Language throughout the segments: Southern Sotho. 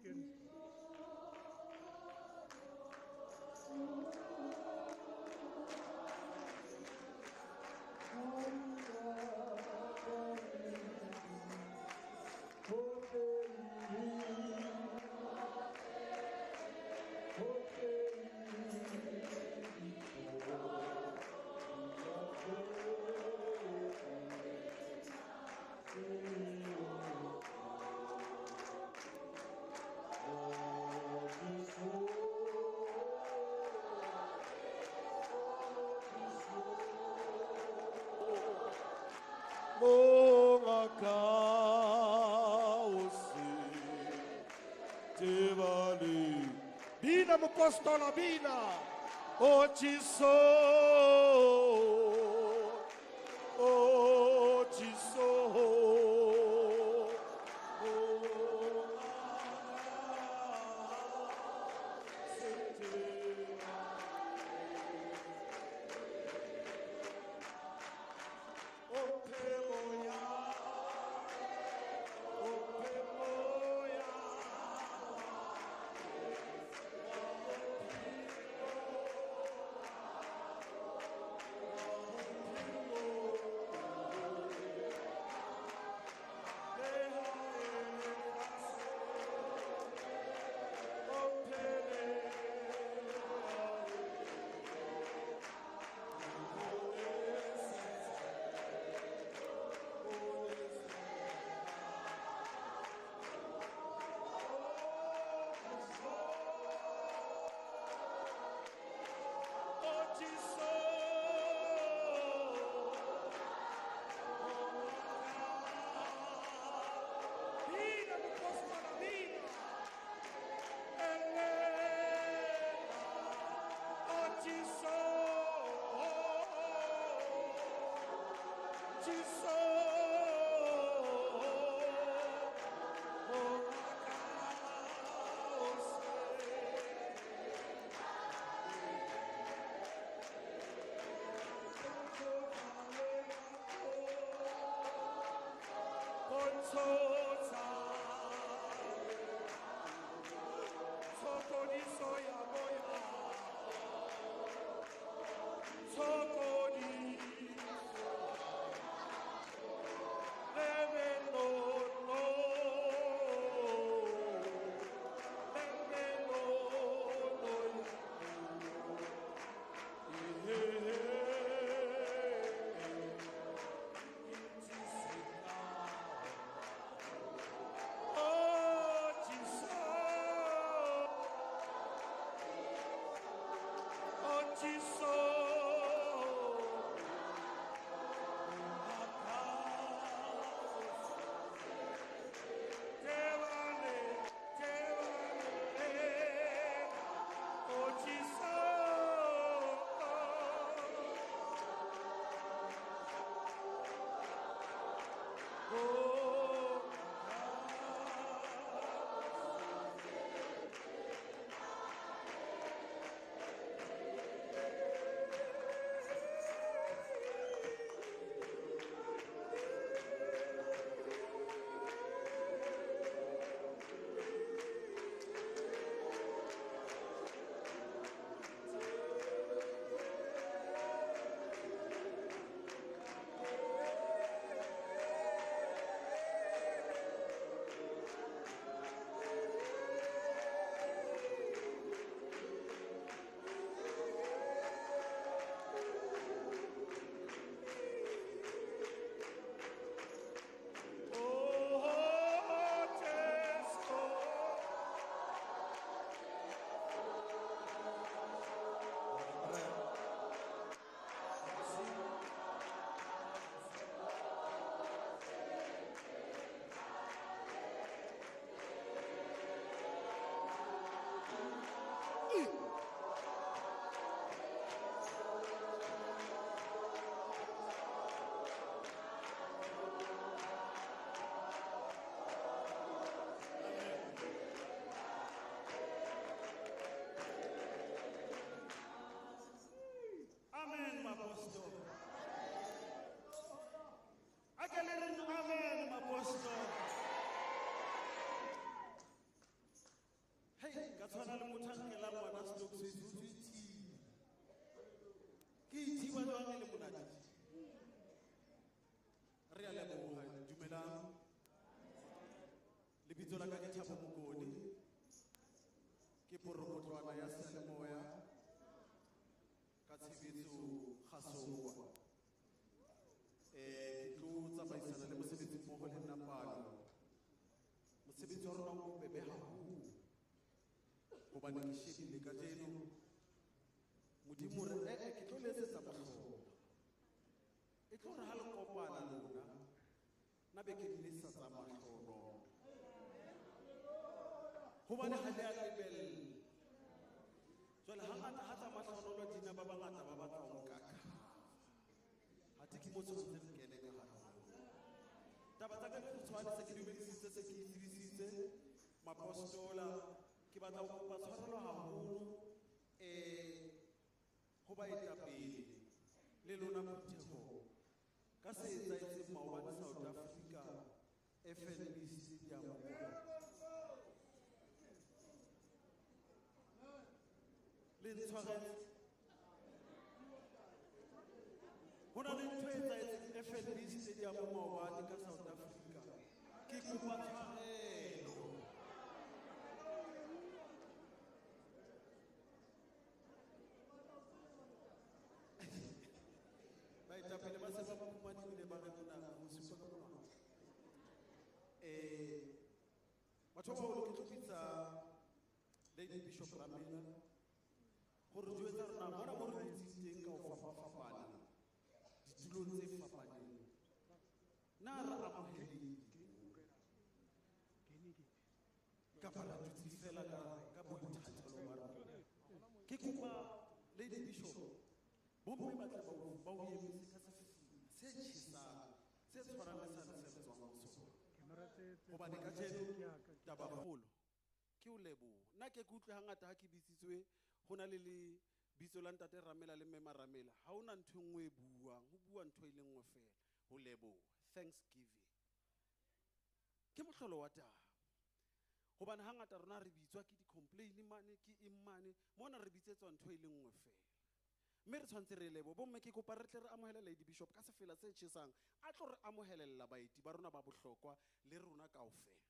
Deacon. Bina mupostola bina otiso otiso Kgasong. Ke tlo tsamaisana le mosebetsi mmoho le nna palo. Mosebetsi wa rona o bobebe haholo. Hobane ke shebile kajeno Modimo re ke tlo le etsetsa mohlolo. E tlo re ha le kopana lona nna be ke le sa tsa mahlonolo. Hobane ha le a lebella. Jwale hangata ha tsa mahlonolo dina ba bangata ba batla ho nka cover. Athe ke mo tshwanetse re kene ka hare ho lona. Taba tsa ka di kgutshwane se ke dumedisitse se ke itsebisitse mapostola ke batla ho kopa tshwarelo haholo ho baetapele le lona phuthego ka se etsahetseng maobane South Africa FNB Stadium. Le ntshwaretse. Ho na le ntho e etsahetseng FNB Stadium maobane ka South Africa. Ke kopa tshwarelo. Baetapele ba se ba fumane ebile ba re mona ho supa ka monwana. Batho ba baholo ke tlo bitsa Lady Bishop Ramela hore jwetsa rona mona mo re dutseng teng ka ho fapafapana ditulong tse fapaneng. Na re amohelehile kapa re dutse fela ka boithatelo ba rona? Ke kopa Lady Bishop bomme ba tle ba o emise ka sefefo se tjhesang se tshwarang le sane se re tswang ho sona. Hobane kajeno taba kgolo ke o leboha. Nna ke utlwe hangata ha ke bitsitswe ho na le lebitso la ntate Ramela le mme Maramela. Ha hona ntho e nngwe e buang, ho bua ntho e le nngwe fela, ho leboha, thanksgiving. Ke mohlolo wa taba. Hobane hangata rona re bitswa ke di-complain mane, ke eng mane, mona re bitsetswa ntho e le nngwe fela. Mme re tshwanetse re lebohe. Bomme ke kopa re tle re amohele Lady Bishop ka sefela se tjhesang a tlo re amohelella baeti ba rona ba bohlokwa le rona kaofela.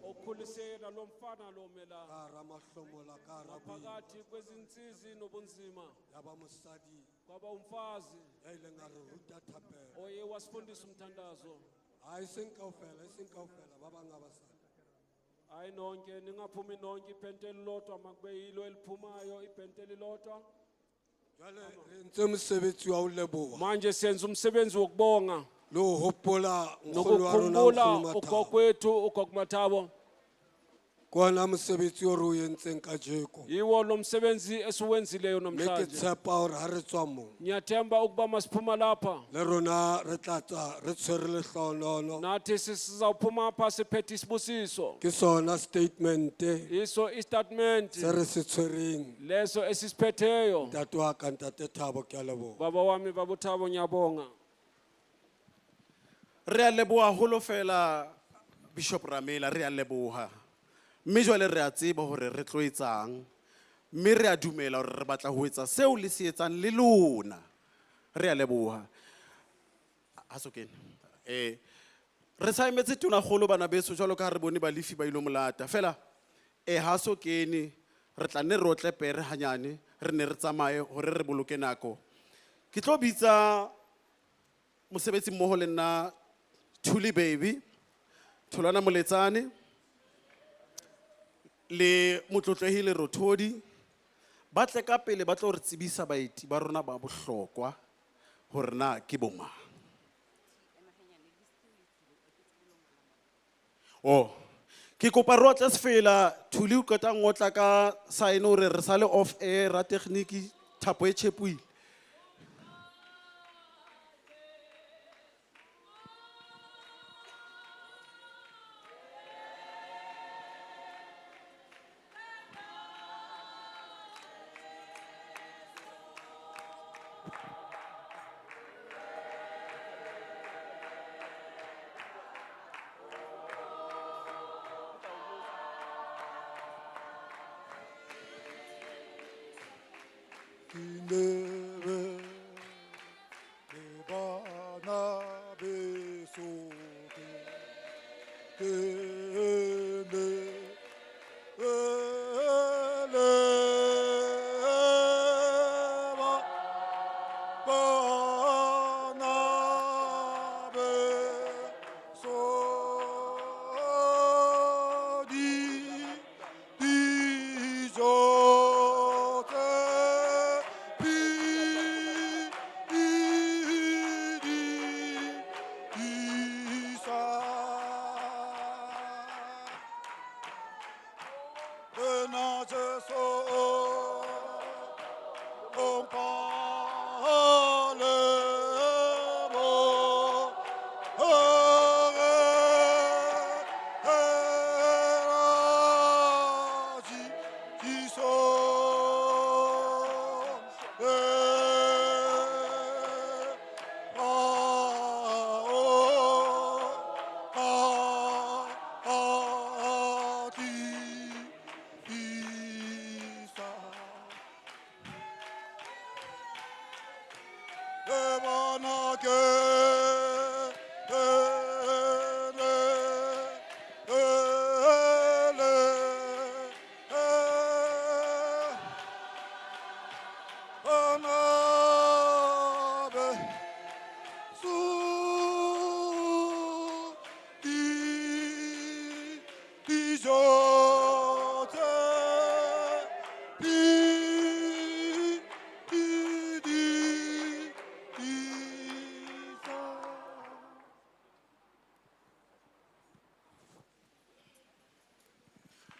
Okhulise yena lo mfana lo mela. Ka hara mahlomola, ka hara boima. Phakathi kwezinsizi nobunzima. Ya ba mosadi Kwaba umfazi ya ileng a re ruta thapelo. Oye wasifundisa umthandazo. Ha e seng kaofela, e seng kaofela, ba bang ha ba sa. Hayi nonke ningaphumi nonke ibhente elilodwa makube yilo eliphumayo ibhente elilodwa. Jwale re entse mosebetsi wa ho leboha. Manje senza umsebenzi wokubonga. Le ho hopola nkgono wa rona, Nokukhumbula nkgono Mathabo. Ugogo wethu ugogo Mathabo. Ke ona mosebetsi o re o entseng kajeko. Yiwo lo msebenzi esiwenzileyo Mme ke namhlanje. tshepa hore ha re tswa mo. Ngiyathemba ukuba masiphuma lapha. Le rona re tla tswa re tshwere lehlohonolo. Nathi sizawuphuma apha siphethe isibusiso. Ke sona statement Iso istatement se re se tshwereng. Leso esisiphetheyo. Ntate wa ka, ntate Thabo, ke a leboha. Baba wami baba Thabo ngiyabonga. Re a leboha haholo fela Bishop Ramela, re a leboha. Mme jwale re a tseba hore re tlo etsang. Mme re a dumela hore re batla ho etsa seo le se etsang le lona. Re a leboha. Ha so kene. Re sa emetse tonakgolo bana beso jwalo ka ha re bone balefi ba ilo molata. Fela ha so kene re tla nne re otle pere hanyane, re ne re tsamaye hore re boloke nako. Ke tlo bitsa mosebetsi mmoho le nna Thuli Baby, Tholwana Moletsane, le Motlotlehile Rothodi, ba tle ka pele ba tlo re tsebisa baeti ba rona ba bohlokwa hore na ke bo mang. Oh, ke kopa re otle sefela, Thuli o qeta ngotla ka sign hore re sale off air, ra tekgniki, thapo e tjhepohile.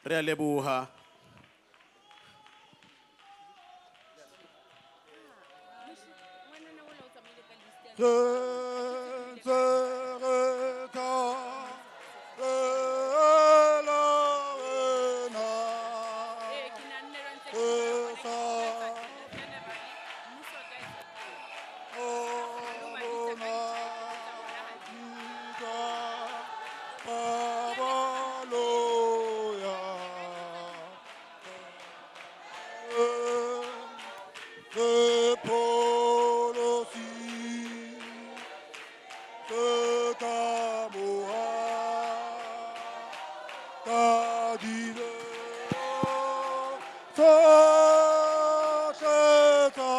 Re a leboha. Tsohle tsa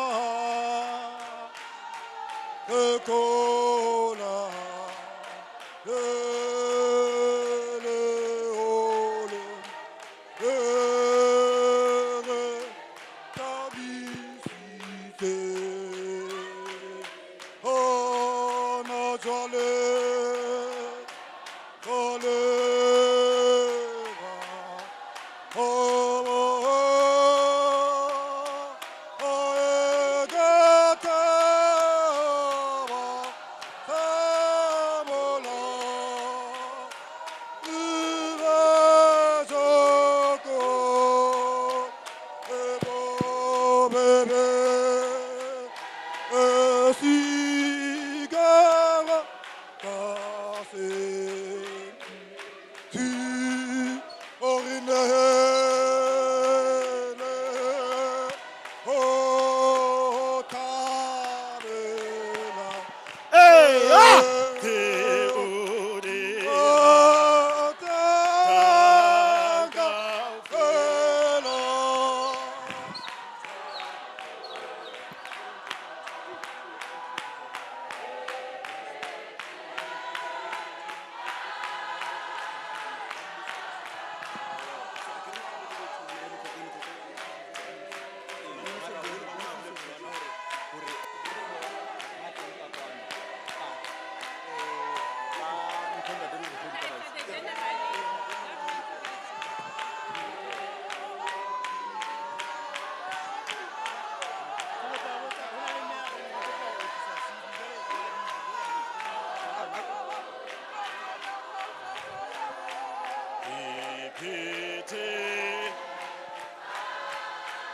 lekola le leholo le re thabisitse. Hona jwale ka leba, Tu orinele o tabela Hey, ah! o tanga Iphethe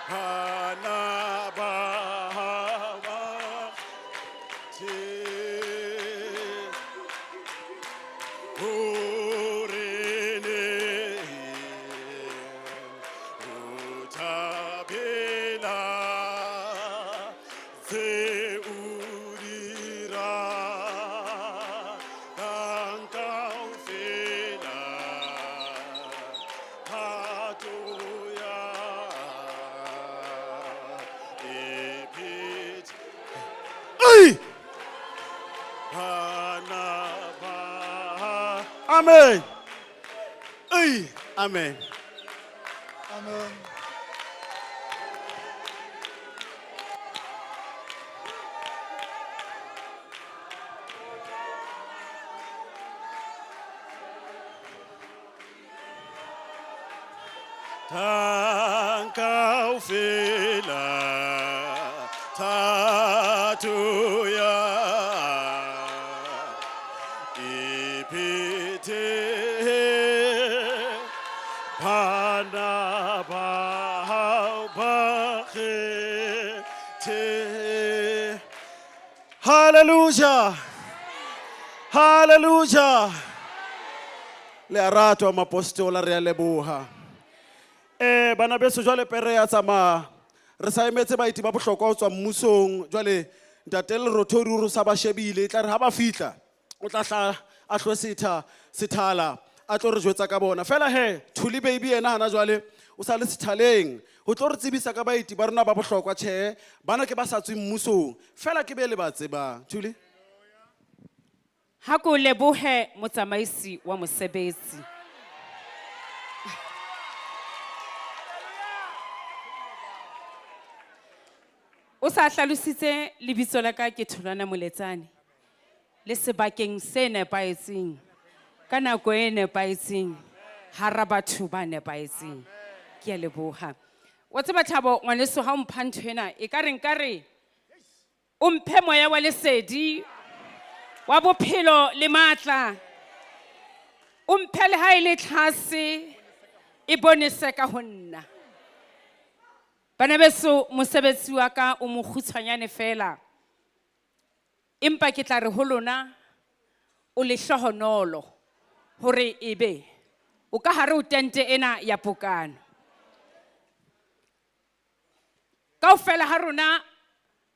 bana ba ba the hore ne o thabela tse o di ratang kaofela. Thato ya iphethe. Ei! Bana ba Amen. Ei, amen. Amen. Tang kaofela thato ya iphethe bana ba hao ba kgethe. Hallelujah. Hallelujah. Le a ratwa mapostola re a leboha. Bana beso jwale pere ya tsamaya. Re sa emetse baeti ba bohlokwa ho tswa mmusong. Jwale ntate Lerothodi o re sa ba shebile e tla re ha ba fihla o tla hla a hlwe setha sethala a tlo re jwetsa ka bona. Fela he Thuli baby yena hana jwale o sa le sethaleng ho tlo re tsebisa ka baeti ba rona ba bohlokwa tjhe bana ke ba sa tsweng mmusong fela ke be le ba tsebang. Thuli. Ha ko lebohe motsamaisi wa mosebetsi. O sa hlalositse lebitso la ka ke Tholwana Moletsane. Le sebakeng se nepahetseng, ka nako e nepahetseng, hara batho ba nepahetseng. Ke a leboha. Wa tseba Thabo ngwaneso ha o mpha nthwena ekare nkare o mphe moya wa lesedi wa bophelo le matla. O mphe le ha e le tlhase e bonese ka ho nna. Bana beso mosebetsi wa ka o mokgutshwanyane fela. Empa ke tla re ho lona o lehlohonolo hore ebe o ka hare ho tente ena ya pokano. Kaofela ha rona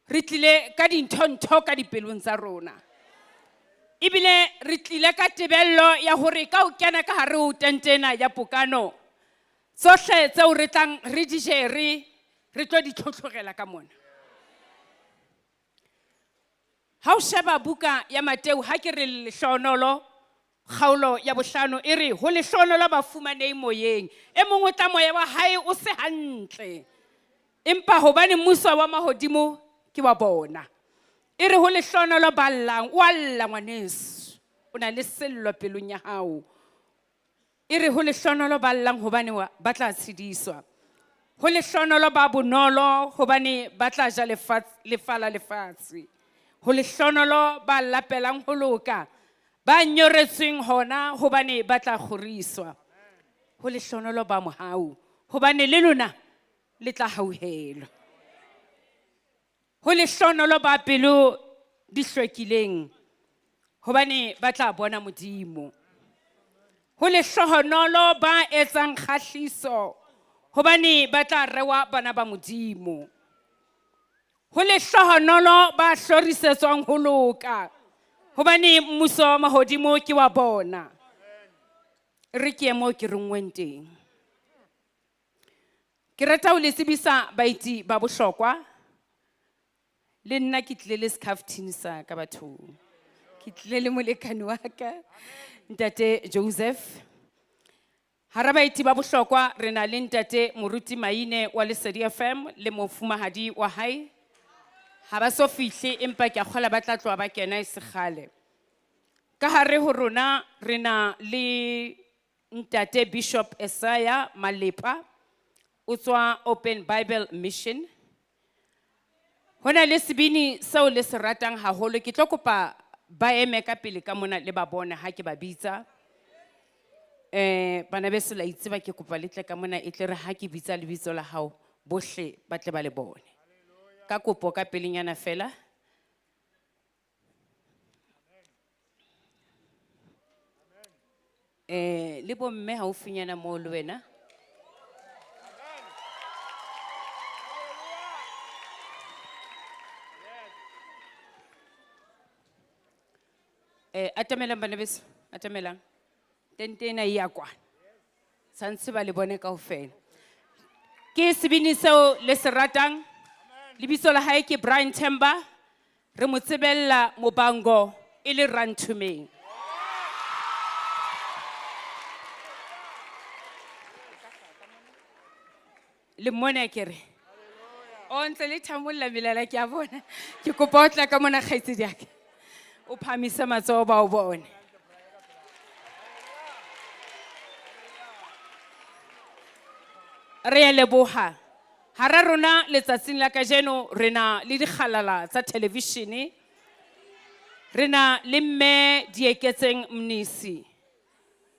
re tlile ka dintho-ntho ka dipelong tsa rona. Ebile re tlile ka tebello ya hore ka ho kena ka hare ho tente ena ya pokano, Tsohle tseo re tlang re di jere, re tlo di tlhotlhorela ka mona. Ha o sheba buka ya Mateu, ha ke re lehlohonolo, kgaolo ya bohlano e re ho lehlohonolo ba fumanei moyeng. E mong o tla moya wa hae o se hantle. Empa hobane mmuso wa mahodimo ke wa bona. E re ho lehlohonolo ba llang, o a lla ngwaneso. O na le sello pelong ya hao. E re ho lehlohonolo ba llang hobane ba tla tshediswa. Ho lehlohonolo ba bonolo hobane ba tla ja lefa la lefatshe. Ho lehlohonolo ba lapelang ho loka, ba nyoretsweng hona hobane ba tla kgoriswa. Ho lehlohonolo ba mohau hobane le lona le tla hauhelwa. Ho lehlohonolo ba pelo di hlwekileng hobane ba tla bona Modimo. Ho lehlohonolo ba etsang kgahliso hobane ba tla rewa bana ba Modimo. Ho lehlohonolo ba hlorisetswang ho loka hobane mmuso wa mahodimo ke wa bona. Re ke ye moo ke ronngweng teng. Ke rata ho le tsebisa baeti ba bohlokwa. Le nna ke tlile le skhafthini sa ka bathong. Ke tlile le molekane wa ka, Ntate Joseph. Hara baeti ba bohlokwa re na le Ntate Moruti Maine wa Lesedi FM le mofumahadi wa hae. Ha ba so fihle empa ke a kgolwa ba tla tloha ba kena e se kgale. Ka hare ho rona re na le Ntate Bishop Esaya Malepa, o tswa Open Bible Mission. Ho na le sebini seo le se ratang haholo, ke tlo kopa ba eme ka pele ka mona le ba bone ha ke ba bitsa. Bana beso la itseba ke kopa le tle ka mona e tle re ha ke bitsa lebitso la hao bohle ba tle ba le bone. Ka kopo ka pelenyana fela. Le bomme haufinyana moo le wena. Atamelang bana beso, atamelang. Tente ena e ya kwana. Tshwantse ba le bone kaofela. Ke sebini seo le se ratang. Lebitso la hae ke Brian Themba. Re mo tsebella Mobango e le Ranthumeng. Le mmone ke re. O ntse le thamolla melala ke a bona. Ke kopa o tla ka mona kgaitsedi ya ka. O phahamise matsoho ba o bone. Re a leboha. Hara rona letsatsing la kajeno re na le dikgalala tsa thelevishene. Re na le mme Dieketseng Mnisi.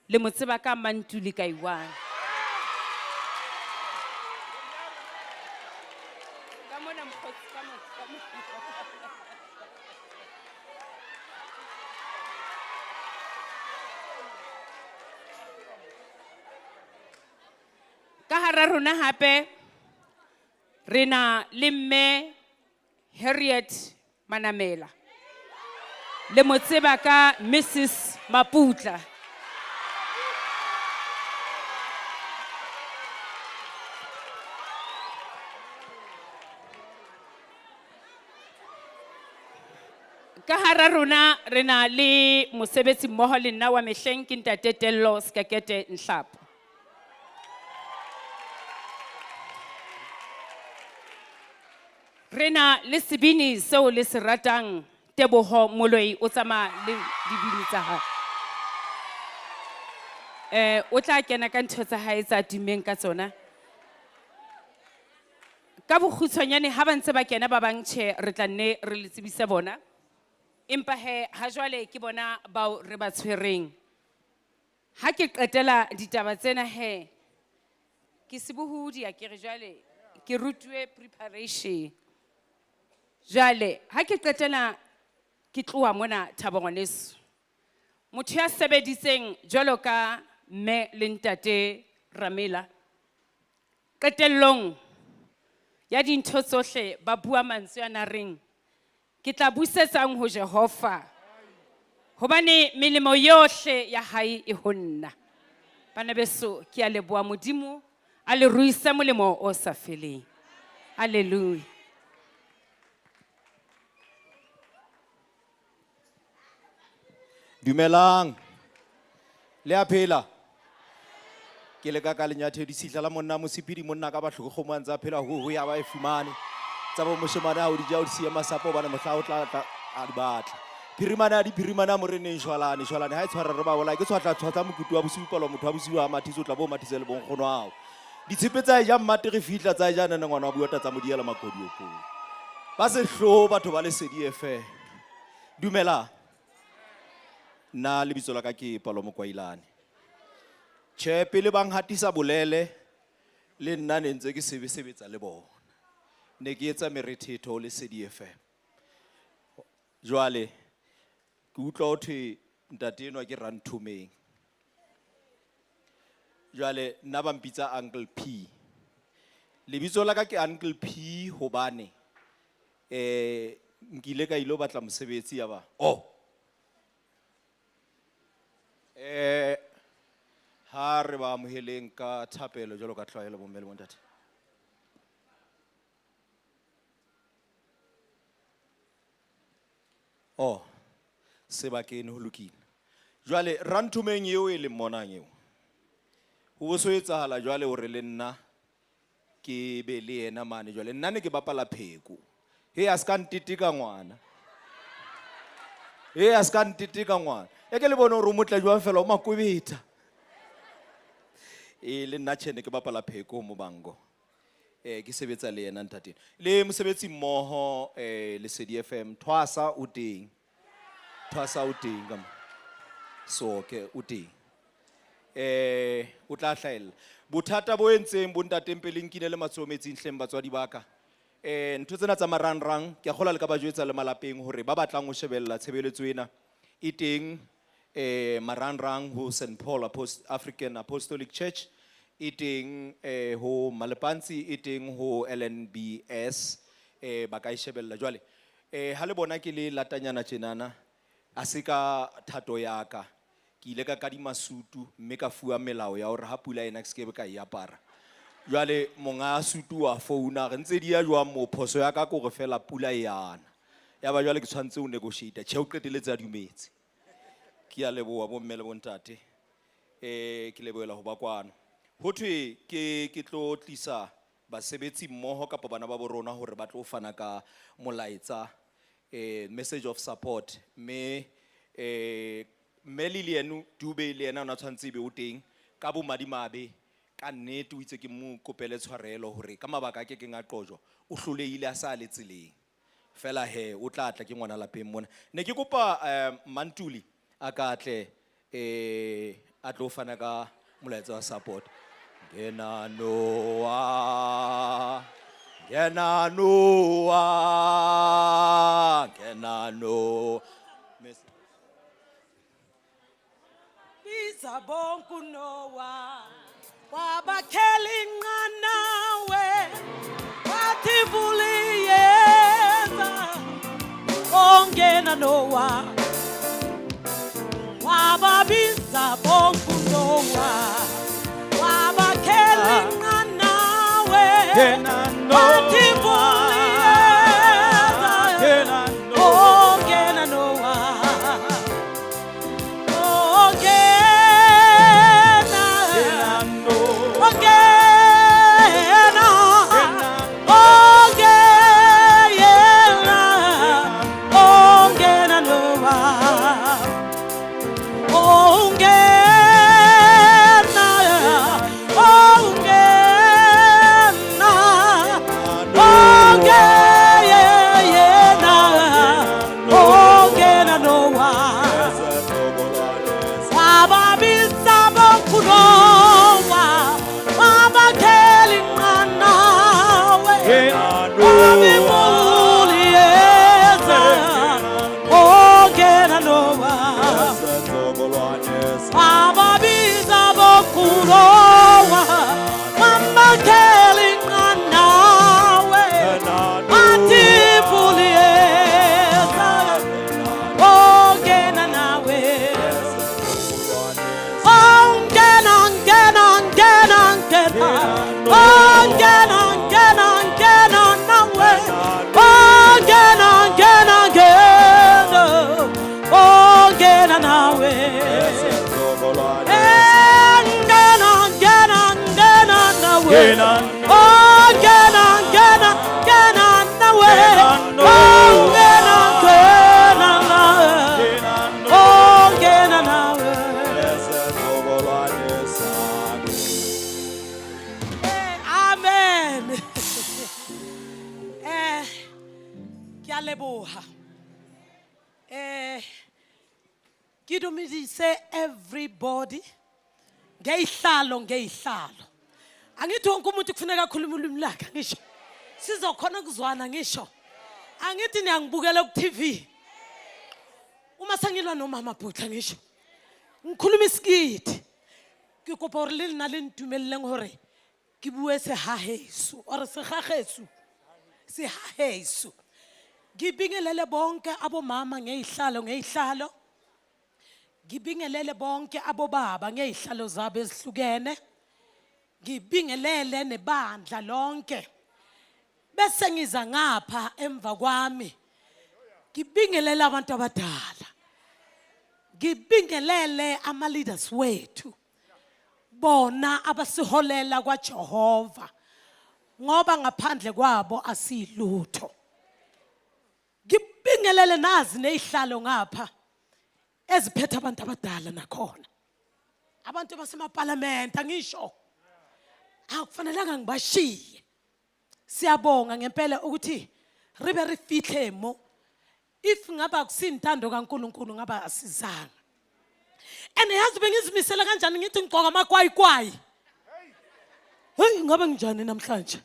Le mo tseba ka Mantuli Kaiwane. Ka mona mokgotsi, ka mona, ka mona. Ka hara rona hape re na le mme Harriet Manamela. Le mo tseba ka Mrs Maputla. Ka hara rona re na le mosebetsi mmoho le nna wa mehleng ke Ntate Tello Sekekete Nhlapo. Re na le sebini seo le se ratang, Teboho Moloi o tsamaya le dibini tsa hae. O tla kena ka ntho tsa hae tsa tummeng ka tsona. Ka bokgutshwanyane ha ba ntse ba kena ba bang tjhe re tla nne re le tsebise bona. Empa he ha jwale ke bona bao re ba tshwereng. Ha ke qetela ditaba tsena he ke sebohodi a ke re jwale ke rutuwe preparation. Jwale ha ke qetela ke tloha mona Thabo ngwaneso. Motho ya sebeditseng jwalo ka mme le ntate Ramela. Qetellong ya dintho tsohle ba bua mantswe a na reng ke tla busetsang ho Jehova hobane melemo yohle ya hae e ho nna. Bana beso ke a leboha Modimo A le ruise molemo o sa feleng. Hallelujah. Dumelang. Le a phela. Ke le ka ka lenyathedi sihla la monna mosepedi monna ka bahloko kgomo a ntse a phela ho ho ya ba e fumane. Tsa bo moshemane ha o di ja o di siya masapo hobane mohla o tla tla a di batla. Phirimana a di phirimana moreneng shwalane shwalane ha e tshwara re ba bolaye ke tshwatla tshwatla mokutu wa bosiu palwa motho wa bosiu ha mathise o tla bo mathise le bonkgono hao. Ditshepe tsa e ja mmate re fihla tsa e ja nene ngwana wa buota tsa mo diela makodiopong. Ba sehloho batho ba Lesedi FM. Dumelang. Nna lebitso la ka ke Palo Mokwailane. Tjhe pele ba nghatisa bolele le nna ne ntse ke sebe sebetsa le bona. Ne ke etsa merethetho ho Lesedi FM. Jwale ke utlwa ho thwe ntate enwa ke Ranthomeng. Jwale nna ba mpitsa Uncle P. Lebitso la ka ke Uncle P hobane eh nkile ka ilo batla mosebetsi ya ba. Oh. Eh ha re ba amoheleng ka thapelo jwalo ka tlwaelo bomme le bontate. Oh, sebakeng ho lokile. Jwale Ranthomeng eo e leng monang eo. Ho bo so etsahala jwale hore le nna ke be le yena mane jwale nna ne ke bapala pheko. He a ska nteteka ngwana. He a ska nteteka ngwana. E ke le bone hore o motle jwang fela o makwebetha. E le nna tjhe ne ke bapala pheko mo bango. Eh ke sebetsa le yena ntate. Le mosebetsi mmoho eh Lesedi FM Thwasa o teng. Thwasa o teng ka mo. So ke o teng. Eh o tla hlahella. Bothata bo entseng bo ntate pele nkile le matsoho metsing hleng batswadi ba ka. Eh ntho tsena tsa marangrang ke a kgolwa le ka ba jwetsa le malapeng hore ba batlang ho shebella tshebeletso ena e teng eh marangrang ho St Paul African Apostolic Church e teng eh ho Malepantsi e teng ho LNBS eh ba ka e shebella jwale eh ha le bona ke le latanyana tjenana a se ka thato ya ka ke ile ka kadima sutu mme ka fuwa melao ya hore ha pula ena ke se ke be ka e apara. Jwale monga sutu wa founa re ntse di ya jwang mo phoso ya ka ke hore fela pula e yana. Ya ba jwale ke tshwanetse ho negotiate tjhe o qetelletse a dumetse. Ke a leboha bomme le bontate. Eh ke lebohela ho ba kwano. Ho thwe ke ke tlo tlisa basebetsi mmoho kapa bana ba bo rona hore ba tlo fana ka molaetsa eh message of support mme eh mme Lilian Dube le yena o na tshwantse ebe o teng ka bomadimabe ka nnete o itse ke mo kopele tshwarelo hore ka mabaka a kekeng a qojwa o hlolehile a sa le tseleng. Fela he o tla tla ke ngwana lapeng mona. Ne ke kopa eh Mantuli a ka tle eh a tlo fana ka molaetsa wa support. Ngena Noah, ngena Noah, ngena Noah. Biza bonke uNoah, wabakhela inqanawe, wathi vuliyeza, ongena Noah. Wababiza bonke uNoah, wabakhela inqanawe, wathi vuliyeza, ongena Noah. Ongena, ongena, ongena, ongena Noah. Ongena, ongena, Ke a leboha. Ke dumedise everybody. Ngeyihlalo ngeyihlalo. Angithi wonke umuntu kufuneka akhulume ulimi lakhe ngisho. Sizokhona ukuzwana ngisho. Angithi niyangibukela ku TV. Uma sengilwa nomama Butla ngisho. Ngikhuluma isikiti. Ke kopa hore le nna le ntumelleng hore ke bue sehaheso or segageso. Sehaheso. Ngibingelele bonke abomama ngeyihlalo ngeyihlalo. Ngibingelele bonke abobaba ngeyihlalo zabo ezihlukene. Ngibingelele nebandla lonke. Bese ngiza ngapha emva kwami. Ngibingelele abantu abadala. Ngibingelele ama leaders wethu. Bona abasiholela kwaJehova. Ngoba ngaphandle kwabo asilutho. Ngibingelele nazi nezihlalo ngapha eziphethe abantu abadala nakhona. Abantu basemaparlament angisho. Akufanelanga ngibashiye. Siyabonga ngempela ukuthi ribe re fitlhe mo. If ngaba kusintando kaNkuluNkulu ngaba asizanga. And yazi bengizimisela kanjani ngithi ngigqoka amakwayikwai. Hey ngabe nginjani namhlanje?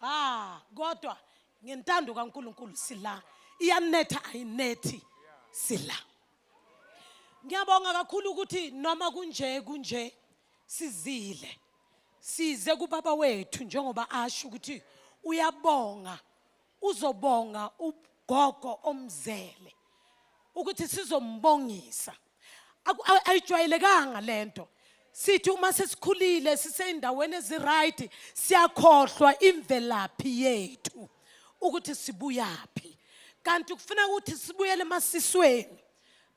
Ah, kodwa ngentando kaNkuluNkulu sila. Iyanetha ayinethi sila. Ngiyabonga kakhulu ukuthi noma kunje kunje sizile. Size kubaba wethu njengoba asho ukuthi uyabonga uzobonga ugogo omzele ukuthi sizombongisa. Ayijwayelekanga lento. Sithi uma sesikhulile siseyindaweni eziright siyakhohlwa imvelaphi yethu ukuthi sibuyaphi. Kanti kufuneka ukuthi sibuyele emasisweni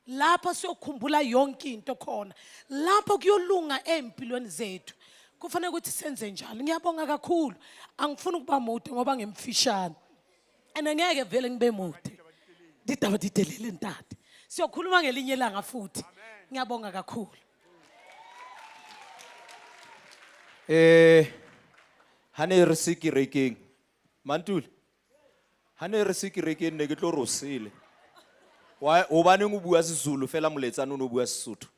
lapho siyokhumbula yonke into khona, lapho kuyolunga empilweni zethu. Kufanele ukuthi senze njalo. Ngiyabonga kakhulu. Angifuni ukuba mude ngoba ngimfishane. And angeke vele ngibe mude. Didaba didelele ntate. Siyokhuluma ngelinye ilanga futhi. Ngiyabonga kakhulu. Ha ne re se kerekeng. Mantule. Ha ne re se kerekeng ne ke tlo rosele. Why hobaneng o bua Sezulu fela moletsane o no bua Sesotho?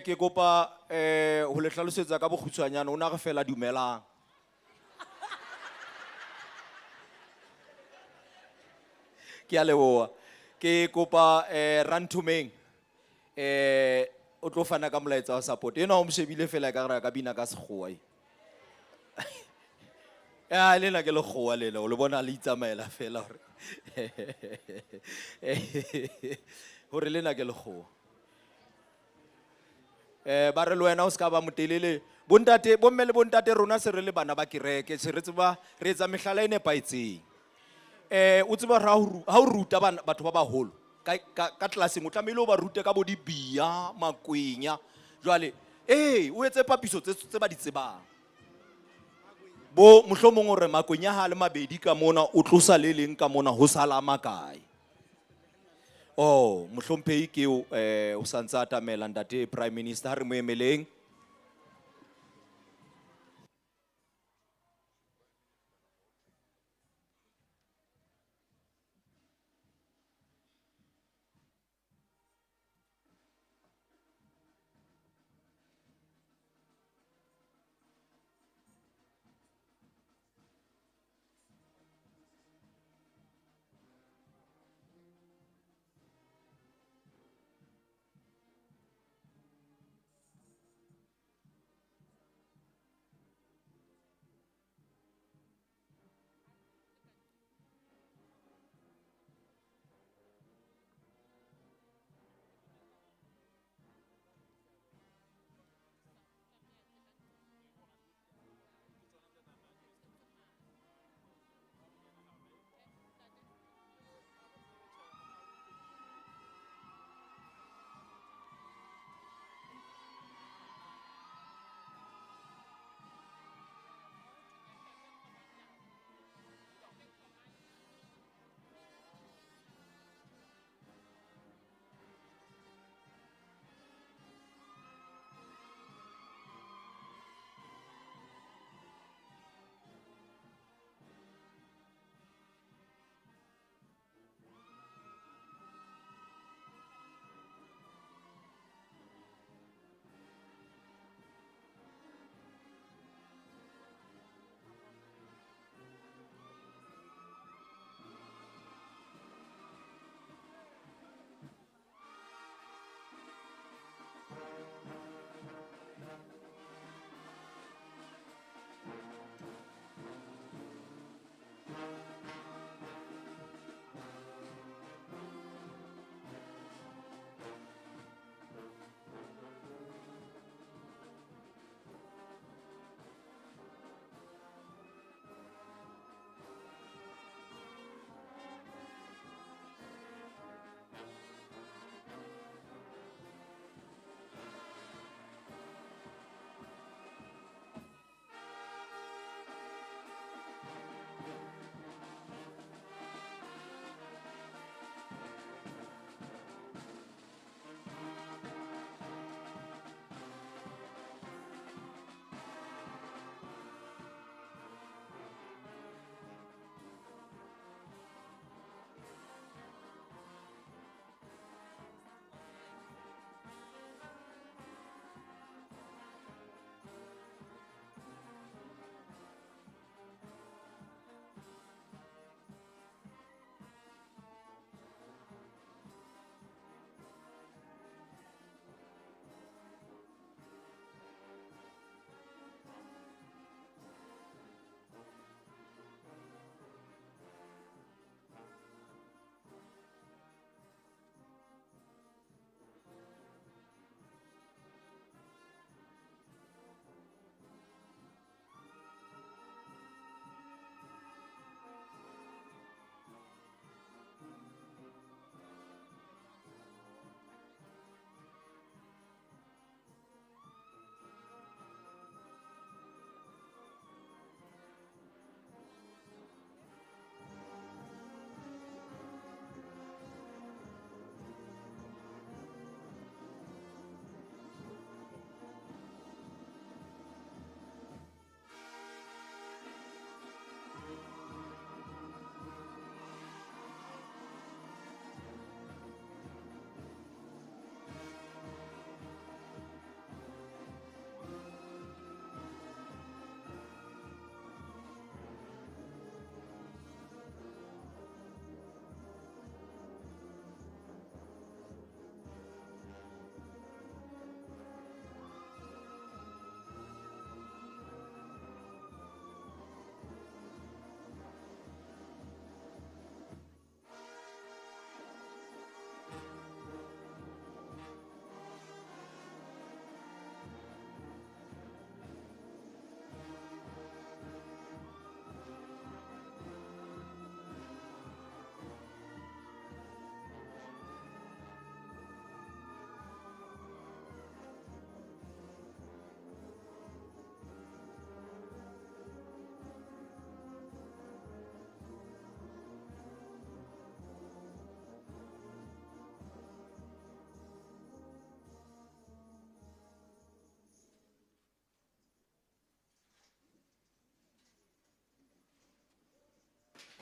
Ke kopa ho le hlalosetsa ka bokgutshwanyane o na re fela dumelang. Ke a leboha. Ke kopa Ranthomeng o tlo fana ka molaetsa wa support. Ena o mo shebile fela ka re ka bina ka sekgowa e. Ya lena ke lekgowa lena, o le bona le itsamaela fela hore. Hore lena ke lekgowa. Ba re le wena o ska ba motelele. Bontate, bomme le bontate rona se re le bana ba kereke, se re tseba re etsa mehlala e nepahetseng. O tseba hore ha o ruta bana, batho ba baholo ka tlelaseng o tlamehile o ba rute ka bo dibia, makwenya. Jwale, o etse papiso tse ba di tsebang. Bo mohlomong hore makwenya ha le mabedi ka mona o tlosa le leng ka mona ho sala makae. Oh, mohlomphehi ke o o santse atamela ntate Prime Minister, ha re mo emeleng.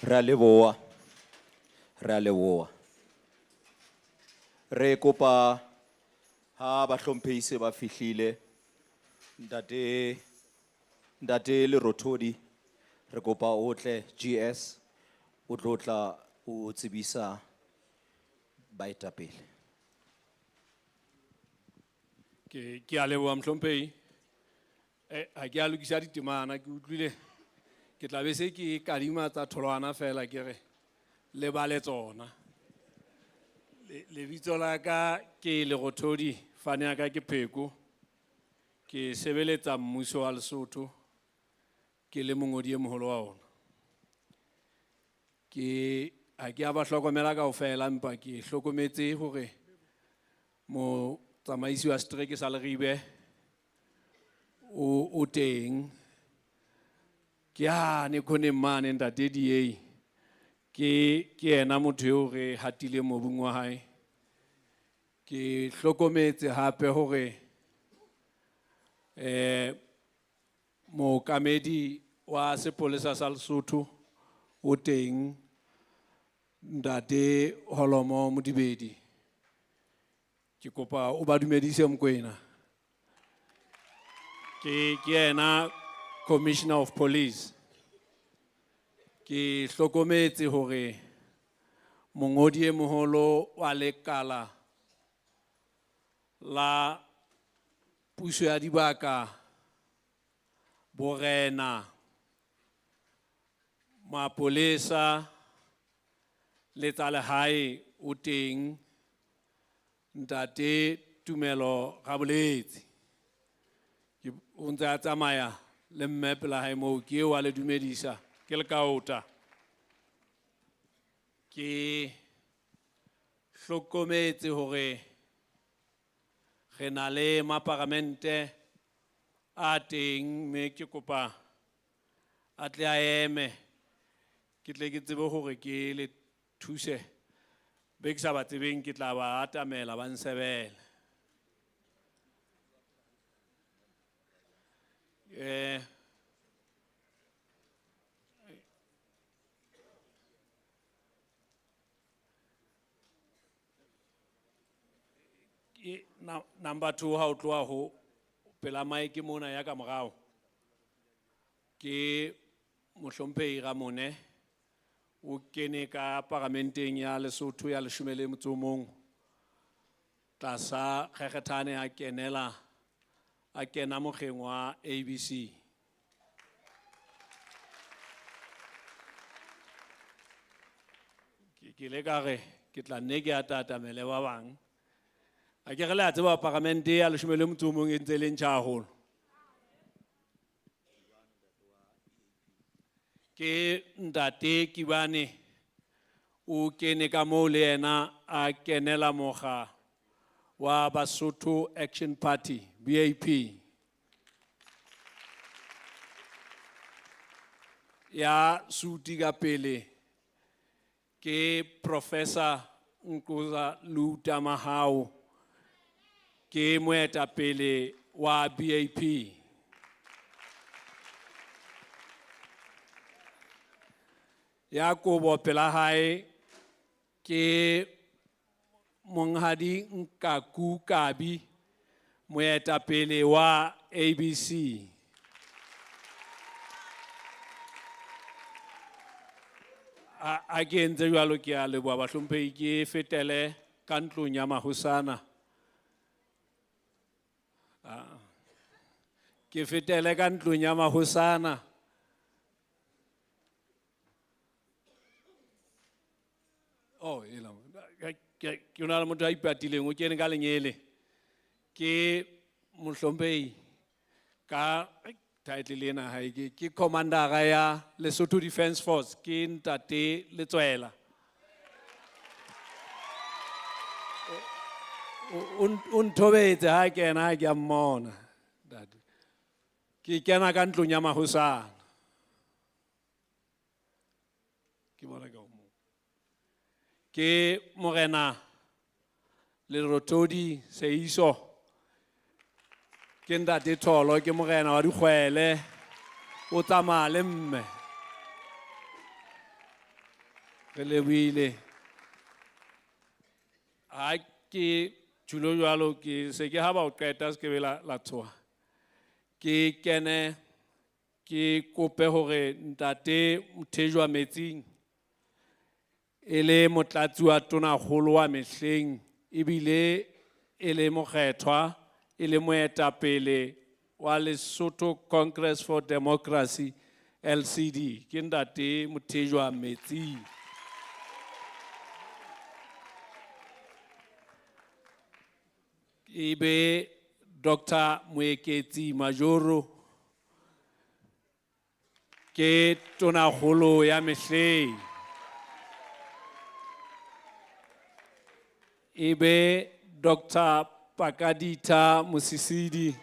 Re a leboha. Re a leboha. Re kopa ha bahlomphehi se ba fihlile, ntate, ntate Lerothodi, re kopa o tle GS, o tlo tla o tsebisa baetapele. Ke a leboha mohlomphehi. Ha ke a lokisa ditemana, ke utlwile ke tla be se ke kadima tsa tholwana fela ke re le bale tsona. Lebitso la ka ke Lerothodi, fane ya ka ke Pheko. Ke sebeletsa mmuso wa Lesotho, ke le mongodi e moholo wa ona. Ke ha ke a ba hlokomela kaofela, empa ke hlokometse hore motsamaisi wa setereke sa Leribe o teng. Ke yane khoneng mane ntate DA. Ke yena motho eo re hatileng mobung wa hae. Ke hlokometse hape hore mookamedi wa sepolesa sa Lesotho o teng, ntate Holomo Modibedi. Ke kopa o ba dumedise Mokoena. Ke yena Commissioner of Police. Ke hlokometse hore mongodi e moholo wa lekala la puso ya dibaka, borena, mapolesa le tsa lehae o teng, ntate Tumelo Raboletse. Ke o ntse a tsamaya le mme pela hae moo, ke eo a le dumedisa, ke lekaota. Ke hlokometse hore re na le maparamente a teng, mme ke kopa a tle a eme, ke tle ke tsebe hore ke le thuse. Be ke sa ba tsebeng, ke tla ba atamela ba nsebele. Ke number 2 ha o tloha ho pela mic mona ya ka morao. Ke mohlomphehi Ramone, o kene ka paramenteng ya Lesotho ya leshome le motso o mong. Tlasa kgekgethane a kenela, a kena mokgeng wa ABC. Ke ile ka re ke tla nne ke atatamele ba bang. A ke re le a tseba paramente ya leshome le motso o mong e ntse e le ntjha haholo. Ke ntate Kibane, o kene ka moo le yena a kenela mokga wa Basotho Action Party, BAP. Ya suti ka pele ke Professor Nkoza Luta Mahao, ke moetapele wa BAP. Ya kobo pela hae ke Monghadi Nkaku Kabi, moetapele wa ABC. A ke entse jwalo, ke a leboha bahlomphehi, ke fetele ka ntlong ya mahosana. Ke fetele ka ntlong ya mahosana. Oh, e la, ke ona le motho a ipatileng, o kene ka lenyele. Ke mohlomphehi ka title ena hae, ke commander ya Lesotho Defence Force, ke ntate Letsoela. O nthobetse ha kena, ha ke a mmona, ntate. Ke kena ka ntlong ya mahosana. Ke bona ka mo. Ke morena Lerothodi Seiso. Ke ntate Tholo, ke morena wa dikgwele, o tsamaya le mme. Re lebohile. Ha ke tjhulo jwalo ke se ke haba ho qeta se ke be la tshoha. Ke kene ke kope hore ntate Mothejwa Metsing e le motlatsi wa tonakgolo wa mehleng ebile e le mokgethwa e le moetapele wa Lesotho Congress for Democracy LCD ke ntate Mothejwa Metsing. Ebe Dr. Moeketsi Majoro ke tonakgolo ya mehleng. Ebe Dr. Pakadita Mosisili.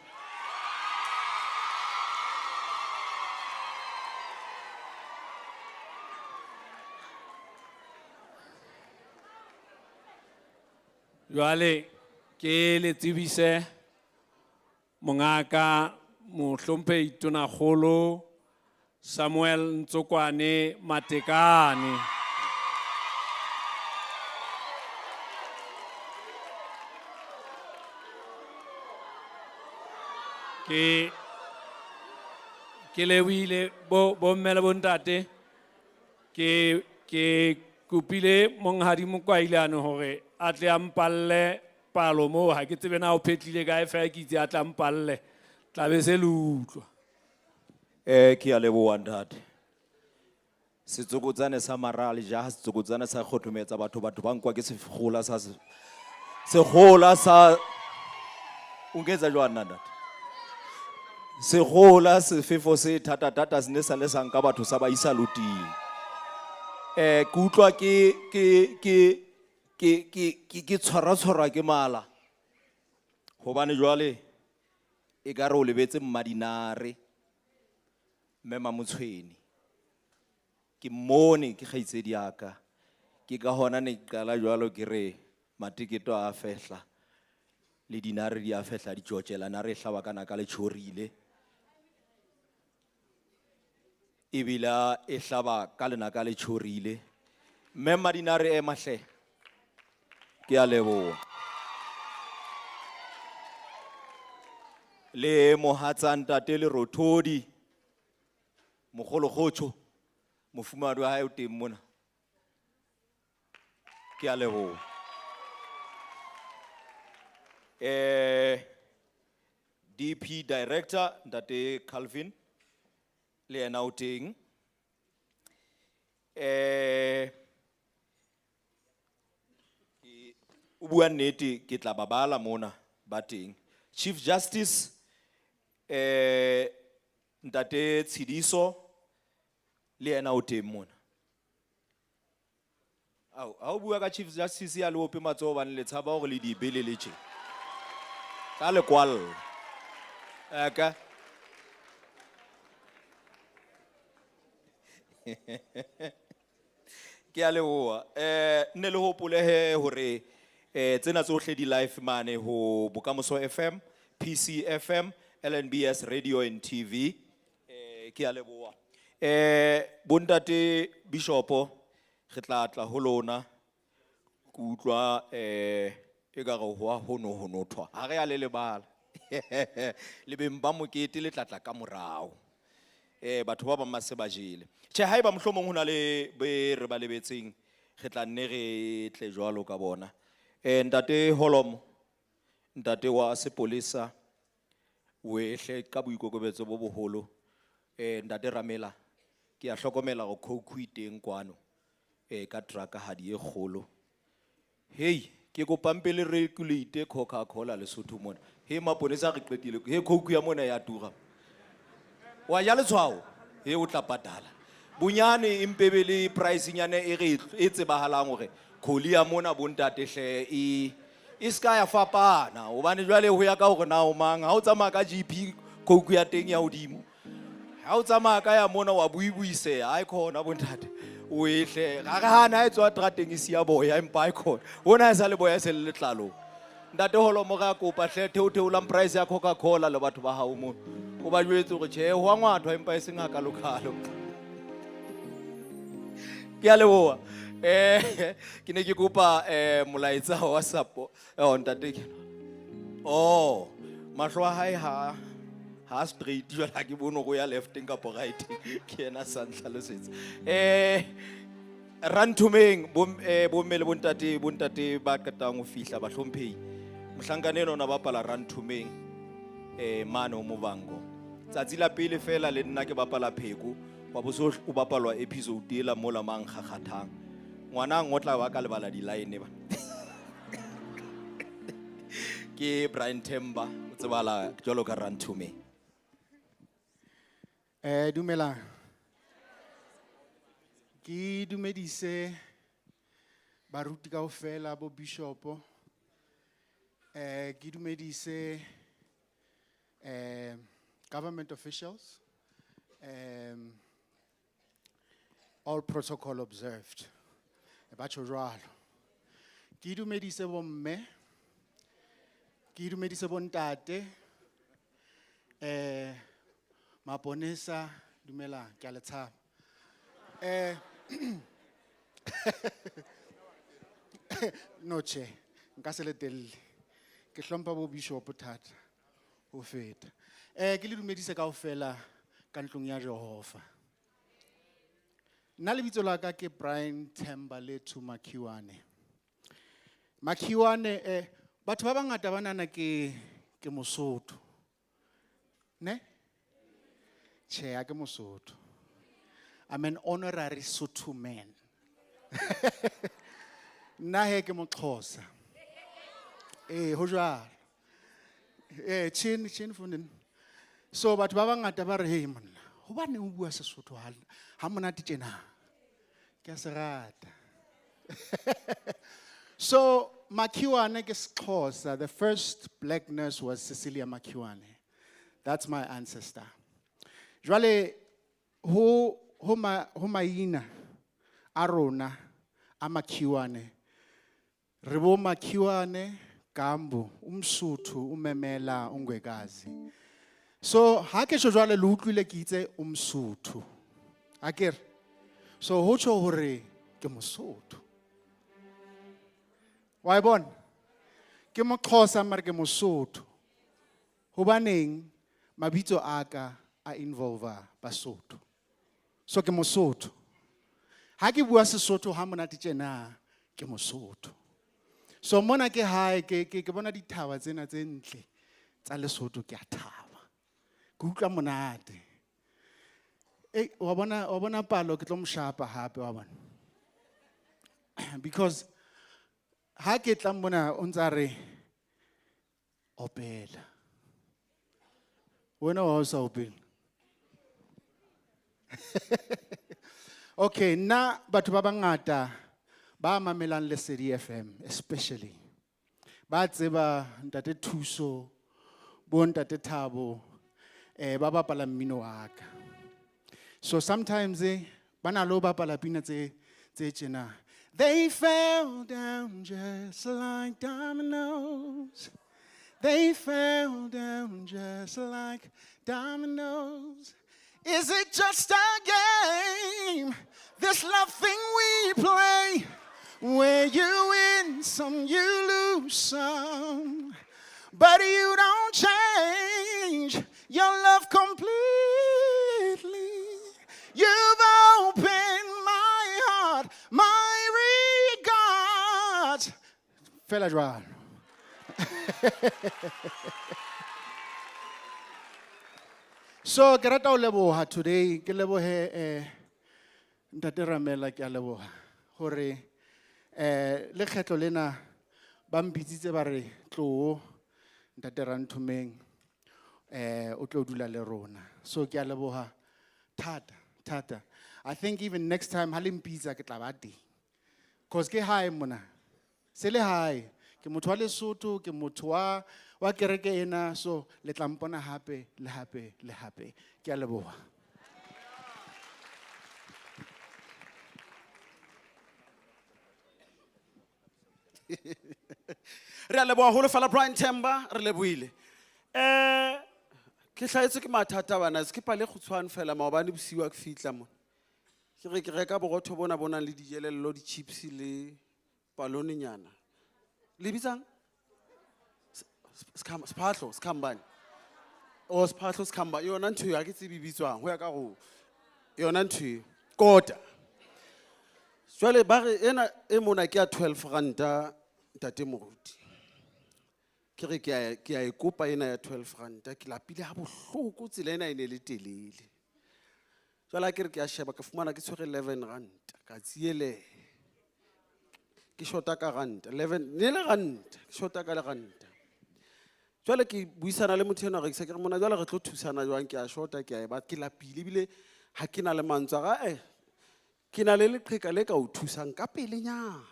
Jwale ke le tsebise mongaka mohlomphehi Tonakgolo Samuel Ntsokwane Matekane. Ke lebohile bo mme le bo ntate. Ke kopile monghadi Mokwailane hore a tle a mpalle palo moo, ha ke tsebe na o phetlile kae feela ke itse a tla mpalle. Tla be se le utlwa. Ke a leboha ntate. Setsokotsane sa marale ja, setsokotsane sa kgothometsa batho, batho ba nkwa ke sekgola sa se-, sekgola sa, o nketsa jwang nna ntate? Sekgola sefefo se thata-thata se ne sa le sa nka batho sa ba isa loting. Ke utlwa ke tshwara-tshwarwa ke mala. Hobane jwale ekare o lebetse mmadinare, mme Mamotshweni. Ke mmone ke kgaitsedi ya ka. Ke ka hona ne ke qala jwalo ke re mateketo a fehla le dinare di a fehla di tjotjela, nare e hlaba kana ka letjhorile. Ebile e hlaba ka lenaka le tjhorile. Mme mmadinare ema hle. Ke a leboha. Le mohatsa ntate Lerothodi, mokgolokgotjho, mofumahadi wa hae o teng mona. Ke a leboha. DP Director ntate Calvin le yena o teng. O bua nnete ke tla ba bala mona ba teng. Chief Justice ntate Tshidiso le yena o teng mona. Ao, ha o bua ka Chief Justice ya le ope matsoho hobane le tshaba hore le di bele le tje. Tla le kwalla. Aka. Ke a leboha. Nne le hopole he hore, tsena tsohle di live mane ho Bokamoso FM, PC FM, LNBS Radio and TV. Ke a leboha. Bontate Bishopo, re tla tla ho lona. Ke utlwa, ekare ho a hono ho nothwa. Ha re a le lebala. Le beng ba mokete le tla tla ka morao. Batho ba bang ba se ba jele. Tjhe, haeba mohlomong ho na le be re ba lebetseng, re tla nne re tle jwalo ka bona. Ntate Holomo, ntate wa sepolesa, o ehle ka boikokobetso bo boholo. Ntate Ramela, ke a hlokomela hore coke e teng kwano, ka truck ha di e kgolo. Hei, ke kopa mpe le regulate Coca-Cola Lesotho mona. He maponesa re qetile, he coke ya mona ya tura. Wa ja letshwao, he o tla patala. Bonyane empe be le price nyane e re e tsebahalang hore kholi ya mona bontate hle e ska ya fapana. Hobane jwale ho ya ka hore na o mang, ha o tsamaya ka GP coke ya teng ya hodimo. Ha o tsamaya ka ya mona wa buibuiseha, ha e khona bontate. O ehle, ga re hana ha e tswa terateng e siya boya, empa ha e khona. Hona ha e sa le boya e se le letlalong. Ntate Holomo re a kopa hle, theotheolang price ya Coca-Cola le batho ba hao mono. O ba jwetse hore tjhe, ho a ngwathwa empa e seng hakalokalo. Ke a leboha. Ke ne ke kopa molaetsa wa WhatsApp. Oh ntate ke. Oh, mahlo a hae ha straight jwale ha ke bone go ya left kapa right. Ke yena sa ntlhalosetsa. Ranthomeng bomme le bontate ba qetang ho fihla bahlomphehi. Mohlankana enwa o na bapala Ranthomeng mane ho Muvhango. Tsatsi la pele fela le nna ke bapala pheko, wa bo so o bapalwa episode ela mola mang kgakgathang. Ngwana a ngotla wa ka lebala di-line ba. Ke Brian Themba, o tsebala jwalo ka Ranthomeng. Dumelang. Ke dumedise baruti kaofela bo bishopo. Ke dumedise government officials. All protocol observed. Batho jwalo. Ke dumedise bomme. Ke dumedise bontate. Maponesa, dumelang, ke a le tshaba. No che, nka se le telle. Ke hlompha bo bishop thata ho feta. Ke le dumedise kaofela ka ntlong ya Jehova. Nna lebitso la ka ke Brian Themba Lethu Makhiwane. Makhiwane, batho ba bangata ba nahana ke Mosotho. Ne? Che, ha ke Mosotho. I'm an honorary Sotho man. Nna he ke Moxhosa. Ho jwalo. Chin, chin fundin. So batho ba bangata ba re, hey monna, hobaneng o bua Sesotho ha monate tjena? Ke a se rata. So Makhiwane ke Sexhosa. The first black nurse was Cecilia Makhiwane. That's my ancestor. Jwale ho maina a rona a Makhiwane, re bo Makhiwane Gambo, umSuthu umemela ungwekazi. So ha ke tjho jwale le utlwile ke itse umSuthu. Akere? So ho tjho hore ke Mosotho. Wa e bona? Ke Moxhosa mare ke Mosotho. Hobaneng mabitso a ka a involve Basotho. So ke Mosotho. Ha ke bua Sesotho ha monate tjena ke Mosotho. So mona ke hae ke bona dithaba tsena tse ntle tsa Lesotho ke a thaba. Ke utlwa monate. Wa bona palo ke tlo mo shapa hape wa bona. Because ha ke tla mona o ntsa re opela. Wena wa o sa opele. Okay, nna batho ba bangata ba mamelang Lesedi FM especially ba tseba ntate Thuso bo ntate Thabo ba bapala mmino wa ka. So sometimes ba na le ho bapala pina tse tjena. They fell down just like dominoes. They fell down just like dominoes. Is it just a game? This love thing we play, where you win some, you lose some, but you don't change your love completely. You've opened my heart, my regards. Fela jwalo. So ke rata ho leboha today, ke lebohe Ntate Ramela, ke a leboha hore lekgetlo lena ba mpitsitse ba re tloho Ntate Ranthomeng o tlo dula le rona. So ke a leboha thata thata. I think even next time ha le mpitsa ke tla ba teng. Cause ke hae mona. Se le hae. Ke motho wa Lesotho, ke motho wa kereke ena, so le tla mpona hape le hape le hape. Ke a leboha. Re a leboha haholo fela Brian Themba, re lebohile. Ke hlahetswe ke mathata bana, se ke pale kgutshwane fela maobane bosiu ha ke fihla mona. Ke re ke reka borotho bona bo nang le dijelello, di-chips le palonenyana. Le bitsang? Sephahlo, sekhambane. O sephahlo sekhamba, yona ntho eo ha ke tsebe e bitswang, ho ya ka go yona ntho eo, kota. Jwale ba re ena e mona ke ya 12 ranta, ntate moruti. Ke re ke a e kopa ena ya 12 ranta, ke lapile ha bohloko, tsela ena e ne le telele. Jwale ha ke re ke a sheba, ke fumana ke tshwere 11 ranta, ka tsieleha. Ke shota ka ranta, 11, ne le ranta, ke shota ka le ranta. Jwale ke buisana le motho enwa a rekisa, ke re mona jwale re tlo thusana jwang, ke a shota, ke a e batla, ke lapile ebile ha ke na le mantswe a re, ke na le leqheka le ka o thusang ka pelenyana.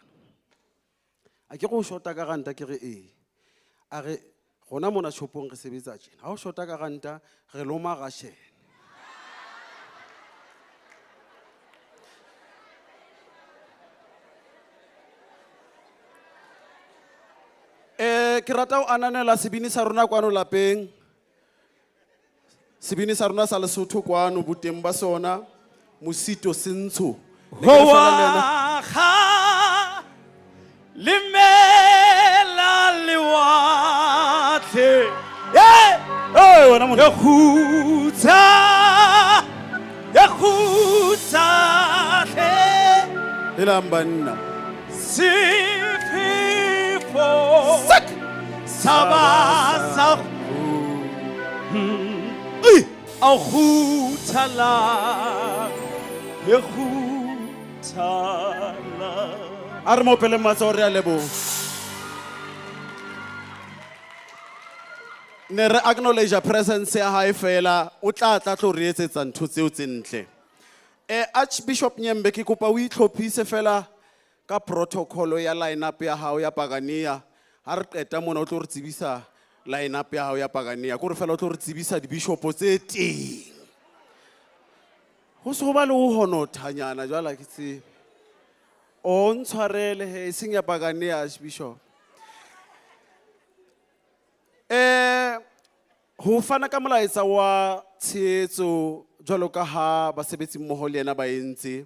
A ke re o shota ka ranta, ke re ee. A re rona mona shopong re sebetsa tjena, ha o shota ka ranta re loma Russian. Ke rata ho ananela sebini sa rona kwano lapeng. Sebini sa rona sa Lesotho kwano, boteng ba sona, Mosito Sentsho. Ne ke re fela le yena. Hoa lemela lewatle. Eh, eh, wena monna. Ya kgutsa, ya kgutsa hle. Helang banna. Sefefo Sak. sa ba sa a kguthala, e kguthala. A re mo opele matsoho, re a leboha. Ne re acknowledge presence ya hae fela, o tla tla tlo re etsetsa ntho tseo tse ntle. Archbishop Nyembe, ke kopa o itlhophise fela ka protocol ya line-up ya hao ya Pagania. Ha re qeta mona o tlo re tsebisa line-up ya hao ya Pagania. Kore fela o tlo re tsebisa dibishopo tse teng. Ho se ho ba le ho honothanyana jwale ha ke tsebe. O ntshwarele he, e seng ya Pagania, Archbishop. Ho fana ka molaetsa wa tshehetso jwalo ka ha basebetsi mmoho le yena ba entse.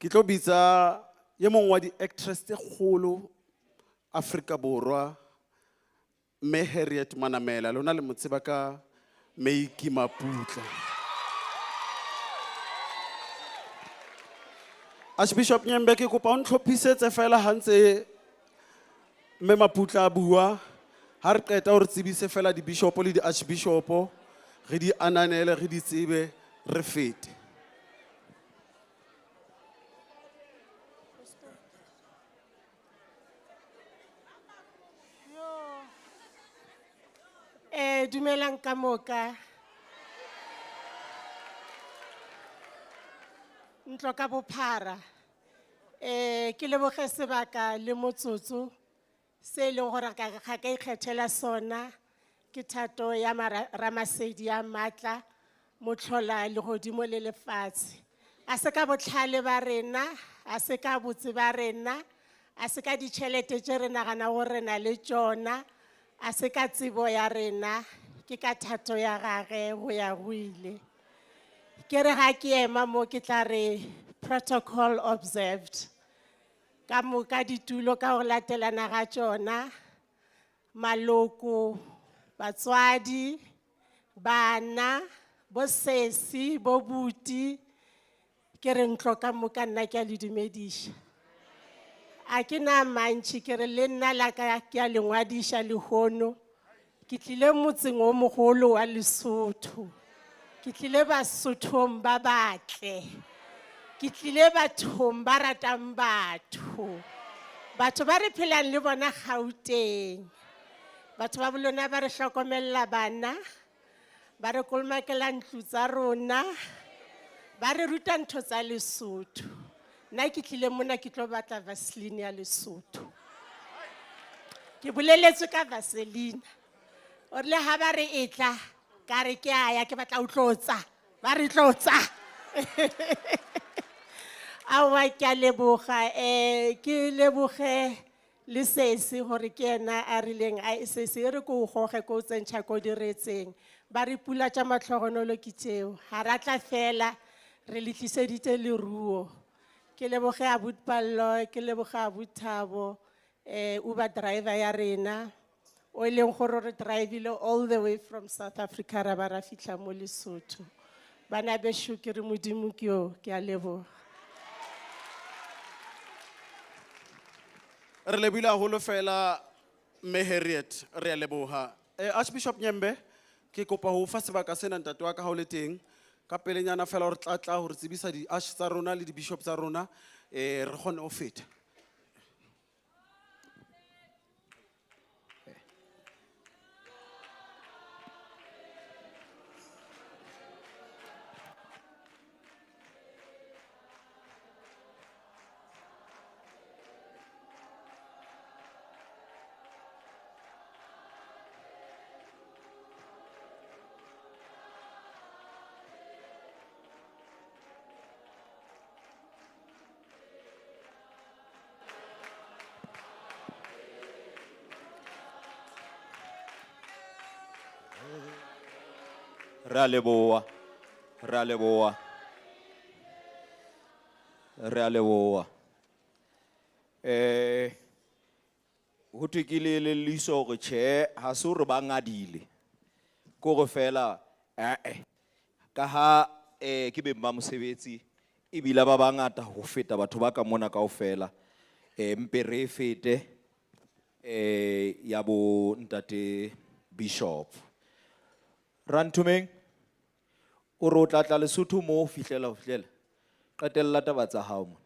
Ke tlo bitsa e mong wa di-actress tse kgolo Afrika Borwa, Mme Harriet Manamela, lona le mo tseba ka Meiki Maputla. Archbishop Nyembe, ke kopa o ntlhophisetse fela ha ntse Mme Maputla a bua. Ha re qeta o re tsebise fela di-bishop le di-archbishop, re di ananele, re di tsebe, re fete. Dumelang ka moka. Ntlo ka bophara. Ke leboge sebaka le motsotso se e leng gore ga ka ikgethela sona, ke thato ya Ramasedi ya matla, motlhola legodimo le lefatshe. A se ka botlhale ba rena, a se ka botse ba rena, a se ka ditšhelete tše re nagana gore re na le tšona, a se ka tsebo ya rena, ke ka thato ya gage go ya go ile. Ke re ga ke ema mo ke tla re protocol observed. Ka moka ditulo ka go latelana ga tšona, maloko, batswadi, bana, bosesi, bobuti, ke re ntlo ka moka nna ke a le dumediša. A ke na mantši, ke re le nna la ka ke a le ngwadiša lehono. Ke tlile motseng o mogolo wa Lesotho. Ke tlile Basothong ba batle. Ke tlile bathong ba ratang batho. Batho ba re phelang le bona Gauteng. Batho ba bolona ba re hlokomella bana, ba re kolomakela ntlo tsa rona, ba re ruta ntho tsa Lesotho. Nna ke tlile mona ke tlo batla Vaseline ya Lesotho. Ke boleletswe ka Vaseline. O rile ha ba re etla, ka re ke a ya, ke batla ho tlotsa. Ba re tlotsa. Aowa, ke a leboga. Ke leboge le sesi gore ke ena a rileng, ai, sesi, e re ko o goge ko o tsentšha ko diretseng. Ba re pula tša matlhogonolo ke tšeo. Ha ra tla fela, Re le tliseditse leruo. Ke leboge abuti Pallo, ke leboge abuti Thabo, Uber driver ya rena, o e leng gore re drivile all the way from South Africa ra ba ra fitlha mo Lesotho. Bana bešo ke re Modimo ke yo, ke a leboga. Re lebile haholo fela Mme Harriet, re a leboha. Archbishop Nyembe, ke kopa ho o fa sebaka sena ntate wa ka ha o le teng. Ka pelenyana fela hore tla tla hore tsebisa di-arch tsa rona le di-bishop tsa rona, re kgone ho feta. Re a leboha, re a leboha, re a leboha. Ho thwe ke le elelliswa hore tjhe, ha se hore ba ngadile. Ke hore fela, eh-eh, ka ha, ke beng ba mosebetsi, ebile ba bangata ho feta batho ba ka mona kaofela. Mpe re e fete, ya bo ntate Bishop. Ranthomeng, o re o tla tla Lesotho mo ho fihlela, ho fihlela. Qetella taba tsa hao mona.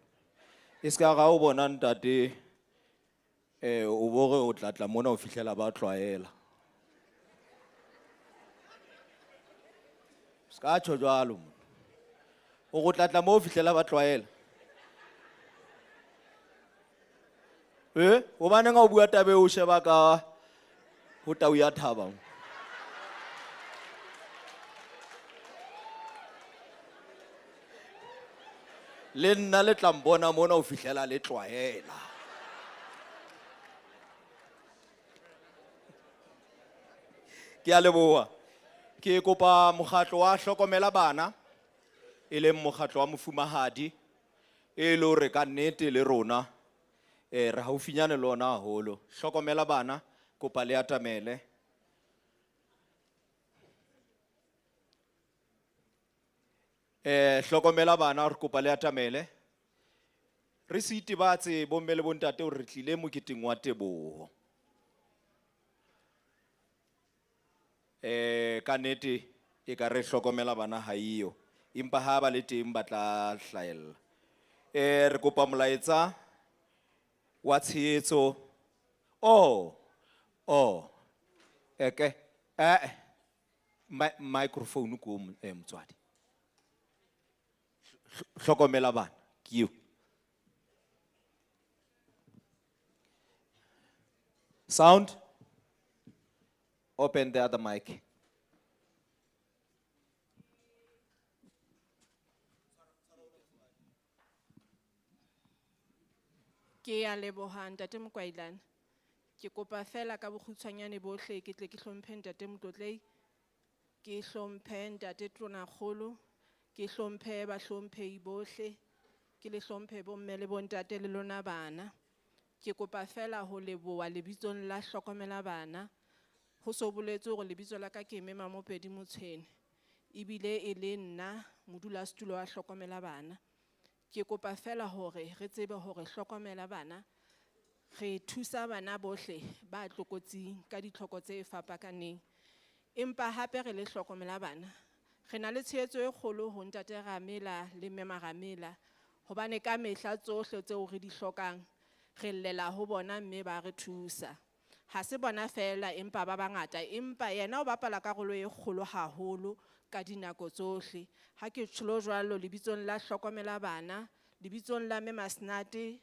E ska ra o bona ntate, o bo re o tla tla mona ho fihlela ba tlwaela. Ska tjho jwalo mona. O re o tla tla mo ho fihlela ba tlwaela. Hobaneng ha o bua taba eo o sheba ka ho tau ya thaba mo? Le nna le tla mpona mona ho fihlela le tlwaela. Ke a leboha. Ke kopa mokgatlo wa hlokomela bana, e leng mokgatlo wa mofumahadi, e le hore ka nnete le rona, re haufinyane le ona haholo. Hlokomela bana, kopa le atamele. Hlokomela bana, re kopa le atamele. Re se itebatse bomme le bontate hore re tlile moketeng wa teboho. Ka nnete e ka re hlokomela bana ha eyo, empa ha ba le teng ba tla hlahella. Re kopa molaetsa wa tshehetso. Oh, oh, eke, microphone ko motswadi. Hlokomela bana, ke eo. Sound. Open the other mic. Ke a leboha ntate Mokwailane. Ke kopa fela ka bokgutshwanyane bohle ke tle ke hlomphe ntate Motlotlei, ke hlomphe ntate Tonakgolo, ke hlomphe bahlomphehi bohle, ke le hlomphe bomme le bontate le lona bana. Ke kopa fela ho leboha lebitsong la hlokomela bana. Ho so boletswe hore lebitso la ka ke Mme Mamopedi Motshwene, ebile e le nna modulasetulo wa hlokomela bana. Ke kopa fela hore re tsebe hore hlokomela bana, re thusa bana bohle ba tlokotsing ka ditlhoko tse fapakaneng. Empa hape re le hlokomela bana, re na le tshehetso e kgolo ho ntate Ramela le mme Maramela, hobane ka mehla tsohle tseo re di hlokang, re llela ho bona mme ba re thusa. Ha se bona fela empa ba bangata, empa yena o bapala karolo e kgolo haholo ka dinako tsohle. Ha ke tjholo jwalo lebitsong la hlokomela bana, lebitsong la mme Masnate,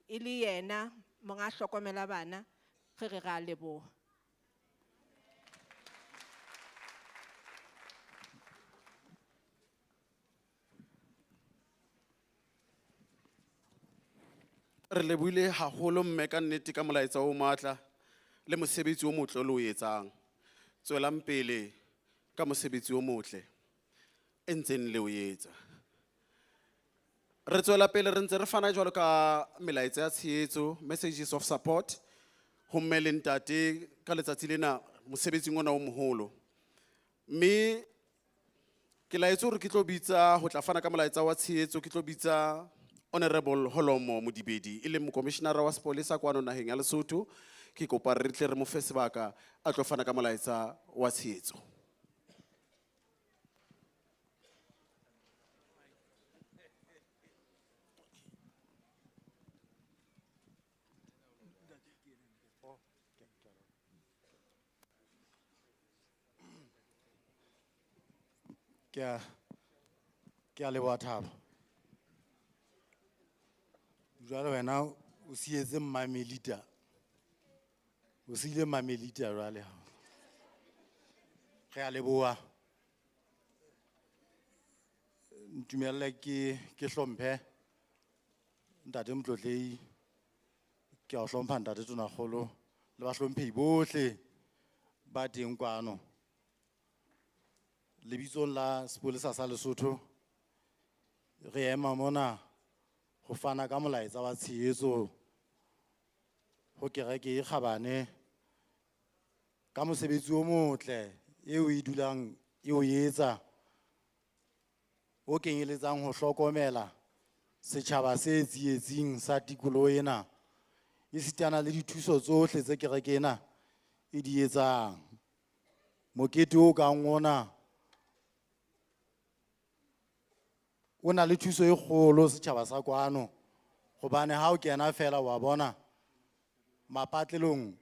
e le yena monga hlokomela bana, re re ra leboha. Re lebohile haholo mme ka nnete ka molaetsa o matla le mosebetsi o motle o le o etsang. Tswelang pele ka mosebetsi o motle e ntseng le o etsa. Re tswela pele re ntse re fana jwalo ka melaetsa ya tshehetso, messages of support ho mme le ntate ka letsatsi lena mosebetsing ona o moholo. Mme ke laetse hore ke tlo bitsa ho tla fana ka molaetsa wa tshehetso, ke tlo bitsa Honorable Holomo Modibedi, e leng mokomishenara wa sepolesa kwano naheng ya Lesotho. Ke kopa re tle re mo fe sebaka a tlo fana ka molaetsa wa tshehetso. Ke a leboha Thabo. Jwale wena o sietse Mmamelita. O siile Mmamelita jwale. Re a leboha. Ntumelle ke hlomphe Ntate Motlotlehi. Ke a o hlompha Ntate Tonakgolo le bahlomphehi bohle ba teng kwano. Lebitsong la sepolesa sa Lesotho re ema mona ho fana ka molaetsa wa tshehetso ho kereke e kgabane ka mosebetsi o motle eo e dulang e o etsa, o kenyeletsang ho hlokomela setjhaba se tsietsing sa tikoloho ena, esitana le dithuso tsohle tse kereke ena e di etsang. Mokete o kang ona o na le thuso e kgolo setjhaba sa kwano, hobane ha o kena fela wa bona mapatlelong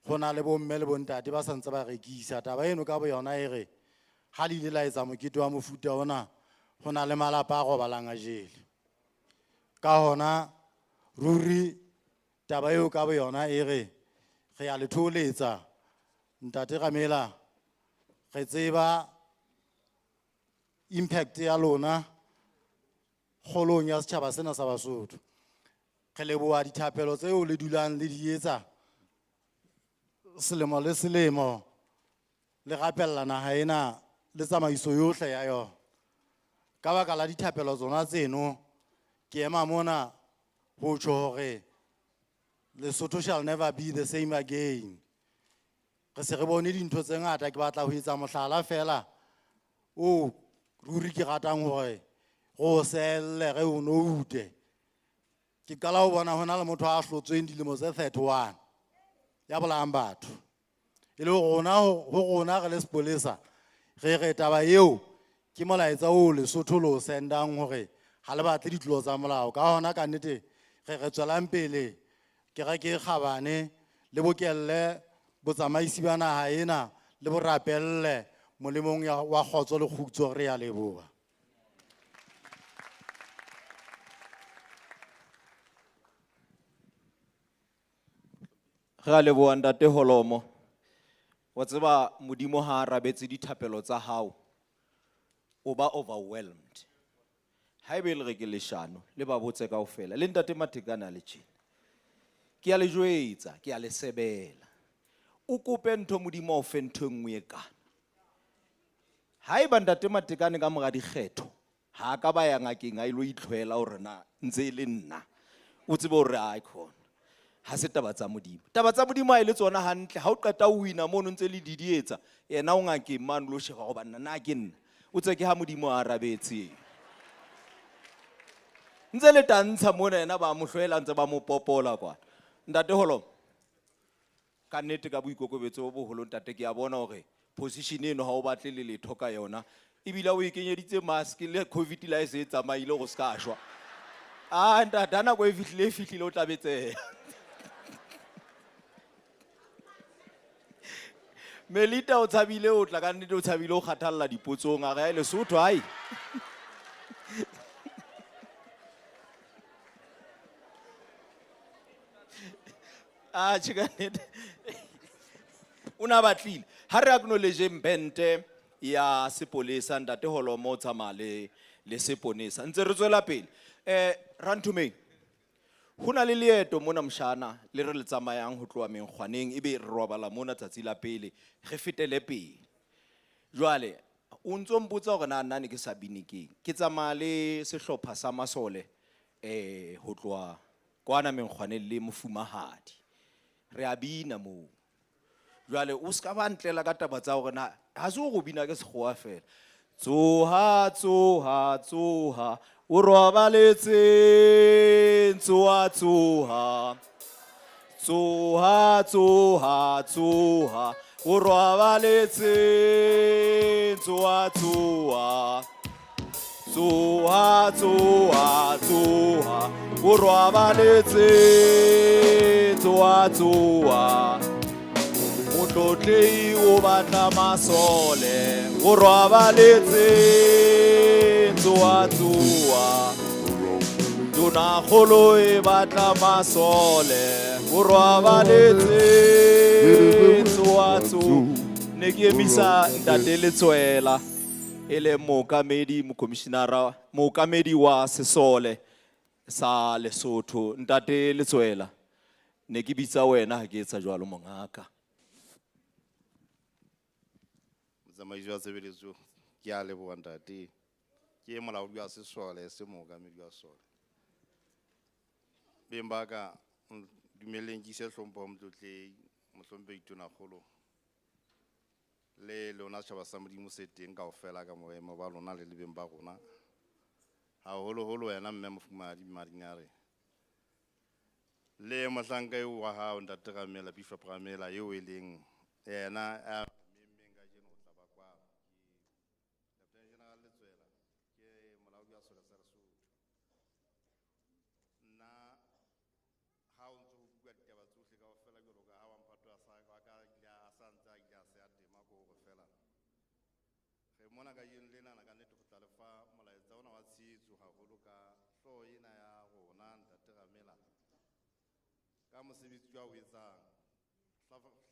ho na le bomme le bontate ba sa ntse ba rekisa. Taba eno ka boyona e re ha le ile la etsa mokete wa mofuta ona, ho na le malapa a robalang a jele. Ka hona ruri taba eo ka boyona e re re a le thoholetsa Ntate Ramela, re tseba impact ya lona kgolong ya setjhaba sena sa Basotho. Re leboha dithapelo tseo le dulang le di etsa selemo le selemo, le rapella naha ena le tsamaiso yohle ya yona. Ka baka la dithapelo tsona tseno, ke ema mona ho tjho hore Lesotho shall never be the same again. Re se re bone dintho tse ngata, ke batla ho etsa mohlala fela o ruri ke ratang hore go selle re o noute. Ke qala ho bona hona le motho a hlotsweng dilemo tse 31 ya bolayang batho. E le rona ho rona re le sepolesa re re taba eo ke molaetsa o Lesotho lo sendang hore ha le batle ditlolo tsa molao. Ka hona ka nnete re re tswelang pele kereke e kgabane le bokelle botsamaisi ba naha ena le borapelle molemong wa kgotso le kgutso. Re a leboha. Re a leboha Ntate Holomo. Wa tseba Modimo ha a arabetse dithapelo tsa hao, o ba overwhelmed. Haebe le re ke leshano, le ba botse kaofela. Le Ntate Matekane a le tjena. Ke a le jwetsa, ke a le sebela. O kope ntho Modimo a o fe ntho e nngwe e kana. Haeba Ntate Matekane ka mora dikgetho, ha a ka ba ya ngakeng a ilo itlhwela hore na ntse e le nna, o tsebe hore a khona. Ha se taba tsa Modimo. Taba tsa Modimo ha e le tsona hantle, ha o qeta o wina mono ntse le didietsa, yena o ngakeng mane o lo sheba hore banna na ke nna. O tse ke ha Modimo a arabetse. Ntse le tantsha mona yena ba mo hlwela ntse ba mo popola kwana. Ntate Holomo, ka nnete ka boikokobetso bo boholo ntate, ke a bona hore position eno ha o batle le letho ka yona. Ebile o e kenyeditse mask le COVID la e se e tsamaile hore o ska shwa. Ah, ntate, ha nako e fihlile, e fihlile, o tla betseha. Melita o tshabile o tla ka nnete, o tshabile o kgathalla dipotsong, a re, Ai, Lesotho, ai. Ah, tjhe, ka nnete. O na batlile. Ha re acknowledge bente ya sepolesa, Ntate Holomo o tsamaya le seponesa. Ntse re tswela pele. Ranthomeng, ho na le leeto mona mshana le re le tsamayang ho tloha Menkgwaneng, ebe re robala mona tsatsi la pele, re fetele pele. Jwale, o ntso mpotsa hore na nna ne ke sa bine keng. Ke tsamaya le sehlopha sa masole Ho tloha kwana Menkgwaneng le mofumahadi. Re a bina moo. Jwale o ska ba ntlela ka taba tsa hore na ha se hore o bina ke sekgowa fela. Tsoha, tsoha, tsoha, o robaletseng, tsoha, tsoha. Tsoha, tsoha, tsoha, o robaletseng, tsoha, tsoha. Tsoha, tsoha, tsoha, o robaletseng, tsoha, tsoha. Motlotlehi o batla masole, o robaletseng, tsoha, tsoha. Tonakgolo e batla masole, o robaletseng, tsoha, tsoha. Ne ke emisa ntate Letswela, e le mookamedi, mokomishinara, mookamedi wa sesole sa Lesotho. Ntate Letswela, ne ke bitsa wena ha ke etsa jwalo mongaka. Motsamaisi wa tshebeletso, ke a leboha ntate. Ke molaodi wa sesole, se mookamedi wa sesole. Beng ba ka, dumelleng ke ise hlompho ho motlotlehi, mohlomphehi Tonakgolo, le lona setjhaba sa Modimo se teng kaofela ka boemo ba lona le lebeng ba rona. Haholoholo wena mme mofumahadi Mmadinare. Le mohlanka eo wa hao ntate Ramela, Bishop Ramela, eo e leng yena a memmeng kajeno ho tla ba kwano. Ke Lieutenant General Letswela, ke molaodi wa sesole sa Lesotho. Nna ha o ntso ho bua ditaba tsohle kaofela jwalo ka ha wa mphato a sa, wa ka ile a sa ntse a ile a se a tema ke hore fela. Re mona kajeno lenana ka nnete ho tla le fa molaetsa ona wa tshehetso haholo ka hlooho ena ya rona ntate Ramela. Ka mosebetsi wa o etsang.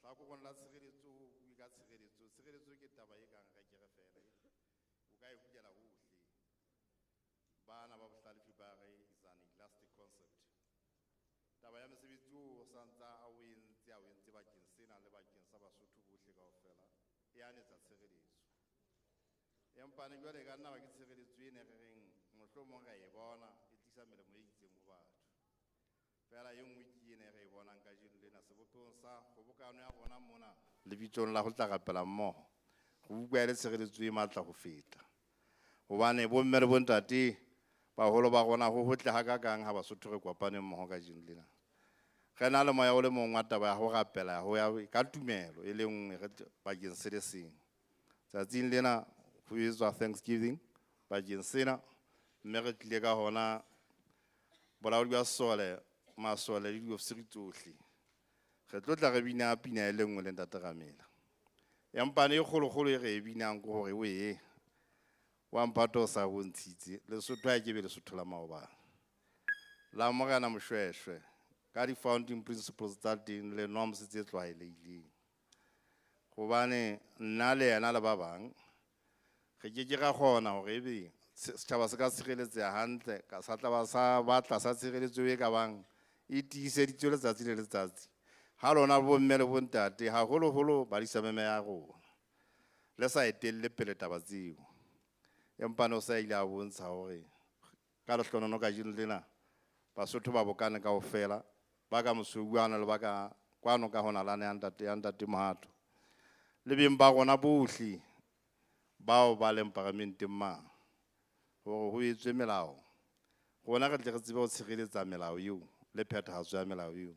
Hlakoreng la tshireletso, o bue ka tshireletso. Tshireletso ke taba e kang rekere fela. O ka e hulela hohle. Bana ba bohlalefi ba re is an elastic concept. Taba ya mosebetsi oo o santsa a o entse, a o entse bakeng sena le bakeng sa Basotho bohle kaofela, e anetsa tshireletso. Empa ne jwale e ka nna ba ke tshireletso e ne re reng mohlomong re a e bona e tlisa melemo e itseng ho batho. Fela e nngwe ke ena e re e bonang kajeno lena sebopehong sa kgobokano ya rona mona lebitsong la ho tla rapela mmoho, re utlwa e le tshireletso e matla ho feta. Hobane bomme le bontate baholo ba rona ho hotle hakakang ha Basotho re kopane mmoho kajeno lena. Re na le moya o le mong wa taba ya ho rapela ho ya ka tumelo e le nngwe re bakeng se le seng. Tsatsing lena ho etswa Thanksgiving bakeng sena, mme re tlile ka hona bolaodi ba sesole, masole le diofisiri tsohle. Re tlo tla re bina pina e le nngwe le ntate Ramela. Empa ne e kgolokgolo e re e binang ke hore wee, wa mphato o sa bontshitse, Lesotho ha e ke be Lesotho la maobane. La Morena Moshoeshoe, ka di-founding principles tsa teng le norms tse tlwaelehileng. Hobane nna le yena le ba bang, re ke ke ra kgona hore ebe setjhaba se ka tshireletseha hantle, ka sa tla ba sa batla sa tshireletso e ka bang e tiiseditswe letsatsi le letsatsi. Ha lona bomme le bontate, haholoholo badisa meme ya rona, le sa etelle pele taba tseo. Empa ne o sa ile a bontsha hore ka lehlohonolono kajeno lena, Basotho ba bokane kaofela, ba ka Mosweuana le ba ka kwano ka hona lane ya ntate, ya ntate Mohato. Le beng ba rona bohle bao ba leng paramenteng mane, hore ho etswe melao. Rona re tle re tsebe ho tshireletsa melao eo le phethahatso ya melao eo.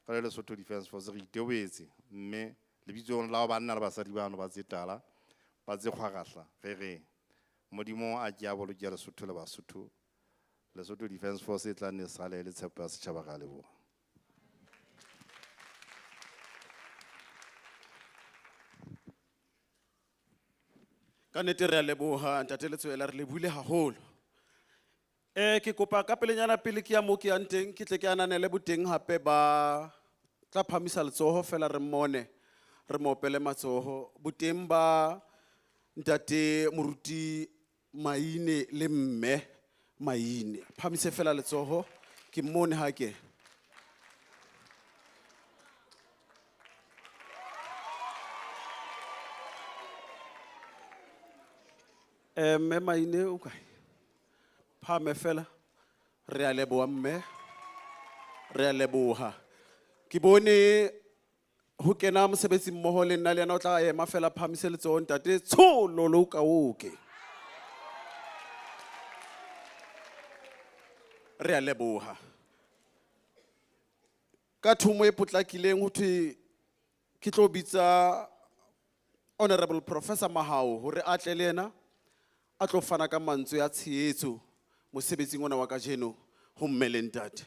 Re le Lesotho Defence Force re itebohetse, mme lebitsong la banna le basadi bano ba tse tala, ba tse kgwarahla, re re Modimo a ke a boloke Lesotho le Basotho. Lesotho Defence Force e tla nne sale le tshepo ya setjhaba, re a leboha. Ka nnete re a leboha ntate Letswela, re lebohile haholo. Ke kopa ka pelenyana pele ke ya moo ke yang teng, ke tle ke ananele boteng hape ba tla phamisa letsoho fela re mmone, re mo opele matsoho. Boteng ba ntate Moruti Maine le mme Maine. Phamise fela letsoho, ke mmone ha ke. Mme Maine o kae? Phame fela. Re a leboha mme. Re a leboha. Ke bone ho kena mosebetsi mmoho le nna le yena o tla ema fela phahamise letsoho ntate Tshololo Kaoke. Re a leboha. Ka thomo e potlakileng ho thwe ke tlo bitsa Honorable Professor Mahao hore a tle le yena a tlo fana ka mantswe a tshehetso mosebetsing ona wa kajeno ho mme le ntate.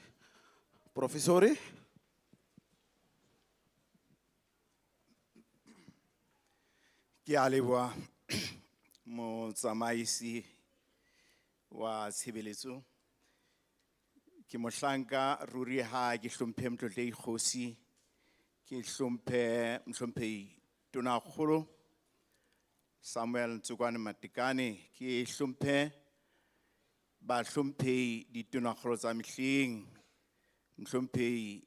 Professor? Ke a leboha motsamaisi wa tshebeletso. Ke mohlanka ruri ha ke hlomphe Motlotlehi Kgosi, ke hlomphe Mohlomphehi Tonakgolo Samuel Ntsokwane Matekane, ke hlomphe bahlomphehi ditonakgolo tsa mehleng, Mohlomphehi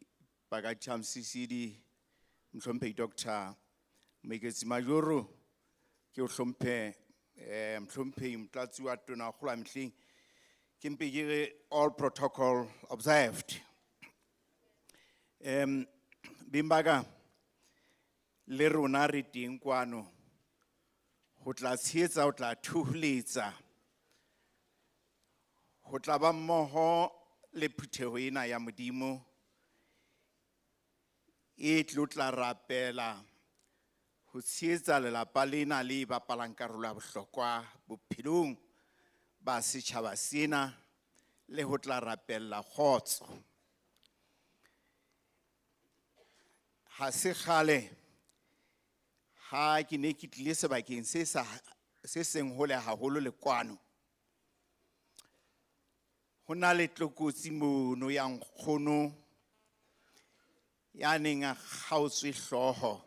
Pakathi Mosisili, Mohlomphehi Doctor Moeketsi Majoro, ke o hlomphe Mohlomphehi Motlatsi wa Tonakgolo wa mehleng. Ke mpe ke re all protocol observed. Beng ba ka, le rona re teng kwano ho tla tshehetsa, ho tla thoholetsa, ho tla ba mmoho le phutheho ena ya Modimo e tlo tla rapela ho tshehetsa lelapa lena le bapalang karolo ya bohlokwa bophelong ba setjhaba sena le ho tla rapella kgotso. Ha se kgale ha ke ne ke tlile sebakeng se sa, se seng hole haholo le kwano. Ho na le tlokotsi mono ya nkgono ya neng a kgaotswe hlooho.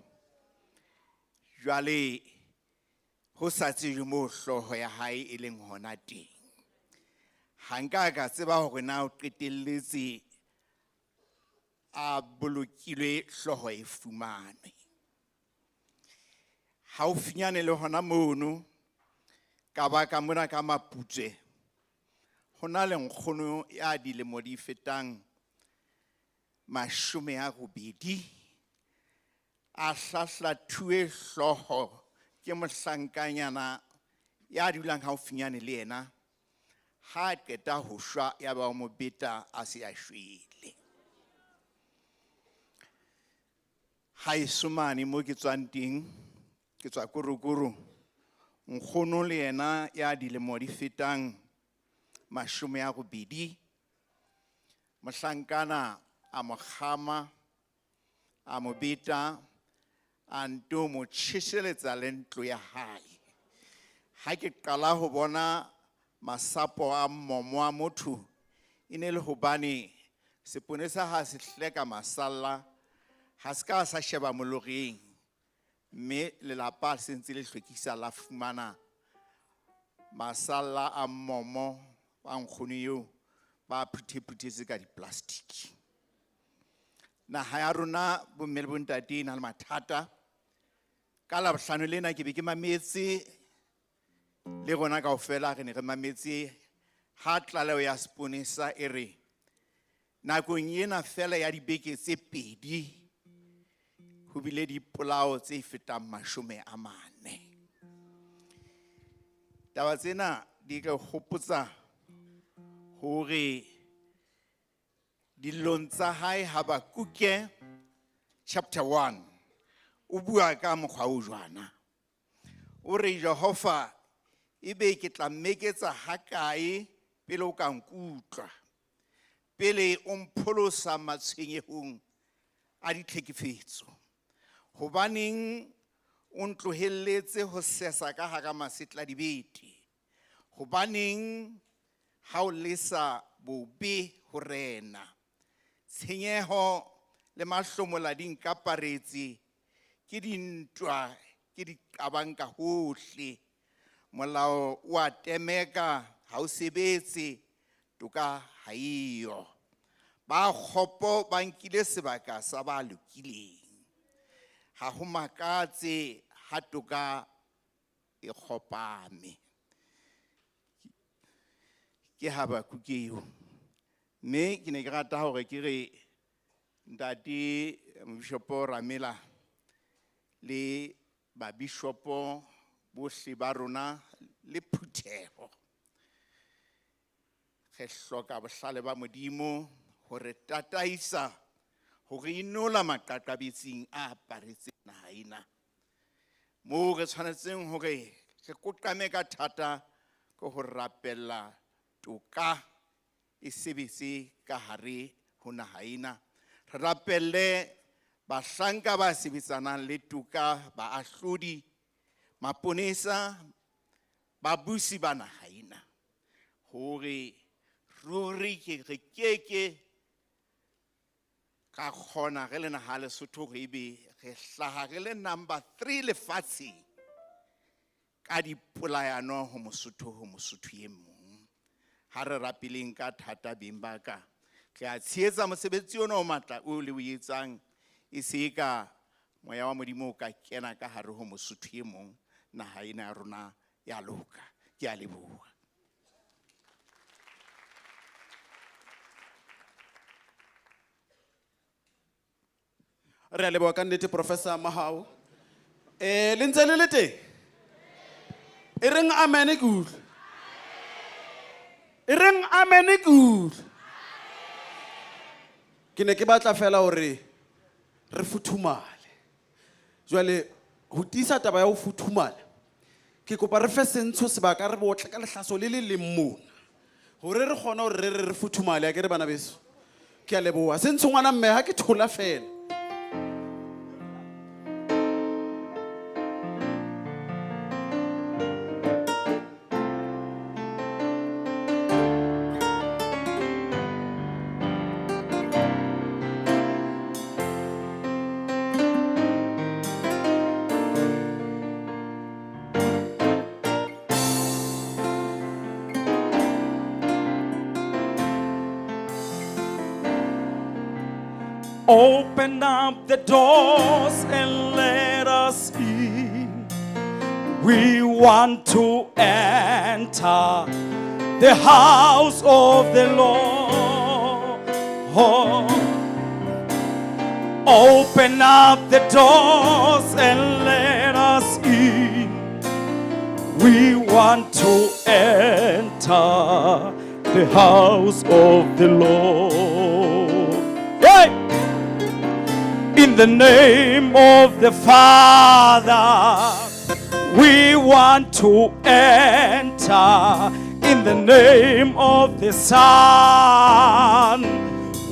Jwale ho sa tsejwe moo hlooho ya hae e leng hona teng. Ha nka ka tseba hore na o qetelletse a bolokilwe hlooho e fumanwe. Haufinyane le hona mono, ka ba ka mona ka Maputswe, ho na le nkgono ya dilemo di fetang 80, a hlahlathuwe hlooho ke mohlankanyana ya dulang haufinyane le yena. Ha a qeta ho shwa, ya ba o mo beta a se a shwele. Haeso mane mo ke tswang teng, ke tswa Korokoro, nkgono le yena ya dilemo di fetang 80, mohlankana a mo kgama, a mo beta, a nto mo tjheseletsa le ntlo ya hae. Ha ke qala ho bona masapo a mmomo wa motho, e ne le hobane seponesa ha se hleka masalla, ha se ka sa sheba moloreng, mme lelapa se ntse le hlwekisa la fumana masalla a mmomo wa nkgono eo ba phuthe-phuthetse ka di-plastic. Naha ya rona bomme le bontate e na le mathata. Ka Labohlano lena ke be ke mametse le rona kaofela re ne re mametse ha tlaleho ya seponesa e re nakong ena fela ya dibeke tse 2 ho bile dipolao tse fetang 40. Taba tsena di re hopotsa hore dillong tsa hae Habakuke chapter 1 o bua ka mokgwa o jwana. O re Jehova ebe ke tla mmeketsa hakae pele o ka nkutlwa, pele o mpholosa matshwenyehong a ditlhekefetso. Hobaneng o ntlohelletse ho sesa ka hara masetladibete? Hobaneng ha o lesa bobe ho rena? Tshenyeho le mahlomola di nkaparetse, ke dintwa, ke di qabang ka hohle. Molao wa temeka ha o sebetse, toka ha eyo. Ba kgopo ba nkile sebaka sa ba lokileng. Ha ho makatse ha toka e kgopame. Ke Habakuke eo. Mme ke ne ke rata hore ke re ntate Mobishopo Ramela le babishopo bohle ba rona le phutheho. Re hloka bohlale ba Modimo hore tataisa hore inola maqaqabetsing a aparetseng naha ena. Moo re tshwanetseng hore re koqame ka thata ke ho rapella toka e sebetse ka hare ho naha ena. Re rapelle bahlanka ba sebetsanang le toka, baahlodi, maponesa, babusi ba naha ena. Hore ruri ke re keke ka kgona re le naha Lesotho hore ebe re hlaha re le number 3 lefatsheng ka dipolayano ho Mosotho ho Mosotho e mong. Ha re rapeleng ka thata beng ba ka. Re a tshehetsa mosebetsi ona o matla o le o etsang, e se ka moya wa Modimo o ka kena ka hare ho Mosotho e mong, naha ena ya rona ya loka. Ke a leboha. Re a leboha ka nnete Professor Mahao. Le ntse le le teng? E reng amen ke utlwe. E reng amen ke utlwe. Ke ne ke batla fela hore re futhumale. Jwale ho tiisa taba ya ho futhumala, ke kopa re fe Sentsho sebaka re botle ka lehlaso le le leng mona. Hore re kgone hore re re re futhumale, akere bana beso. Ke a leboha. Sentsho ngwana mme ha ke thola fela. Open up the doors and let us in. We want to enter the house of the Lord. Open up the doors and let us in. We want to enter the house of the Lord. Hey! In the name of the Father, we want to enter. In the name of the Son,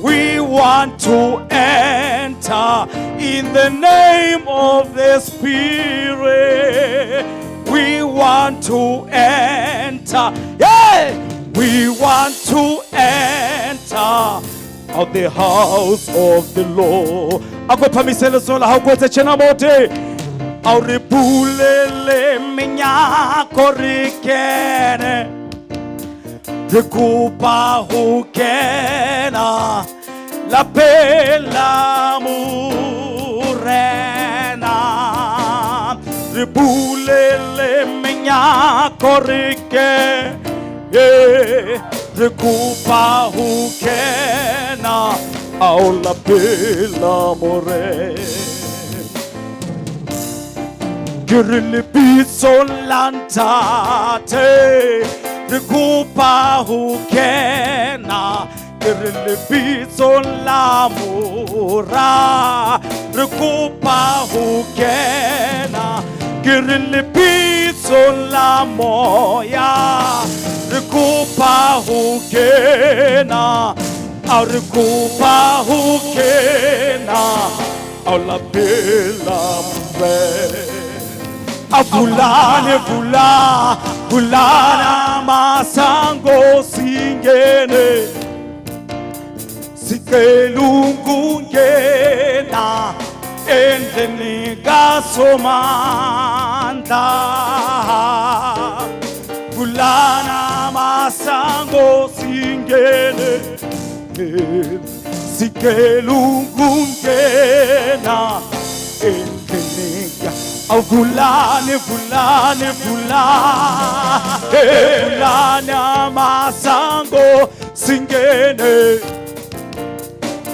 we want to enter. In the name of the Spirit, we want to enter. Yeah! We want to enter of the house of the Lord. Ako phamisele sola ha o kwetse tjena bote. Ao re bulele menyako re kene. Re kopa ho kena lapeng la Morena. Re bulele menyako re kene. Re kopa ho kena ao lapeng la Morena. Ke re lebitso la Ntate, re kopa ho kena. Ke re lebitso la Mora, re kopa ho kena. Ke re lebitso la Moya, re kopa ho kena. A re kopa ho kena ao lapeng la Morena. A vulane, vula, vulana masango singene. Sicela ukungena endlini kaSomandla. Vulana masango singene. Sicela ukungena endlini. Vulani, vulani, vulani, vulani amasango singene,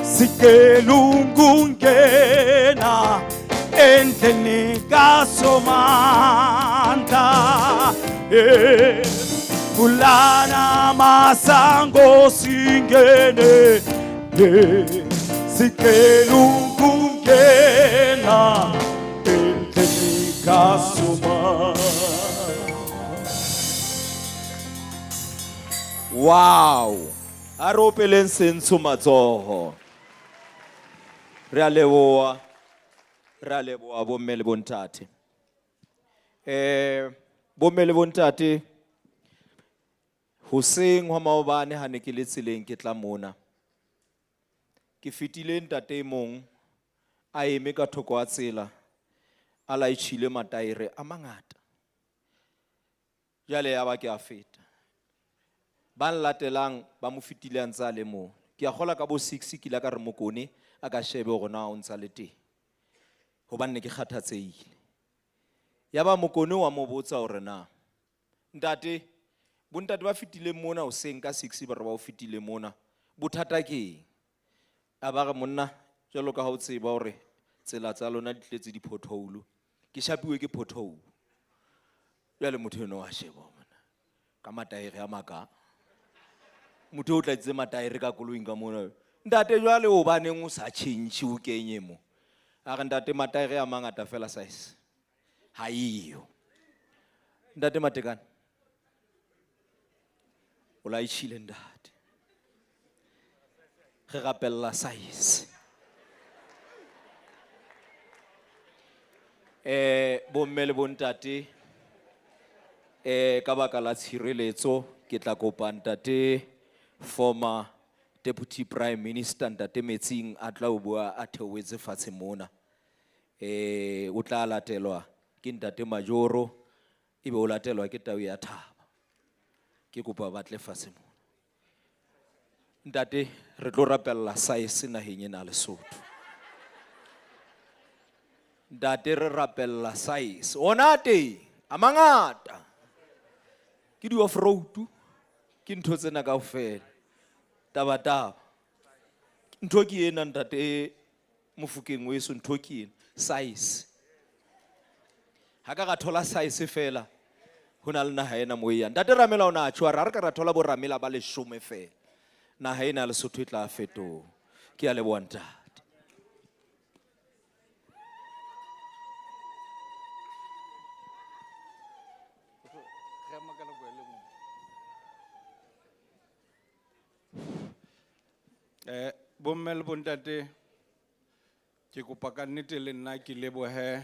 sikelungu ngena endlini kaSomandla. Vulana amasango singene, sikelungu ngena endlini kaSomandla. Wow! A re opeleng sentsho matsoho. Re a leboha. Re a leboha bomme le bontate. Bomme le bontate, hoseng hwa maobane ha ne ke le tseleng ke tla mona. Ke fetile ntate e mong a eme ka thoko ha tsela, a laitjhile mataere a mangata. Jwale ya ba ke a feta. Ba nlatelang ba mo fetile a ntse a le moo. Ke a kgolwa ka bo 6 ke ile ka re mokone a ka shebe hore na o ntse a le teng. Hobane ne ke kgathatsehile. Ya ba mokone wa mo botsa hore na, ntate, bontate ba fetile mona hoseng ka 6 ba re ba o fetile mona, bothata ke eng? A ba re monna, jwalo ka ha o tseba hore tsela tsa lona di tletse di-pothole, ke shapuwe ke pothole. Jwale motho enwa wa sheba mona, ka mataere a maka. Motho o tlatsitse mataere ka koloing ka mona. Ntate, jwale hobaneng o sa tjhentjhe o kenye mo? A re ntate, mataere a mangata fela size ha eyo. Ntate Matekane, o laitjhile ntate. Re rapella size. Bomme le bontate, ka baka la tshireletso, ke tla kopa ntate former Deputy Prime Minister ntate Metsing a tla o bua a theohetse fatshe mona. O tla latelwa ke ntate Majoro, ebe o latelwa ke Tau ya Thaba. Ke kopa ba tle fatshe mona. Ntate, re tlo rapella size naheng ena ya Lesotho. Ntate, re rapella size. Ona teng, a mangata. Ke di off-road, ke ntho tsena kaofela. Taba taba. Ntho ke ena ntate Mofokeng weso, ntho ke ena, size. Ha ka ra thola size fela, ho na le naha ena moo e yang. Ntate Ramela o na tjho, ha re ka ra thola bo Ramela ba leshome fela, naha ena ya Lesotho e tla fetoha. Ke a leboha ntate. Bomme le bontate, ke kopa ka nnete le nna ke lebohe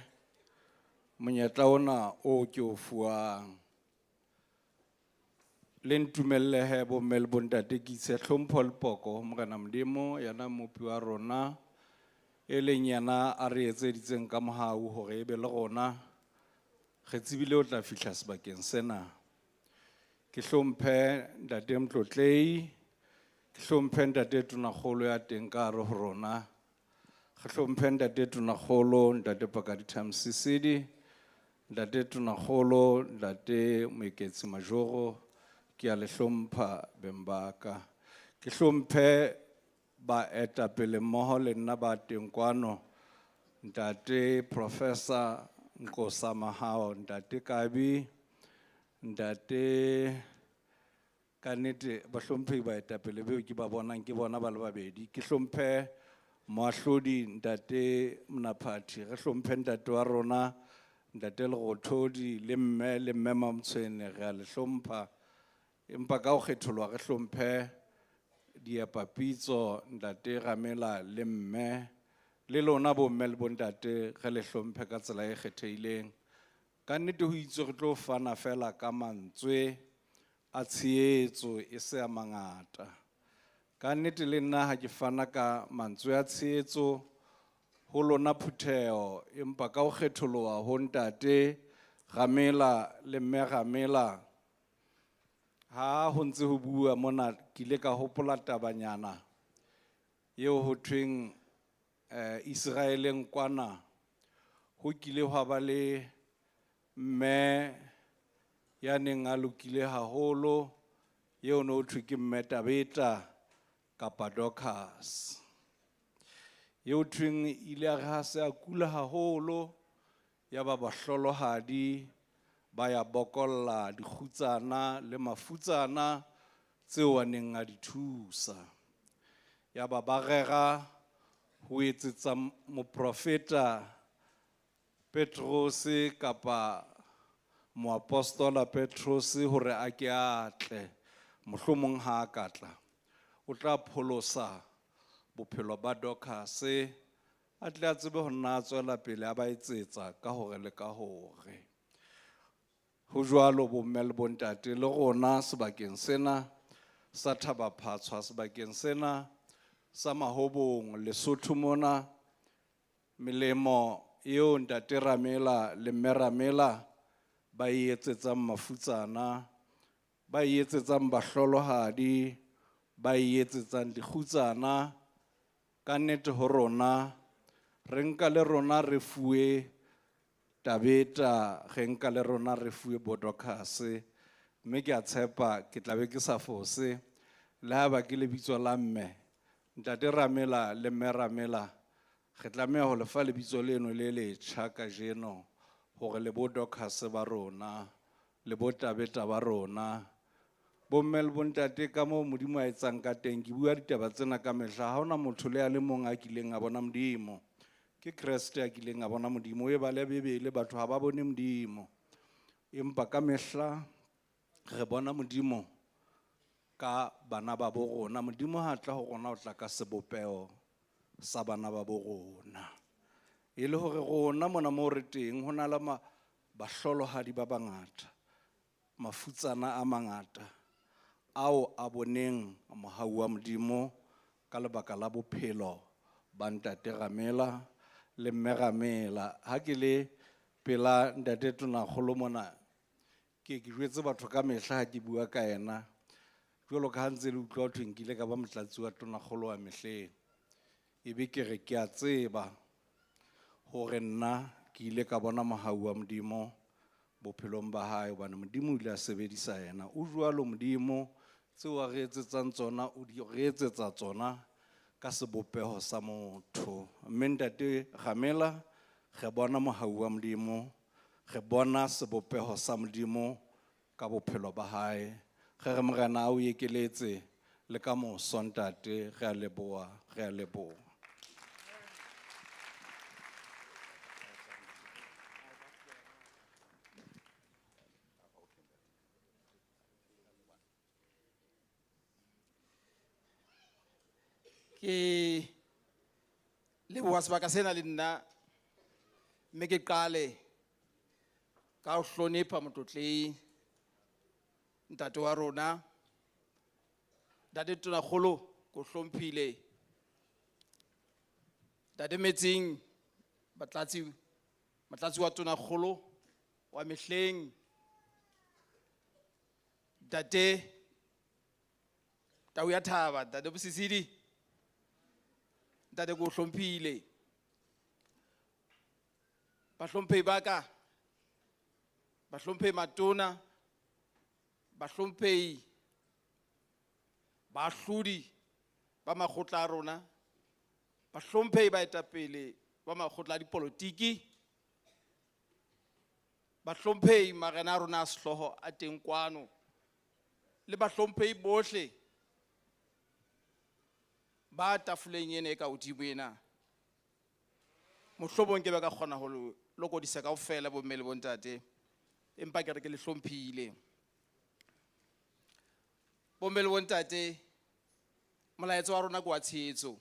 monyetla ona o ke o fuwang. Le ntumelle he bomme le bontate ke ise hlompho le poko ho Morena Modimo, yena Mmopi wa rona, e leng yena a re etseditseng ka mohau hore ebe le rona re tsebile ho tla fihla sebakeng sena. Ke hlomphe ntate Motlotlei, ke hlomphe ntate Tonakgolo ya teng ka hare ho rona, re hlomphe ntate Tonakgolo, ntate Pakalitha Mosisili, ntate Tonakgolo, ntate Moeketsi Majoro, ke a le hlompha beng ba ka. Ke hlomphe baetapele mmoho le nna ba teng kwano, ntate Professor Nkosa Mahao, ntate Kabi, ntate ka nnete bahlomphehi baetapele beo ke ba bonang ke bona ba le babedi. Ke hlomphe moahlodi ntate Monaphathi, re hlomphe ntate wa rona ntate Lerothodi le mme le mme Mamtshwene, re a le hlompha. Empa ka ho kgetholwa re hlomphe diepapitso ntate Ramela le mme le lona bomme le bontate, re le hlomphe ka tsela e kgethehileng. Ka nnete ho itswe re tlo fana fela ka mantswe a tshehetso e se a mangata. Ka nnete le nna ha ke fana ka mantswe a tshehetso ho lona phutheho, empa ka ho kgetholoha ho ntate Ramela le mme Ramela, ha ho ntse ho bua mona ke ile ka hopola tabanyana eo ho thweng, Israeleng kwana Ho kile hwa ba le mme ya neng a lokile haholo, eo no thwe ke mme Tabeta kapa Dorcas. Eo thweng ile a re ha se a kula haholo, ya ba bahlolohadi ba ya bokolla dikgutsana le mafutsana tseo a neng a di thusa. Ya ba ba rera ho etsetsa moprofeta Petrose kapa moapostola Petrose hore a ke a tle, mohlomong ha a ka tla, o tla pholosa bophelo ba Dorcas, a tle a tsebe ho nna a tswela pele a ba etsetsa ka hore le ka hore. Ho jwalo bomme le bontate le rona sebakeng sena sa Thaba-Phatshwa, sebakeng sena sa Mahobong, Lesotho mona, melemo eo ntate Ramela le mme Ramela ba e etsetsang mafutsana, ba e etsetsang bahlolohadi, ba e etsetsang dikgutsana, ka nnete ho rona, re nka le rona re fuwe Tabeta, re nka le rona re fuwe bo Dorcas, mme ke a tshepa ke tla be ke sa fose, le ha ba ke lebitso la mme, ntate Ramela le mme Ramela, re tlameha ho lefa lebitso leno le letjha kajeno hore le bo Dorcas ba rona, le bo Tabeta ba rona. Bomme le bontate, ka moo Modimo a etsang ka teng, ke bua ditaba tsena ka mehla, ha hona motho le a le mong a kileng a bona Modimo. Ke Kreste a kileng a bona Modimo, o e bale Bibele, batho ha ba bone Modimo. Empa ka mehla re bona Modimo ka bana ba bo rona. Modimo ha tla ho rona o tla ka sebopeho sa bana ba bo rona. E le hore rona mona moo re teng ho na le bahlolohadi ba bangata, mafutsana a mangata ao a boneng mohau wa Modimo ka lebaka la bophelo ba ntate Ramela le mme Ramela. Ha ke le pela ntate Tonakgolo mona, ke jwetse batho ka mehla ha ke bua ka yena, jwalo ka ha ntse le utlwa ho thwe nkile ka ba motlatsi wa Tonakgolo wa mehleng. Ebe ke re ke a tseba hore nna ke ile ka bona mohau wa Modimo bophelong ba hae, hobane Modimo o ile a sebedisa yena. O jwalo Modimo, tseo a re etsetsang tsona, o di re etsetsa tsona ka sebopeho sa motho. Mme ntate Ramela, re bona mohau wa Modimo, re bona sebopeho sa Modimo ka bophelo ba hae. Re re Morena a o ekeletse le ka moso ntate, re a leboha, re a leboha. Ke leboha sebaka sena le nna, mme ke qale ka ho hlonepha motlotlehi ntate wa rona, ntate Tonakgolo, ke o hlomphile, ntate Metsing, motlatsi wa Tonakgolo wa mehleng, ntate Tau ya Thaba, ntate Bosisidi, ntate ke o hlomphile. Bahlomphehi ba ka, bahlomphehi matona, bahlomphehi baahlodi ba makgotla a rona, bahlomphehi baetapele ba makgotla a dipolotiki, bahlomphehi marena a rona a sehlooho a teng kwano, le bahlomphehi bohle ba tafoleng ena e ka hodimo ena. Mohlomong ke be ka kgona ho lokodisa kaofela bomme le bontate, empa ke re ke le hlomphile. Bomme le bontate, molaetsa wa rona ke wa tshehetso.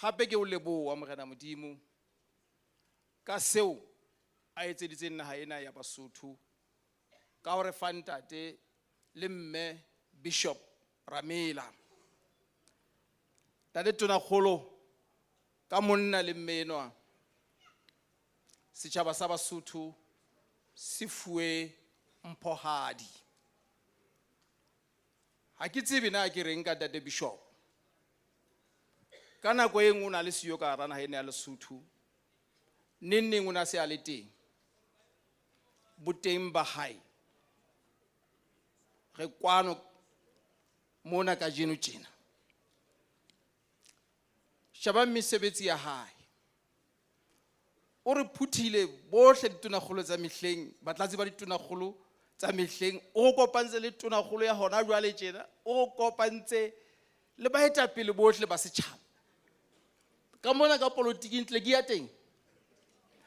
Hape ke o leboha Morena Modimo ka seo a etseditseng naha ena ya Basotho, ka hore fa ntate le mme Bishop Ramela. Ntate Tonakgolo, ka monna le mme enwa, setjhaba sa Basotho se fuwe mphohadi. Ha ke tsebe na ke reng ka ntate Bishop. Ka nako e nngwe o na le siyo ka hara naha ena ya Lesotho. Neng neng o na se a le teng. Boteng ba hae. Re kwano mona kajeno tjena. Sheba mesebetsi ya hae. O re phuthile bohle ditonakgolo tsa mehleng, batlatsi ba ditonakgolo tsa mehleng, o kopantse le tonakgolo ya hona jwale tjena, o kopantse le baetapele bohle ba setjhaba. Ka mona ka politiking tle ke ya teng.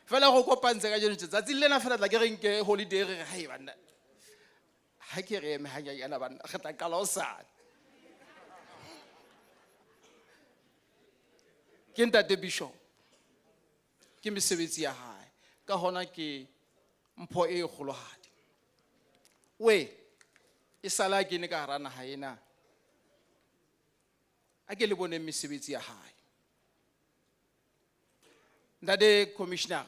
Fela go kopantse ka jeno tje, tsatsing lena fela tla ke re nke holiday re re, hai banna. Ha ke re eme hanyanyana banna, re tla qala hosane. Ke ntate Bishop. Ke mesebetsi ya hae. Ka hona ke mpho e kgolohadi. We, e sala a kene ka hara naha ena. A ke le boneng mesebetsi ya hae. Ntate Commissioner,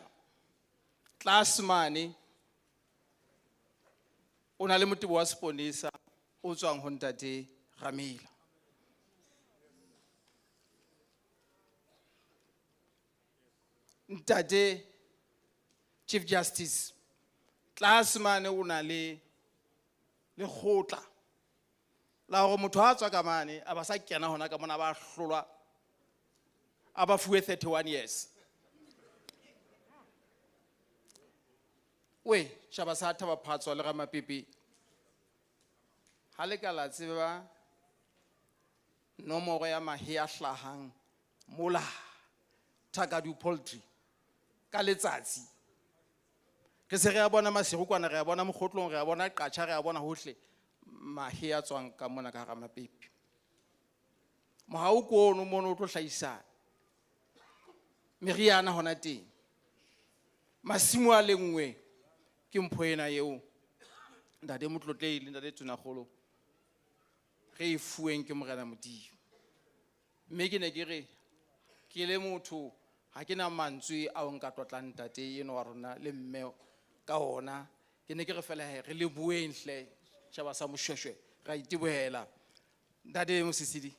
tlase mane, o na le motebo wa seponesa o tswang ho ntate Ramela. Ntate Chief Justice, tlase mane o na le lekgotla la hore motho ha a tswa ka mane, a ba sa kena hona ka mona, ba hlolwa, a ba fuwe 31 years. We, tjhaba sa Thaba Phatswa le Ramapepe, ha le ka la tseba nomoro ya mahe a hlahang mola Thakadu Poultry ka letsatsi. Re se re a bona Maseru kwana, re a bona Mokgotlong, re a bona Qacha, re a bona hohle mahe a tswang ka mona ka hara Mapepe. Mohau ke ono mono o tlo hlahisa meriana hona teng. Masimo a le nngwe ke mpho ena eo ntate Motlotlehi le ntate Tonakgolo re e fuweng ke Morena Modimo. Mme ke ne ke re ke le motho ha ke na mantswe ao nka tlotlang ntate eno wa rona le mme ka ona. Ke ne ke re fela he, re leboheng hle tjhaba sa Moshweshwe, ra itebohela. Ntate Mosisili.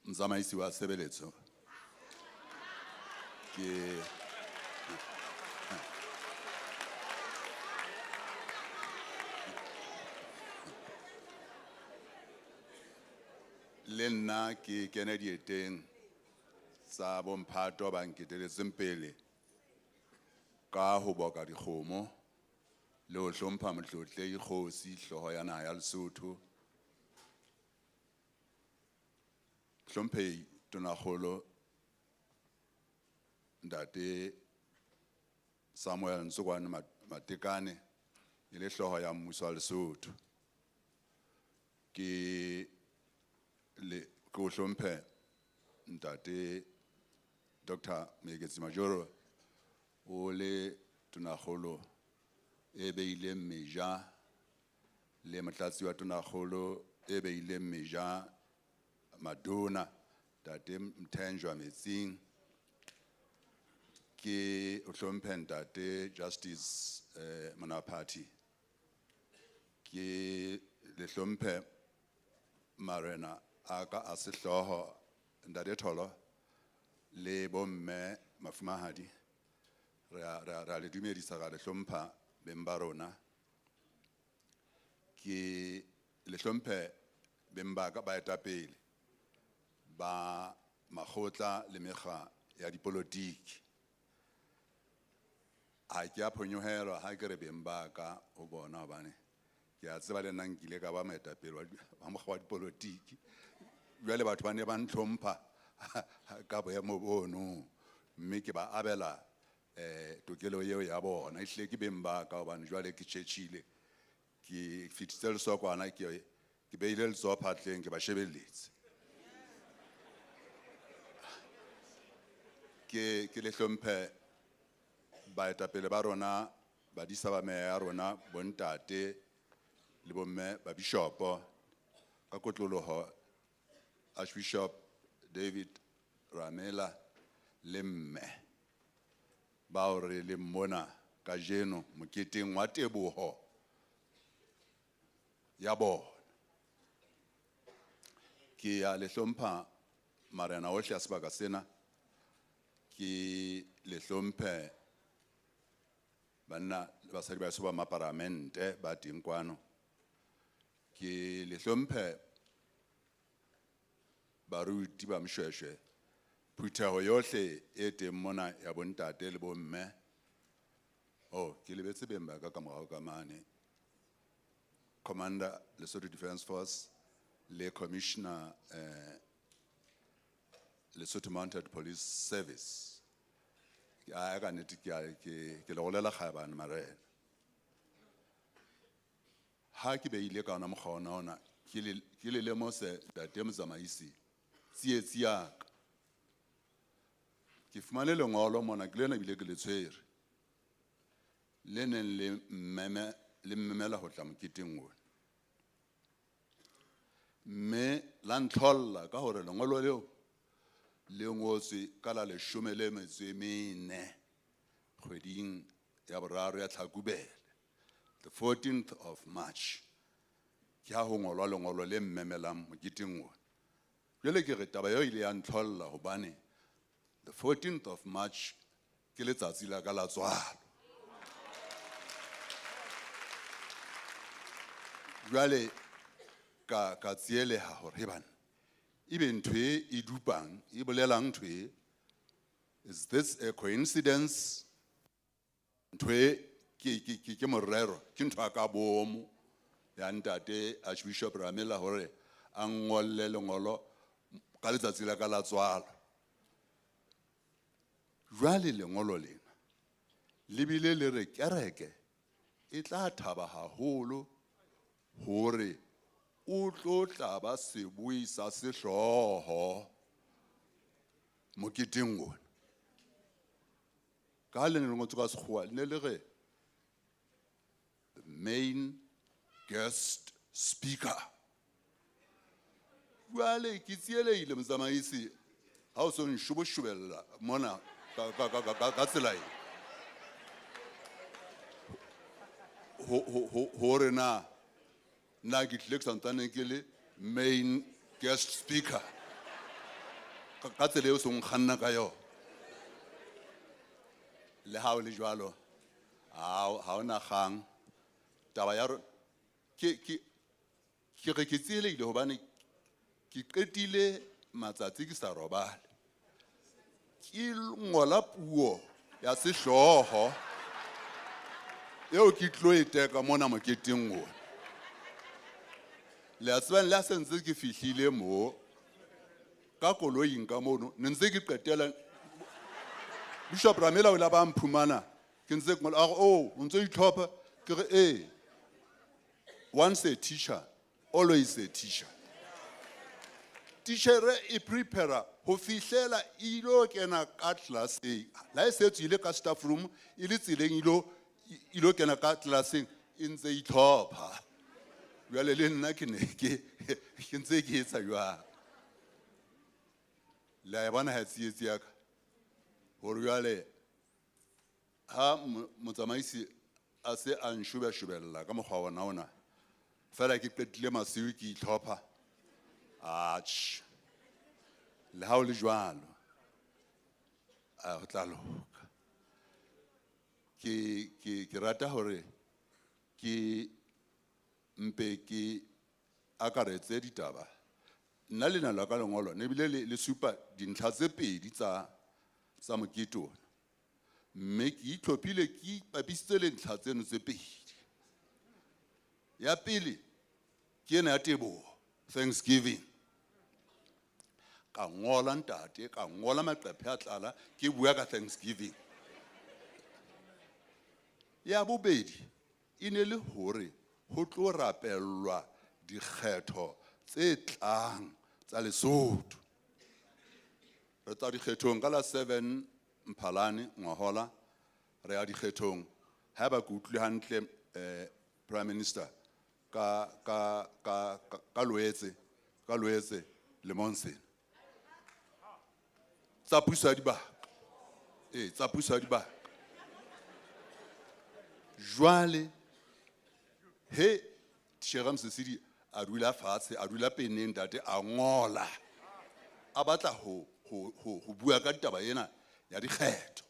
Motsamaisi wa tshebeletso. Ke le nna ke kene dieteng tsa bomphato ba nketeletseng pele ka ho boka dikgomo le ho hlompha motlotlehi kgosi hlooho ya naha ya Lesotho. Hlomphehi Tonakgolo Ntate Samuel Ntsokoane Matekane e le hlooho ya mmuso wa Lesotho. Ke le ke o hlomphe Ntate Doctor Moeketsi Majoro o le Tonakgolo e beileng meja le motlatsi wa Tonakgolo e beileng meja Madonna Ntate Mthenjwa Metsing. Ke o hlomphe Ntate Justice Monaphathi. Ke le hlomphe marena a ka a sehlooho Ntate Tholo le bomme mafumahadi. Re a le dumedisa, ra le hlompha beng ba rona. Ke le hlomphe beng ba ka baetapele ba makgotla le mekga ya dipolotiki. Ha ke a phonyohelwa ha ke re beng ba ka ho bona, hobane ke a tseba le nna nkile ka ba moetapele wa mokgwa wa dipolotiki. Jwale batho ba ne ba ntlhompha ka boemo bono, mme ke ba abela tokelo eo ya bona. Ehlile ke beng ba ka hobane jwale ke tjhetjhile, ke fetise lesokwana, ke beile letsoho phatleng, ke ba shebelletse. Ke le hlomphe baetapele ba rona, badisa ba meya ya rona, bontate le bomme ba bishopo, ka kotloloho Archbishop David Ramela le mme bao re leng mona kajeno moketeng wa teboho ya bona. Ke ya le hlompha marena ohle a sebaka sena, ke le hlomphe banna le basadi ba heso ba maparamente ba teng kwano, ke le hlomphe baruti ba Mshweshwe, phutheho yohle e teng mona ya bontate le bomme. Oh, ke lebetse beng ba ka ka morao ka mane, Commander Lesotho Defence Force le Commissioner Lesotho Mounted Police Service. Ke a ka nnete ke a, ke le rolela kgabane marena. Ha ke beile ka ona mokgwa ona ona, ke le lemose ntate motsamaisi tsietsi ya ka. Ke fumane lengolo mona, ke lena ebile ke le tshwere, le neng le mmeme, le mmemela ho tla moketeng ona. Mme la ntlholla ka hore lengolo leo le ngotswe ka la leshome le metso e mene kgweding ya boraro ya Tlhakubele, the 14th of March. Ke ha ho ngolwa lengolo le mmemelang moketeng ona. Jwale ke re taba eo ile ya ntlholla hobane the 14th of March ke letsatsi la ka la tswalo. Jwale ka tsieleha hore he bana, ebe ntho e e dupang, e bolelang ntho e, is this a coincidence? Ntho e ke morero, ke ntho ya ka bomo ya ntate Archbishop Ramela hore a ngolle lengolo ka letsatsi la ka la tswalo. Jwale lengolo lena le bile le re kereke e tla thaba haholo hore o tlo tla ba sebui sa sehlooho moketeng ona. Ka le ne le ngotswe ka sekgowa, le ne le re the main guest speaker. Jwale ke tsielehile motsamaisi ha o so nshoboshobella mona ka tsela e. Hore na nna ke tlile ke santsane ke le main guest speaker ka tsela eo seng kganna ka yona. Le ha o le jwalo, ha ona kgang. Taba ya ke re ke tsielehile hobane ke qetile matsatsi ke sa robale. Ke ngola puo ya sehlooho eo ke tlo e teka mona moketeng ona. Le a tseba le ha se ntse ke fihlile moo ka koloing ka mono, ne ntse ke qetela Bishop Ramela o ile a ba mphumana, ke ntse ke ngola, a re, oh, o ntso itlhopha? Ke re, ee. Once a teacher, always a teacher. Titjhere e prepare ho fihlela e ilo kena ka classeng. La e se tswile ka staff room, e le tseleng ilo kena ka classeng, e ntse e itlhopha. Jwale le nna ke ne ke ntse ke etsa jwang. Le a e bona ha tsietsi ya ka. Hore jwale ha motsamaisi a se a nshobeshobella ka mokgwa ona ona, fela ke qetile masiu ke itlhopha. Atjhe. Le ha o le jwalo, a ho tla loka. Ke rata hore ke mpe ke akaretse ditaba. Nna lena la ka lengolo ne bile le supa dintlha tse pedi tsa mokete ona. Mme ke itlhophile ke ipapisitse le ntlha tseno tse pedi. Ya pele ke ena ya teboho, Thanksgiving. Ka ngola ntate, ka ngola maqephe a tlala, ke bua ka Thanksgiving. Ya bobedi e ne le hore ho tlo rapellwa dikgetho tse tlang tsa Lesotho. Re tla dikgethong ka la 7 Mphalane ngwahola, re ya dikgethong. Haeba ke utlwile hantle, Prime Minister, ka Loetse lemong sena. Tsa puso ya dibaka. Ee, tsa puso ya dibaka. Jwale he Tjhera Mosisili a dula fatshe, a dula peneng ntate, a ngola. A batla ho bua ka taba ena ya dikgetho.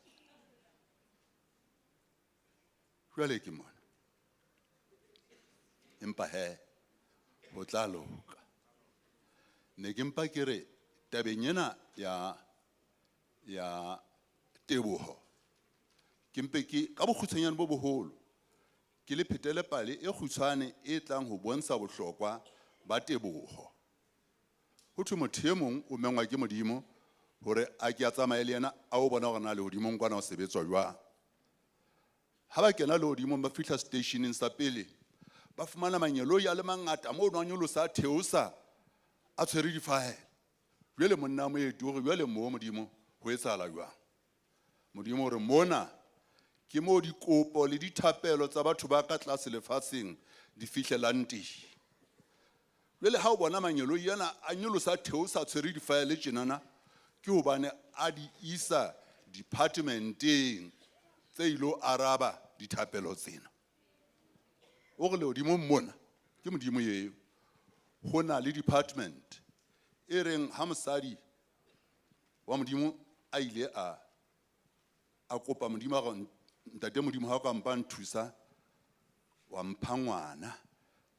Jwale ke mona. Empa he, ho tla loka. Ne ke mpa ke re tabeng ena ya teboho, ke mpe ke ka bokgutshwanyane bo boholo ke le phetele pale e kgutshwane e tlang ho bontsha bohlokwa ba teboho. Ho thwe motho e mong o mengwa ke Modimo hore a ke a tsamaye le yena a o bona hore na lehodimong kwana ho sebetswa jwang. Ha ba kena lehodimong ba fihla seteisheneng sa pele, ba fumana mangeloi a le mangata moo nwa nyolosa a theosa a tshwere difaele. Jwale monna moeti o re, jwale moo Modimo ho etsahala jwang? Modimo o re, mona ke moo dikopo le dithapelo tsa batho ba ka tlase lefatsheng di fihlelang teng. Jwale ha o bona mangeloi ana a nyolosa a theosa a tshwere difaele tjenana, ke hobane a di isa departmenteng tse ilo araba dithapelo tsena. O re lehodimong mona ke Modimo eo, ho na le department e reng ha mosadi wa Modimo a ile a kopa Modimo a re, Ntate Modimo ha o ka mpa nthusa wa mpha ngwana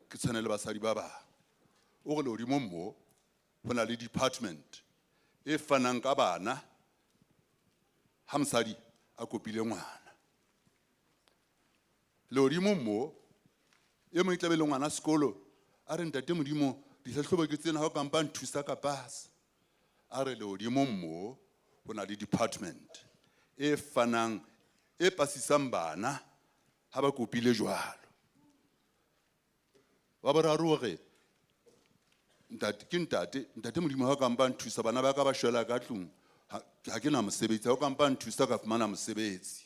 ke tshwane le basadi ba bang. O re lehodimong mo ho na le department e fanang ka bana ha mosadi a kopile ngwana. Lehodimong mo e mong e tla be le ngwana sekolo a re, Ntate Modimo dihlahlobo ke tsena ha o ka mpa nthusa ka pasa. A re lehodimong mo ho na le department e fanang e pasisang bana ha ba kopile jwalo. Wa boraro o re, ntate, ke ntate, Ntate Modimo ha o ka mpa nthusa bana ba ka ba shwela ka tlung, ha ke na mosebetsi, ha o ka mpa nthusa ka fumana mosebetsi.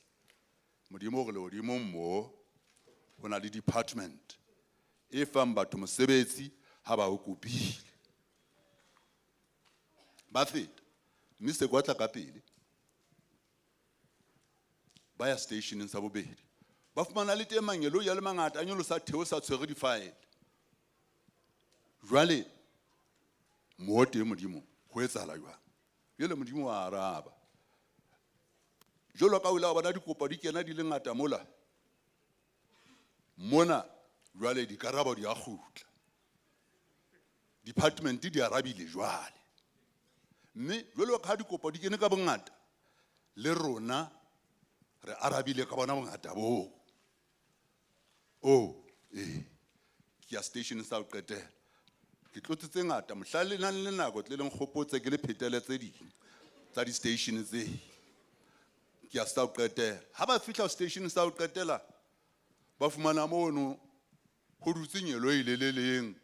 Modimo o re lehodimong mo ho na le department e fang batho mosebetsi ha ba o kopile. Ba feta, mme se kwa tla ka pele. Ba ya stationeng sa bobedi. Ba fumana le teng mangeloi a le mangata a nyolosa theosa tshwere difaele. Jwale moo teng Modimo ho etsahala jwang? Jwale Modimo wa araba. Jwalo ka o ile wa bona dikopo di kena di le ngata mola, mona jwale dikarabo di a kgutla. Department di arabile jwale. Mme jwalo ka ha dikopo di kene ka bongata, le rona re arabile ka bona bongata boo. Oh, ke ya station sa ho qetela. Ke tlotse tse ngata, mohla le nang le nako tle le nkgopotse ke le phetele tse ding tsa di-station tse. Ke ya sa ho qetela. Ha ba fihla station sa ho qetela, ba fumana mono ho dutse nyeloi le le leng,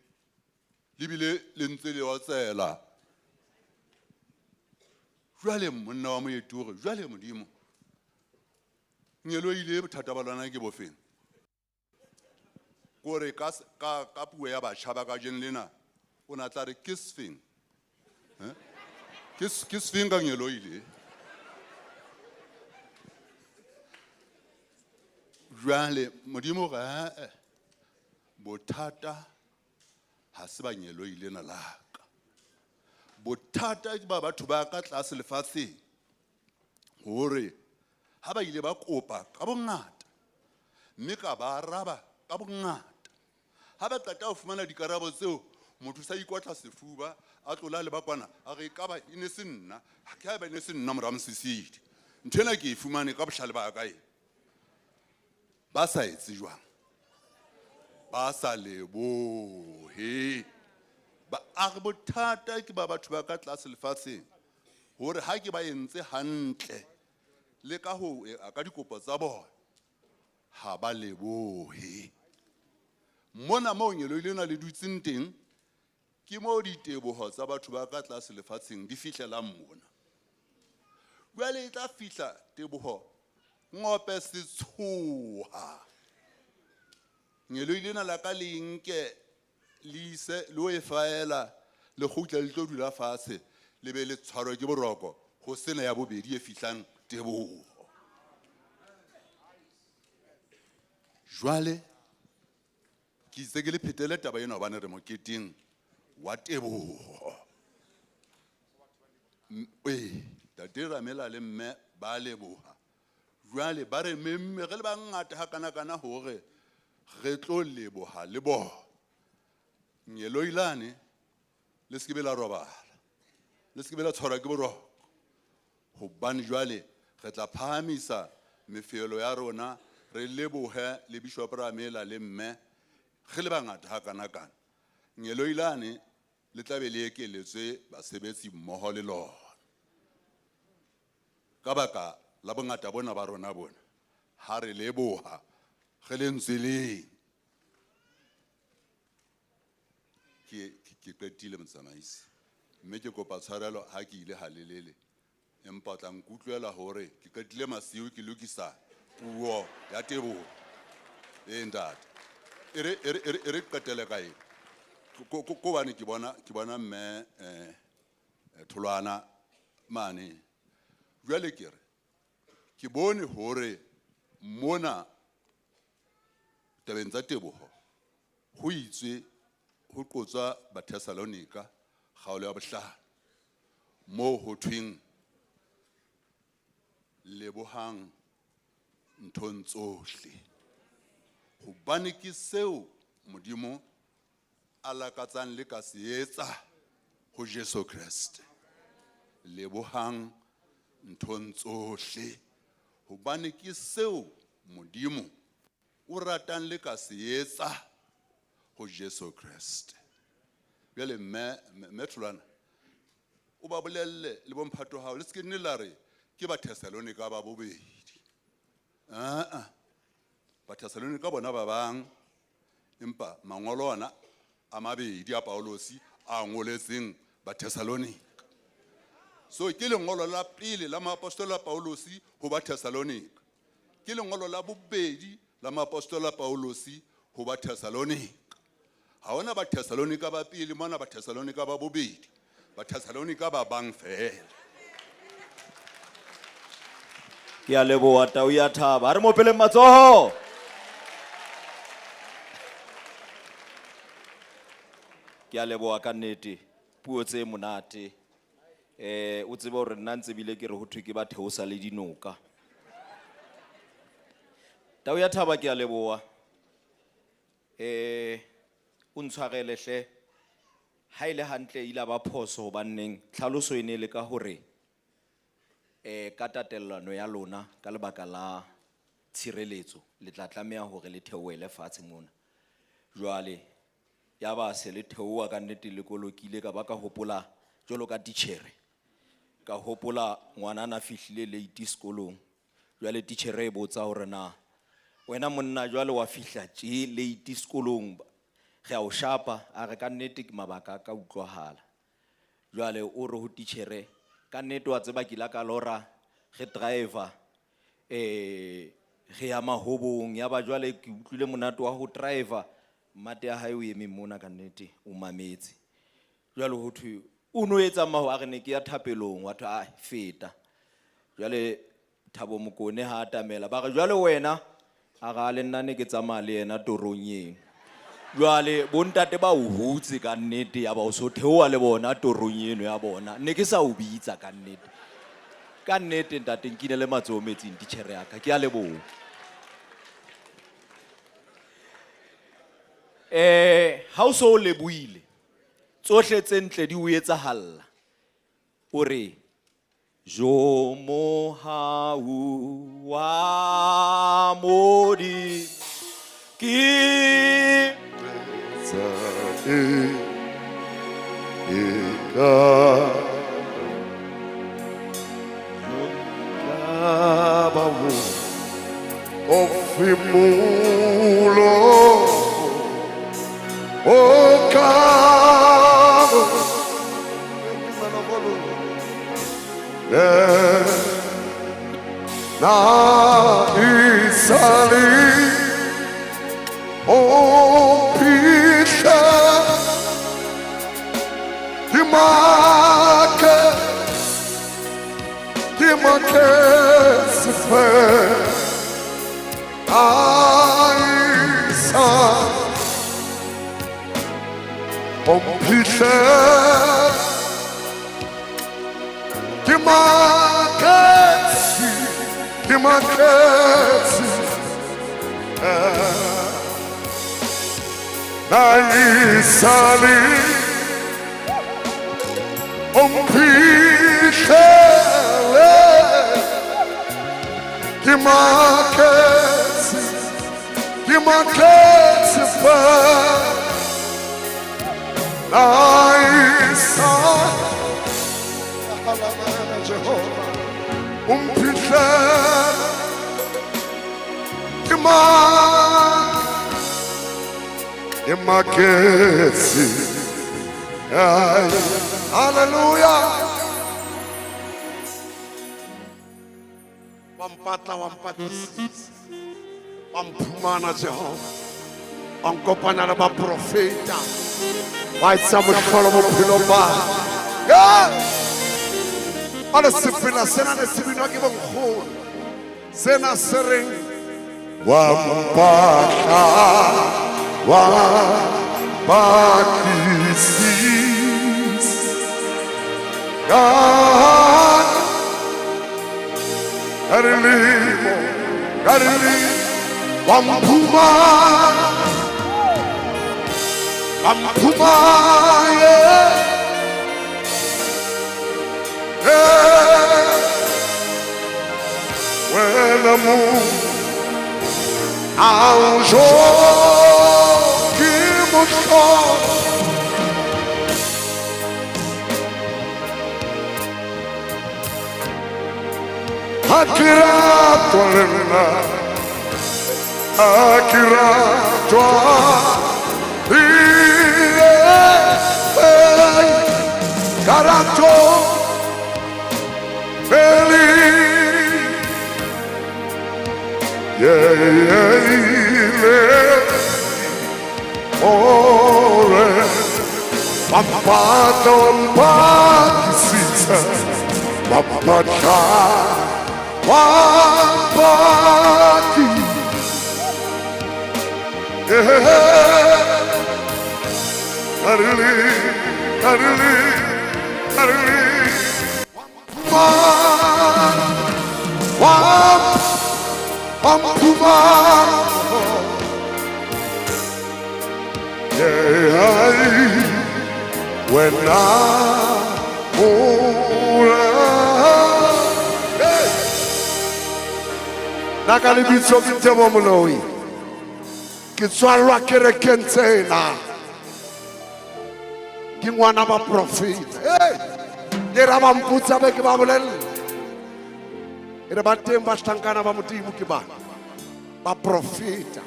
le bile le ntse le otsela. Jwale monna wa moeti o re, jwale Modimo, nyeloi le bothata ba lona ke bofeng? Kore ka puo ya batjha ba kajeno lena, o na tla re ke sefeng? Ke sefeng ka nyeloi le? Jwale Modimo o re, eh, bothata ha se ba nyeloi lena la ka. Bothata ke ba batho ba ka tlase lefatsheng, hore ha ba ile ba kopa ka bongata, mme ka ba araba ka bongata. Ha ba qeta ho fumana dikarabo tseo, motho sa ikotla sefuba, a tlola le ba kwana, a re ekaba e ne se nna, ha ke haeba e ne se nna mora Mosisili. Ntho ena ke e fumane ka bohlale ba ka e. Ba sa etse jwang? Ba sa lebohe. Ba a re bothata ke ba batho ba ka tlase lefatsheng, hore ha ke ba entse hantle le ka ho ka dikopo tsa bona, ha ba lebohe. Mona moo nyeloi lena le dutseng teng, ke moo diteboho tsa batho ba ka tlase lefatsheng di fihlelang mona. Jwale e tla fihla teboho ngope setshoha. Nyeloi lena la ka le nke le ise le o e faela, le kgutle le tlo dula fatshe, le be le tshwarwe ke boroko ho sena ya bobedi e fihlang teboho. Jwale ke itse ke le phetele taba ena hobane re moketeng wa teboho. Ee, Ntate Ramela le mme ba leboha. Jwale ba re memme re le bangata hakanakana hore re tlo leboha le bona. Ngeloi lane le se ke be la robala, le se ke be la tshwarwa ke boroko, hobane jwale re tla phahamisa mefeelo ya rona, re lebohe le Bishop Ramela le mme re le bangata hakanakana. Ngeloi lane le tla be le ekeletswe basebetsi mmoho le lona. Ka baka la bongata bona ba rona bona, ha re leboha re le ntsweleng. Ke qetile motsamaisi, mme ke kopa tshwarelo ha ke ile halelele, empa o tla nkutlwela hore ke qetile masiu ke lokisa puo ya teboho. Ee ntate, e re qetele ka eng? Ko hobane ke bona mme Tholwana mane. Jwale ke re, ke bone hore mona tabeng tsa teboho ho itswe ho qotswa Bathessalonika kgaolo ya bohlano, moo ho thweng lebohang nthong tsohle, hobane ke seo Modimo a lakatsang le ka se etsa ho Jesu Kreste. Lebohang nthong tsohle, hobane ke seo Modimo o ratang le ka se etsa ho Jesu Kreste. Jwale mme Tholwana, o ba bolelle le bomphato hao, le se ke nne la re ke Bathessalonika ba bobedi. Ah-ah. Bathessalonika bona ba bang, empa mangolo ona a mabedi a Paulosi a ngoletseng Bathessalonika. So ke lengolo la pele la moapostola Paulosi ho Bathessalonika, ke lengolo la bobedi la moapostola Paulosi ho Bathessalonika. Ha hona Bathessalonika ba pele mona, Bathessalonika ba bobedi, Bathessalonika ba bang feela. Ke a leboha, tau ya thaba. Ha re mo peleng matsoho. Ke a leboha ka nnete, puo tse monate. O tsebe hore nna ntse bile ke re ho thwe ke ba theosa le dinoka. Tau ya thaba, ke a leboha. O ntshwarele hle. Ha e le hantle e ile ba phoso hobanneng tlhaloso e ne le ka hore, ka tatellano ya lona ka lebaka la tshireletso le tla tlameha hore le theohele fatshe mona. Jwale ya ba se le theoha ka nnete le kolokile, ka ba ka hopola jwalo ka titjhere, ka hopola ngwana na fihlile late sekolong. Jwale titjhere e botsa hore na wena monna jwale wa fihla tje late sekolong, re a o shapa? A re ka nnete ke mabaka a ka utlwahala. Jwale o re ho titjhere, ka nnete wa tseba ke la ka lora re driver, re ya mahobong, ya ba jwale ke utlwile monate wa ho driver. Mmate ya hae o eme mona ka nnete o mametse. Jwale ho thwe o no etsa maho, a re ne ke ya thapelong, wa thwe, ai, feta. Jwale Thabo Mokone ha atamela, ba re jwale wena, a re a le nna ne ke tsamaya le yena torong eno. Jwale bontate ba o hutse ka nnete, ya ba o so theoha le bona torong eno ya bona. Ne ke sa o bitsa ka nnete. Ka nnete ntate, nkine le matsoho metsing titjhere ya ka, ke a leboha. Ha o so o lebohile, tsohle tse ntle di o etsahalla. O re, Jo mohau wa Modimo ke tsa e, e ka ba wo ofimulo o ka na isali o pihla di make se fe a Mphihle ke maketse ke maketse na isale o mphihlele ke maketse fa na isale Jehova umphihlele ke maketse. Hallelujah. Wa mpatla wa mpatlisisa wa mphumana Jehova wa nkopanya le baprofeta wa etsa mohlolo bophelong ba ka. Ale sefela sena ne se binwa ke bonkgono sena se reng wa mpatla wa batlisisa ka rilimo ka rilimo wa mphumana wa mphumana wena mu anjo ke mohlolo ha ke ratwa le nna ha ke ratwa ka ratwa ore wampatla wampatlisisa wampatla wampati arili arili arili wampuma wena ura. Nna ka lebitso ke Tebo Moloi ke tswallwa kerekeng tsena ke ngwana ba profeta. Ke ra ba mpotsa be ke ba bolella e re ba teng bahlankana ba Modimo ke bana ba profeta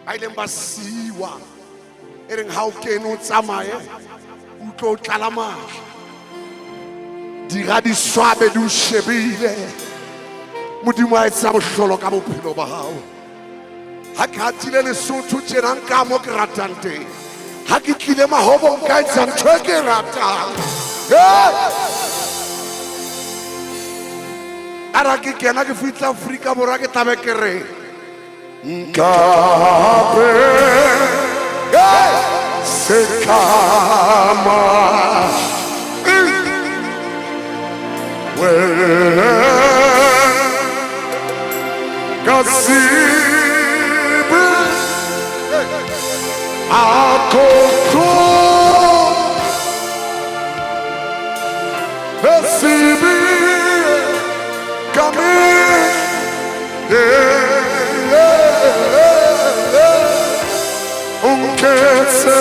ba ileng ba siwa e reng ha o kene o tsamaye o tlo o tlala matla dira di swabe di o shebile Modimo a etsa mohlolo ka bophelo ba hao. Ha ke hatile Lesotho tjena nka mo ke ratang teng ha ke tlile mahobong ka etsa ntho e ke e ratang. Ara ke kena ke fihla Afrika Borwa ke tlabe ke re nkabe sekama kasibe akoko esibi kami unketse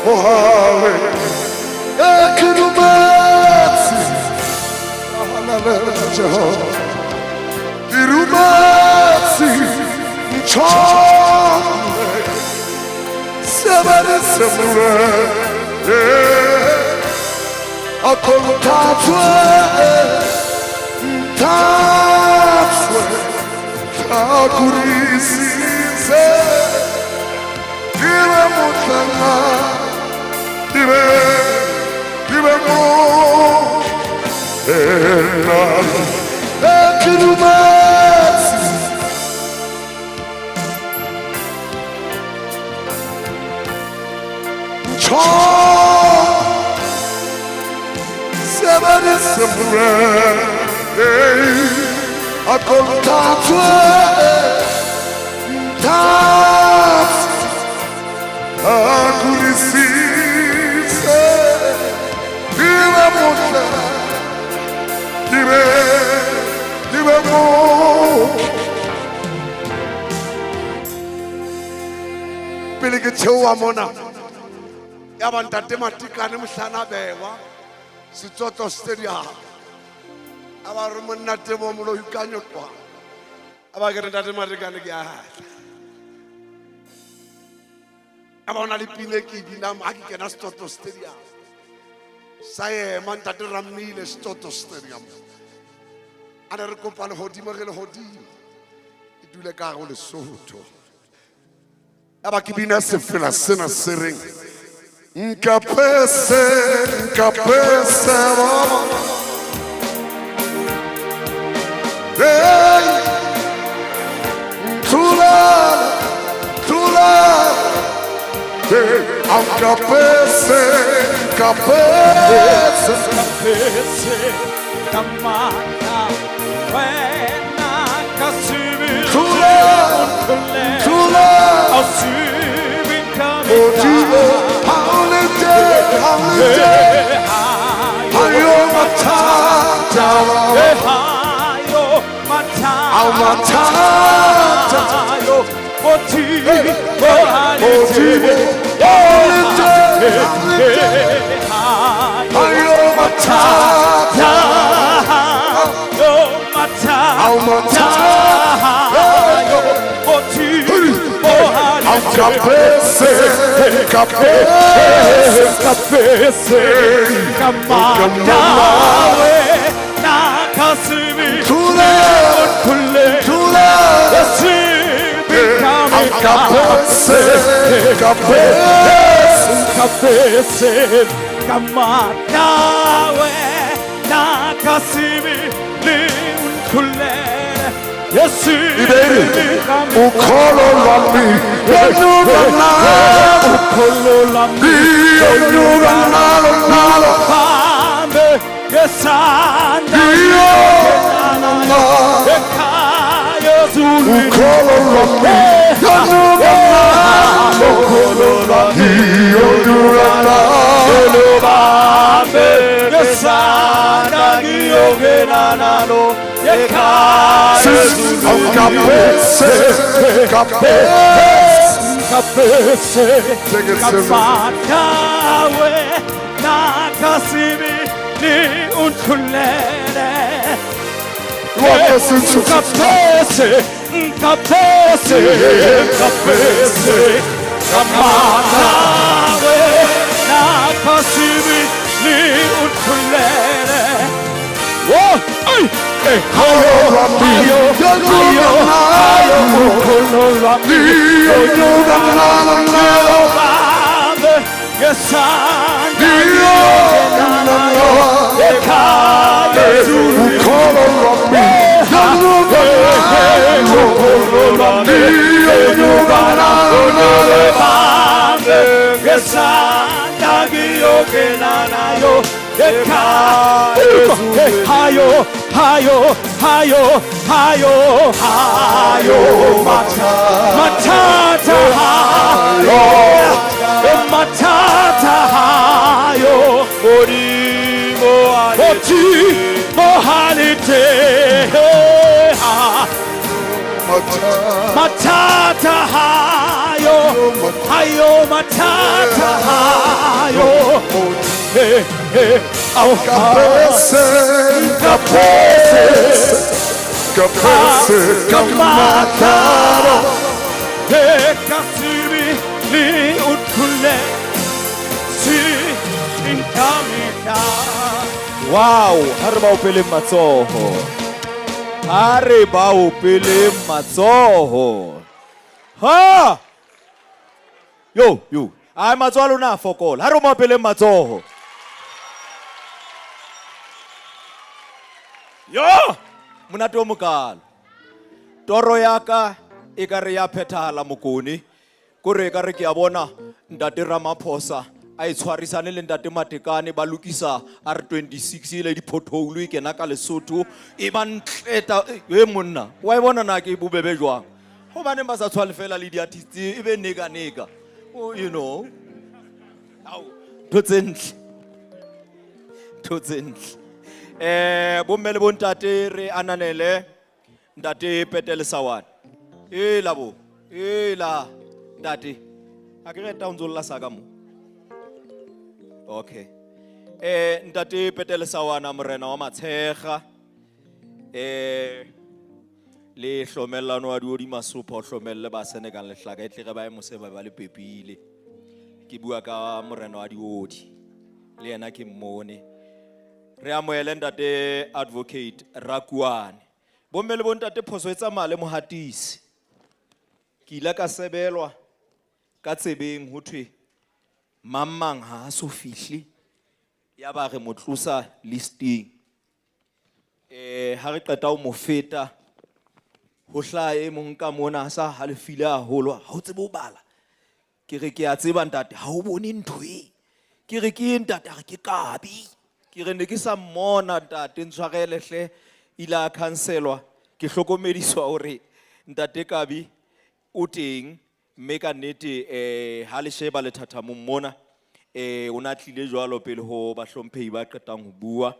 mohale ekirumetsi haleluya Jehova irumetsi nchone seberisemure akontatwe ntatswe takurisize kibe motlanga kibe kibe mo ena ekirumetsi nchone Pele ke theoha mona ya ba ntate Matikane mohlana bewa Setsotso Stadium a ba re monna Tebo Moloi ka nyotwa a ba ke re ntate Matikane ke a tla a ba ona le pina ke e binang ha ke kena Setsotso Stadium sa ema ntate Ramile Setsotso Stadium a ne re kopa lehodimo re lehodimo e dule ka hare ho Lesotho a ba ke bina sefela sena se reng nkapese nkapese baba hey thula thula hey nkapese nkapese nkapese kamata wena kasibili thula thula Motivo, haulete, haulete, hayo matata, hayo matata, motivo, motivo, haulete, haulete, hayo matata, hayo matata, Nkapese, nkapese, nkapese, kamatawe nakasimi, thule, thule, thule, nkapese, nkapese, nkapese, kamatawe nakasimi, thule. Yes, ukholo lwami lwenyuka nalo, ukholo lwami lwenyuka nalo nalo, bambe ngesandla ekhaya ezulwini, ukholo lwami lwenyuka nalo, ukholo lwami lwenyuka nalo, bambe ngesandla ngiyongena nalo. Nkapese, nkapese, nkapese, kamatawe nakasimi ni unthulele. Nkapese, nkapese, nkapese, kamatawe nakasimi ni unthulele. Oh, ay! Hayo, hayo, hayo, hayo, ukholo lwami lwenyuka nalo nalo, bambe ngesandla ekhaya ezulwini, ukholo lwami lwenyuka nalo, ukholo lwami lwenyuka nalo nalo, bambe ngesandla ngiyongena nayo. Hayo, hayo, hayo, hayo, hayo, matata, hayo, matata, hayo, modimo halite, matata, hayo, hayo, matata, hayo. Hey, hey, Nkapese, nkapese, nkapese, kamataro, ekasimi ni uthule, si inkamita. Wow, ha re ba opeleng matsoho. Ha re ba opeleng matsoho. Ha! Yo, yo. Ai matsoho a lona a fokola. Ha re mo opeleng matsoho. Yo! Monate o mokalo. Toro ya ka e ka re ya phethahala Mokone. Kore e ka re ke a bona Ntate Ramaphosa A e tshwarisane le ntate Matekane ba lokisa R26 ile di-pothole e kena ka Lesotho e ba ntle e monna wa e bona na ke bobebe jwang hobaneng ba sa tshwane fela le di-artist e be neka neka. Oh, you know. Ao, ntho tse ntle. Ntho tse ntle. Bomme le bontate re ananele ntate Petele Sawane. E la bo, e la ntate. Ha ke reta o ntso lla sa ka mo. Okay. Ntate Petele Sawana morena wa Matshega. Le hlomellano wa diodi masopha o hlomelle ba Senegal lehlaka e tle re ba e mose ba ba le pepile. Ke bua ka morena wa diodi. Le yena ke mmone. Re amohele ntate Advocate Rakuane. Bomme le bontate phoso e tsamaya le mohatisi. Ke ile ka sebelwa ka tsebeng ho thwe mang mang ha a so fihle. Ya ba re mo tlosa listing. Ha re qeta ho mo feta ho hlaha e mong ka mona a sa halefile haholo, ha o tsebe ho bala. Ke re ke a tseba ntate, ha o bone ntho e. Ke re ke eng ntate, a re ke kabi. Ke re ne ke sa mmona ntate, ntshwarele hle, ile a cancelwa. Ke hlokomediswa hore ntate Kabi o teng, mme ka nnete ha le sheba lethathamong mona, o na tlile jwalo pele ho bahlomphehi ba qetang ho bua.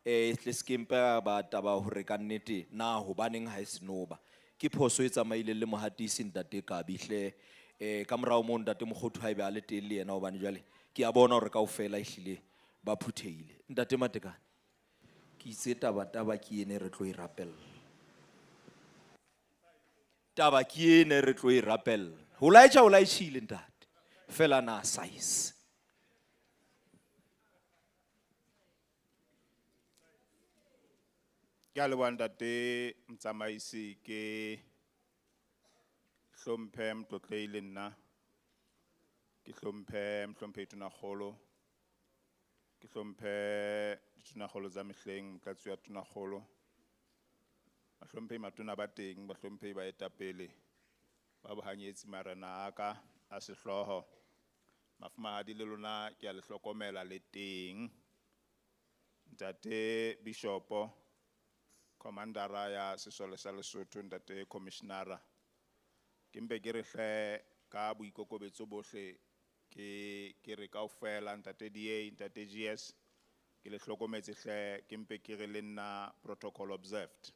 Tle se ke mpa ba taba hore ka nnete na hobaneng ha e senoba. Ke phoso e tsamaileng le mohatisi ntate Kabi hle. Ka morao moo ntate Mokgothu ha ebe a le teng le yena hobane jwale ke a bona hore kaofela ehlile ba phuthehile. Ntate Matekane, ke itse taba taba ke ene re tlo e rapella. Taba ke ene re tlo e rapella. Ho laetja o laetjhile ntate. Fela na size. Ke a leboha ntate motsamaisi, ke hlomphe motlotlehi le nna. Ke hlomphe mohlomphehi Tonakgolo. Ke hlomphe ditonakgolo tsa mehleng, motlatsi wa Tonakgolo. Bahlomphehi matona ba teng, bahlomphehi baetapele ba bohanyetsi marena a ka a sehlooho. Mafumahadi le lona ke a le hlokomela le teng. Ntate Bishopo, Commander ya Sesole sa Lesotho, ntate Commissioner. Ke mpe ke re hle ka boikokobetso bohle ke re kaofela ntate DA, ntate GS, ke le hlokometse hle, ke mpe ke re le nna protocol observed.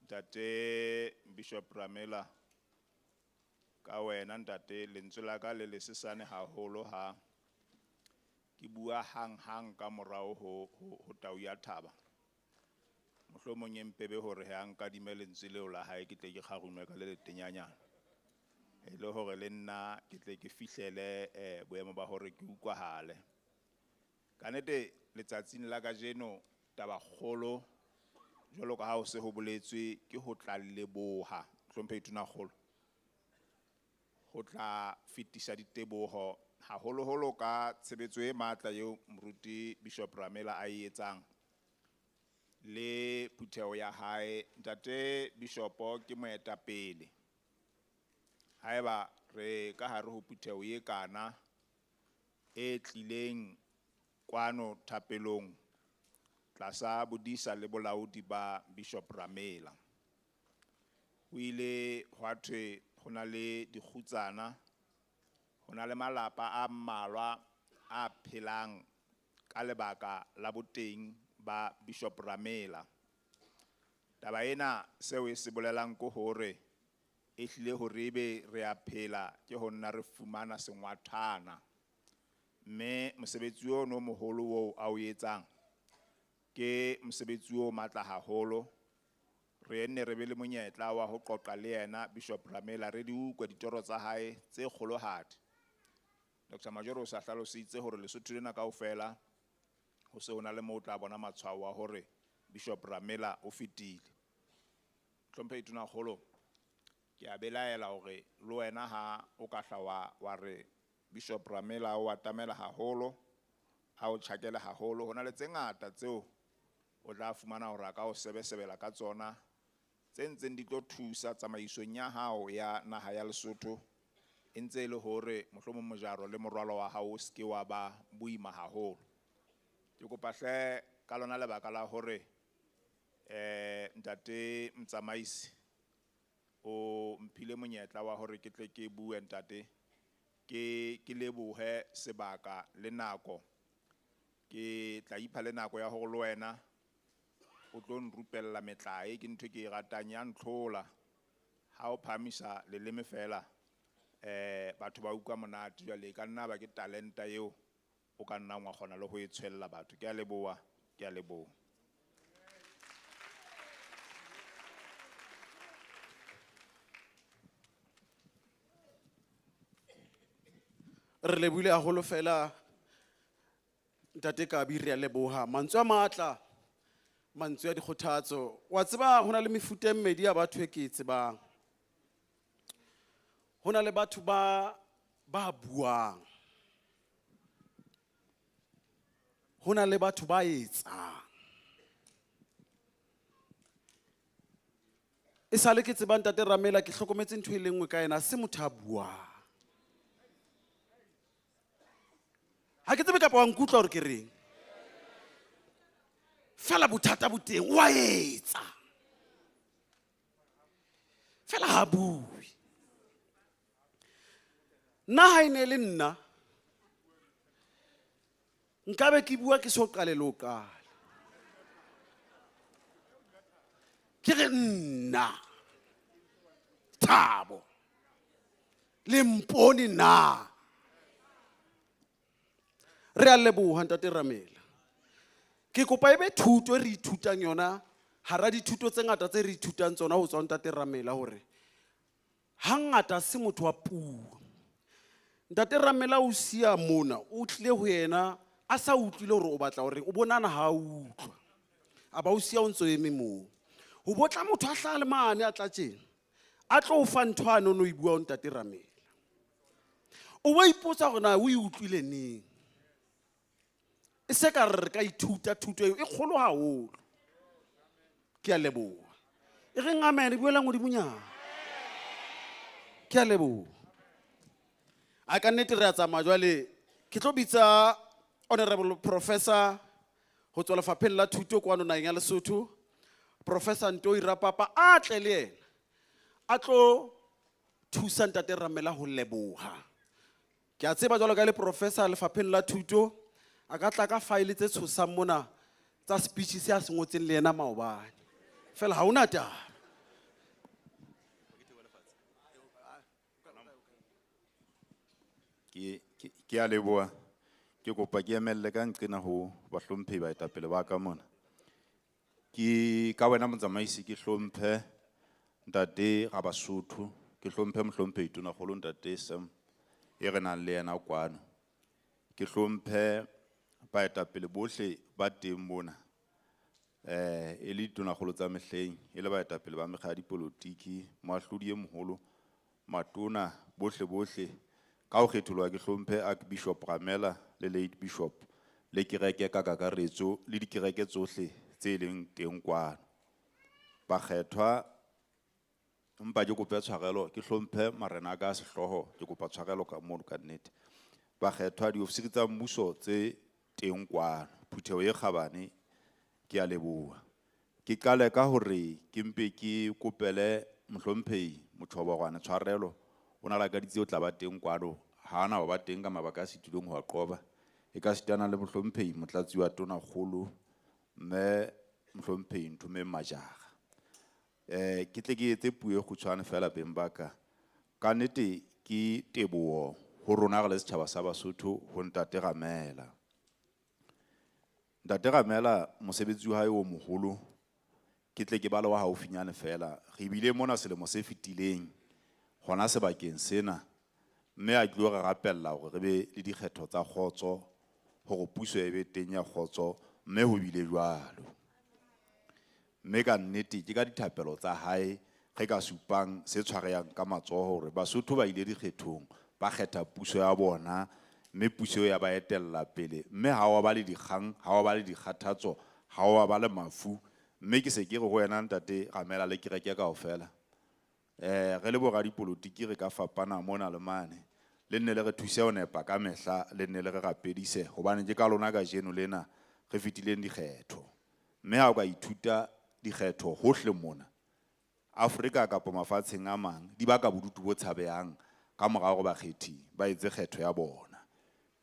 Ntate Bishop Ramela, ka wena ntate lentswe la ka le lesesane haholo ha ke bua hang hang ka morao ho tau ya thaba. Mohlomong e mpebe hore ha nkadime lentswe leo la hae ke tle ke kgarume ka le letenyanyana. E le hore le nna ke tle ke fihlele boemo ba hore ke utlwahale. Ka nnete letsatsing la kajeno taba kgolo jwalo ka ha ho se ho boletswe ke ho tla leboha hlomphehi Tonakgolo. Ho tla fetisa diteboho haholoholo ka tshebetso e matla eo moruti Bishop Ramela a e etsang le phutheho ya hae. Ntate Bishop ke moetapele. Haeba re ka hare ho phutheho e kana e tlileng kwano thapelong tlasa bodisa le bolaodi ba Bishop Ramela. Ho ile hwa thwe ho na le dikgutsana, ho na le malapa a mmalwa a phelang ka lebaka la boteng ba Bishop Ramela. Taba ena seo e se bolelang ke hore e hlile hore ebe re a phela ke ho nna re fumana sengwathana. Mme mosebetsi ono o moholo oo a o etsang ke mosebetsi o matla haholo. Re nne re be le monyetla wa ho qoqa le yena Bishop Ramela, re di utlwe ditoro tsa hae tse kgolohadi. Doctor Majoro o sa hlalositse hore Lesotho lena kaofela ho se ho na le moo o tla bona matshwao a hore Bishop Ramela o fetile. Hlomphehi Tonakgolo, ke a belaela hore le wena ha o ka hla wa re Bishop Ramela o atamela haholo, a o tjhakele haholo, ho na le tse ngata tseo o tla fumana hore a ka o sebesebela ka tsona tse ntseng di tlo thusa tsamaisong ya hao ya naha ya Lesotho E ntse e le hore mohlomong mojaro le morwalo wa hao o seke wa ba boima haholo. Ke kopa hle ka lona lebaka la hore ntate motsamaisi o mphile monyetla wa hore ke tle ke bue ntate, ke lebohe sebaka le nako. Ke tla ipha le nako ya hore le wena o tlo nrupella metlae, ke ntho e ke e ratang ya ntlhola. Ha o phahamisa leleme fela, batho ba utlwa monate. Jwale e ka nna ba ke talenta eo o ka nnang wa kgona le ho e tshwella batho. Ke a leboha, ke a leboha. Re lebohile haholo fela ntate Kabi, re a leboha. Mantswe a matla, mantswe a dikgothatso. Wa tseba ho na le mefuta e mmedi ya batho e ke e tsebang. Ho na le batho ba buang. Ho na le batho ba etsang. E sale ke tseba ntate Ramela, ke hlokometse ntho e le nngwe ka yena, ha se motho a buang. Ha ke tsebe kapa wa nkutlwa hore ke reng. Fela bothata bo teng, wa etsa. Fela ha bue. Nna ha e ne le nna, nkabe ke bua ke so qale le ho qala. Ke re nna, Thabo, le mpone na. Re a leboha ntate Ramela. Ke kopa ebe thuto e re ithutang yona hara dithuto tse ngata tse re ithutang tsona ho tswa ntate Ramela, hore hangata se motho wa puo. Ntate Ramela o siya mona, o tlile ho yena a sa utlwile hore o batla hore o bonana ha a utlwa. A ba o siya o ntso eme moo. Ho botla motho a hlaha le mane a tla tjena, a tlo o fa ntho a no e bua ho ntate Ramela. O bo ipotsa hore na o e utlwile neng. E se ka re ka ithuta thuto eo e kgolo haholo. Ke a leboha. E reng amen, buelang hodimonyana. Ke a leboha. A ka nnete re a tsamaya jwale. Ke tlo bitsa Honorable Professor ho tswa lefapheng la thuto kwano naheng ya Lesotho, Professor Ntoi Rapapa, a tle le yena a tlo thusa ntate Ramela ho leboha. Ke a tseba jwalo ka le professor lefapheng la thuto, a ka tla ka file tse tshosang mona tsa speech se a se ngotseng le yena maobane. Fela ha hona taba. Ke a leboha. Ke kopa ke emelle ka nqena ho bahlomphehi baetapele ba ka mona. Ke ka wena motsamaisi ke hlomphe ntate Rabasotho, ke hlomphe mohlomphehi Tonakgolo ntate Sam e re nang le yena kwano. Ke hlomphe baetapele bohle ba teng mona. E le ditonakgolo tsa mehleng, e le baetapele ba mekga ya dipolotiki, moahlodi e moholo, matona bohle bohle. Ka ho kgetholoha ke hlomphe Archbishop Ramela le late Bishop le kereke ka kakaretso le dikereke tsohle tse leng teng kwano. Bakgethwa, empa ke kope tshwarelo, ke hlomphe marena a ka sehlooho, ke kopa tshwarelo ka mono ka nnete. Bakgethwa, diofisiri tsa mmuso tse teng kwano, phutheho e kgabane, ke a leboha. Ke qale ka hore ke mpe ke kopele mohlomphehi Motjhoborwane tshwarelo, o na lakaditse o tla ba teng kwano, ha ana ho ba teng ka mabaka a sitilweng ho a qoba. E ka sitana le mohlomphehi Motlatsi wa Tonakgolo, mme mohlomphehi Nthomeng Majara. Ke tle ke etse puo e kgutshwane fela beng ba ka. Ka nnete ke teboho ho rona re le setjhaba sa Basotho ho Ntate Ramela. Ntate Ramela mosebetsi wa hae o moholo, ke tle ke bale wa haufinyane fela. Re bile mona selemo se fetileng hona sebakeng sena, mme a tlilo re rapella hore re be le dikgetho tsa kgotso, hore puso e be teng ya kgotso, mme ho bile jwalo. Mme ka nnete ke ka dithapelo tsa hae re ka supang se tshwarehang ka matsoho hore Basotho ba ile dikgethong, ba kgetha puso ya bona, mme puso ya ba etella pele, mme ha wa ba le dikgang, ha wa ba le dikgathatso, ha wa ba le mafu. Mme ke se ke re ho wena Ntate Ramela le kereke kaofela, Re le boradipolotiki re ka fapana mona le mane. Le nne le re thuse ho nepa ka mehla, le nne le re rapedise hobane ke ka lona kajeno lena re fetileng dikgetho. Mme ha o ka ithuta dikgetho hohle mona Afrika kapa mafatsheng a mang di baka bodutu bo tshabehang ka mora hore bakgethi ba etse kgetho ya bona.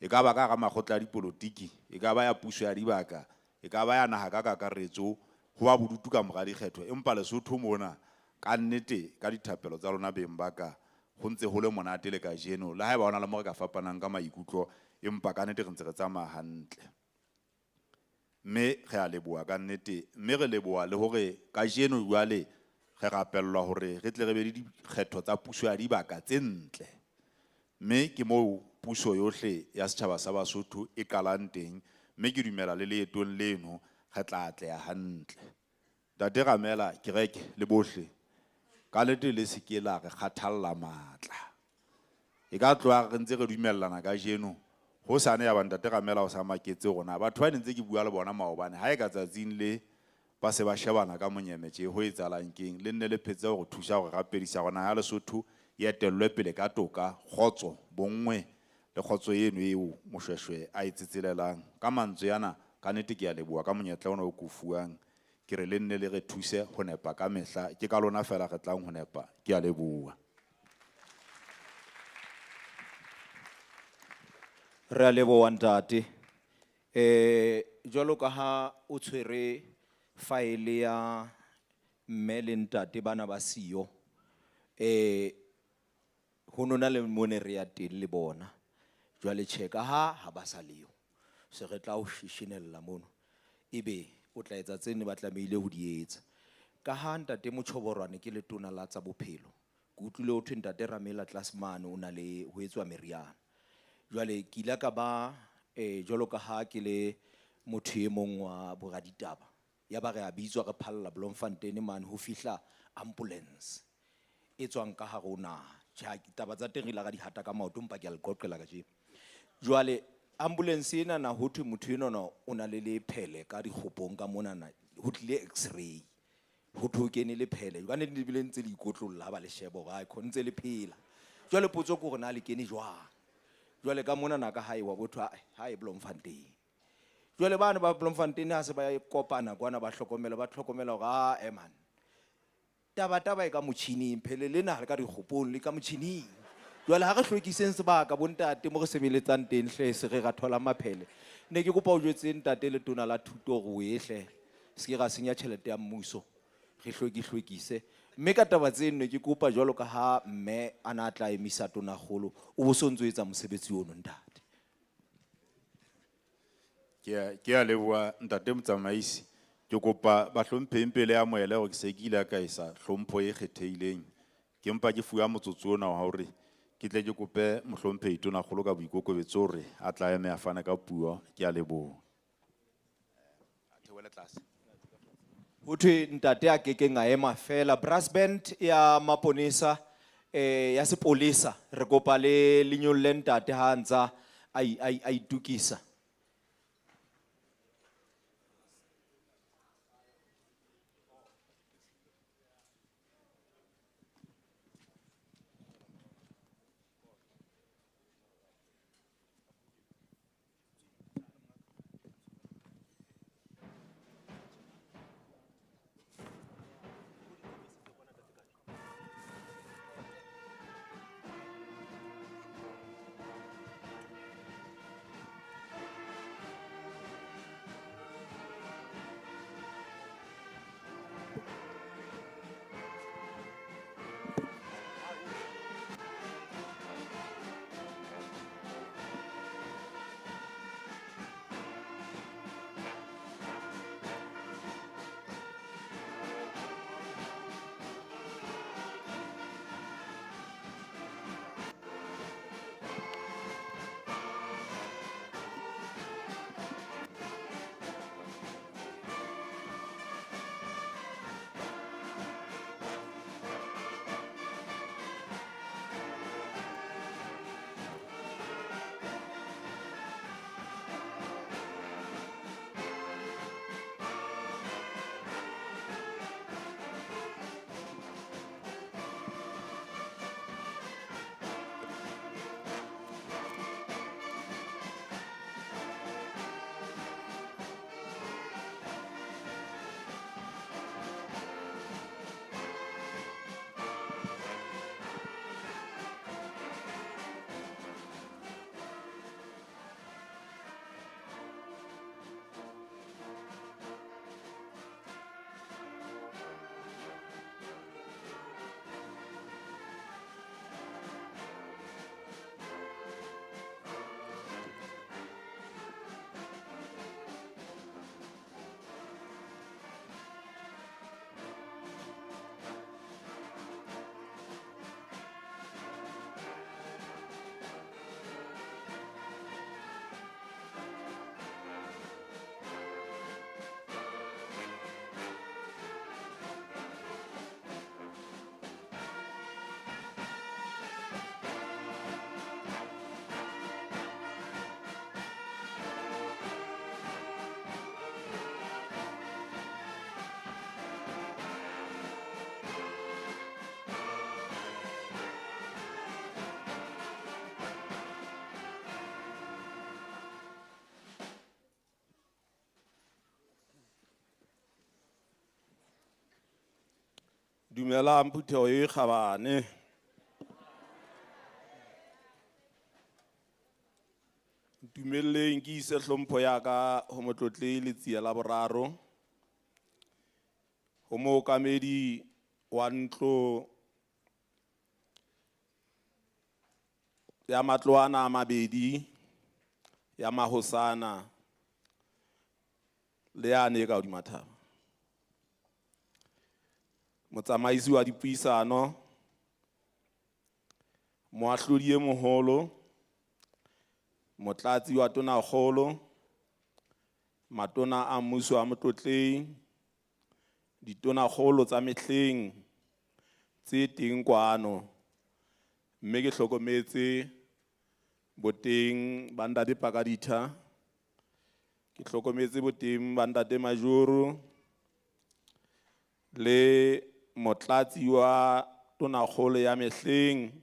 E ka ba ka hara makgotla a dipolotiki, e ka ba ya puso ya dibaka, e ka ba ya naha ka kakaretso, ho ba bodutu ka mora dikgetho. Empa Lesotho mona ka nnete ka dithapelo tsa lona beng ba ka ho ntse ho le monate le kajeno, le haeba hona le mo re ka fapanang ka maikutlo, empa ka nnete re ntse re tsamaya hantle. Mme re a leboha ka nnete, mme re leboha le hore kajeno jwale re rapellwa hore re tle re be le dikgetho tsa puso ya dibaka tse ntle. Mme ke moo puso yohle ya setjhaba sa Basotho e qalang teng, mme ke dumela le leetong leno re tla atleha hantle. Ntate Ramela, kereke le bohle, ka nnete le se ke la re kgathalla matla. E ka tloha re ntse re dumellana kajeno, hosane ya ba Ntate Ramela o sa maketse hore na batho ba ne ntse ke bua le bona maobane, ha e ka tsatsing le ba se ba shebana ka monyeme tje, ho etsahalang keng? Le nne le phetse hore thusa hore rapedisa hore naha ya Lesotho e etellwe pele ka toka, kgotso, bonngwe le kgotso eno eo Moshweshwe a e tsetselelang. Ka mantswe ana, ka nnete ke a leboha ka monyetla ona o ko fuwang. Ke re le nne le re thuse ho nepa ka mehla, ke ka lona feela re tlang ho nepa. Ke a leboha. Re a leboha ntate. Jwalo ka ha o tshwere faele ya mme le ntate bana ba siyo, ho nona le mone re ya teng le bona. Jwale tjhe, ka ha ba sa leyo, se re tla o shishinella mono, ebe o tla etsa tse ne ba tlamehile ho di etsa. Ka ha ntate Motjhoborwane ke letona la tsa bophelo, ke utlwile ho thwe ntate Ramela tlase mane o na le ho etswa meriana. Jwale ke ile ka ba, jwalo ka ha ke le motho e mong wa boraditaba, ya ba re a bitswa re phalla Bloemfontein mane ho fihla ambulance e tswang ka hare ho naha. Tjhe, ha ke taba tsa teng re ile ra di hata ka maoto, empa ke a le qoqela kajeno. Jwale ambulance enana ho thwe motho enwana o na le lephele ka dikgopong ka monana, ho tlile x-ray, ho thwe ho kene lephele. Jwale le bile ntse le ikotlolla ha ba le sheba hore, hai, ntse le phela. Jwale potso ke hore na le kene jwang? Jwale ka monana ka hae wa botho, hai, hae Bloemfontein. Jwale bana ba Bloemfontein ha se ba kopana kwana ba hlokomela, ba hlokomela hore, ah, man. Taba taba e ka motjhining, phele lena ha le ka dikgopong, le ka motjhining. Jwale ha re hlwekiseng sebaka bontate mo re sebeletsang teng hle, se re ra thola maphele. Ne ke kopa o jwetse ntate letona la thuto hore o ye hle, se ke ra senya tjhelete ya mmuso, re hlweki-hlwekise. Mme ka taba tseno ne ke kopa jwalo ka ha mme a na tla emisa tonakgolo, o bo so ntso etsa mosebetsi ono ntate. Ke a leboha ntate motsamaisi. Ke kopa bahlomphehi pele a amohele hore ke se ke ile ka isa hlompho e kgethehileng. Ke mpa ke fuwa motsotso ona wa hore ke tle ke kope mohlomphehi tonakgolo ka boikokobetso hore a tla eme a fana ka puo. Ke a leboha. A theohele tlase. Ho thwe ntate a kekeng a ema fela. Brass band ya maponesa, ya sepolesa, re kopa le lenyolle ntate ha a ntsa a itukisa. Dumelang phutheho e kgabane. Ntumelleng ke ise hlompho ya ka ho Motlotlehi Letsie la Boraro, ho mookamedi wa ntlo ya matlo ana a mabedi ya mahosana le yane e ka hodima thaba. Motsamaisi wa dipuisano, moahlodi e moholo, motlatsi wa tonakgolo, matona a mmuso a Motlotlehi, ditonakgolo tsa mehleng tse teng kwano, mme ke hlokometse boteng ba ntate Pakaditha, ke hlokometse boteng ba ntate Majoro le motlatsi wa tonakgolo ya mehleng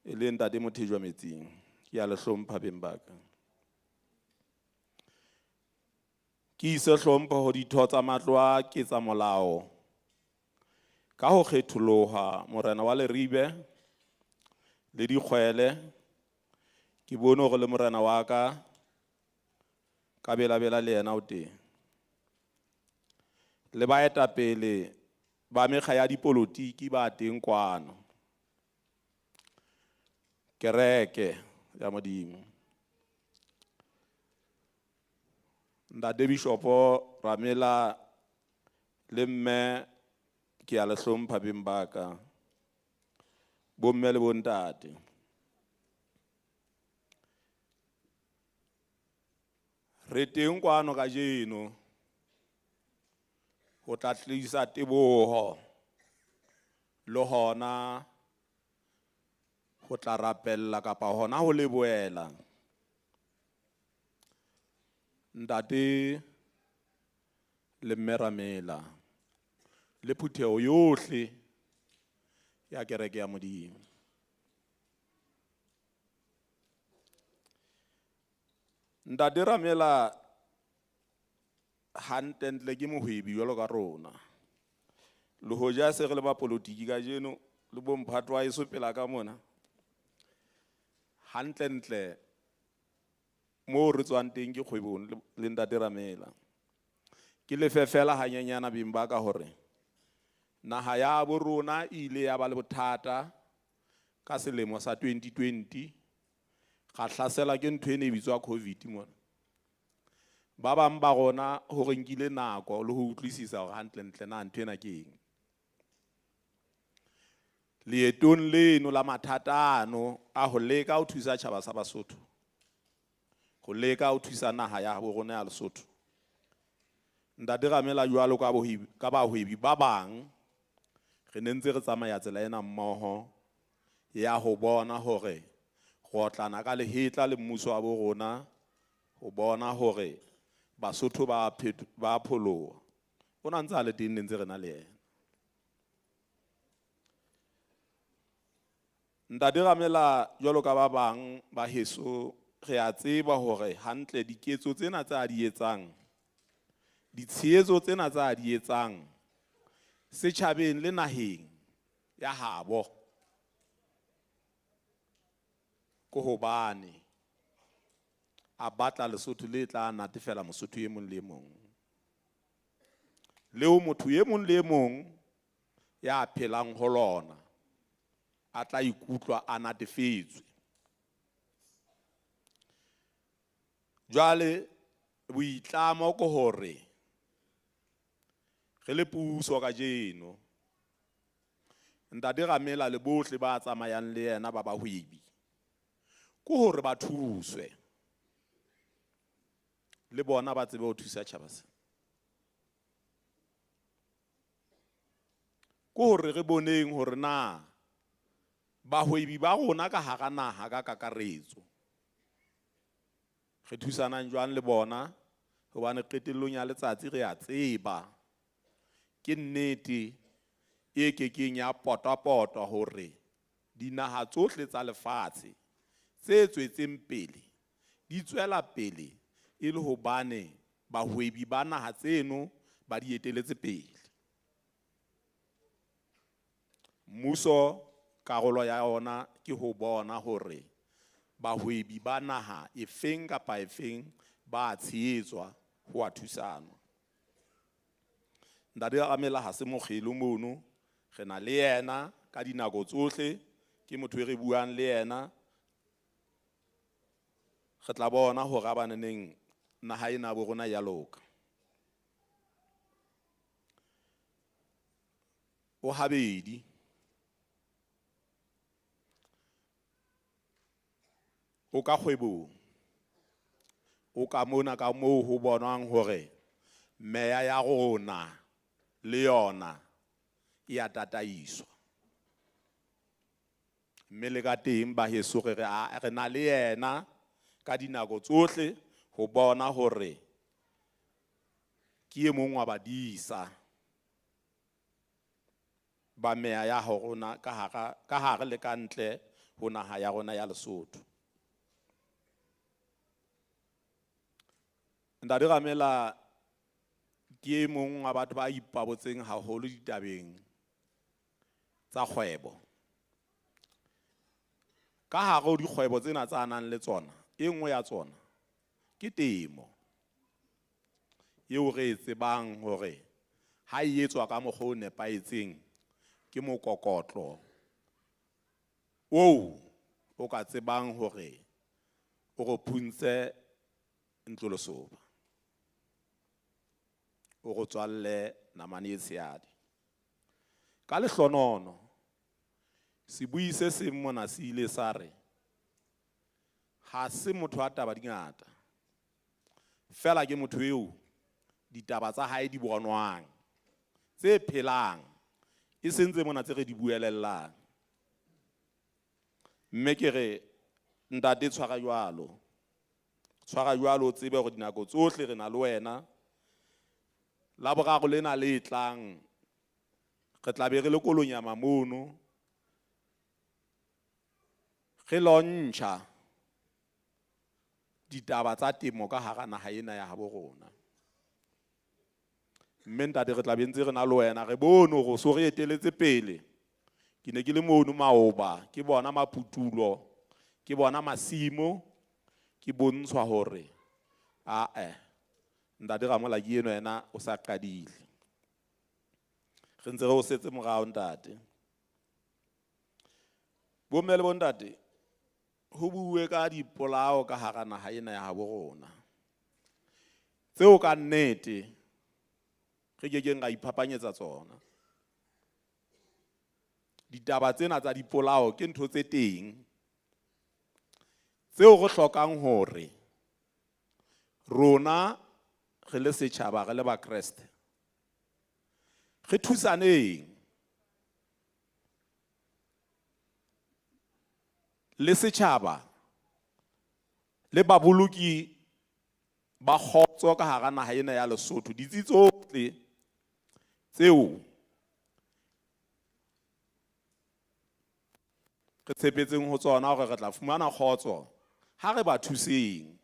e leng ntate Mothejwa Metsing. Ke a le hlompha beng ba ka. Ke ise hlompho ho ditho tsa matlo a ketsamolao ka ho kgetholoha morena wa Leribe le dikgwele. Ke bone hore le morena wa ka ka belabela le yena o teng. Le baetapele ba mekga ya dipolotiki ba teng kwano. Kereke ya Modimo. Ntate Bishopo Ramela le mme ke a le hlompha beng ba ka. Bomme le bontate. Re teng kwano kajeno ho tla tlisa teboho le hona ho tla rapella kapa hona ho lebohela ntate le mme Ramela le phutheho yohle ya kereke ya Modimo. Ntate Ramela hantlentle ke mohwebi jwalo ka rona. Le hoja se re le bapolotiki kajeno le bomphato wa heso pela ka mona. Hantlentle moo re tswang teng ke kgwebong le ntate Ramela. Ke lefe fela hanyenyana beng ba ka hore naha ya bo rona e ile ya ba le bothata ka selemo sa 2020. Ra hlasela ke ntho e ne e bitswa COVID mona. Ba bang ba rona ho re nkile nako le ho utlwisisa hore hantlentle na ntho ena ke eng. Leetong leno la mathata ano a ho leka ho thusa tjhaba sa Basotho, ho leka ho thusa naha ya bo rona ya Lesotho. Ntate Ramela jwalo ka ka bahwebi ba bang re ne ntse re tsamaya tsela ena mmoho ya ho bona hore re otlana ka lehetla le mmuso wa bo rona ho bona hore Basotho ba pholoha. O na ntse a le teng ne ntse re na le yena. Ntate Ramela jwalo ka ba bang ba heso re a tseba hore hantle diketso tsena tse a di etsang, ditshehetso tsena tse a di etsang setjhabeng le naheng ya habo ke hobane a batla Lesotho le tla natefela Mosotho e mong le e mong. Leo motho e mong le e mong ya phelang ho lona a tla ikutlwa a natefetswe. Jwale boitlamo ke hore re le puso kajeno Ntate Ramela le bohle ba tsamayang le yena ba bahwebi ke hore ba thuswe le bona ba tsebe ho thusa tjhaba se. Ke hore re boneng hore na bahwebi ba rona ka hara naha ka kakaretso re thusanang jwang le bona, hobane qetellong ya letsatsi re a tseba ke nnete e kekeng ya potapota hore dinaha tsohle tsa lefatshe tse tswetseng pele di tswela pele e le hobane bahwebi ba naha tseno ba di eteletse pele. Mmuso karolo ya ona ke ho bona hore bahwebi ba naha efeng kapa efeng ba tshehetswa ho a thusanwa. Ntate Ramela ha se mokgelo mono, re na le yena ka dinako tsohle, ke motho e re buang le yena. Re tla bona hore a baneneng naha ena bo rona ya loka. O habedi o ka kgwebong, o ka mona ka moo ho bonwang hore meya ya rona le yona e a tataiswa. Mme le ka teng ba heso re re na le yena ka dinako tsohle ho bona hore ke e mong wa badisa ba meya ya rona ka hare le ka ntle ho naha ya rona ya Lesotho. Ntate Ramela ke e mong wa batho ba ipabotseng haholo ditabeng tsa kgwebo. Ka hare ho dikgwebo tsena tsa nang le tsona, e nngwe ya tsona ke temo eo re e tsebang hore ha e etswa ka mokgwa o nepahetseng ke mokokotlo oo o ka tsebang hore o re phuntse ntlo lesoba, o re tswalle namane e tshehadi. Ka lehlonono sebui se seng mona se ile sa re ha se motho wa taba di ngata, fela ke motho eo ditaba tsa hae di bonwang, tse phelang, e seng tse mona tse re di buelellang. Mme ke re ntate tshwara jwalo, tshwara jwalo, o tsebe hore dinako tsohle re na le wena. Laboraro lena le tlang re tla be re le Kolonyama mono, re launcha ditaba tsa temo ka hara naha ena ya habo rona. Mme ntate re tla be ntse re na le wena, re bone hore o so re eteletse pele. Ke ne ke le mono maoba, ke bona maputulo, ke bona masimo, ke bontshwa hore ae ntate Ramola ke eno yena o sa qadile. Re ntse re o setse morao ntate. Bomme le bontate, ho buuwe ka dipolao ka hara naha ena ya habo rona, tseo ka nnete re kekeng ra iphapanyetsa tsona. Ditaba tsena tsa dipolao ke ntho tse teng tseo re hlokang hore rona re le setjhaba, re le Bakreste, re thusaneng le setjhaba le baboloki ba kgotso ka hara naha ena ya Lesotho. Ditsi tsohle tseo re tshepetseng ho tsona hore re tla fumana kgotso, ha re ba thuseng,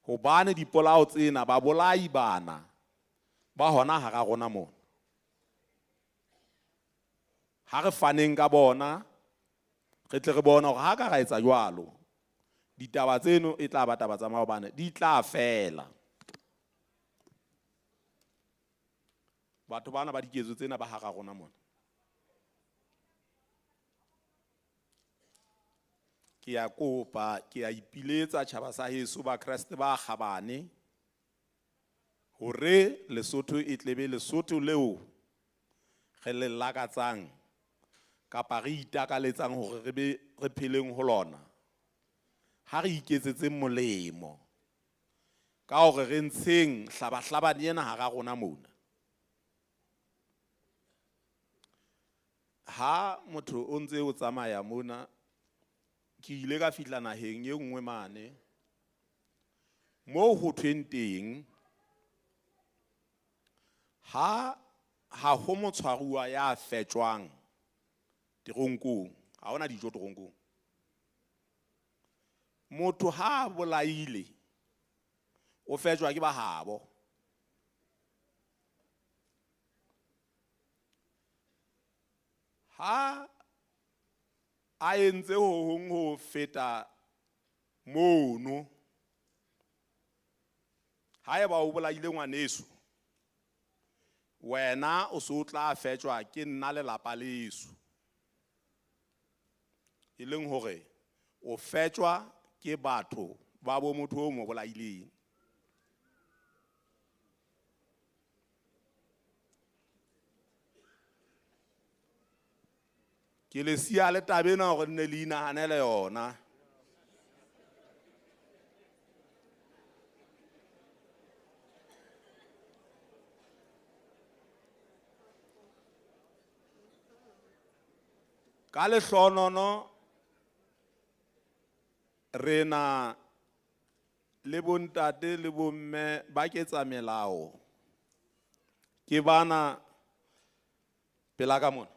hobane dipolao tsena babolai bana ba hona hara rona mona. Ha re faneng ka bona, re tle re bone hore ha ka ra etsa jwalo, ditaba tseno e tla ba taba tsa maobane, di tla fela. Batho bana ba diketso tsena ba hara rona mona. Ke a kopa, ke a ipiletsa tjhaba sa heso ba Kreste ba kgabane, hore Lesotho e tlebe Lesotho leo re le lakatsang kapa re itakaletsang hore re be re pheleng ho lona. Ha re iketsetseng molemo ka hore re ntsheng hlabahlabane ena hara rona mona. Ha motho o ntse o tsamaya mona, ke ile ka fihla naheng e nngwe mane moo ho thweng teng ha ho motshwaruwa ya fetjwang teronkong, ha hona dijo teronkong. Motho ha bolaile o fetjwa ke bahabo. Ha a entse ho hong ho feta mono, haeba o bolaile ngwaneso, wena o so tla fetjwa ke nna lelapa leso. E leng hore o fetjwa ke batho ba bo motho o mo bolaileng. Ke le siya le taba ena hore nne le inahanele yona. Ka lehlohonono re na le bontate le bomme ba ketsa melao. Ke bana pela ka mona.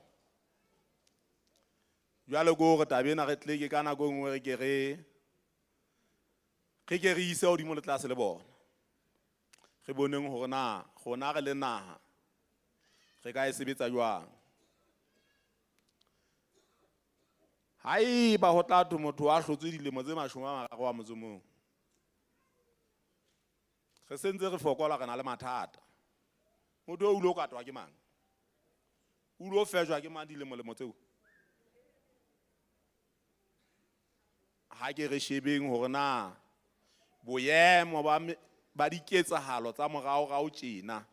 Jwale ke hore taba ena re tle ke ka nako e nngwe re ke re ke re ise hodimo le tlase le bona. Re boneng hore na rona re le naha re ka e sebetsa jwang. Haeba ho tla thwe motho a hlotswe dilemo tse 31, re sentse re fokola, re na le mathata. Motho o ile o katwa ke mang? O ile o fejwa ke mang dilemolemo tseo? Ha ke re shebeng hore na boemo ba diketsahalo tsa moraorao tjena,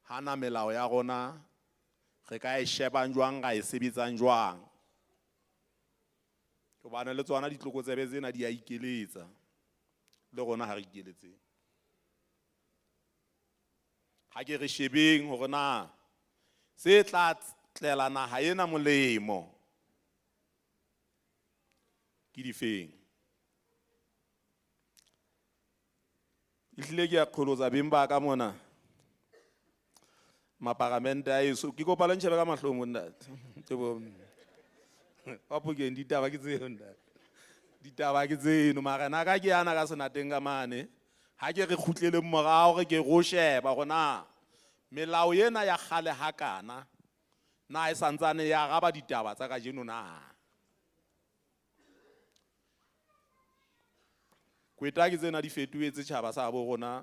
hana melao ya rona re ka e shebang jwang, ra e sebetsang jwang? Hobane le tsona ditlokotsebe tsena di a ikeletsa, le rona ha re ikeletseng. Ha ke re shebeng hore na se tla tlela naha ena molemo ke difeng. Ehlile ke a qholotsa beng ba ka mona maparamente a eso. Ke kopa le ntjhebe ka mahlong bo ntate. Ke bo Bafokeng, ditaba ke tseno ntate. Ditaba ke tseno, marena ka ke ana ka senateng ka mane. Ha ke re kgutleleng morao, re ke ro sheba hore na melao ena ya kgale hakana na e santsane ya araba ditaba tsa kajeno na. Kweta ke tsena di fetohetse tjhaba sa bo rona,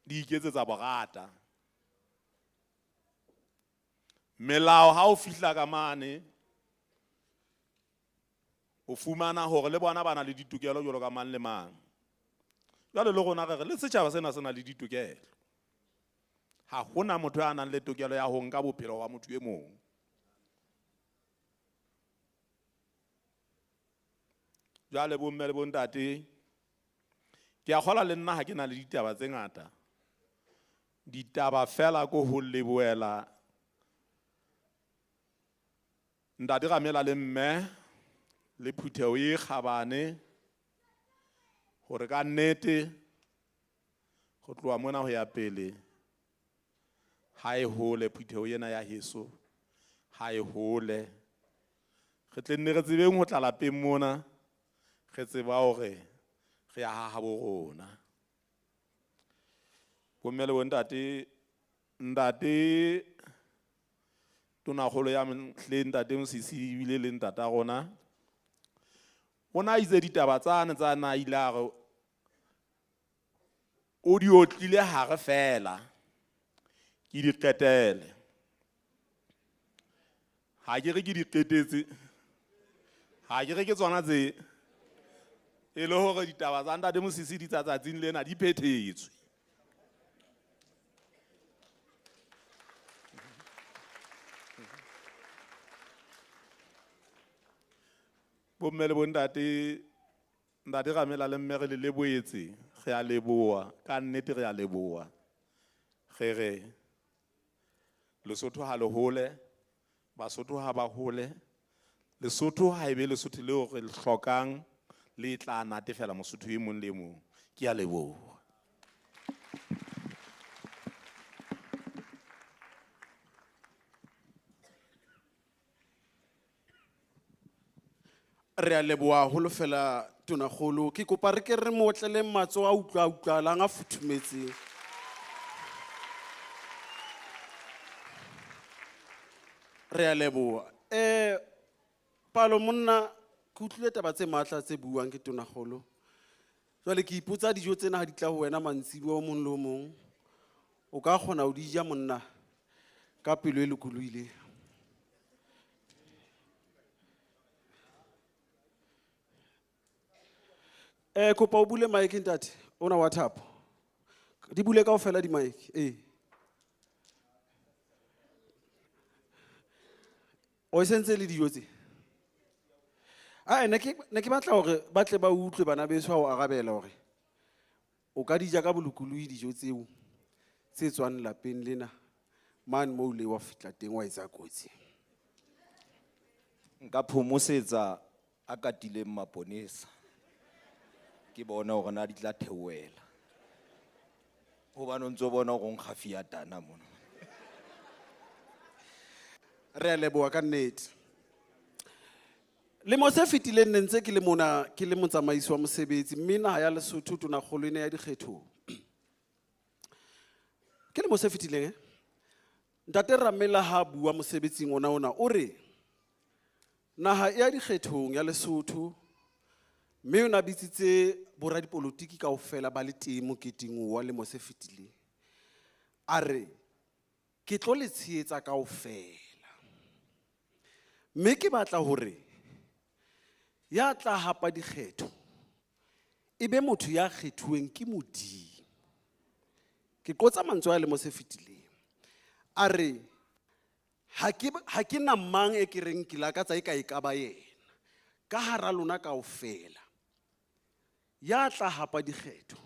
di iketsetsa borata. Melao ha o fihla ka mane, o fumana hore le bona ba na le ditokelo jwalo ka mang le mang. Jwale le rona re re le setjhaba sena se na le ditokelo. Ha hona motho ya nang le tokelo ya ho nka bophelo ba motho e mong. Jwale bomme le bontate, ke a kgolwa le nna ha ke na le ditaba tse ngata. Ditaba fela ko ho lebohela Ntate Ramela le mme le phutheho e kgabane hore ka nnete ho tloha mona ho ya pele ha e hole phutheho ena ya heso, ha e hole. Re tle nne re tsebeng ho tla lapeng mona, re tseba hore re ya ha habo rona. Bomme le bontate, ntate Tonakgolo ya mehleng, ntate Mosisi ebile le ntata rona, o na itse ditaba tsane tsa na ile a re o di otlile hare fela, ke di qetele. Ha ke re ke di qetetse, ha ke re ke tsona tse e le hore ditaba tsa ntate Mosisi di tsatsing lena di phethetswe. Bomme le bontate, ntate Ramela le mme re le lebohetse, re a leboha, ka nnete re a leboha. Re re Lesotho ha le hole, Basotho ha ba hole, Lesotho ha ebe Lesotho leo re le hlokang, le tla natefela Mosotho e mong le mong. Ke a leboha. Re a leboha haholo fela Tonakgolo. Ke kopa re ke re mo otlele matsoho a utlwa utlwahalang a futhumetseng. Re a leboha. Palo monna, ke utlwile taba tse matla tse buang ke tonakgolo. Jwale ke ipotsa dijo tsena ha di tla ho wena mantsibuya o mong le o mong, o ka kgona ho di ja monna ka pelo e lokolohileng? Kopa o bule mic ntate, ona wa thapo. Di bule kaofela di mic. O sentse le dijo tse? Ne ke batla hore ba tle ba utlwe bana beso ha o arabela hore o ka di ja ka bolokolohi dijo tseo tse tswang lapeng lena mane moo le wa fihla teng wa etsa kotsi. Nka phomosetsa a katileng maponesa. Ke bona hore na di tla theohela. Hobane o ntso bona hore o nkga fiatana mona. Re a leboha ka nnete. Lemo se fetileng ne ntse ke le mona, ke le motsamaisi wa mosebetsi, mme naha ya Lesotho tonakgolo e ne ya dikgethong. Ke lemo se fetileng? Ntate Ramela ha bua mosebetsing ona ona, o re naha ya dikgethong ya Lesotho, mme o na bitsitse boradipolotiki kaofela ba le teng moketeng wa lemo se fetileng. A re, ke tlo le tshehetsa kaofela. Mme ke batla hore ya tla hapa dikgetho e be motho ya kgethuweng ke Modimo. Ke qotsa mantswe a lemo se fetileng. A re, ha ke na mang e ke reng ke lakatsa e ka e ka ba yena. Ka hara lona kaofela, ya tla hapa dikgetho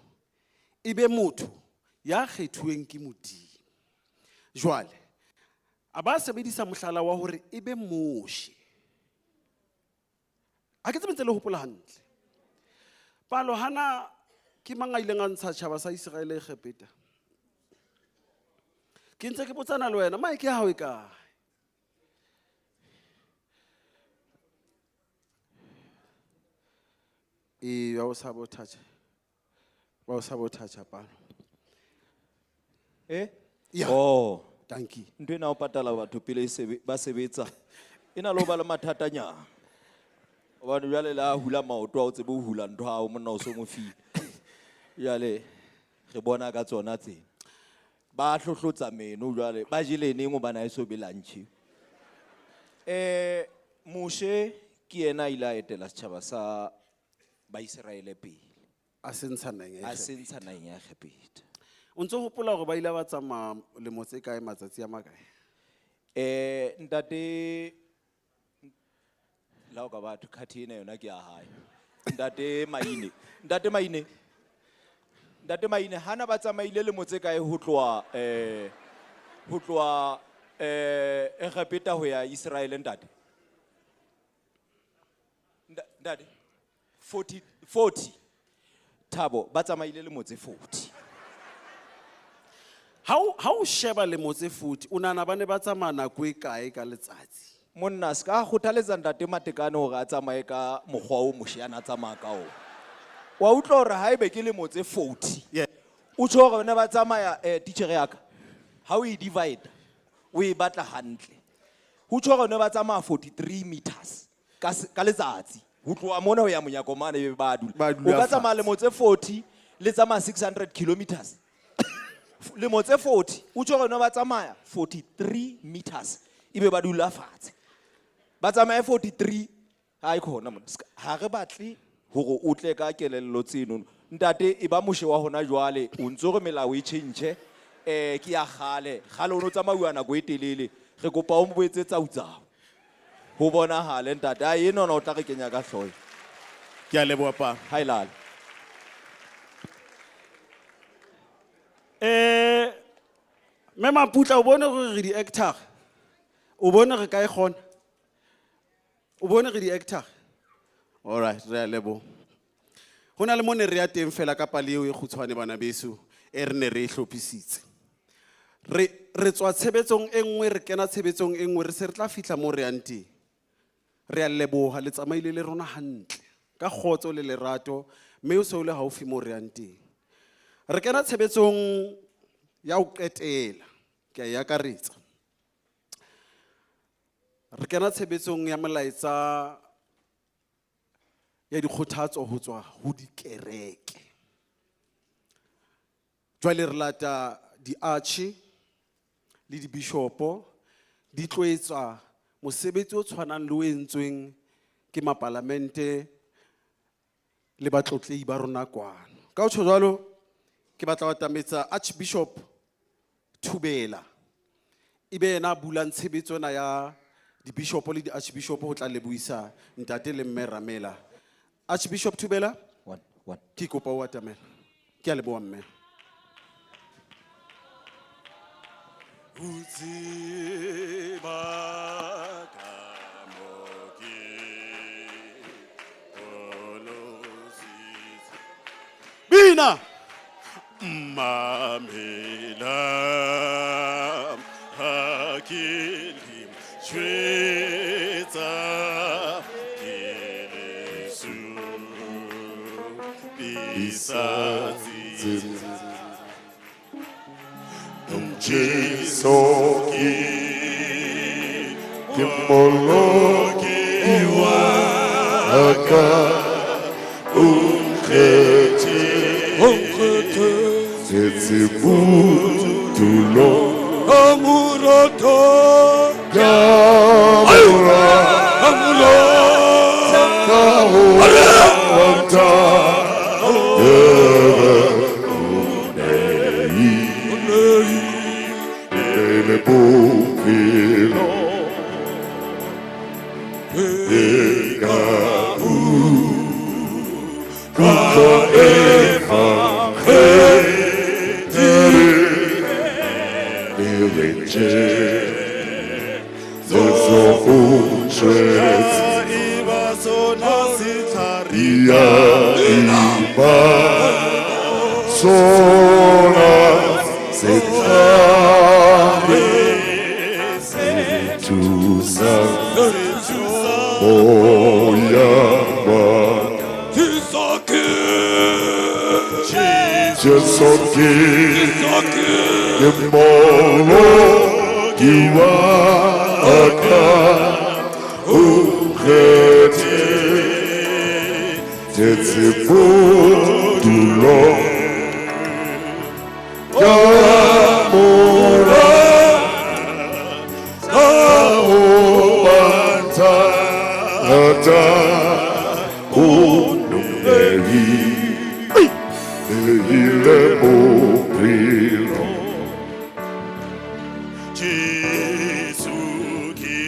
e be motho ya kgethuweng ke Modimo. Jwale, a ba sebedisa mohlala wa hore e be Moshe. Ha ke tsebe ntse le hopola hantle. Palo hana ke mang a ileng a ntsha tjhaba sa Iseraele Egepeta? Ke ntse ke botsana le wena, mic ya hao e kae? Ee, ba o sabotage. Ba o sabotage palo. Eh? Yeah. Oh. Thank you. Ntho ena o patala batho pele e ba sebetsa. E na le ho ba le mathatanyana. Hobane jwale le ha hula maoto ha o tsebe ho hula ntho ya hao, monna o so mo file. Jwale re bona ka tsona tsena. Ba hlohlotsa meno jwale, ba jele neng hobane ha e so be lunch. Moshe ke yena a ile a etela setjhaba sa Baiseraele pele. A se ntsha naheng ya A se Egepeta. ntsha naheng ya Egepeta. O ntso hopola hore ba ile ba tsamaya lemo tse kae, matsatsi a makae? Ntate, la o ka batho, khathi ena yona ke ya hae. Ntate Maine, Ntate Maine, Ntate Maine, hana ba tsamaile lemo tse kae ho tloha, ho tloha, Egepeta ho ya Israel, ntate? Ntate, 40. Thabo, ba tsamaile lemo tse 40. Ha o sheba lemo tse 40, o nahana ba ne ba tsamaya nako e kae ka letsatsi? Monna, se ka kgothaletsa ntate Matekane hore a tsamaye ka mokgwa o Moshe a na tsamaya ka ona. Wa utlwa hore haebe ke lemo tse 40, o tjho hore bana ba tsamaya, titjhere ya ka, ha o e divide, o e batla hantle. Ho tjho hore ne ba tsamaya 43 meters ka letsatsi. Ho tloha mona ho ya monyako mane ebe ba dula. Ba dula O ka tsamaya fatshe. lemo tse 40, le tsamaya 600 kilometers. Lemo tse 40, o tjho hore ne ba tsamaya 43 meters, ebe ba dula fatshe. Ba tsamaye 43, ha e khona mona. Ska, ha re batle hore o tle ka kelello tseno. Ntate, e ba Moshe wa hona jwale, o ntso re melao e tjhentjhe, ke ya kgale. Kgale o no tsamauwa nako e telele. Re kopa o mo etse tsautsau. Ho bonahale ntate, a enwa o tla re kenya ka hlooho. Ke a leboha, pa. Ha e lale. Mme Maputla, o bone hore re di-actor? O bone re ka e kgona? O bone re di-actor? All right, re a leboha. Ho na le mo ne re ya teng fela ka pale eo e kgutshwane bana beso, e re ne re e hlophisitse. Re tswa tshebetsong e nngwe, re kena tshebetsong e nngwe, re se re tla fihla mo re yang teng. Re a leboha, le tsamaile le rona hantle, ka kgotso le lerato, mme o se o le haufi mo re yang teng. Re kena tshebetsong ya ho qetela, ke a e akaretsa. Re kena tshebetsong ya molaetsa ya dikgothatso ho tswa ho dikereke. Jwale re lata di-arch le di-bishopo di tlo etswa mosebetsi o tshwanang le o entsweng ke mapalamente le batlotlei ba rona kwano. Ka ho tjho jwalo, ke batla ho atametsa Archbishop Thubela. Ebe yena a bulang tshebetso ena ya di-bishop le di-archbishop ho tla lebohisa ntate le mme Ramela. Archbishop Thubela, One, one. Ke kopa o atamela. Ke a leboha mme. Bina Mamela hakilim shwetsa kelesu bisatsi Jesu ki ke moloki wa ka o nkgethe tsetse bodulo Amuroto ya mora ka ho rata le bophelo e ka utlwa evangeli e re Jesu o tshwetse ya eba sona setlhare se thusa moya wa Jesu ke ke moloki wa ka o nkgethe tsetse bodulo ya mora ka ho thata o nehile bophelo. Jesu ke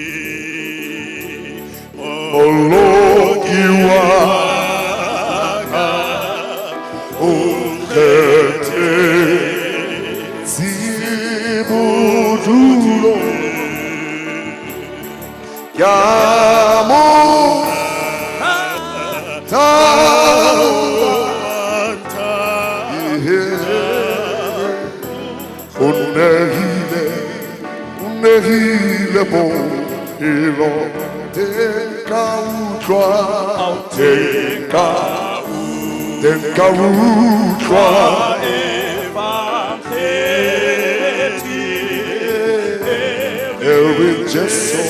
moloki wa ka o nkgethe bodulo ya mo ta o nehile bophelo teng ka utlwa teng ka utlwa Every Jesu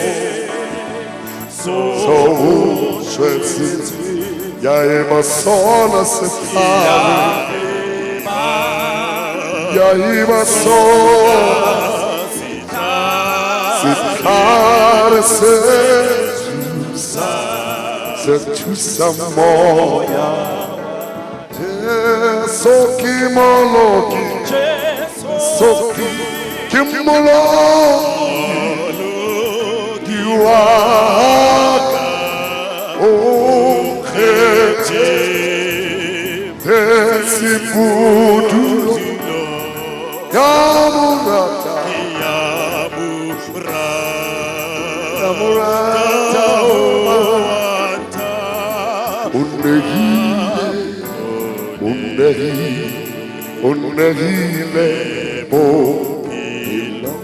so tshwetse ya eba sona setlhare ya eba sona setlhare se thusa moya. Jesu ke moloki, Jesu ke moloki wa ka o nkgethe tsetse bodulo ya morata ya morata o nehile bophelo.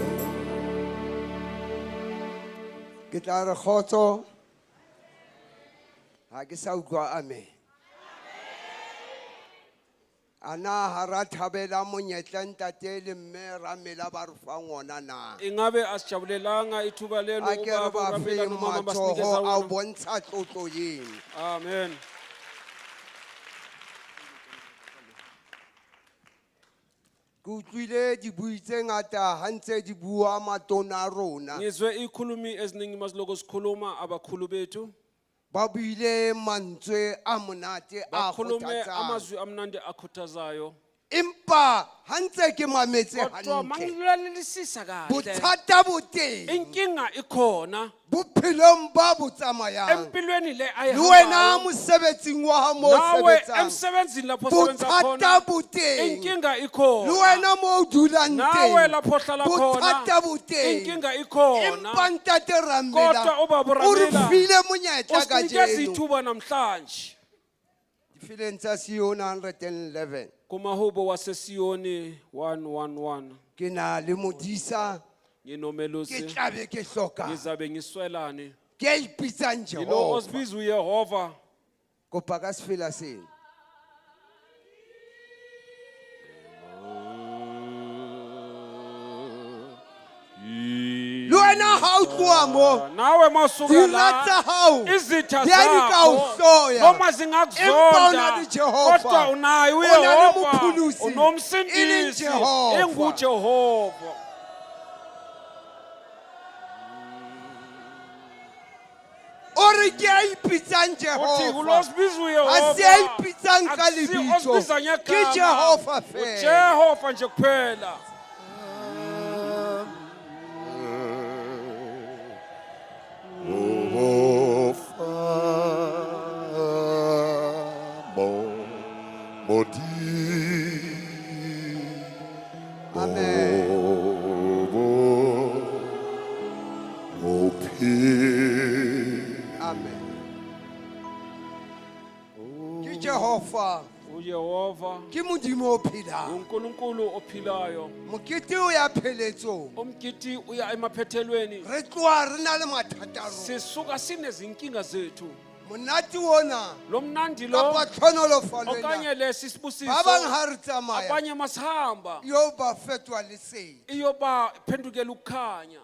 Ke tla re kgotso ha ke sa utlwa amen. A na ha ra thabela monyetla ntate le mme Ramela ba re fang ona na? Ingabe asijabulelanga ithuba lelo A ke re ubaba ba uRamela fe nomama basinikeza matsoho a wona? bontsha tlotlo eno. Amen. Ke utlwile dibui tse ngata ha ntse di bua matona a rona. Ngizwe ikhulumi eziningi maziloko sikhuluma abakhulu bethu. Ba buile mantswe a monate a Bakhulume kgothatsang. amazwi amnandi akhuthazayo. Empa ha ntse ke mametse Kodwa hantle. mangilalelisisa kahle. Bothata bo teng. Inkinga ikhona. Bophelong ba bo tsamayang. Empilweni le Le wena ayihambayo. mosebetsing wa hao mo o Nawe sebetsang. emsebenzini lapho osebenza Bothata khona. bo teng. Inkinga ikhona. Le wena mo o dulang Nawe teng. lapho ohlala khona. Bothata bo teng. Inkinga ikhona. Empa ntate Ramela, Kodwa ubaba o re uRamela file monyetla usinikeza kajeno. ithuba namhlanje. Difileng tsa Sione 111. Kumahubo waseSiyoni 111. Ke na le modisa. Nginomelusi. Ke tlabe ke hloka. Ngizabe ngiswelane. Ke a ipitsang Yilo Jehova. osibiza uYehova. Kopa ka sefela sena. Le wena ha o tloha mo. Nawe mawusuka Dira la. tsa hao Izitha di a di ka o zakho. hloya. Noma Empa o zingakuzonda. na le Jehova. Kodwa unaye O na le uYehova. Mopholosi, e leng Unomsindisi. Jehova. EnguJehova. O re ke a ipitsang Uthi Jehova. ulosibiza uYehova. Ha se a ipitsang ka Akusi lebitso. osibiza ngegama. Ke Jehova fela. uJehova nje kuphela. Amen. Ke Jehova. uYehova Ke Modimo o phelang. uNkulunkulu ophilayo. Mokete o ya pheletsong. Umgidi uya emaphethelweni. Re tloha re na le mathata a rona. Sisuka sinezinkinga zethu. Monate ona. Lo mnandi lo. Kapa tlhonolofalo ena. Okanye lesi sibusiso. Ba bang ha re tsamaya. Abanye masihamba. Yo ba fetoha lesedi. Iyoba phendukela ukukhanya.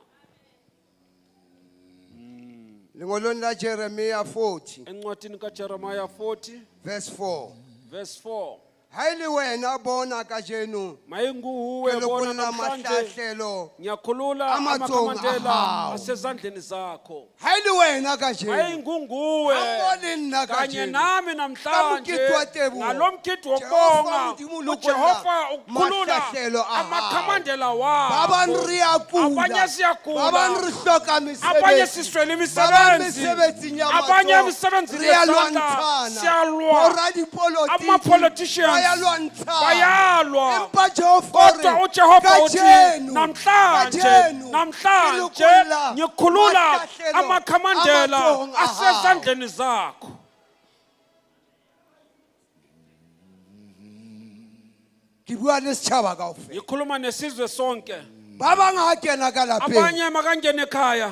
Lengolong la Jeremia 40 Encwadini kaJeremiah 40 verse 4. verse 4. Ha e le wena bona kajeno. Mayinguwe Ke bona lokolla namhlanje. mahlahlelo Ngiyakhulula a matsohong a amakhamandela hao. asezandleni zakho. Ha e le wena kajeno. Mayingunguwe Hammoho le nna kanye kajeno. nami Ka namhlanje mokete wa teboho. ngalo mgidi Jehova wokubonga Modimo o lokolla uJehova ukhulula mahlahlelo a hao. amakhamandela Ba bang wabo re a kula. Abanye siyagula. Ba bang re hloka mesebetsi. Abanye siswele Ba bang imisebenzi. mesebetsing ya Abanye matsoho. emisebenzini Re a yezandla. lwantshana. Siyalwa. Boradipolotiki Ama-politicians ba ya lwantshana. bayalwa. Empa Jehova o re, Kodwa uJehova uthi kajeno, namhlanje kajeno, namhlanje ke lokolla ngikhulula mahlahlelo amakhamandela a matsohong a hao. asezandleni zakho. Ke bua le setjhaba kaofela. Ngikhuluma nesizwe sonke. Ba bang ha kena ka lapeng. Abanye makangene ekhaya.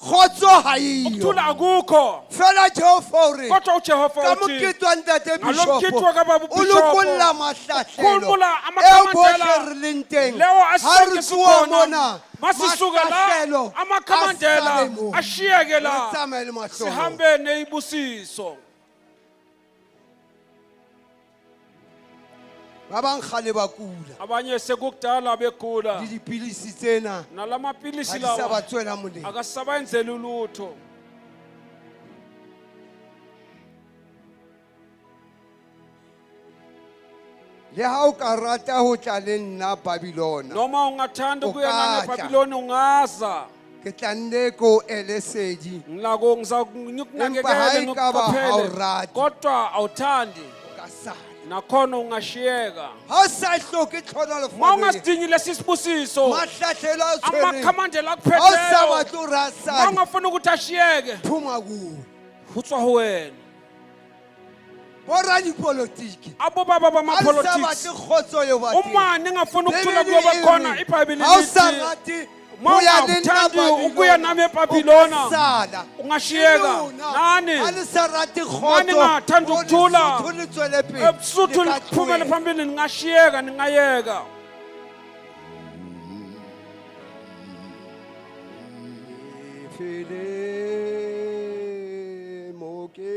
Kgotso ha eyo. Ukuthula akukho. Fela Jehova o re, Kodwa uJehova ka uthi, mokete wa ntate ngalo mgidi Bishop, wakababa o uBishop, lokolla mahlahlelo ukhulula eo bohle amakhamandela re leng teng. lewo Ha re asonke tsoha sikhona mona, masisuka la mahlahlelo a amakhamandela sale moo. ashiyeke la Re tsamaye le mahloholo. sihambe neyibusiso. Ba bang kgale ba kula. Abanye sekukudala begula. Le dipilisi tsena Nalamapilisi ha di sa lawa ba tswela molemo. akasabenzeli ulutho. Le ha o ka rata ho tla le nna Babylona. Noma ungathanda O ukuya ka nami tla. eBabiloni ungaza. Ke tla nne ke o ele sedi. Ngilako Empa ha ngikunakekele e ka ba ha o ngikuqaphele. rate. Kodwa awuthandi. Nakhona ungashiyeka. Ha o sa hloke tlhonolofalo Ma ungasidingi lesi sibusiso. Mahlahlelo a o tshwereng. Amakhamandela Ha o sa akuphetheyo. batle hore a sale. Ma ungafuni ukuthi ashiyeke. Phuma kuwe. Ho tswa ho wena. Boradipolotiki. Abo baba Ha le sa bama-politics. batle kgotso eo ba teng. Uma ningafuni ukuthula Bibele kuyoba e khona re, iBhayibheli ha o sa lithi rate Ho ya le nna Mawungathandi ukuya Babylona, nami o ka eBhabhilona sala. ungashiyeka. Le lona, Nani ha le sa rate kgotso, maningathandi hore ukuthula Lesotho le tswele pele, ebusuthu le ka liphumele tlohela. phambili ningashiyeka ningayeka. Fele moke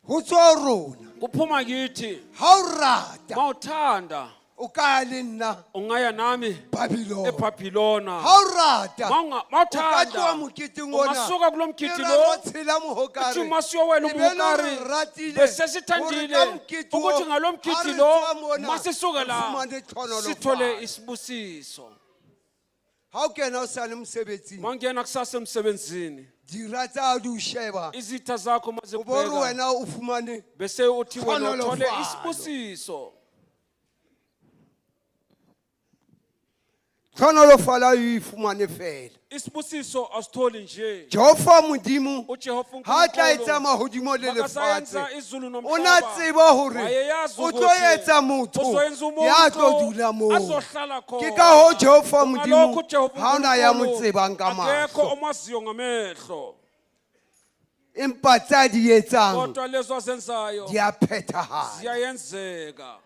Ho tswa ho rona. Kuphuma kithi. Ha o rata, mawuthanda o ka ya le nna ungaya nami Babylon. eBhabhilona. Ha o rata, o ka Mawuthanda tloha moketeng ona, ungasuka kulo mgidi e lo re ro tshela mohokare. uthi masiyowela E be le hore umhokari re ratile, besesithandile hore ka mokete oo, ukuthi ngalo ha mgidi re lo tswa mona, masisuke re la fumane tlhonolofatso. sithole isibusiso. Ha o kena o sa le mosebetsing, Mawungena kusasa emsebenzini, dira tsa hao di o sheba, izitha zakho o bo re mazikubheka wena o fumane bese uthi wena uthole tlhonolofalo. isibusiso. Tlhonolofalo ha o e fumane fela. Isibusiso asitholi nje. Jehova Modimo uJehova ha tla uNkulunkulu etsa mahodimo le makasayenza lefatshe, izulu o na nomhlaba, tseba hore wayeyazi o tlo ukuthi etsa motho uzoyenza umuntu ya tlo dula moo. azohlala khona. Ke ka hoo Jehova Modimo Ngalokho uJehova ha ona ya mo uNkulunkulu tsebang ka akekho mahlo, omaziyo ngamehlo, empa tse a di etsang kodwa lezo azenzayo di a phethahala. ziyayenzeka.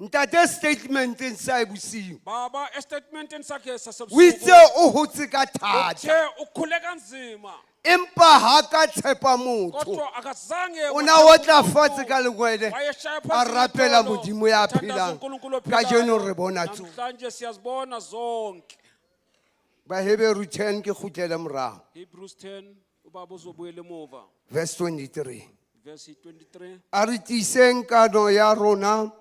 Ntate statementeng sa e bosiu, Baba, estatementeni sakhe o sasebusuku itse o hotse ka thata, uthe ukhule kanzima, empa ha ka tshepa motho. kodwa akazange O na otla fatshe ka lengwele, wayeshaya a phansi rapela ngedolo, Modimo ya ethandaza phelang. uNkulunkulu ophilayo. Kajeno re bona tsohle. Namhlanje siyazibona zonke. Baheberu 10 ke kgutlele morao, Hebrews 10 ubaba uzobuyela emuva, verse 23. verse 23. A re tiiseng kano ya rona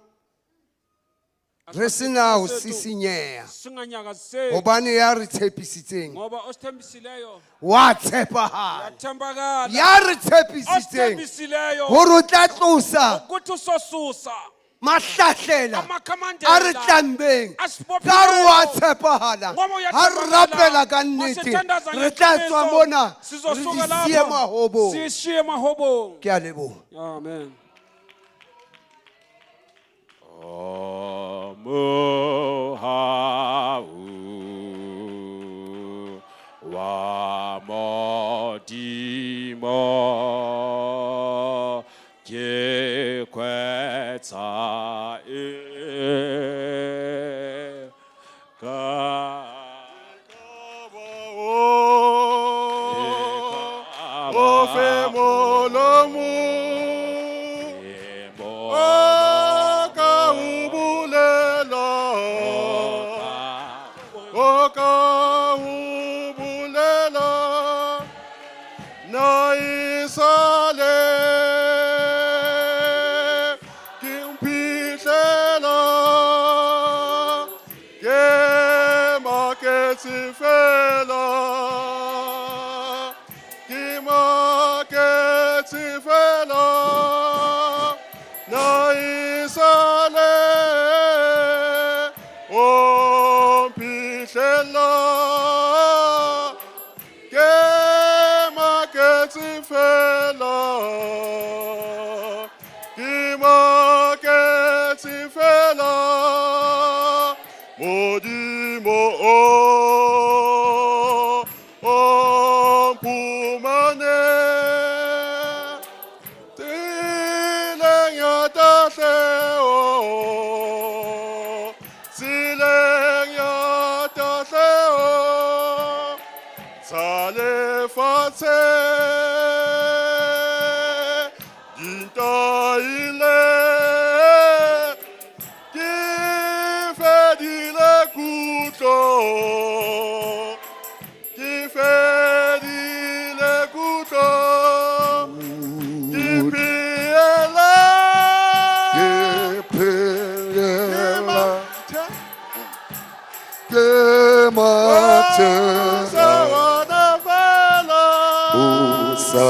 re sena ho sisinyeha, Singanyakaziseki hobane ya re tshepisitseng ngoba osithembisileyo wa tshepahala. uyathembakala. Ya re tshepisitseng Osithembisileyo hore o tla tlosa ukuthi usosusa mahlahlela a re amakhamandela tlambeng asibophileyo. ka re wa tshepahala. Ngoba Ha re uyathembakala. rapela ka nnete, Masithandaza re tla tswa ngeqiniso, mona re sizosuka di siye lapha, mahobong. sishiye mahobong. Ke a leboha. Amen. Omuhau wa Modimo ke kwetsa e ka O fe molomo o ka o bolela, o ka o bolela, na e sale ke mphihlela, ke maketse fela, ke maketse fela, na e sale o mphihlela, ke maketse fela, ke maketse fela, Modimo o mphumane tseleng ya tahleho, tseleng ya tahleho tsa lefatshe di ntaile, ke fedile kutlo, ke fedile kutlo. Mathela Bosawana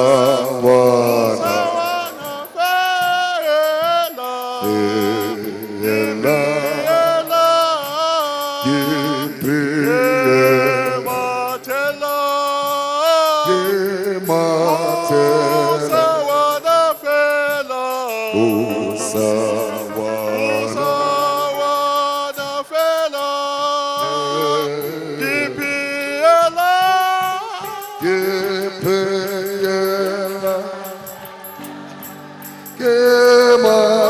Fela Ke Mathela Ke Mathela Bosawana Ke phela Ke Mathela Bosawana Fela Ke phela Ke Mathela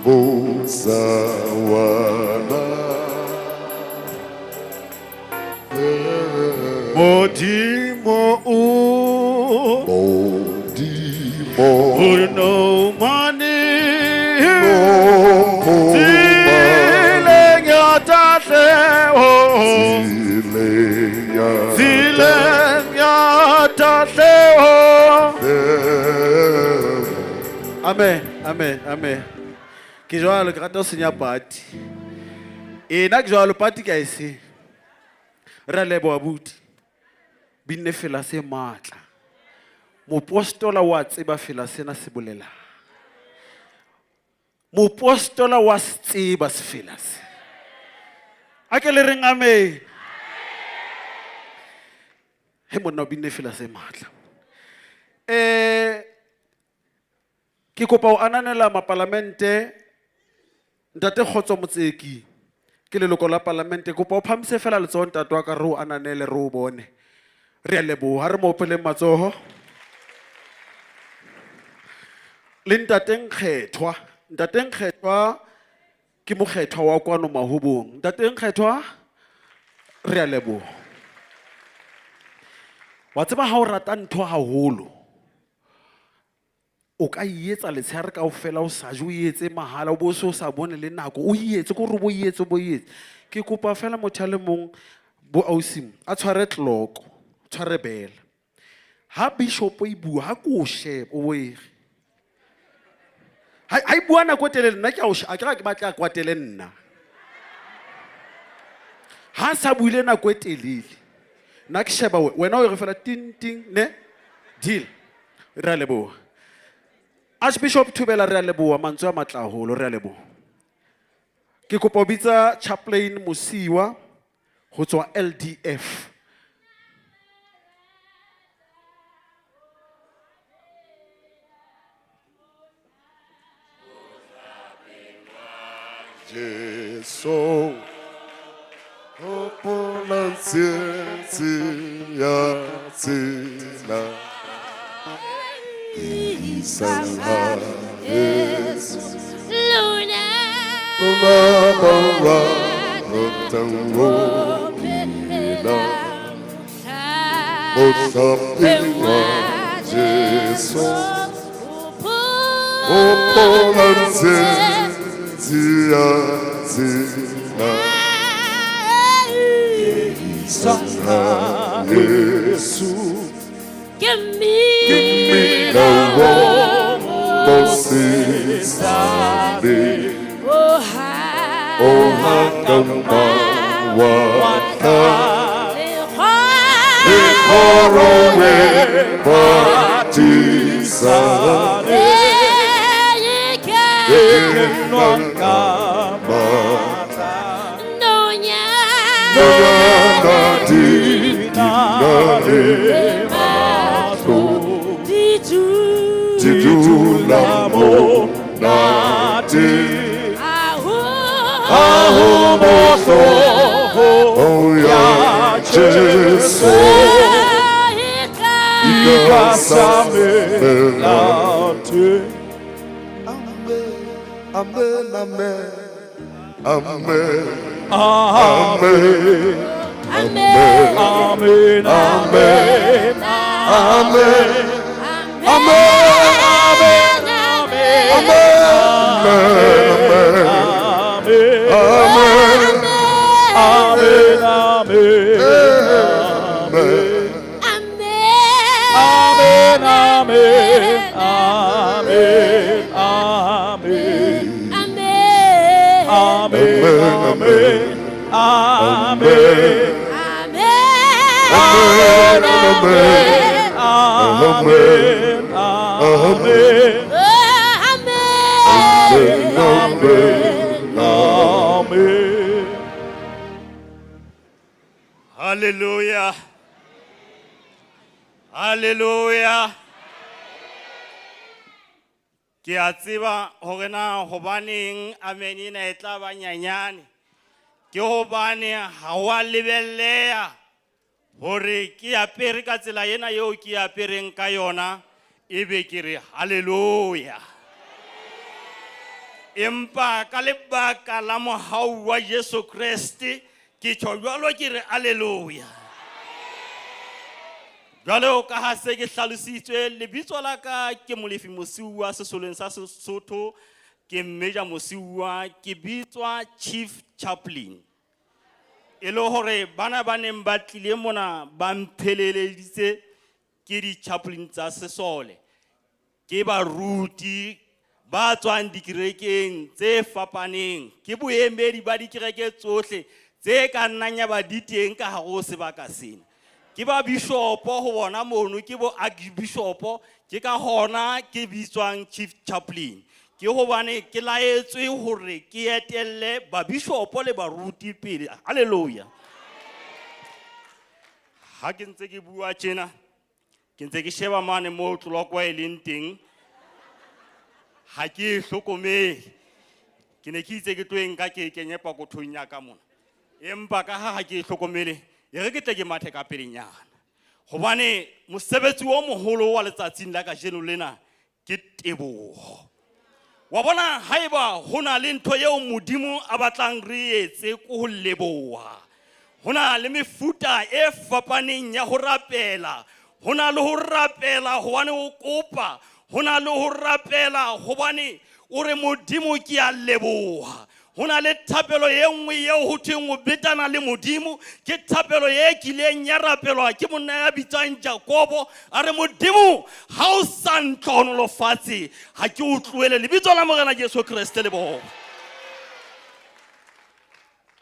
Bosawana Modimo o Modimo no mane Tseleng ya tahleho Tseleng ya tahleho. Amen, amen, amen. Ke jwalo ke rata ho senya party. E nna ke jwalo party ka e senya. Re a leboha buti. Binne fela se matla. Mopostola wa tseba fela sena se bolelang. Mopostola wa se tseba sefela se. A ke le reng amen. He monna o binne fela se matla. Ke kopa ho ananela mapalamente Ntate Kgotso Motseki ke leloko la palamente kopa o phamise fela letsoho ntate wa ka re o ananele re o bone. Re a leboha, re mo opeleng matsoho. Le ntate Nkgethwa, ntate Nkgethwa ke mokgethwa wa kwano Mahobong. Ntate Nkgethwa re a leboha. Wa tseba ha o rata ntho haholo o ka e etsa letshehare kaofela o sa je, o e etse mahala, o bo se o sa bone le nako, o e etse, ke hore o bo e etse, o bo e etse. Ke kopa fela motho a le mong bo ausi mo, a tshware clock, tshware bell. Ha bishop e bua, ha ko o shebe, o bo e re. Ha e bua nako e telele, nna ke a o a ke re ha ke batla a kwatele nna. Ha sa buile nako e telele, nna ke sheba wena o e re fela ting ting ne deal. Re a leboha. Archbishop Thubela re a leboha, mantswe a matla haholo, re a leboha. Ke kopa ho bitsa Chaplain Mosiwa ho tswa LDF. Jesu hopola tsietsi ya tsela isang ha Jesu Luna lona ba ratang ho phela mohlape wa Jesu hopola tsietsi ya tsela isang ha Jesu. Give me the mosisane o hakamba wa ka le kgoro e batisane e kenwang ka matla nonyana di na le matlo di dula monate ha ho mohlolo ya Jesu e ka sa melate. Amen, amen, amen, amen, amen, amen, amen, amen, amen, amen, amen. Amen. Amen. Amen. Amen. Amen. Amen. Amen. Amen. Amen. Amen. Amen. Amen. Amen. Amen. Amen. Hallelujah. Hallelujah. Ke a tseba hore na hobaneng amen ena e tla ba nyanyane. Ke hobane ha wa lebelleha hore ke apere ka tsela ena eo ke apereng ka yona ebe ke re hallelujah. Empa ka lebaka la mohau wa Jesu Kreste ke tjho jwalo ke re hallelujah. Jwalo ka ha se ke hlalositswe, lebitso la ka ke Molefi Mosiuwa sesoleng sa Sesotho, ke Major Mosiuwa, ke bitswa Chief Chaplain. E le hore bana ba neng ba tlile mona ba mpheleleditse ke di-chaplain tsa sesole, ke baruti ba tswang dikerekeng tse fapaneng, ke boemedi ba dikereke tsohle tse ka nnang ya ba di teng ka hare ho sebaka sena. Ke ba bishopo ho bona mono, ke bo archbishopo, ke ka hona ke bitswang Chief Chaplain. Ke hobane ke laetswe hore ke etelle babishopo le baruti pele. Hallelujah. Ha ke ntse ke bua tjena, ke ntse ke sheba mane moo tlolokwa e leng teng. Ha ke e hlokomele. Ke ne ke itse ke tlo e nka ke e kenye pokothong ya ka mona. Empa ka ha ke e hlokomele, e re ke tle ke mathe ka pelenyana. Hobane mosebetsi o moholo wa letsatsing la kajeno lena ke teboho. Wa bona haeba ho na le ntho eo Modimo a batlang re etse ke ho leboha. Ho na le mefuta e fapaneng ya ho rapela. Ho na le ho rapela hobane o kopa. Ho na le ho rapela hobane o re Modimo ke a leboha. Ho na le thapelo e nngwe eo ho thweng o betana le Modimo, ke thapelo e kileng ya rapelwa ke monna ya bitswang Jakobo, a re Modimo ha o sa ntlhohonolofatse ha ke o tlohele. Lebitso la Morena Jesu Kreste le bona.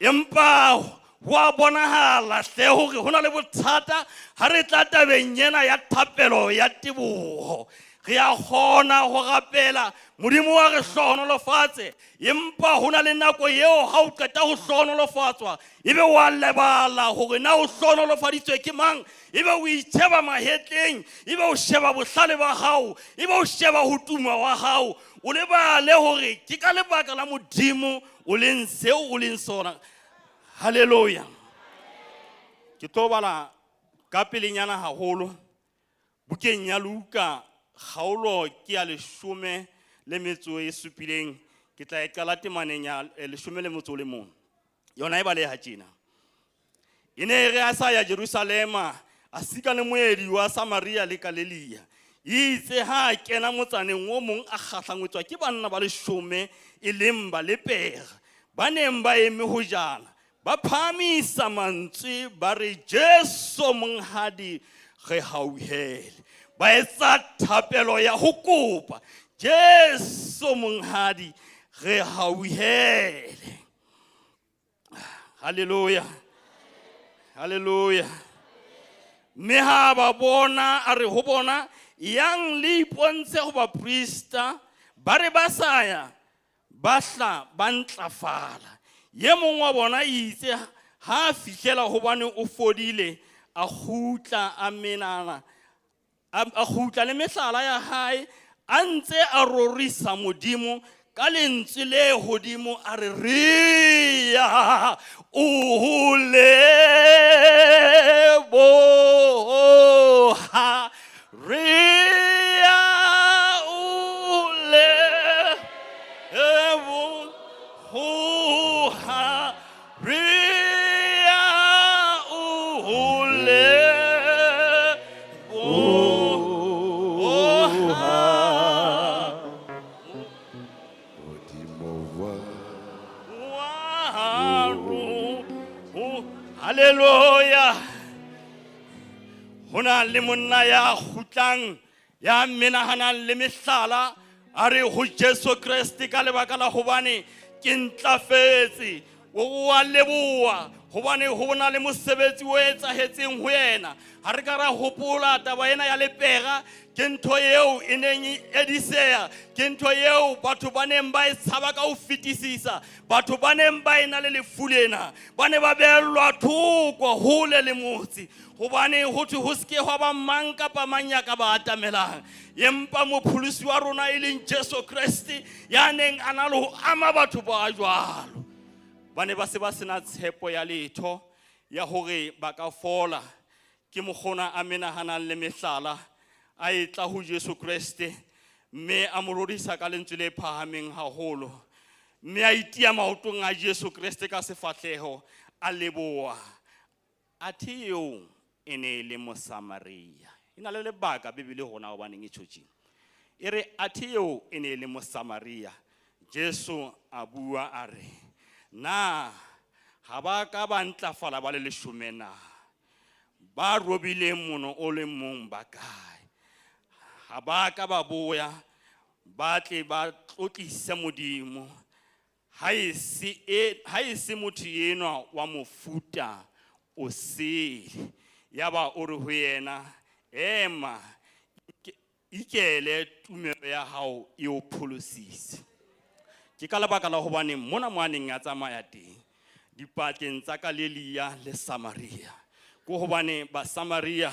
Empa ho a bonahala hle hore ho na le bothata ha re tla tabeng ena ya thapelo ya teboho. Re a kgona ho rapela Modimo wa re hlohonolofatse, empa ho na le nako eo ha o qeta ho hlohonolofatswa ebe wa lebala hore na o hlohonolofaditswe ke mang, ebe o itjheba mahetleng, ebe o sheba bohlale ba hao, ebe o sheba ho tuma wa hao, o lebale hore ke ka lebaka la Modimo o leng seo o leng sona. Hallelujah. Ke tlo bala ka pelenyana haholo bukeng ya Luka kgaolo ke ya 17, ke tla e qala temaneng ya 11. Yona e baleha tjena. E ne e re a sa ya Jerusalema, a sika le moedi wa Samaria le Galilea. Itse ha a kena motsaneng o mong a kgahlangwetswa ke banna ba 10 e leng ba lepera, ba neng ba eme ho jana, ba phahamisa mantswe ba re Jesu monghadi re hauhele. Ba etsa thapelo ya ho kopa Jesu monghadi re hauhele. Hallelujah. Hallelujah. Mme ha ba bona a re ho bona, yang le ipontshe ho baprista, ba re ba sa ya, ba hla ba ntlafala. Ye mong wa bona itse ha a fihlela hobane o fodile, a kgutla a menana, a kgutla le mehlala ya hae, a ntse a rorisa Modimo ka lentswe le hodimo a re, re ya o leboha, re ya o leboha, re ya o leboha. Hallelujah. Ho na le monna ya kgutlang, ya menahanang le mehlala, a re ho Jesu Kreste ka lebaka la hobane ke ntlafetse. O wa leboha hobane ho na le mosebetsi o etsahetseng ho yena. Ha re ka ra hopola taba ena ya lepera, ke ntho eo e neng e ediseha, ke ntho eo batho ba neng ba e tshaba ka ho fetisisa. Batho ba neng ba ena le lefu lena ba ne ba behellwa thoko hole le motse, hobane ho thwe ho se ke hwa ba mang kapa mang ya ka ba atamelang. Empa mopholosi wa rona e leng Jesu Kreste, ya neng a na le ho ama batho ba jwalo, ba ne ba se ba sena tshepo ya letho ya hore ba ka fola. Ke mokgona a menahanang le mehlala, a etla ho Jesu Kreste, mme a mo rorisa ka lentswe le phahameng haholo, mme a itiya maotong a Jesu Kreste ka sefahleho, a leboha. Athe eo e ne e le Mosamaria. E na le lebaka Bibele hona hobaneng e tjho tjena. E re athe eo e ne e le Mosamaria. Jesu a bua a re, na ha ba ka ba ntlafala ba le leshome na? Ba robileng mono o le mong ba kae? Ha ba ka ba boya, ba tle ba tlotlise Modimo. Ha e se e, ha e se motho enwa wa mofuta o sele. Yaba o re ho yena, ema, ikele tumelo ya hao e o pholositse. Ke ka lebaka la hobane mona mo a neng a tsamaya teng, dipakeng tsa Galilea le Samaria, ke hobane Basamaria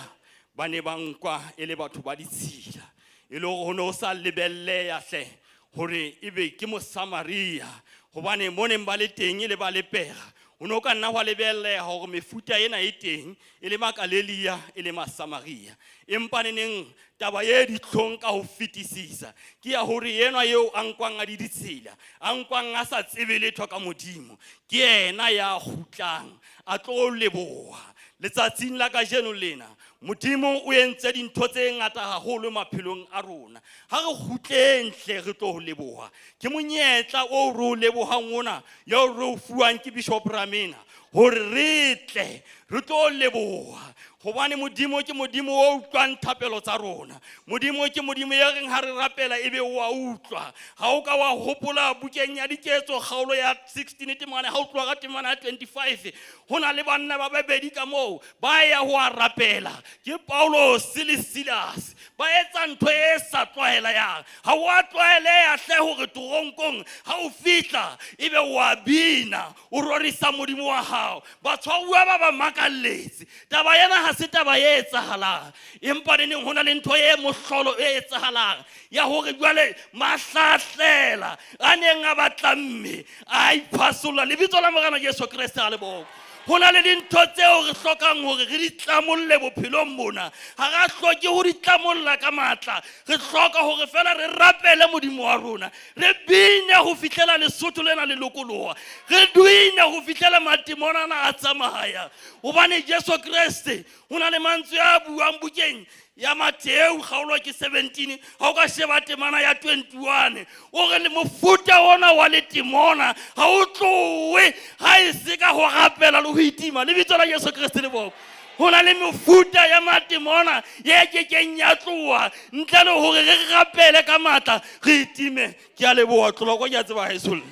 ba ne ba nkwa e le batho ba ditshila, e le hore ho ne ho sa lebelleha hle hore ebe ke Mosamaria, hobane mo neng ba le teng e le ba lepera. Ho ne ho ka nna hwa lebelleha hore mefuta ena e teng, e le Makalelia, e le Masamaria. Empa neneng taba e ditlhong ka ho fetisisa ke ya hore enwa eo a nkwang a di ditshila, a nkwang a sa tsebe letho ka Modimo, ke yena ya kgutlang a tlo leboha. Letsatsing la kajeno lena, Modimo o entse dintho tse ngata haholo maphelong a rona. Ha re kgutleng hle re tlo ho leboha. Ke monyetla oo re o lebohang ona, eo re o fuwang ke Bishop Ramena, hore re tle re tlo leboha. Hobane Modimo ke Modimo o utlwang thapelo tsa rona. Modimo ke Modimo ya reng ha re rapela ebe o a utlwa. Ha o ka wa hopola bukeng ya Diketso kgaolo ya 16 temana, ha o tloha ka temana ya 25, ho na le banna ba babedi ka moo ba ya ho a rapela. Ke Paulos le Silas. Ba etsa ntho e sa tlwaelehang. Ha o a tlwaeleha hle hore toronkong ha o fihla ebe o a bina, o rorisa Modimo wa hao. Batshwaruwa ba ba makalletse. Taba ena ha se taba e etsahalang, empa neneng ho na le ntho e mohlolo e etsahalang ya hore jwale mahlahlela a neng a batla mme a iphasolla. Lebitso la Morena Jesu Kreste a le bokwe. Ho na le dintho tseo re hlokang hore re di tlamolle bophelong mona. Ha ra hloke ho di tlamolla ka matla. Re hloka hore fela re rapele Modimo wa rona. Re bine ho fihlela Lesotho lena le lokoloha. Re bine ho fihlela matimona ana a tsamaya. Hobane Jesu Kreste ho na le mantswe a buang bukeng ya Mattheu kgaolo ke 17, ha o ka sheba temana ya 21, o re le mofuta ona wa letimona ha o tlohe ha e se ka ho rapela le ho itima. Lebitso la Jesu Kreste le bokwe. Ho na le mefuta ya matimona ye kekeng ya tloha ntle le hore re rapele ka matla re itime. Ke a leboha, tloloko ke a tseba ha e solle.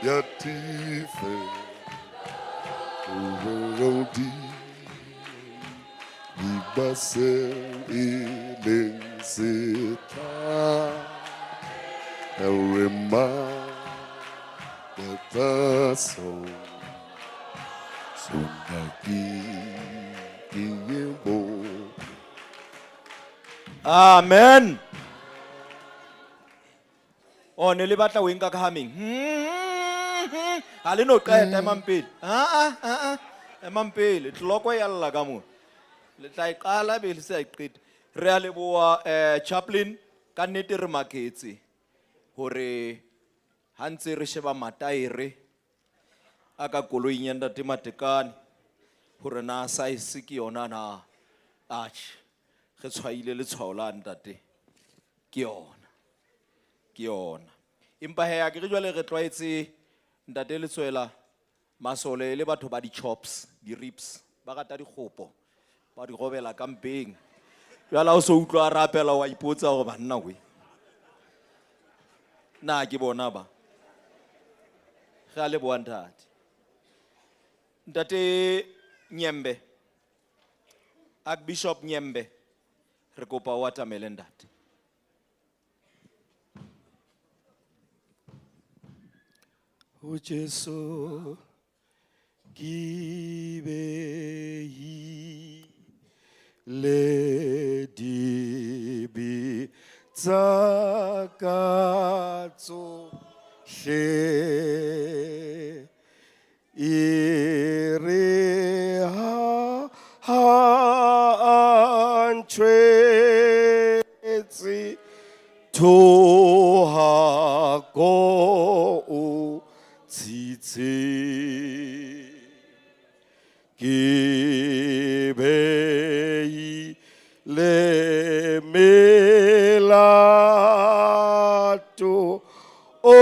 ya tife Uwelodi Ibase ileng seta Erema Bataso Sunaki Kiyebo. Amen. O ne le batla o enka ka hameng. Ha le no qeta emang pele. Ah ah ah ah. Emang pele tloko ya lla ka mo. Le tla e qala be le sa e qete. Re a leboha chaplain ka nnete re maketse hore ha ntse re sheba mataere a ka koloing ya ntate Matekane hore na size ke yona na. Atjhe, re tshwaile letshwao la ntate. Ke yona. Ke yona. Empa he akere jwale re tlwaetse ntate Letswela masole le batho ba di-chops, di-ribs, ba rata dikgopo, ba di robela ka mpeng. Jwale ha o so utlwa a rapela wa ipotsa hore banna we. Na ke bona ba. Re a leboha ntate. Ntate Nyembe, Archbishop Nyembe, re kopa o atamele ntate. O Jesu ke beile dibe tsa ka tsohle, e re ha a ntshwetse thohako o tshitse. Ke beile melato o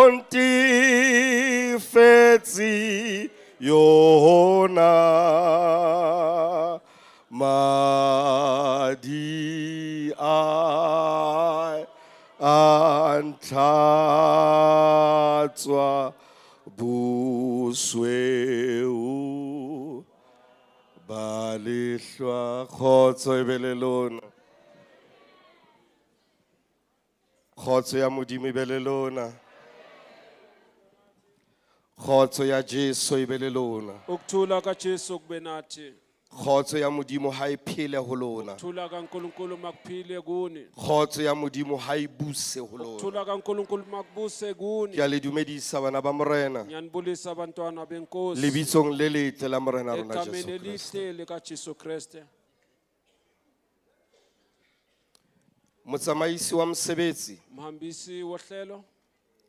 ntifetse yona, madi a a ntlhatswa bosweu ba lehlwa. Kgotso e be le lona. Kgotso ya Modimo e be le lona. Kgotso ya Jesu e be le lona. Ukuthula kaJesu kube nathi. Kgotso ya Modimo ha e phele ho lona. Ukuthula kaNkulunkulu makuphile kuni. Kgotso ya Modimo ha e buse ho lona. Ukuthula kaNkulunkulu makubuse kuni. Ke a le dumedisa bana ba Morena. Ngiyanibulisa abantwana benkosi. Lebitsong le letle la Morena rona Jesu Egameni Kreste. elihle likaJesu Kreste. Motsamaisi wa mosebetsi. Mhambisi wohlelo.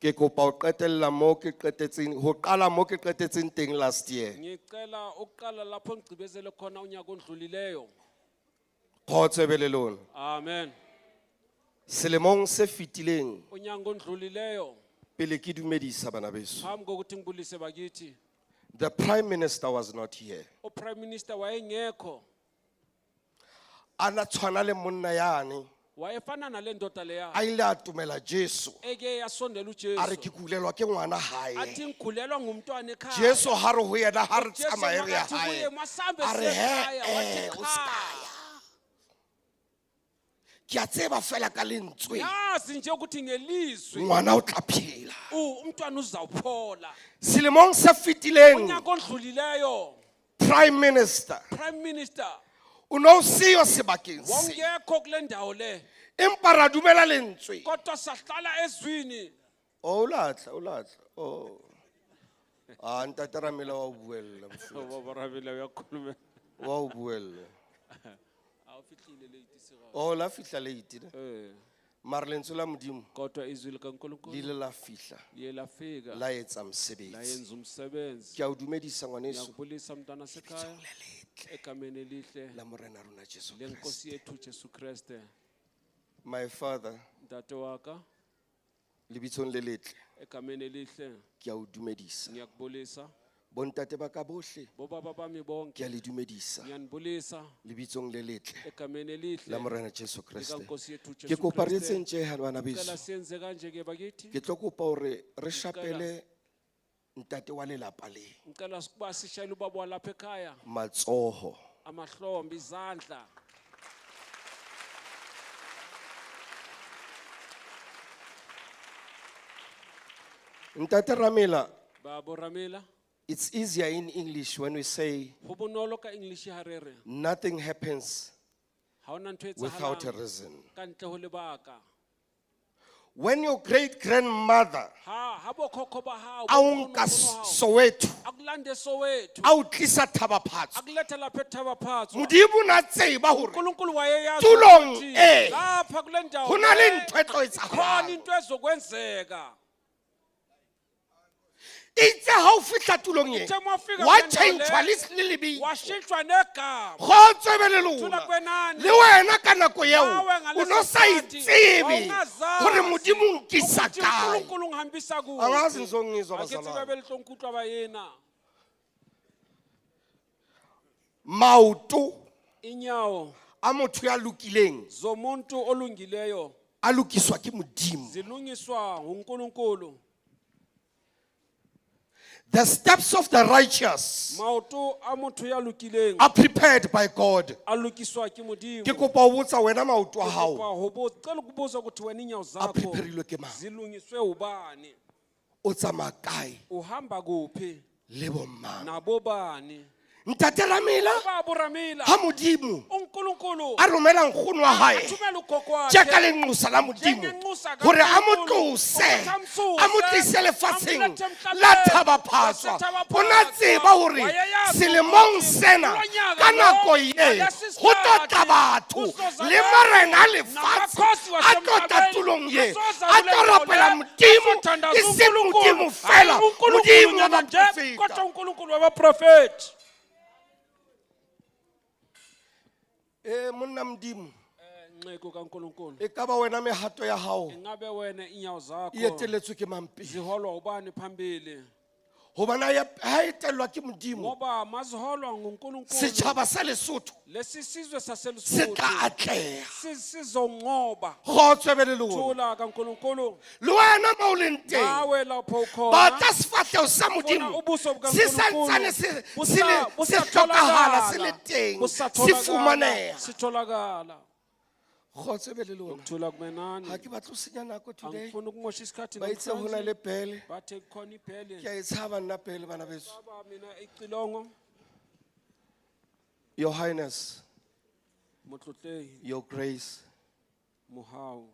Ke kopa ho qetella mo ke qetetseng, ho qala mo ke qetetseng teng last year. Ngicela ukuqala lapho ngigqibezele khona unyaka ondlulileyo. Kgotso e be le lona. Amen. Selemong se fetileng, Unyaka ondlulileyo pele ke dumedisa bana beso. phambi kokuthi ngibulise bakithi. The Prime Minister was not here. UPrime Minister wayengekho. A na tshwana le monna yane. Wayefana nale ndoda leya. A ile a tumela Jesu. Eke yasondela A re uJesu. ke kulelwa ke ngwana hae. Athi ngikhulelwa ngumntwana ekhaya. Jesu ha re ho yena ha re Jesu tsamaye re ya makathi kuye, hae. masambe A re, siye he, ekhaya. Wathi, eh, o cha. ska ya. Ke a tseba fela ka lentswe. Yazi nje ukuthi ngelizwi. Ngwana o tla phela. Umntwana uzawuphola. Selemong se fetileng, Unyaka ondlulileyo. Prime Minister, Prime Minister, o no siyo sebakeng se. wawungekho kule ndawo le. Empa ra dumela lentswe. Kodwa sahlala ezwini. Oh, o latla, o latla. Oh. Ah, ntate Ramela wa o buella, mofumahadi. Baba Ramela uyakhuluma. Wa o buella. Awufihlile late sira. Oh, la fihla late, ne? Eh. Mara lentswe la Modimo Kodwa izwi likaNkulunkulu le ile la fihla. liye lafika. La etsa mosebetsi. Layenza umsebenzi. Ke a o dumedisa ngwaneso. Ngiyakubulisa mntwana sekhaya. Egameni elihle. La Morena rona Jesu Lenkosi yethu Jesu Kriste. My father, Ntate wa ka, lebitsong le letle, egameni elihle, ke a o dumedisa. ngiyakubulisa. Bontate ba ka bohle, Bobaba bami bonke, ke a le dumedisa. ngiyanibulisa Lebitsong le letle egameni elihle la Morena Jesu Kreste. likaNkosi yethu Ke Jesu kopa re Kriste. etseng tje ha bana Ngicela beso. siyenze kanje ke bakithi. Ke tlo kopa hore re shapele Ntate wa lelapa le. Ngicela ukuba sishayele ubaba walapha ekhaya. Matsoho. Amahlombe, izandla. Ntate Ramela, Babo Ramela, it's easier in English when we say go bonolo ka English ha re re nothing happens ha hona ntho e without a etsahalang reason. ka ntle ho lebaka. When your great grandmother Ha bokhokho ba hao, a o nka bonkgono ba hao, Soweto, a ku lande Soweto, a o tlisa Thaba-Phatso, a ku letha lapha eThaba-Phatso, Modimo o na tseba hore uNkulunkulu wayeyazi tulong ukuthi e, lapha kule ndawo ho na le le, ntho e tlo etsahalang. khona into ezokwenzeka. Itse ha o fihla tulong e, Ithe uma ufika wa kule ndawo tjhentjhwa le, le lebitso. washintshwa negama. Kgotso e be le Thula lona. kwenani. Le wena ka nako eo, Nawe ngaleso o no sa sikhathi, itsebe wawungazazi hore Modimo o nkisa ukuthi kae. uNkulunkulu ungihambisa kuphi. Angazi nizongizwa, Ha ke tsebe bazalwane. be le tlo nkutlwa bayena. Maoto Inyawo a motho ya lokileng zomuntu olungileyo a lokiswa ke Modimo. zilungiswa nguNkulunkulu. The steps of the righteous Maoto a motho ya lokileng are prepared by God. a lokiswa ke Modimo. Ke kopa ho botsa wena maoto a hao Kopa ho cela ukubuza ukuthi wena inyawo a zakho preparilwe ke mang? zilungiswe ubani? O tsamaya kae Uhamba kuphi? le bo mang? Nabobani? Ntate Ramela, Ubaba Ramela, ha Modimo uNkulunkulu a romela nkgono wa hae athumela ugogo wakhe tje ka lenqosa la Modimo njengenxusa hore a mo kaNkulunkulu, tlose, ukuthi amsuse, a mo tlise lefatsheng amlethe emhlabeni la Thaba-Phatswa. waseThaba-Phatswa. O na tseba hore Wayeyazi selemong ukuthi sena kulonyaka ka lo, nako ye ngalesi ho tlo tla sikhathi, batho kuzoza le abantu, marena a lefatshe namakhosi a tlo tla wasemhlabeni, tulong ye, azoza a kule tlo ndawo rapela le, Modimo, azothandaza e seng uNkulunkulu. Modimo fela, Hayi uNkulunkulu Modimo wa nyana nje, baprofeta. kodwa uNkulunkulu wabaprofeti. Monna Modimo, Nceku kaNkulunkulu, e ka ba wena mehato ya hao ingabe wena inyawo zakho e etelletswe ke mang pele? ziholwa ubani phambili? Hobane ha e etellwa ke Modimo, Ngoba maziholwa nguNkulunkulu, setjhaba sa Lesotho lesi sizwe se saseLesotho tla atleha. sizonqoba. Kgotso e be le lona. Thula kaNkulunkulu. Le wena mo o leng teng, Nawe lapho ukhona, batla sefahleho sa funa Modimo ubuso se santsane bukaNkulunkulu se hlokahala, se le teng, se fumaneha. sitholakala. Kgotso e be le lona. Ukuthula kube nani. Ha ke batle ho senya nako today. Angifuni ukumosha isikhathi Ba itse ho na namhlanje. le pele. Bathe kukhona ibhele. Ke a e tshaba nna pele, bana beso. Baba, mina icilongo. Your Highness, Motlotlehi, Your Grace, Mohau.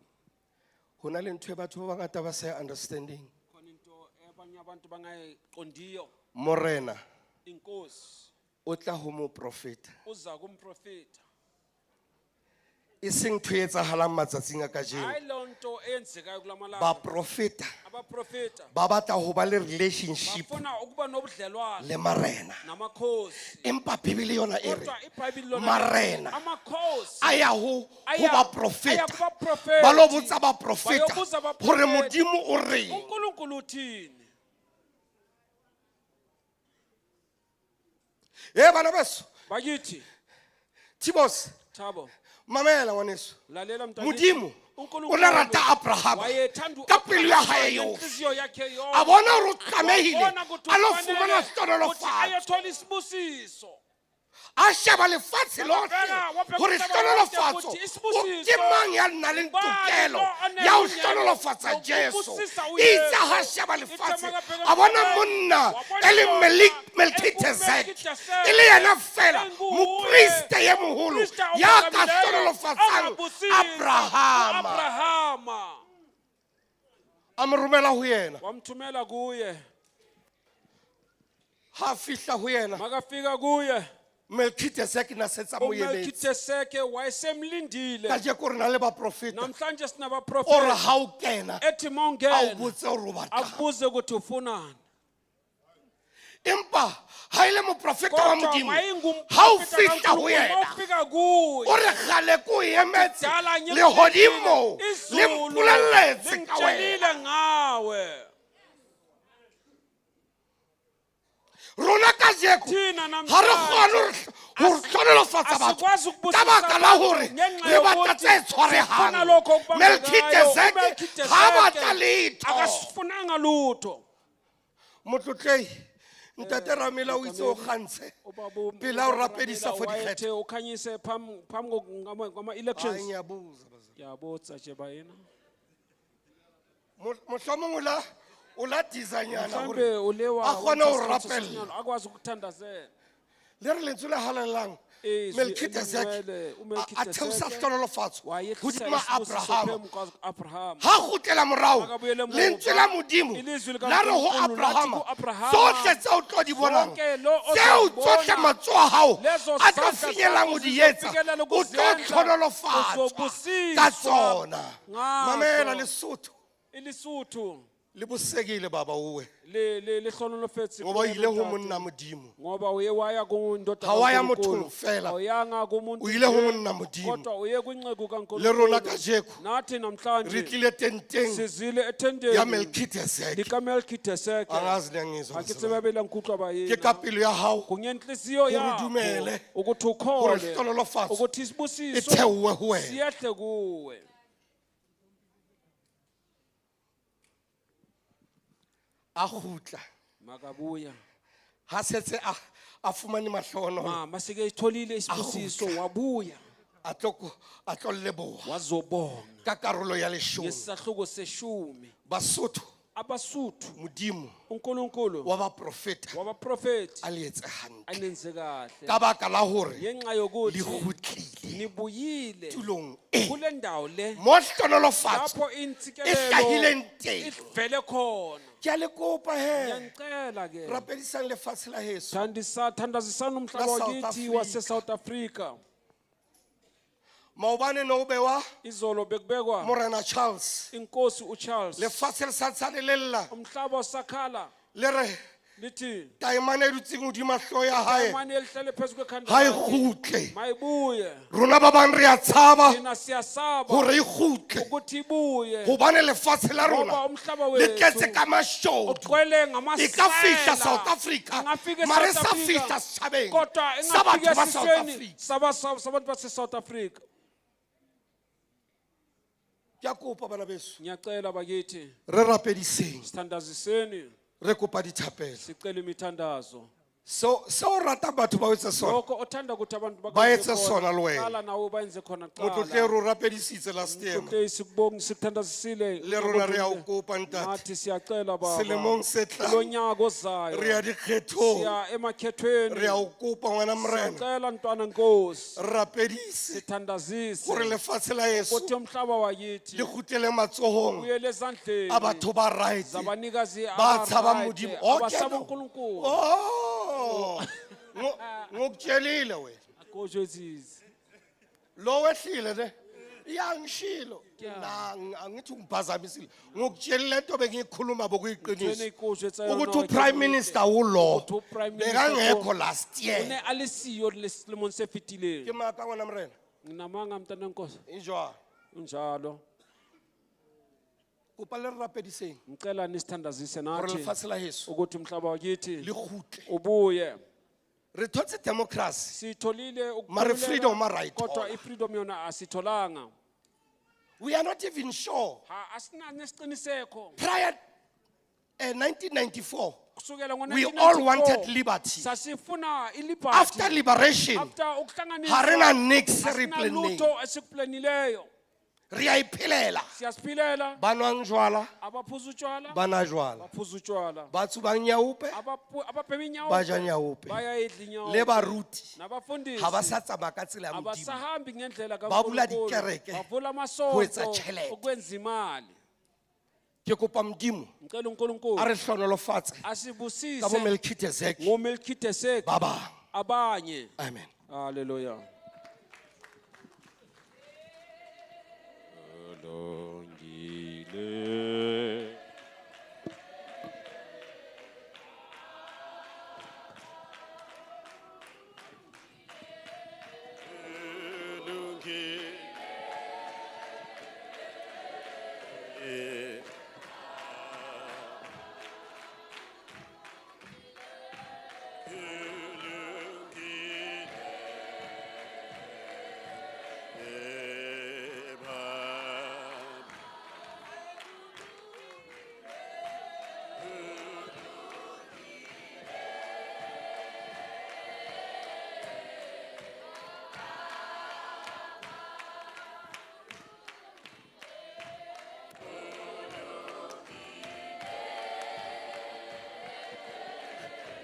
ho na le ntho e batho ba bangata ba sa e understanding. Khona into abanye abantu bangayiqondiyo. Morena Inkosi o tla ho moprofeta, uza kumprofeta. e seng ntho e etsahalang matsatsing a kajeno. Hayi loo nto eyenzekayo kula malanga. Baprofeta Abaprofeta ba batla ho ba le relationship bafuna ukuba nobudlelwane le marena. namakhosi. Empa Bibele yona e re Kodwa iBhayibheli lona marena amakhosi a ya ho aya baprofeta, kubaprofeti, ba lo botsa baprofeta bayobuza hore abaprofeti, Modimo o reng. uNkulunkulu uthini? Bana beso, Bakithi, Tibos, Thabo, mamela ngwaneso. lalela mntakithi. Modimo o uNkulunkulu ne rata Abrahama wayethanda ka pelo ya hae u-Abrahama yohle. ngenhliziyo yakhe yonke. A bona hore o tlamehile Wabona ukuthi a lo ufanele fumana ukuthi hlohonolofatso. ayothola isibusiso. A sheba lefatshe lohle Wabheka, wabheka hore umhlaba wonke hlohonolofatso ukuthi isibusiso. ke mang ya nang le Ubani tokelo lo onelungelo ya ho hlohonolofatsa Jesu. lokubusisa uYesu? Itse ha sheba lefatshe, Ithe makabheka a bona emhlabeni, monna wabona e leng indoda Melchizedek, enguMelchizedek, e le yena fela enguye, moprista e moholo Moprista ya ka ophakamileyo, hlohonolofatsang ongabusisa Abrahama. u-Abrahama. A mo romela ho yena. Wamthumela kuye. Ha fihla ho yena, Makafika kuye, Melchizedek na setse a mo emetse. uMelchizedek wayesemlindile. Kajeko re na le baprofeta. Namhlanje O re sinabaprofeti. ha o kena, Ethi a o mawungena, botse hore o batlang. akubuze ukuthi ufunani. Empa ha e le moprofeta wa Kodwa Modimo, ha o wayengumprofeta fihla ho kaNkulunkulu, yena, mawufika kuye, o re kgale ko o emetse Kudala ngimlindile, lehodimo le izulu mpolelletse ka wena. lingitshelile ngawe. Rona kajeko Thina ha re namhlanje kgone ho hlohonolofatsa batho asikwazi ukubusisa ka baka la abantu hore ngenxa re batla yokuthi tse sifuna tshwarehang. lokho okubambekayo. Melchizedek ha UMelchizedek batla letho. akasifunanga lutho. Motlotlei ntate Ramela o itse o kgantshe pele a o rapedisa for dikgetho. Ukhanyise phambi kwama-elections. Hayi, ngiyabuza bazalwane. Ngiyabotsa nje bayena. Mohlomong o la dizanyana Mhlambe hore ulewa a kgone ho uthatha rapella. isinyalo, akwazi ukuthandazela. Le re lentswe le halalelang Izwi Melchizedek elingcwele, a theosa uMelchizedek hlonolofatso wayehlisa hodima isibusiso Abrahama. phambi kwa-Abrahama. Ha kgutlela morao, Makabuyele emuva, lentswe la Modimo ilizwi la re ho likaNkulunkulu lathi Abrahama, ku-Abrahama, tsohle tseo o tlo di bonang, Zonke lo tseo ozozibona, tsohle matsoho a hao lezo a tlo zandla finyellang ho zakho di etsa, zizofinyelela o tlo ukuzenza, hlonolofatswa uzobusiswa ka tsona. ngazo. Mamela Lesotho. ILesotho. Le bosekile baba uwe. Le hlonolofetse Ngoba o ile ho ntate. monna Modimo. Ngoba uye waya kundoda Ha wa ya kaNkulunkulu. mothong fela. Awuyanga kumuntu O ile ho nje, monna Modimo. kodwa uye kwinceku kaNkulunkulu. Le rona kajeko, Nathi namhlanje re tlile tenteng sizile etendeni ya Melchizedek. likaMelchizedek. Angazi niyangizwa Ha ke bazalwane. tsebe bela nkutlwa bayena. Ke ka pelo ya hao Kungenhliziyo hore o yakho dumele ukuthi hore ukholwe hlonolofatso ukuthi isibusiso e theohe ho wena. siyehle kuwe. A kgutla. Makabuya. Ha setse a fumane mahlohonolo. Mama sike itholile isibusiso wabuya. A tlo leboha. Wazobonga. Ka karolo ya leshome. Ngesahluko seshumi. Basotho. Abasuthu. Modimo. uNkulunkulu. Wa baprofeta. Wa baprofeti. A le etse hantle. A nenze kahle. Ka baka la hore Ngenxa yokuthi le kgutlile nibuyile tulong e. kule ndawo le. Mo hlonolofatso Lapho e intsikelelo hlahileng teng. ivele khona. Ke a le kopa he. Ngiyanicela ke. Rapedisang lefatshe la heso. Thandazisana umhlaba La South wakithi Africa. wase South Africa. Maobane no bewa Izolo bekubekwa Morena Charles. Inkosi uCharles. Lefatshe le santsane le lla. Umhlaba osakhala. Le re Lithi taemane e dutseng hodima hlooho ya hae. Taemane elihlele phezu kwekhanda Ha e lakhe. kgutle. Mayibuye. Rona ba bang re a tshaba Thina siyasaba hore e kgutle. ukuthi ibuye. Hobane lefatshe la rona Ngoba umhlaba le tletse wethu ka mashodu. ugcwele E ka fihla ngamasela. South Africa, Ingafika mara e eSouth sa Africa. fihla setjhabeng Kodwa sa ingafika batho ba South esisweni Africa. sabantu base-South Africa. Ke a kopa bana beso. Ngiyacela bakithi. Re rapediseng. Sithandaziseni. Re kopa dithapelo. Sicela imithandazo. Seo o ratang batho ba o etse sona. Lokho othanda ukuthi abantu Ba bakwenze etse khona, sona le wena. qala nawe bayenze khona kuqala. Motlotlegi o rapedisitse last year. Motlotlegi sikubonga sikuthandazisile. Le rona re a o kopa ntate. Nathi siyacela baba. Selemong se tlang. Kulo nyaka ozayo. Re ya dikgethong. Siya emakhethweni. Re a o kopa ngwana Morena. Siyacela ntwana Nkosi. Re rapedise. Sithandazise. Hore lefatshe la heso Ukuthi umhlaba wakithi le kgutlele matsohong ubuyele ezandleni a batho ba right. zabanikazi Ba tshabang aba-right, Modimo. Okay, abasaba no. uNkulunkulu. Oh. Ngokutshelile wena. Akojwetsitse. Lo wehlile ne. Ya ngishilo. Na angithi ungiphazamisile. Ngokutshelile lento bengiyikhuluma bokuyiqiniso. Ntho ene ke o jwetsa yona Ukuthi hore ke uPrime nnete. Minister ulo. Ukuthi uPrime Minister Bekangekho ko- last year. O ne a le siyo le selemong se fetileng. Ke maka ngwana Morena. Nginamanga mntana Nkosi. Injalo. Unjalo. Kopa le re rapediseng. Ngicela nisithandazise Hore nathi. lefatshe la heso Ukuthi umhlaba wakithi le kgutle. Ubuye. Re thotse democracy. Sitholile Mare ukukhululeka, freedom a ra e kodwa thola. i-freedom yona asitholanga. We are not even sure. Ha asina nesiqiniseko. Prior 1994, Kusukela ngo we all wanted 1994, liberty. Sasifuna i-liberty. After liberation, After ukuhlanganiswa, ha re na niks re asina planneng. lutho esikuplannileyo. Re a iphelela. Siyasiphilela. Ba nwang jwala, Abaphuza utshwala. ba nwa jwala. Baphuza utshwala. Ba tsubang nyaope, Ababhema inyaope. ba ja nyaope. Bayayidla inyaope. Le baruti, Nabafundisi. ha ba sa tsamaya ka tsela ya Modimo. Abasahambi ngendlela Ba bula kaNkulunkulu. dikereke Bavula ho etsa amasonto tjhelete. ukwenza imali. Ke kopa Modimo Ngicela uNkulunkulu a re hlonolofatse asibusise ka bo Melchizedek ngoMelchizedek ba bang. abanye. Amen. Hallelujah. Longile.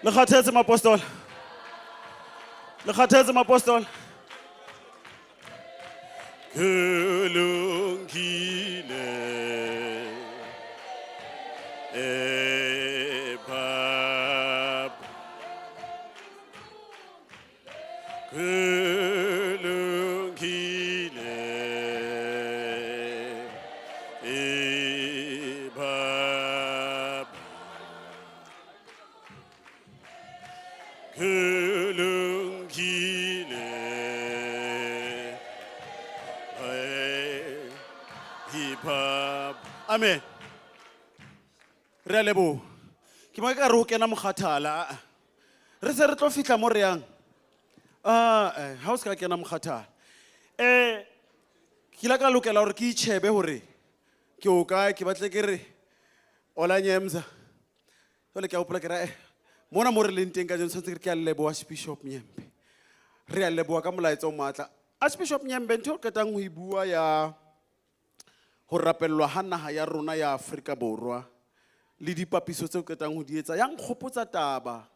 Le kgathetse mapostola. Le kgathetse mapostola. Kulungile. Eh, Baba. Kulungile. Eh, Baba. Kulungile. Eh, Baba. Amen. Re a leboha. Ke mo ka re o kena mokgathala. Ah. Re se re tlo fihla mo re yang. Ah, ha o se ka kena mokgathala. Ke ile ka lokela hore ke itjhebe hore ke o kae, ke batle ke re Ola Nyemza. Jwale ke a hopola ke re, mona mo re leng teng kajeno tshwanetse ke re ke a leboha Archbishop Nyembe. Re a leboha ka molaetsa o matla. Archbishop Nyembe, ntho eo qetang ho e bua ya ho rapellwa ha naha ya rona ya Afrika Borwa le dipapiso tseo qetang ho di etsa, ya nkgopotsa taba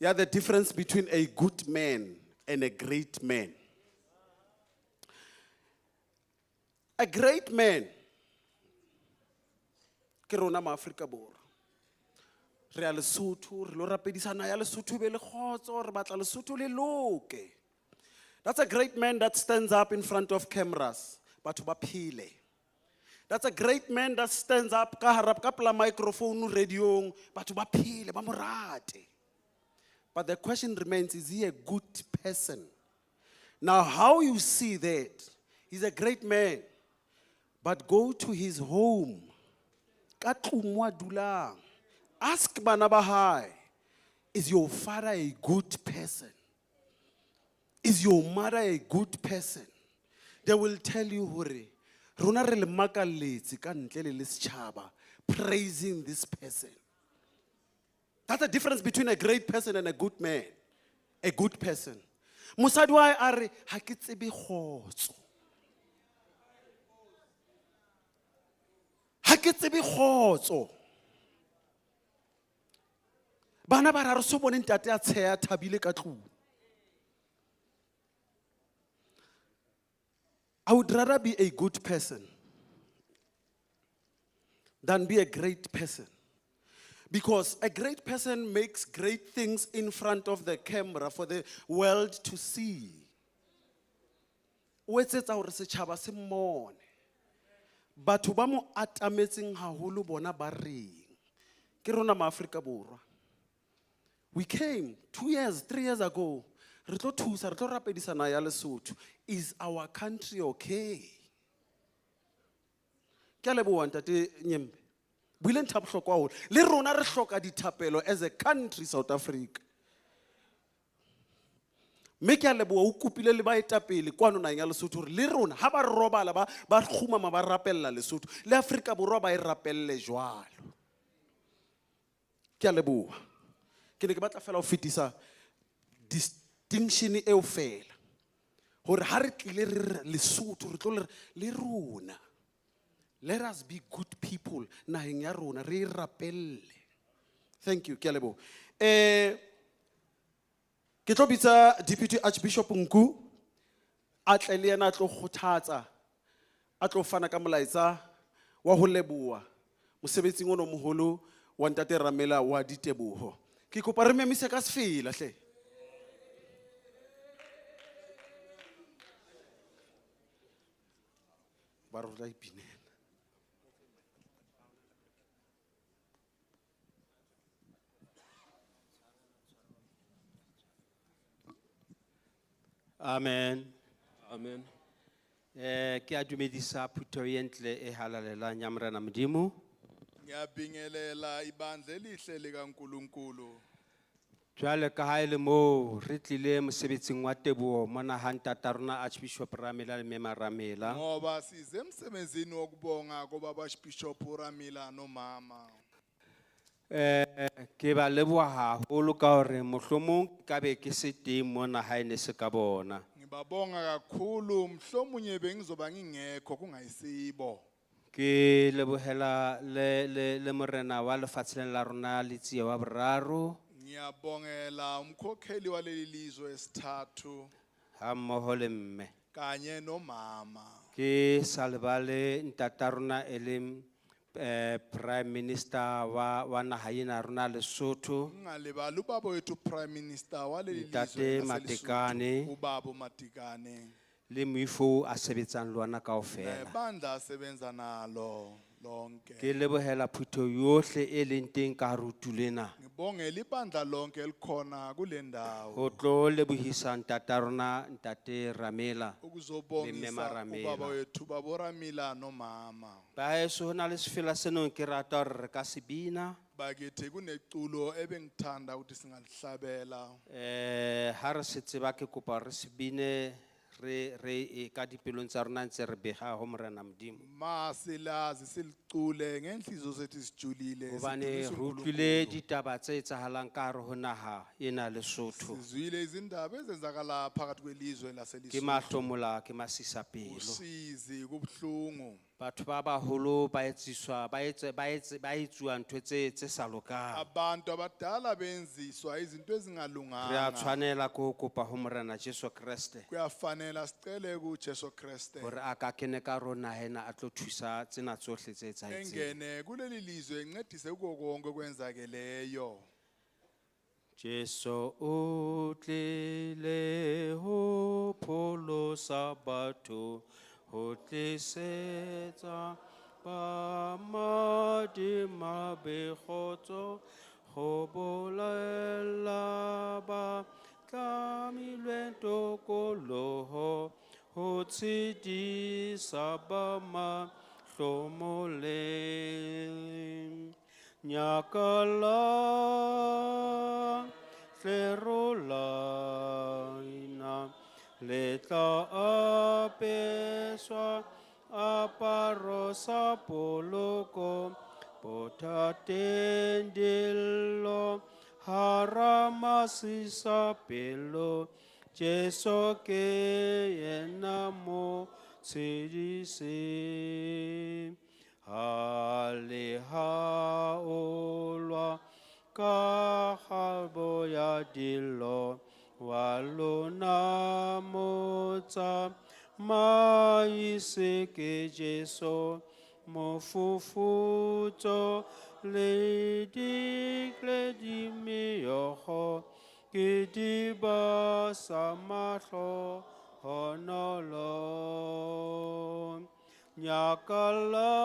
ya the difference between a good man and a great man. A great man ke rona ma Afrika Borwa. Re ya Lesotho, re lo rapedisa naha ya Lesotho be le kgotso, re batla Lesotho le loke. That's a great man that stands up in front of cameras, batho ba phele. That's a great man that stands up ka hara, ka pela microphone radiong, batho ba phele, ba mo rate. But the question remains, is he a good person? Now, how you see that, he's a great man, but go to his home. Ka tlung mo a dulang. Ask bana ba hae, is your father a good person? Is your mother a good person? They will tell you hore, rona re le makalletse ka ntle le le setjhaba, praising this person. That's the difference between a great person and a good man. A good person. Mosadi wa hae a re, ha ke tsebe kgotso. Ha ke tsebe kgotso. Bana ba re, ha re so bone ntate a tsheha a thabile ka tlung. I would rather be a good person than be a great person. Because a great person makes great things in front of the camera for the world to see. O etsetsa hore setjhaba se mmone. Batho ba mo atametseng haholo bona ba reng? Ke rona ma Afrika Borwa. We came 2 years, 3 years ago. Re tlo thusa, re tlo rapedisa naha ya Lesotho. Is our country okay? Ke a leboha ntate Nyembe. Buile ntho ya bohlokwa haholo. Le rona re hloka dithapelo as a country, South Africa. Mme ke a leboha, o kopile le baetapele kwano naheng ya Lesotho hore le rona ha ba robala ba kgumama ba rapella Lesotho, le Afrika Borwa ba e rapelle jwalo. Ke a leboha. Ke ne ke batla fela ho fetisa distinction eo fela. Hore ha re tlile re re Lesotho, re tlo le re, le rona. Let us be good people naheng ya rona, re e rapelle. Thank you, ke a leboha. Ke tlo bitsa Deputy Archbishop Nku, a tle le yena a tlo kgothatsa, a tlo fana ka molaetsa wa ho leboha mosebetsing ono moholo wa Ntate Ramela wa diteboho. Ke kopa re memise ka sefela hle. Ba re o tla ipinela. Amen. Amen. Ke a dumedisa phutheho e ntle e halalelang ya Morena Modimo. Ngiyabingelela ibandla elihle likaNkulunkulu. Jwale ka ha e le moo re tlile mosebetsing wa teboho mona ha ntata rona Archbishop Ramela le Mme Ramela. Ngoba size emsebenzini wokubonga kobaba Archbishop Ramela nomama. Ke ba leboha haholo ka hore mohlomong ka be ke se teng mona ha e ne se ka bona. Ngibabonga kakhulu mhlomunye bengizoba ngingekho kungayisibo. Ke lebohela le morena wa lefatshe la rona Letsie wa boraro. Ngiyabongela umkhokheli waleli lizwe esithathu Ha mmoho le mme. Kanye nomama. Ke sa lebale ntata rona e leng Prime Minister wa naha ena rona Lesotho. Ngingalibali ubaba wethu Prime Minister waleli lizwe Ntate laseLesotho, Matekane. Ubaba uMatekane. Le moifo a sebetsang le ona kaofela. Nebandla asebenza nalo lonke. Ke lebohela phutheho yohle e leng teng ka hare ho tulo ena. Ngibongela ibandla lonke elikhona kule ndawo. Ho tlo lebohisa ntata rona ntate Ramela le mme Ukuzobongisa Maramela. ubaba wethu babo Ramela nomama. Baheso ho na le sefela senong ke rata hore re ka se bina. Bakithi kuneculo ebengithanda ukuthi singalihlabela. Ha re se tseba ke kopa re se bine re e ka dipelong tsa rona ntse re beha ho Morena Modimo. Masilazi silicule ngenhliziyo zethu sijulile. Hobane sidumise re uNkulunkulu. utlwile ditaba tse etsahalang ka hare ho naha ena Lesotho. Sizwile izindaba ezenzakala phakathi kwelizwe Ke laseLesotho. mahlomola ke masisapelo. Usizi kubuhlungu. Batho ba baholo ba etsiswa, ba etse, ba etse, ba etsuwa ntho tse sa lokang. Abantu abadala benziswa izinto Re a ezingalunganga. tshwanela ke ho kopa ho Morena Jesu Kreste. Kuyafanela sicele kuJesu Kriste. Hore a ka kene ka rona hena a tlo thusa tsena tsohle tse etsahetseng. Engene kuleli lizwe encedise kuko konke okwenzakeleyo. Jesu o tlile ho pholosa batho, ho tlisetsa ba madimabe kgotso, ho bolela ba tlamilweng tokoloho, ho tshedisa ba mahlomoleng. Nyakalla, hle rolaina, le tla apeswa aparo sa poloko, bothateng dillo, hara masisapelo, Jesu ke yena mo tshedise. Ha le ha o lwa ka kgabo ya dillo, wa lona motsa maise ke Jesu, mofufutso le dikle di meokgo, ke diba sa mahlo honolo. Nyakalla,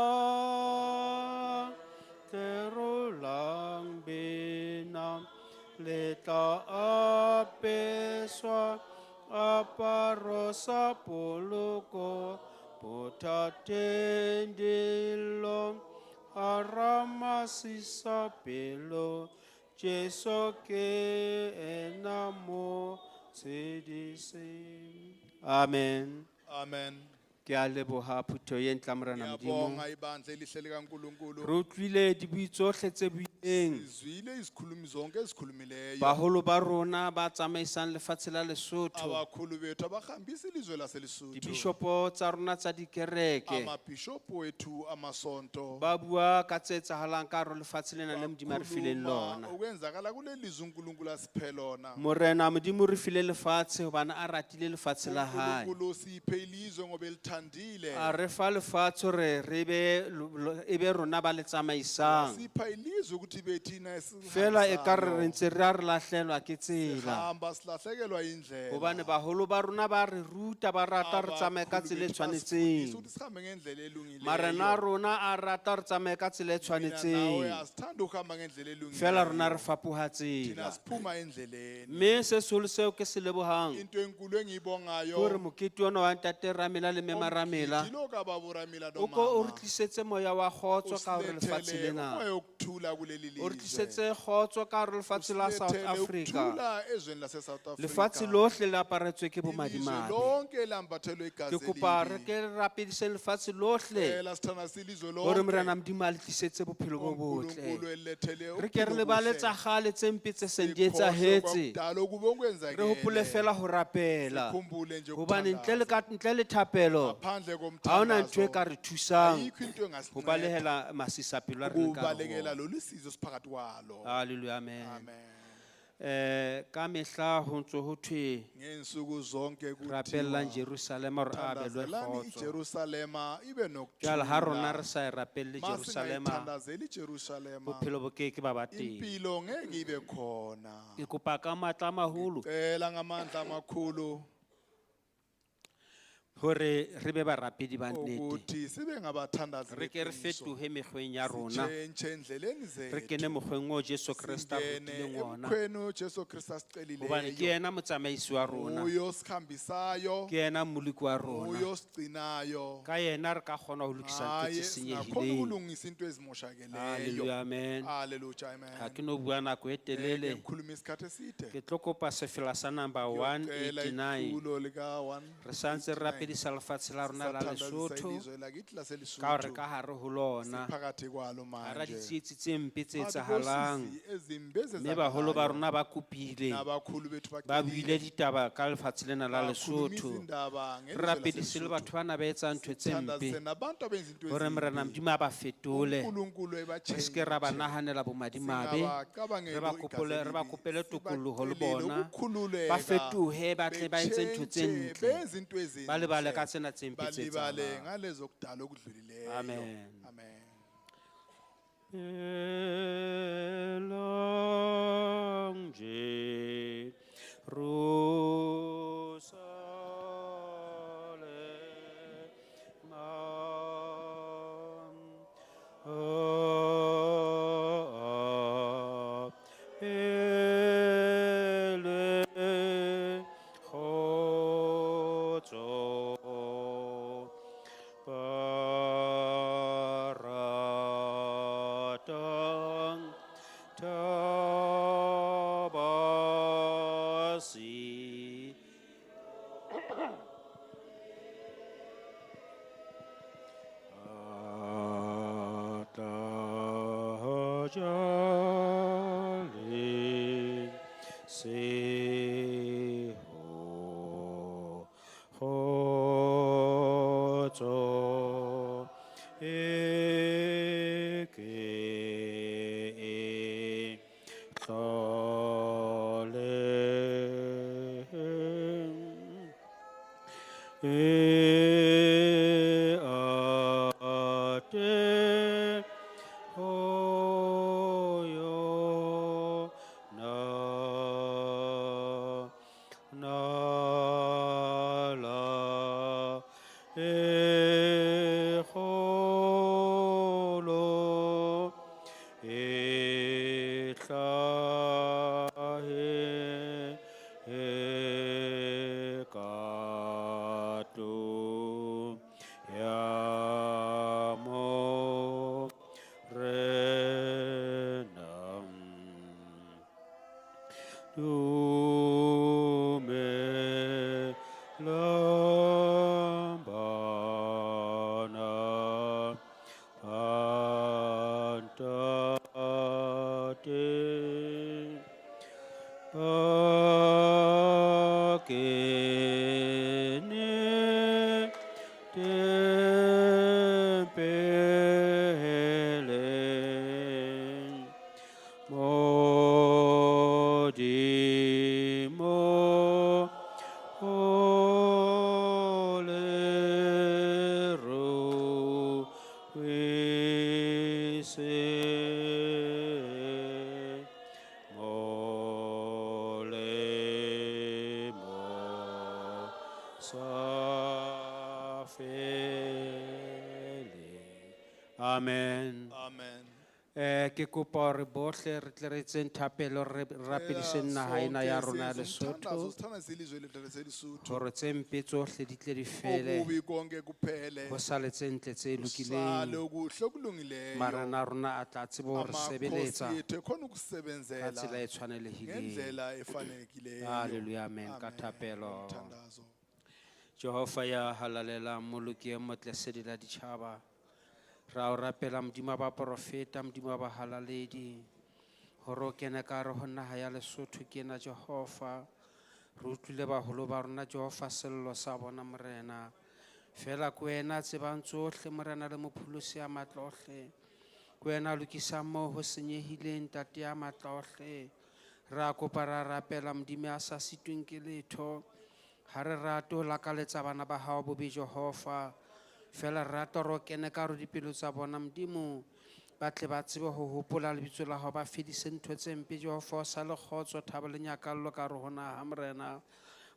tlerolang bena, le tla apeswa aparo sa poloko, bothateng dillo, hara masisapelo, Jesu ke ena mo tshedise. Amen. Amen. Ke a leboha phutheho e ntle ya Morena Modimo. Ngiyabonga ibandla elihle likaNkulunkulu. Re utlwile dibui tsohle tse buileng. Sizwile izikhulumi zonke ezikhulumileyo. Baholo ba rona ba tsamaisang lefatshe la Lesotho. Abakhulu bethu abahambisa ilizwe laseLesotho. Dibishopo tsa rona tsa dikereke. Amabhishopu wethu amasonto. Ba bua ka tse etsahalang ka hare ho lefatshe lena le Modimo a re fileng Bakhuluma lona. okwenzakala kuleli lizwe uNkulunkulu asiphe lona. Morena Modimo re file lefatshe hobane a ratile lefatshe la hae. uNkulunkulu siphe ilizwe ngoba elithandile. A re fa lefatshe hore re be lo-, lo-, e be rona ba le tsamaisang. Sipha ilizwe ukuthi ibe thina Fela e ka re re esilihambisayo. ntse re a re lahlelwa ke tsela. Sihamba silahlekelwa indlela. Hobane baholo ba rona ba re ruta, ba rata re tsamaye ka tsela e Abakhulu bethu tshwanetseng. basifundisa ukuthi sihambe ngendlela elungileyo. Marena a rona a rata re tsamaye ka tsela e Mina nawe tshwanetseng. asithanda ukuhamba ngendlela elungileyo. Fela rona re fapoha Thina tsela. siphuma endleleni. Mme se seholo seo ke se lebohang. Into enkulu engiyibongayo. Ke hore mokete ona wa ntate Ramela le Mme Maramela. Umgidi lo kababa uRamela O ko o re nomama. tlisetse moya wa kgotso ka hore lefatshe Usilethele lena. umoya wokuthula kuleli O re lizwe. tlisetse kgotso ka hare lefatshe la South Usilethele Africa. ukuthula ezweni lase-South Africa. Lefatshe lohle le aparetswe ke Ilizwe bomadimabe. lonke lambathelwe igazi Ke kopa re elibi. ke re rapedise lefatshe lohle. Cela sithanda silizwe Hore lonke. Morena Modimo a le tlisetse bophelo bo botle. uNkulunkulu elilethele Re ke re uphilo lebale obuhle. tsa kgale tse mpe tse seng di Sikhohlwe etsahetse. kwakudala okubi okwenzakele. Re hopole fela ho rapela. Sikhumbule nje Hobane ukuthandaza. ntle le thapelo, Ngaphandle ha hona ntho e komthandazo, ka re thusang ayikho into engasinceda ho balehela masisapelo a re leng ka hare ho ukubalekela ona. lolu sizo siphakathi kwalo. Hallelujah, amen. Amen. Ka mehla ho ntso ho thwe Ngensuku zonke rapellang kuthiwa Jerusalema hore a abelwe thandazelani kgotso. iJerusalema ibe Jwale ha rona re nokuthula. sa e rapelle Jerusalema, Masingayithandazeli iJerusalema, bophelo bo ke ke ba ba teng. impilo ngeke ibe khona. Ke kopa ka matla a maholo Cela ngamandla amakhulu hore re be barapedi ba nnete. ukuthi sibe ngabathandazi Re ke re beqiniso. fetohe mekgweng ya rona. Sitshentshe endleleni Re zethu. kene mokgweng oo Jesu Kreste a re Singene rutileng ona. emkhweni uJesu Kristu Hobane ke asicelileyo. yena motsamaisi wa rona. Nguye osikhambisayo. Ke yena mmoloki wa rona. Nguye osigcinayo. Ka yena re ka kgona ho lokisa ntho tse Ngaye singakhona senyehileng. ukulungisa into ezimoshakeleyo. Hallelujah, amen. Hallelujah, amen. Ha ke no bua nako e telele. Ngikhuluma isikhathi eside. Ke tlo kopa sefela sa number Ngiyocela 189. iculo lika Re santse re rapedisa lefatshe la rona la Sisathandazisa Lesotho ilizwe lakithi ka hore laseLesotho. ka hare ho lona Siphakathi kwalo hara manje. ditsietsi tse mpe tse Phakathi etsahalang, kosizi ezimbi mme baholo ba ezenzakalayo. rona ba kopile, Nabakhulu bethu ba bacelile. buile ditaba ka lefatshe lena la Bakhuluma Lesotho. izindaba Re ngelizwe rapedise le laseLesotho. batho bana ba etsang ntho tse mpe Sithandazise nabantu abenza into hore Morena ezimbi. Modimo a ba fetole. uNkulunkulu Re se ke ra ba ebatshentshe. nahanela bomadimabe. Singabacabangeli Re ba kopole, re ba igazi kopele tokoloho le Sibacelele bona. ukukhululeka. Ba fetohe, ba tle ba etse ntho tse Betshentshe, ntle. benze into ezinhle. Ba lebale ka tsena tse mpe tse Balibale etsahalang. ngalezo kudala okudlulileyo. Amen. Amen. Elang Jerusalema, abelwe kgotso, ba ratang thaba se. Atla jale se ho kgotso e ke e tlole. E ate ho yo na, na la e kgolo e hlahe e ka tlung ya Morena. Dumelang bana ba Ntate, ba kene tempeleng, Modimo o le ruise molemo sa feleng. Amen. Amen. Ke kopa hore bohle re tle re etseng thapelo, re rapediseng naha ena ya rona ya Lesotho, Sithandazile ilizwe lethu laseLesotho. hore tse mpe tsohle di tle di fele, Okubi konke kuphele. ho sale tse ntle tse Kusale lokileng. okuhle okulungileyo. Marena a rona a tla tseba ho re Amakhosi sebeletsa ethu ekhona ka ukusebenzela tsela e tshwanelehileng. ngendlela efanelekileyo. Hallelujah, amen. Ka Amen. thapelo. Ngomthandazo. Jehova ya halalelang, Moloki e motle, sedi la ditjhaba. Ra o rapela Modimo wa baprofeta, Modimo wa bahalaledi, hore o kene ka hare ho naha ya Lesotho ke ena Jehova. Re utlwile baholo ba rona Jehova sello sa bona Morena. Fela ke wena a tsebang tsohle Morena le mopholosi ya matla ohle. Ke wena a lokisang moo ho senyehileng Ntate ya matla ohle. Ra kopa ra rapela Modimo ya sa sitweng ke letho. Ha re rate ho lakaletsa bana ba hao bobe Jehova. Fela re rata hore o kene ka hare ho dipelo tsa bona Modimo. Ba tle ba tsebe ho hopola lebitso la hao, ba fedise ntho tse mpe Jehova, o sa le kgotso, thabo le nyakallo ka hare ho naha Morena.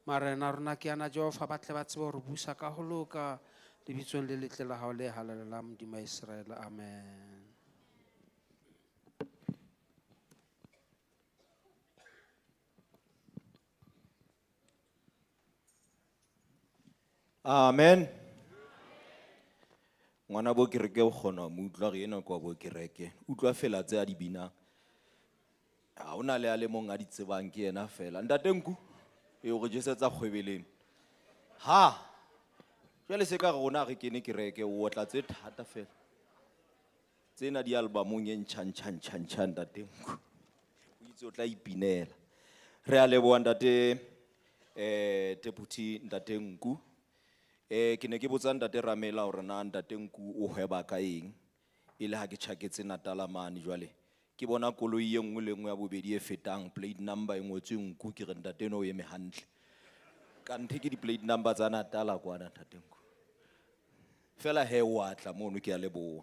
Marena a rona ke ana Jehova, ba tle ba tsebe hore busa ka ho loka lebitsong le letle la hao le halalelang Modimo wa Iseraele. Amen. Amen. Ngwana bo kereke o kgona ho mo utlwa re enwa ke wa bo kereke. Utlwa fela tse a di binang. Ha hona le a le mong a di tsebang ke yena fela. Ntate Nku, e o re jesetsa kgwebeleng. Ha! Jwale se ka re rona ha re kene kereke, o otla tse thata fela. Tsena di albumong e ntjha, ntjha, ntjha, ntjha, Ntate Nku. O itse o tla ipinela. Re a leboha ntate, Deputy Ntate Nku. Ke ne ke botsa Ntate Ramela hore na Ntate Nku o hweba ka eng, e le ha ke tjhaketse Natala mane jwale. Ke bona koloi e nngwe le nngwe ya bobedi e fetang, plate number e ngotswe Nku, ke re ntate eno o eme hantle. Kanthe ke di-plate number tsa Natala kwana Ntate Nku. Fela he o a tla mono, ke a leboha.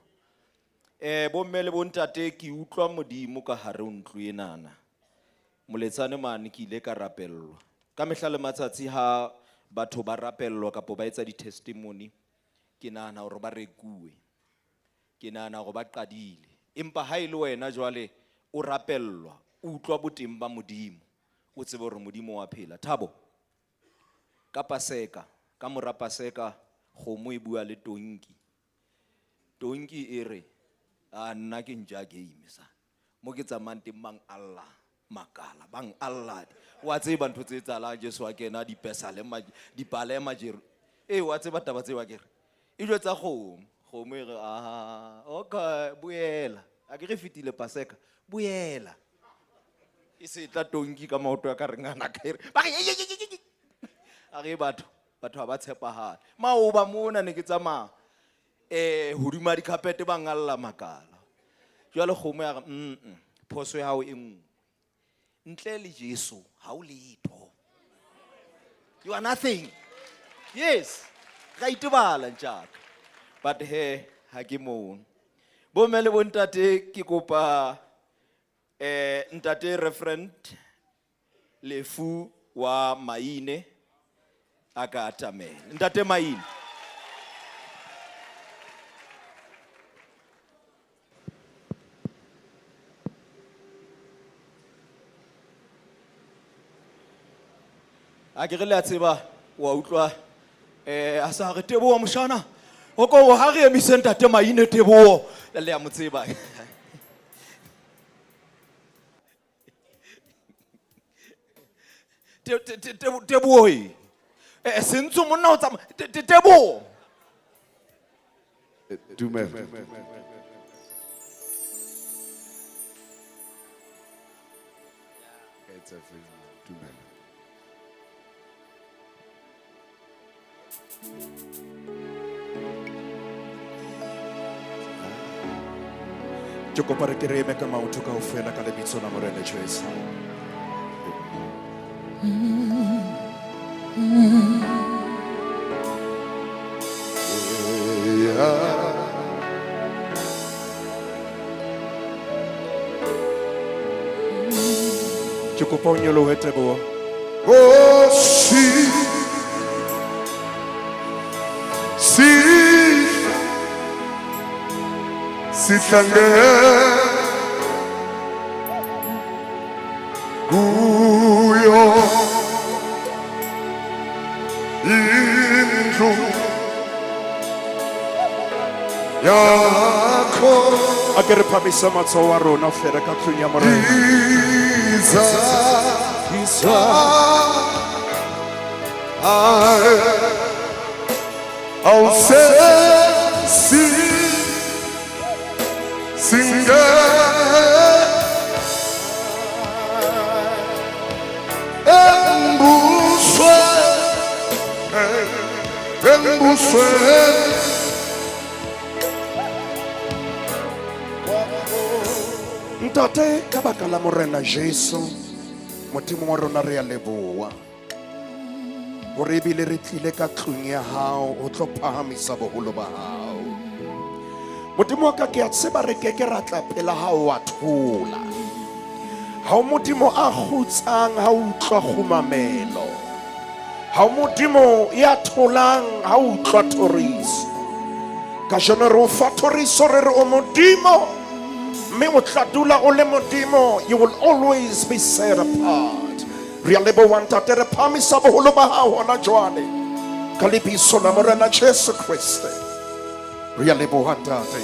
Bomme le bontate, ke utlwa Modimo ka hare ho ntlo enana. Moletsane mane ke ile ka rapellwa. Ka mehla le matsatsi ha batho ba rapellwa kapo ba etsa di-testimony, ke nahana hore ba rekuwe. Ke nahana hore ba qadile. Empa ha e le wena jwale o rapellwa, o utlwa boteng ba Modimo, o tsebe hore Modimo wa phela. Thabo, ka Paseka, ka mora Paseka, kgomo e bua le tonki. Tonki e re, a nna ke ntja game sa. Mo ke tsamayang teng mang alla, makala, bang alla. Wa tseba ntho tse etsahalang, Jesu a kena dipesa le dipalema Jeru. Ee, wa tseba taba tseo akere? E jwetsa kgomo. Kgomo e re, aha, okay, boela. A ke re fetile Paseka, boela. E se tla tonki ka maoto a ka reng ana ka e re, ba re, ye, ye, ye, ye, ye. A re batho, batho ha ba tshepahale. Maoba mona ne ke tsamaya, hodima dikhapete ba ngalla makala. Jwale kgomo ya re, phoso ya hao e nngwe. Ntle le Jesu, ha o letho. You are nothing. Yes, ra itebala ntjaka. But he, ha ke mono. Bomme le bontate, ke kopa, ntate Reverend Lefu wa Maine a ka atamela. Ntate Maine. A ke re le a tseba, wa utlwa, a sa re Teboho moshana. O ko ha re emise ntate Maine Teboho. Le a mo tseba. Teboho e. Sentso monna o tsamaya. Teboho. Dumela. Dumela. Ke kopa re ke re eme ka maoto kaofela ka lebitso la Morena Jesu. Ke kopa o nyolohe Teboho. Oh, si, si, sihlange kuyo indlu yakho. A ke re phamise matsoho a rona hle re ka tlung ya Morena. Iza, iza, awusesi singe embusweni, embusweni. Ntate, ka baka la Morena Jesu, Modimo wa rona re a leboha hore ebile re tlile ka tlung ya hao ho tlo phahamisa boholo ba hao. Modimo wa ka, ke a tseba re keke ra tla pela hao wa thola. Ha o Modimo a kgutsang ha o utlwa kgumamelo. Ha o Modimo ya tholang ha o utlwa thoriso. Kajeno re o fa thoriso, re re o Modimo, mme o tla dula o le Modimo. You will always be set apart. Re a leboha Ntate, re phahamisa boholo ba hao hona jwale ka lebitso la Morena Jesu Kriste. Re a leboha Ntate.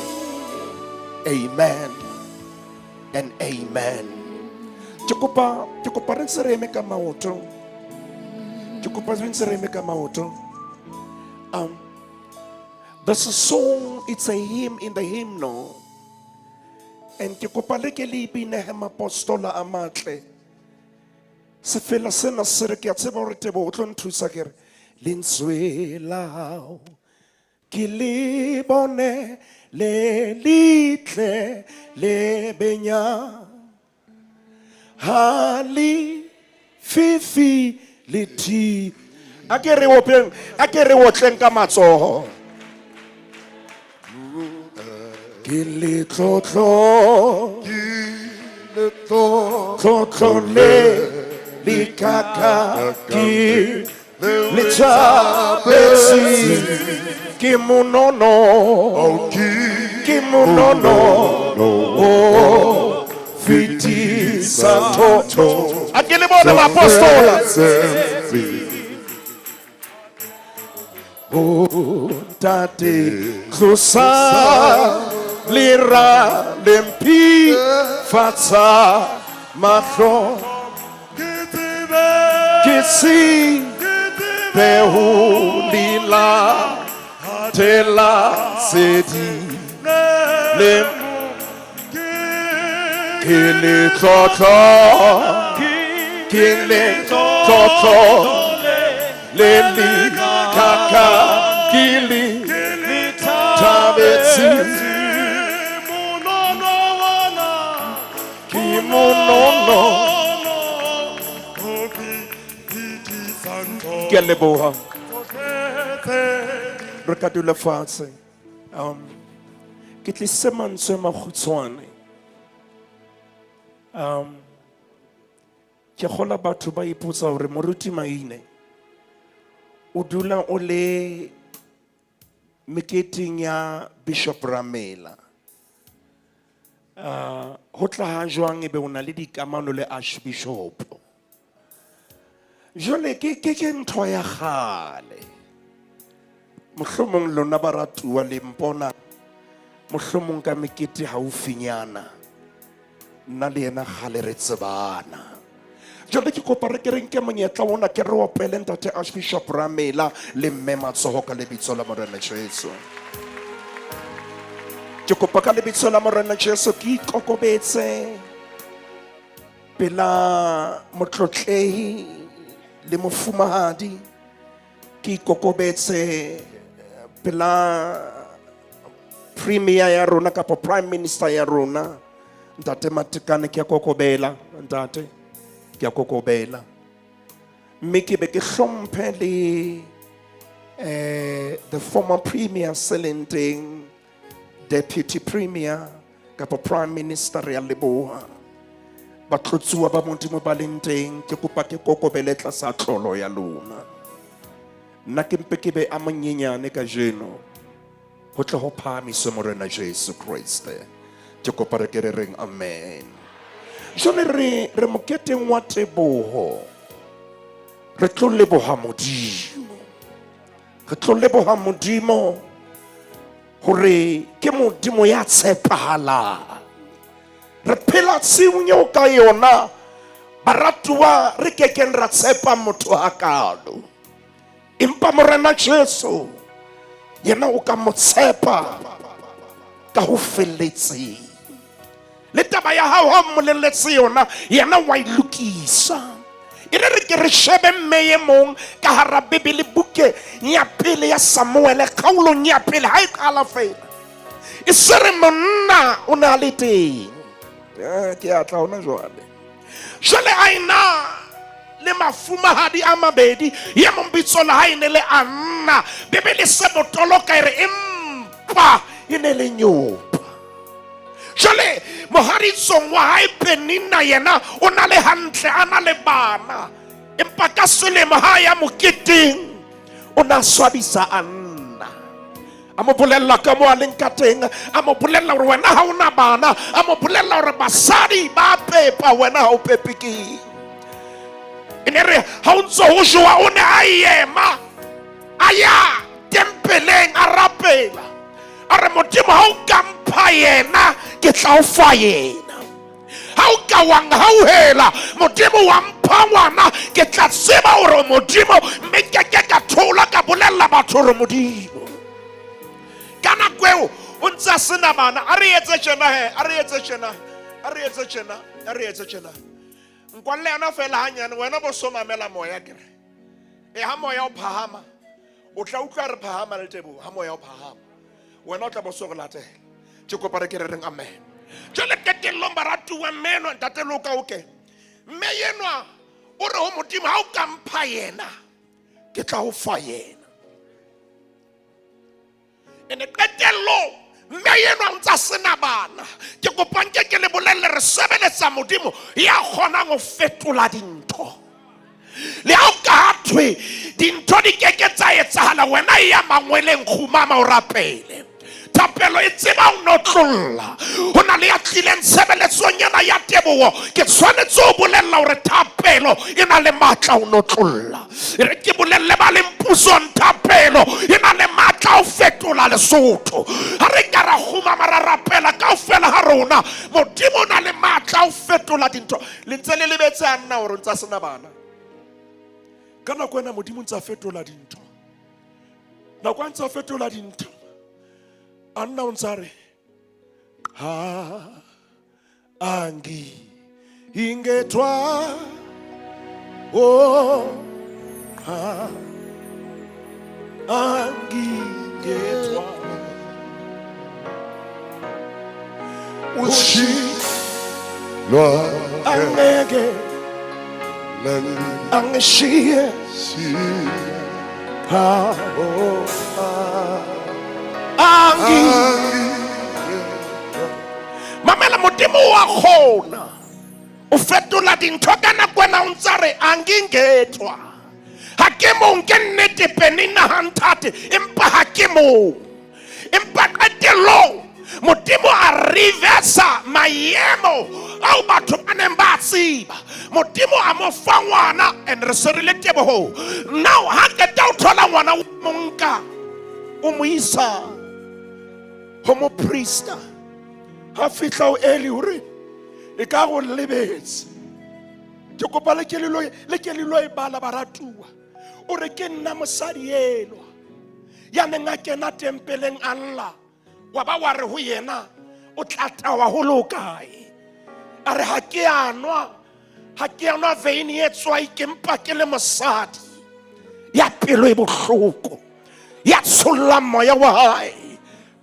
Amen and amen. Ke kopa re ntse re eme ka maoto. Ke kopa re ntse re eme ka maoto. There's a song, it's a hymn in the hymnal. And ke kopa le ke le ipine he mapostola a matle. Sefela sena se re, ke a tseba hore Teboho o tlo nthusa, ke re, lentswe la hao ke le bone le letle le benya, ha le fifi le thi. A ke re openg, a ke re otleng ka matsoho. Ke letlotlo, tlotlo le likaka, ke le thabetse, ke monono, ke monono o fetisa thotho. A ke le bone baapostola. O Ntate, tlosa lera le mphifatsa mahlo, ke tsebe ho latela sedi le ke letlotlo, ke letlotlo le likaka, ke le thabetse, ke monono. Ke a leboha. Re ka dula fatshe. Ke tlisitse mantswe a makgutshwane. Ke kgola batho ba ipotsa hore Moruti Maine o dula o le meketeng ya Bishop Ramela. Ho tla ha jwang ebe o na le dikamano le Archbishop? Jwale ke ntho ya kgale. Mohlomong lona baratuwa le mpona mohlomong ka mekete haufinyana. Nna le yena kgale re tsebana. Jwale ke kopa re ke re nke monyetla ona ke re opele Ntate Archbishop Ramela le mme matsoho ka lebitso la Morena Jesu. Ke kopa ka lebitso la Morena Jesu ke ikokobetse pela motlotlehi le mofumahadi, ke ikokobetse pela premier ya rona kapa prime minister ya rona Ntate Matekane. Ke a kokobela ntate, ke a kokobela, mme ke be ke hlomphe le the former premier seleng teng, deputy premier kapa prime minister. Re a leboha batlotsuwa ba Modimo ba leng teng. Ke kopa ke kokobele tlasa tlolo ya lona. Nna ke mpe ke be a monyenyane kajeno ho tle ho phahamiswe Morena Jesu Kriste. Ke kopa re ke re reng amen. Jwale re moketeng wa teboho. Re tlo leboha Modimo, re tlo leboha Modimo hore ke Modimo ya tshepahalang. Re phela tshiung eo ka yona baratuwa re kekeng ra tshepa motho hakalo, empa Morena Jesu yena o ka mo tshepa ka ho felletseng. Le taba ya hao ha o mmolelletse yona, yena wa e lokisa. E re re ke re shebe mme e mong ka hara Bibele, buke ya pele ya Samuele, kgaolong ya pele ha e qala fela. E se re monna o ne a le teng. Ke a tla hona jwale. Jwale a ena le mafumahadi a mabedi, ye mong bitso la hae ne le Anna. Bibele se botoloka e re empa e ne le nyopa. Jwale mohaditsong wa hae Penina yena o na le hantle, a na le bana, empa ka selemo ha ya moketeng o na swabisa Anna. A mo bolella ka mo a leng ka teng, a mo bolella hore wena ha o na bana, a mo bolella hore basadi ba pepa, wena ha o pepe keng. E ne re ha o ntse ho jowa, o ne a ema a ya tempeleng a rapela, a re Modimo ha o ka mpha yena ke tla o fa yena, ha o ka wa nghauhela Modimo wa mpha ngwana ke tla tseba hore Modimo, mme ke ke ka thola ka bolella batho hore Modimo. Ka nako eo o ntse a sena bana. A re etse tjena he, a re etse tjena, a re etse tjena, a re etse tjena. Nkwalle yona fela hanyane, wena bo so mamela moya kere. E ha moya o phahama, o tla utlwa re phahama le teboho. Ha moya o phahama, wena o tla bo so re latela. Ke kopa re ke re reng amen. Jwale qetellong baratuwa, mme enwa ntate Loka o ke mme enwa o re ho Modimo, ha o ka mpha yena ke tla o fa yena. Ene qetellong mme enwa o ntsa sena bana. Ke kopa nke ke le bolelle, re sebeletsa Modimo ya kgonang ho fetola dintho. Le ha o ka thwe dintho di keke tsa etsahala, wena e ya mangweleng, kgumama o rapele. Thapelo e tseba ho notlolla. Ho na le ya tlileng tshebeletsong ena ya teboho, ke tshwanetse ho bolella hore thapelo e na le matla ho notlolla. E re ke bolelle ba leng pusong, thapelo e na le matla ho fetola Lesotho. Ha re ka ra kgumama ra rapela kaofela ha rona, Modimo o na le matla ho fetola dintho. Le ntse le lebetse a nna hore o ntse a sena bana. Ka nako ena Modimo o ntse a fetola dintho. Nako a ntse a fetola dintho, Anna o ntse a re ha angi ingethwa o ha angingethwa Ushilwa angeke angishiye ha oh, angi mamela Modimo wa kgona o fetola dintho ka nako ena o ntsa re angingethwa ha ke mong ke nnete Penina ha nthate empa ha ke mong. Empa qetellong Modimo a reversa maemo ao batho ba neng ba tseba. Modimo a mo fa ngwana, and re se re le tebohong. Now ha qeta ho thola ngwana, o mo nka o mo isa ho moprista. Ha fihla ho Eli hore e ka go lebetse. Ke kopa le ke le lo e bala baratuwa. O re ke nna mosadi enwa ya neng a kena tempeleng a lla, wa ba wa re ho yena o tla tawa ho le hokae? A re ha ke a nwa, ha ke a nwa veine e tswai, ke mpa ke le mosadi ya pelo e bohloko, ya tshollang moya wa hae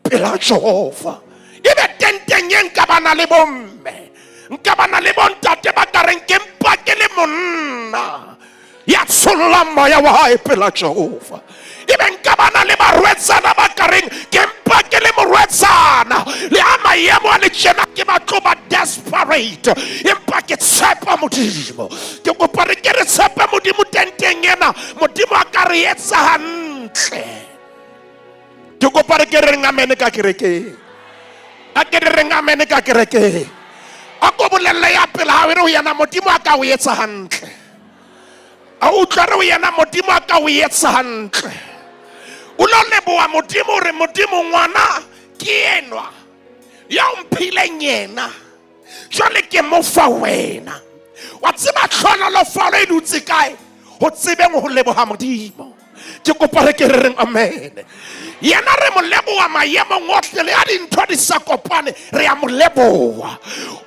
pela Jehova. Ebe tenteng ye nka bana le bomme, nka bana le bontate ba ka reng ke mpa ke le monna ya tshollang moya wa hae pela Jehova. Ebe nka bana le barwetsana ba ka reng ke mpa ke le morwetsana, le ha maemo a le tjena ke batlo ba desperate, empa ke tshepa Modimo. Ke kopa re ke re tshepe Modimo tenteng ena, Modimo a ka re etsa hantle. Ke kopa re ke re reng amen ka kerekeng. A ke re reng amen ka kerekeng. A ko bolelle ya pele ha o re ho yena Modimo a ka o etsa hantle. A utlwa re ho yena Modimo a ka o etsa hantle. O lo leboha Modimo hore Modimo ngwana ke enwa ya o mphileng yena, jwale ke mo fa wena. Wa tseba tlhonolofalo e dutse kae? Ho tsebeng ho leboha Modimo. Ke kopa re ke re reng amen. Yena re mo leboha maemong ohle le ha dintho di sa kopane, re a mo leboha.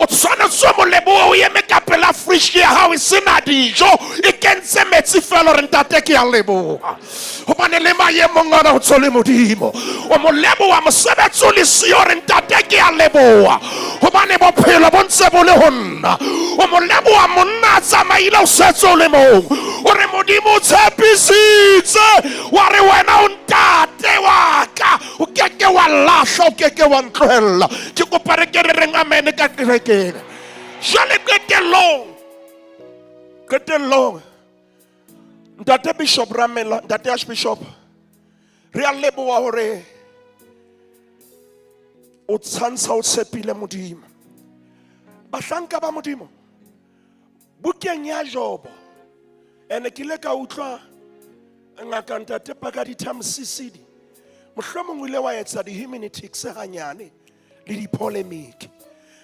O tshwanetse o mo lebohe, o eme ka pela fridge ya hao e sena dijo, e kentse metsi fela, re ntate ke a leboha. Hobane le maemong ana o tsole Modimo. O mo leboha mosebetsi o le siyo, re ntate ke a leboha. Hobane bophelo bo ntse bo le ho nna. O mo leboha monna a tsamaile o setse o le mong. O re Modimo o tshepisitse, wa re wena o ntate wa ka, o keke wa lahla, o keke wa ntlohella. Ke kopa re ke re reng amen ka kerekeng. Jwale qetellong, qetellong, Ntate Bishop Ramela, Ntate Archbishop, re a leboha hore o tshwantsha o tshepile Modimo. Bahlanka ba Modimo, bukeng ya Jobo, ene ke ile ka utlwa ngaka Ntate Pakaditha Mosisili, mohlomong o ile wa etsa di-hermeneutics hanyane le di-polemic.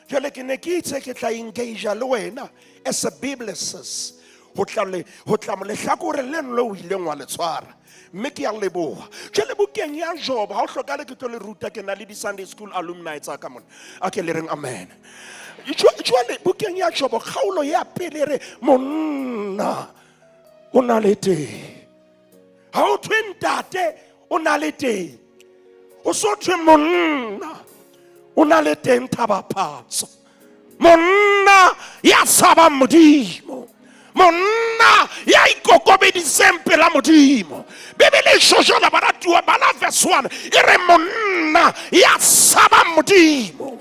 Jwale ke ne ke itse ke tla engage le wena as a biblicist ho tla le ho tla lehlakore leno le o ileng wa le tshwara, mme ke a leboha. Jwale bukeng ya Jobo, ha o hlokahale ke tlo le ruta, ke na le di-Sunday school alumni tsa ka mona, a ke le reng amen. Jwale bukeng ya Jobo kgaolo ya pele re monna o na le teng, ha o thwe ntate o na le teng, o so thwe monna o na le teng thabaphatso, monna ya tshabang Modimo, monna ya ikokobeditseng pela Modimo. Bibele e shojana baratuwa bala verse 1 e re monna ya tshabang Modimo,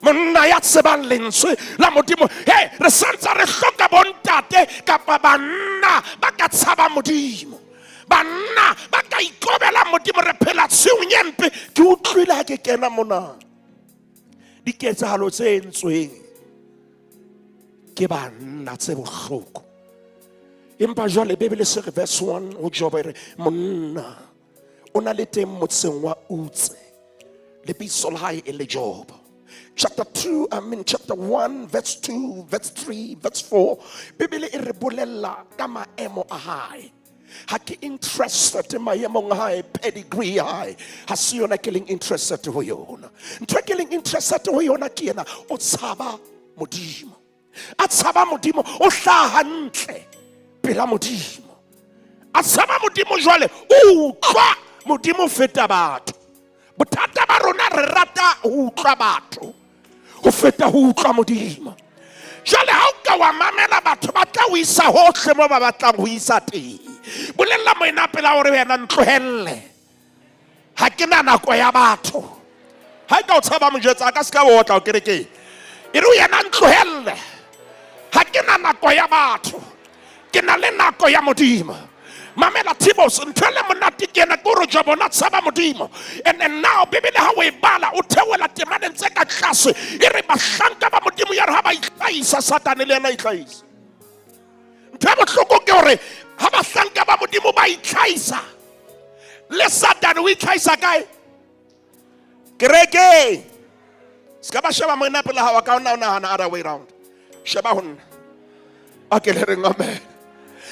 monna ya tsebang lentswe la Modimo. He, re santse re hloka bontate kapa banna ba ka tshaba Modimo, banna ba ka ikobela Modimo. Re phela tshiung e mpe. Ke utlwile ha ke kena mona diketsahalo tse entsweng ke banna tse bohloko, empa jwale Bibele se re verse 1 ho Jobo e re monna o na le teng motseng wa Utse, lebitso la hae e le Jobo. Chapter 2, I mean chapter 1, verse 2, verse 3, verse 4. Bibele e re bolella ka maemo a hae. Ha ke interested maemong a hae, pedigree ya hae, ha se yona ke leng interested ho yona. Ntho e ke leng interested ho yona ke ena, o tshaba Modimo. A tshaba Modimo, o hlaha hantle pela Modimo. A tshaba Modimo jwale, o utlwa Modimo feta batho. Bothata ba rona re rata ho utlwa batho ho feta ho utlwa Modimo. Jwale ha o ka wa mamela batho, ba tla o isa hohle mo ba batlang ho isa teng. Bolella moena pela hore wena ntlohelle, ha ke na nako ya batho. Ha e ka o tshaba mojwetsa, a ka se ka o otla o kerekeng. E re o yena ntlohelle, ha ke na nako ya batho, ke na le nako ya Modimo. Mamela Tibos, ntho e le monate ke ena, ke hore Jobo na tshaba Modimo. And then now Bibele ha o e bala, o theohela temaneng tse ka tlase, e re bahlanka ba Modimo ya re ha ba itlhahisa, Satane le yena a itlhahisa. Ntho e bohloko ke hore ha bahlanka ba Modimo ba itlhahisa, le Satane o itlhahisa kae? Kerekeng. Se ka ba sheba moena pele hao, ka ona o nahana other way round. Sheba ho nna. A ke le reng amen.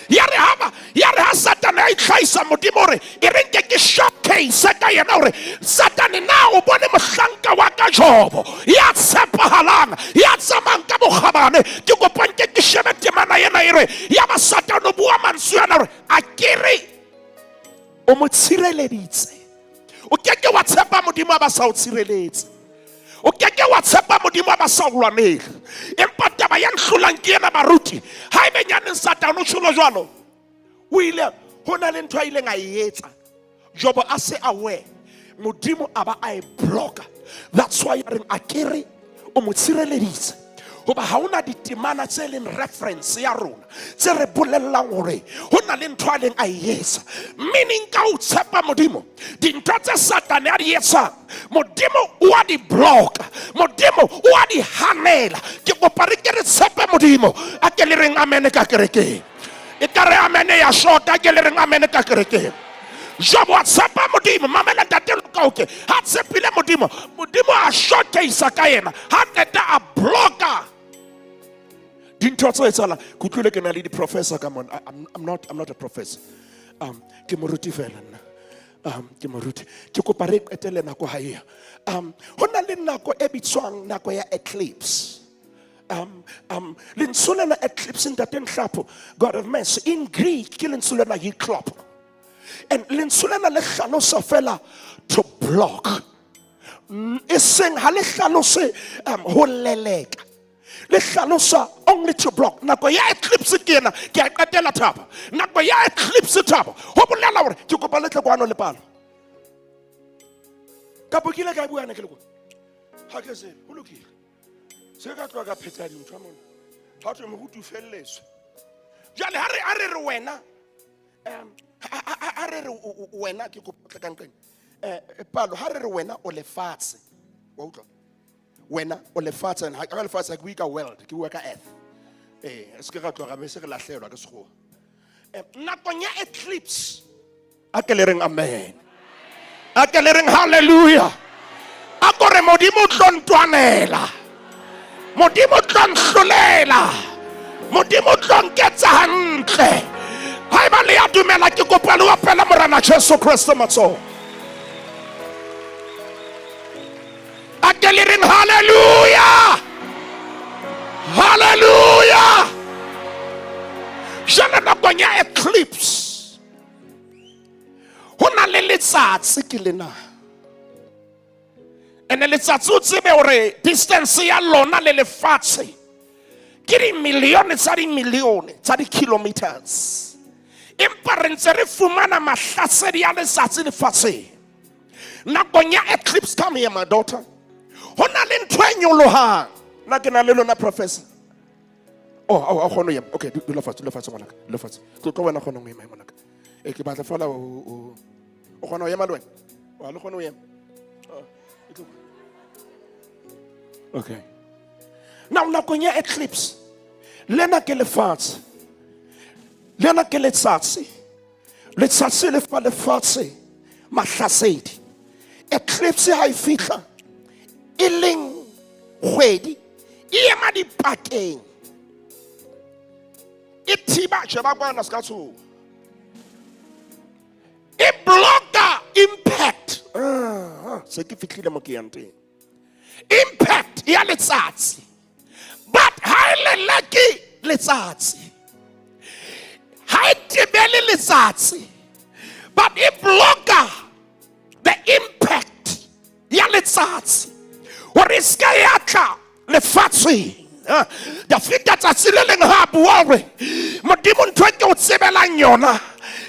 Ya re ha ba, ya re ha Satane a itlhahisa, Modimo hore e re nke ke showcase ka yena hore Satane na o bone mohlanka wa ka Jobo ya tshepahalang, ya tsamayang ka bokgabane. Ke kopa nke ke shebe temana ena e re ya ba Satane o bua mantswe ana hore a ke re o mo tshireleditse. O keke wa tshepa Modimo a ba sa o tshireletse. O keke wa tshepa Modimo a ba sa o lwanele. Empa taba ya nhlolang ke ena baruti, ha ebe nyaneng Satane o tjholo jwalo, o ile ho na le ntho a ileng a e etsa, Jobo a se aware, Modimo a ba a e blocka. That's why a reng a kere o mo tshireleditse, hoba ha hona ditemana tse leng reference ya rona tse re bolellang hore ho na le ntho a leng a e etsa. Meaning ka o tshepa Modimo, dintho tse Satane a di etsang, Modimo o a di blocka, Modimo o a di hanela. Ke kopa re ke re tshepe Modimo. A ke le reng amen ka kerekeng. E ka re amen ya shota, ke le reng amen ka kerekeng. Jobo a tshepa Modimo. Mamela ntate Lokaoke, ha tshepile Modimo, Modimo a showcase ka yena, ha qeta a blocka dintho tse etsahalang. Ke utlwile ke na le di-professor ka mona. I'm not a professor. Ke moruti fela nna. Ke moruti ke kopa re qetele nako ha eo. Ho na le nako e bitswang nako ya eclipse. Lentswe lena eclipse, ntate Nhlapo, God of mercy, in Greek ke lentswe lena yclop, and lentswe lena le hlalosa fela to block. E seng ha le hlalose ho leleka, le hlalosa only to block. Nako ya eclipse ke ena, ke a qetela thabo. Nako ya eclipse, thabo, ho bolela hore ke kopa le tle kwano le palo kapo ke ile ka buana ke le kwa ha ke tsebe ho lokile se ka tloha ka phetha dintho mona ha thwe moruti o felletswe. Jwale ha re a re re wena ha re re wena ke kopa tle ka nqeng palo ha re re wena o lefatshe wa utlwa wena o lefatshe and ha ka lefatshe ha ke bue ka world, ke bua ka earth, se ke ra tloha ra be se re lahlehelwa ke sekgowa. Nakong ya eclipse, a ke le reng amen, a ke le reng hallelujah, a kore Modimo o tlo ntwanela, Modimo o tlo nhlolela, Modimo o tlo nketsa hantle. Haeba le ya dumela, ke kopa le opela Morena Jesu Kriste matsoho. A ke le reng hallelujah, hallelujah. Jwale nakong ya eclipse ho na le letsatsi ke lena, ene letsatsi o tsebe hore distance ya lona le lefatshe ke dimilione tsa dimilione tsa di-kilometers, empa re ntse re fumana mahlasedi a letsatsi lefatsheng. Nakong ya eclipse, come here my daughter, ho na le ntho e nyolohang. Nna ke na le lona, professor. Oh, a kgone ho ema. Okay, dula fatshe, dula fatshe ngwanaka, dula fatshe. Tlo wena kgona ho ema ngwanaka. Ke batla fela o kgona ho ema le wena? O le kgone ho ema? Oh, e tlo. Okay. Now nakong ya eclipse, lena ke lefatshe, lena ke letsatsi, letsatsi le fa lefatshe mahlasedi. Eclipse ha e fihla, e leng kgwedi e ema dipakeng, e thiba, sheba kwana se ka tshoha, e blocka impact. Se ke fihlile mo ke yang teng. Impact ya letsatsi, but ha e leleke letsatsi, ha e tebele letsatsi, but e blocka the impact ya letsatsi hore e ska ya tla lefatsheng. Dafita tsatsi le leng ha bua hore Modimo ntho e ke o tsebelang yona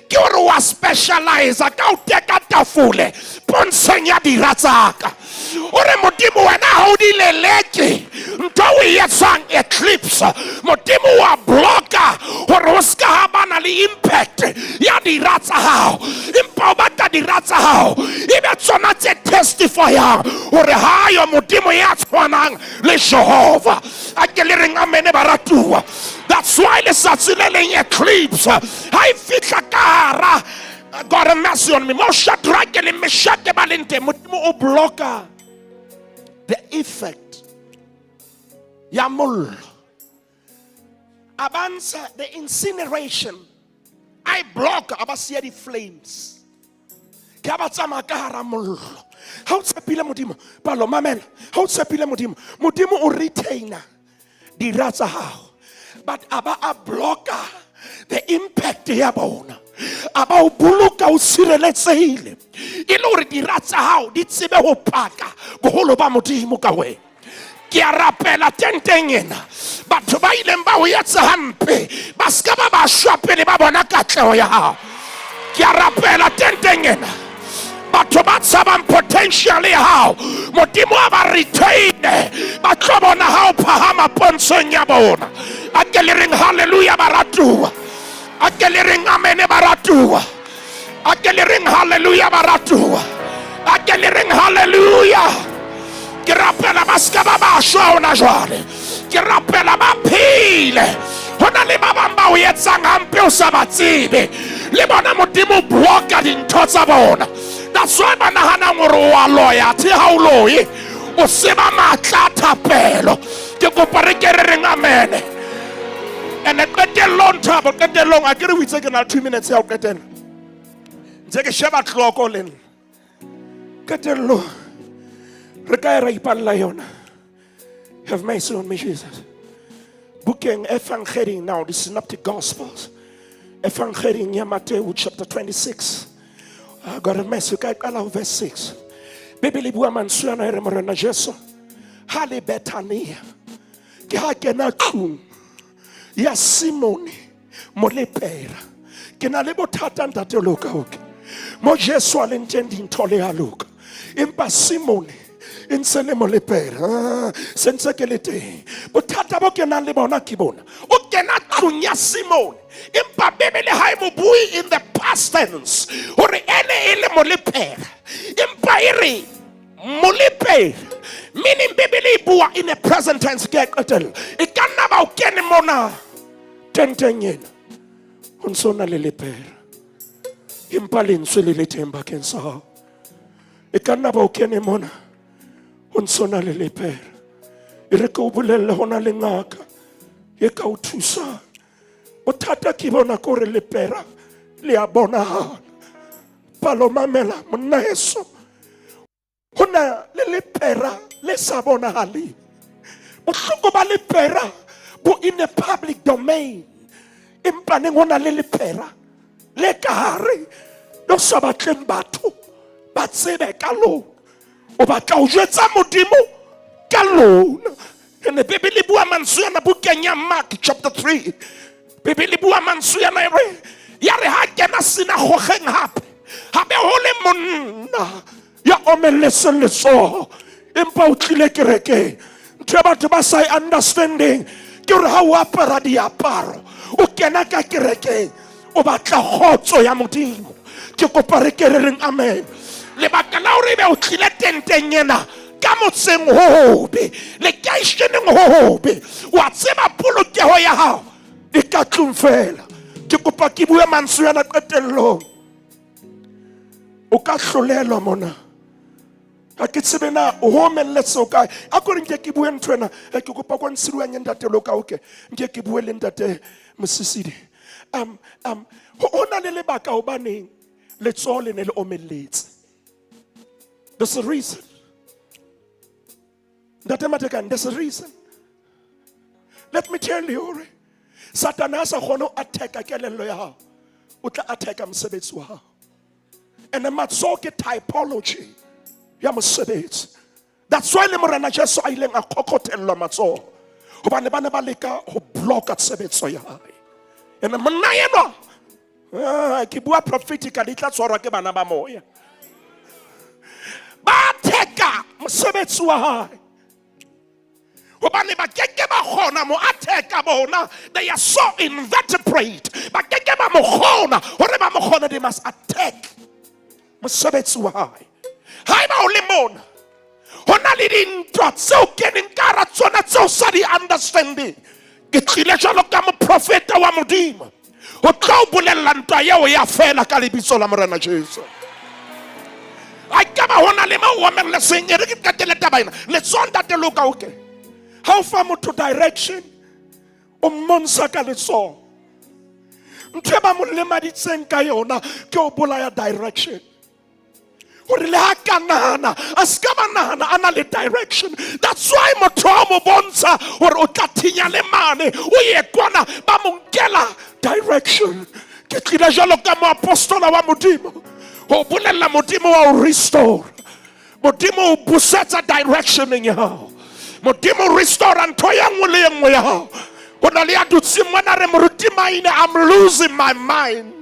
ke hore wa specialize ka o teka tafole pontsheng ya dira tsaka. O re Modimo wena ha o di leleke, ntho o e etsang eclipse, Modimo wa blocka hore o ska ha bana le impact ya dira tsa hao, empa o batla dira tsa hao e be tsona tse testifyang hore hayo Modimo ya tshwanang le Jehova. A ke le reng amene baratuwa. That's why letsatsi le leng eclipse ha e fihla ka hara, God have mercy on me, mo Shadrach le Meshach ba leng teng, Modimo o blocka the effect ya mollo, a ba ntsha the incineration, I block, a ba siya di-flames, ke a ba tsamaya ka hara mollo. Ha o tshepile Modimo, palo mamela, ha o tshepile Modimo, Modimo o retainer dira tsa hao, but a ba a blocka the impact ya bona, a ba o boloka o tshireletsehile e le hore dira tsa hao di tsebe ho paka boholo ba Modimo ka wena. Ke a rapela tenteng ena, batho ba ileng ba o etsa hampe ba ska ba ba shwa pele ba bona katleho ya hao. Ke a rapela tenteng ena, batho ba tshabang potential ya hao, Modimo a ba retaine, ba tlo bona ha o phahama pontshong ya bona. A ke le reng hallelujah baratuwa, a ke le reng amene baratuwa, a ke le reng hallelujah baratuwa, a ke le reng hallelujah. Ke rapela ba ska ba ba shwa hona jwale, ke rapela ba phele. Ho na le ba bang ba o etsang hampe o sa ba tsebe, le bona Modimo blocka dintho tsa bona. That's why ba nahanang hore o a loya, athe ha o loye, o seba matla a thapelo. Ke kopa re ke re reng amene. Ene qetellong, Thabo, qetellong a ke re o itse ke na le 2 minutes ya ho qetela. Ntse ke sheba tloko le nna. Qetello re ka e ra ipalla yona. Have mercy on me, Jesus. Bukeng Evangeli now, the Synoptic Gospels. Evangeli ya Matthew chapter 26. God have mercy, ka e qala ho verse 6. Bibele e bua mantswe ana e re Morena Jesu ha le Bethania ke ha kena tlung ya Simone molepera. Ke na le bothata ntate Luka oke. Mo Jesu a leng teng dintho le a loka. Empa Simone e ntse le molepera. Se ntse ke le teng. Bothata bo ke nang le bona ke bona. O kena tlung ya Simone. Empa Bibele ha e mo bue in the past tense hore ene e le molepera. Empa e re molepera, meaning Bibele e bua in a present tense. Ke a qetella. E ka nna ba o kene mona tenteng ena ho ntso na le lepera, empa lentswe le le teng bakeng sa hao. E ka nna ba o kene mona ho ntso na le lepera. E re ke o bolelle ho na le ngaka e ka o thusang. Bothata ke bona ke hore lepera le a bonahala. Palo mamela monna heso, ho na le lepera le sa bonahaleng. Bohloko ba lepera bo in a public domain, empa neng ho na le lepera le ka hare le sa batleng batho ba tsebe ka lona. O batla ho jwetsa Modimo ka lona. Ene Bibele e bua mantswe ana bukeng ya Mark chapter 3. Bibele e bua mantswe ana e re, ya re ha kena sinagogeng hape, hape ho le monna ya omelletseng letsoho, empa o tlile kerekeng. Ntho e batho ba sa e understanding ke hore ha o apara diaparo o kena ka kerekeng o batla kgotso ya Modimo. Ke kopa re ke re reng amen. Lebaka la hore ebe o tlile tenteng ena ka motseng ho hobe, lekeisheneng ho hobe, wa tseba polokeho ya hao e ka tlung fela. Ke kopa ke bue mantswe ana qetellong. O ka hlolelwa mona. Ha ke tsebe na o homelletse o kae. A ko re nke ke bue ntho ena. Ke kopa kwa ntshiruang ntate Loka, okay. Nke ke bue le ntate Mosisidi. Ho na le lebaka hobaneng letsoho le ne le omelletse. There's a reason. Ntate Matekane, there's a reason. Let me tell you hore Satana a sa kgone ho attack-a kelello ya hao, o tla attack-a mosebetsi wa hao. And matsoho ke typology ya mosebetsi. That's why le Morena Jesu a ileng a kgokothellwa matsoho, hobane ba ne ba leka ho blocka tshebetso ya hae. And monna enwa, ke bua prophetically, tla tshwarwa ke bana ba moya. Ba attack-a mosebetsi wa hae, hobane ba keke ba kgona mo attack-a bona. They are so invertebrate, ba keke ba mo kgona. Hore ba mo kgone, they must attack mosebetsi wa hae. Haeba o le mona, ho na le dintwa tseo keneng ka hara tsona tseo sa di understanding, ke tlile jwalo ka moprofeta wa Modimo ho tla o bolella ntwa eo ya fela ka lebitso la Morena Jesu. A ka ba hona le mo omelletseng. E re ke qetele taba ena. Letsoho ntate Loka, okay. Ha o fa motho direction, o mmontsha ka letsoho. Ntho e ba mo lemaditseng ka yona ke o bolaya direction. Hore le ha ka nahana, a se ka ba nahana a na le direction. That's why motho a mo bontsha hore o tla thinya le mane, o ye kwana, ba mo nkela direction. Ke tlile jwalo ka moapostola wa Modimo ho bolella Modimo wa o restore. Modimo o busetsa directioneng ya hao. Modimo o restore ntho ya nngwe le e nngwe ya hao. Ho na le ya dutseng mona re moruti Maine, I'm losing my mind.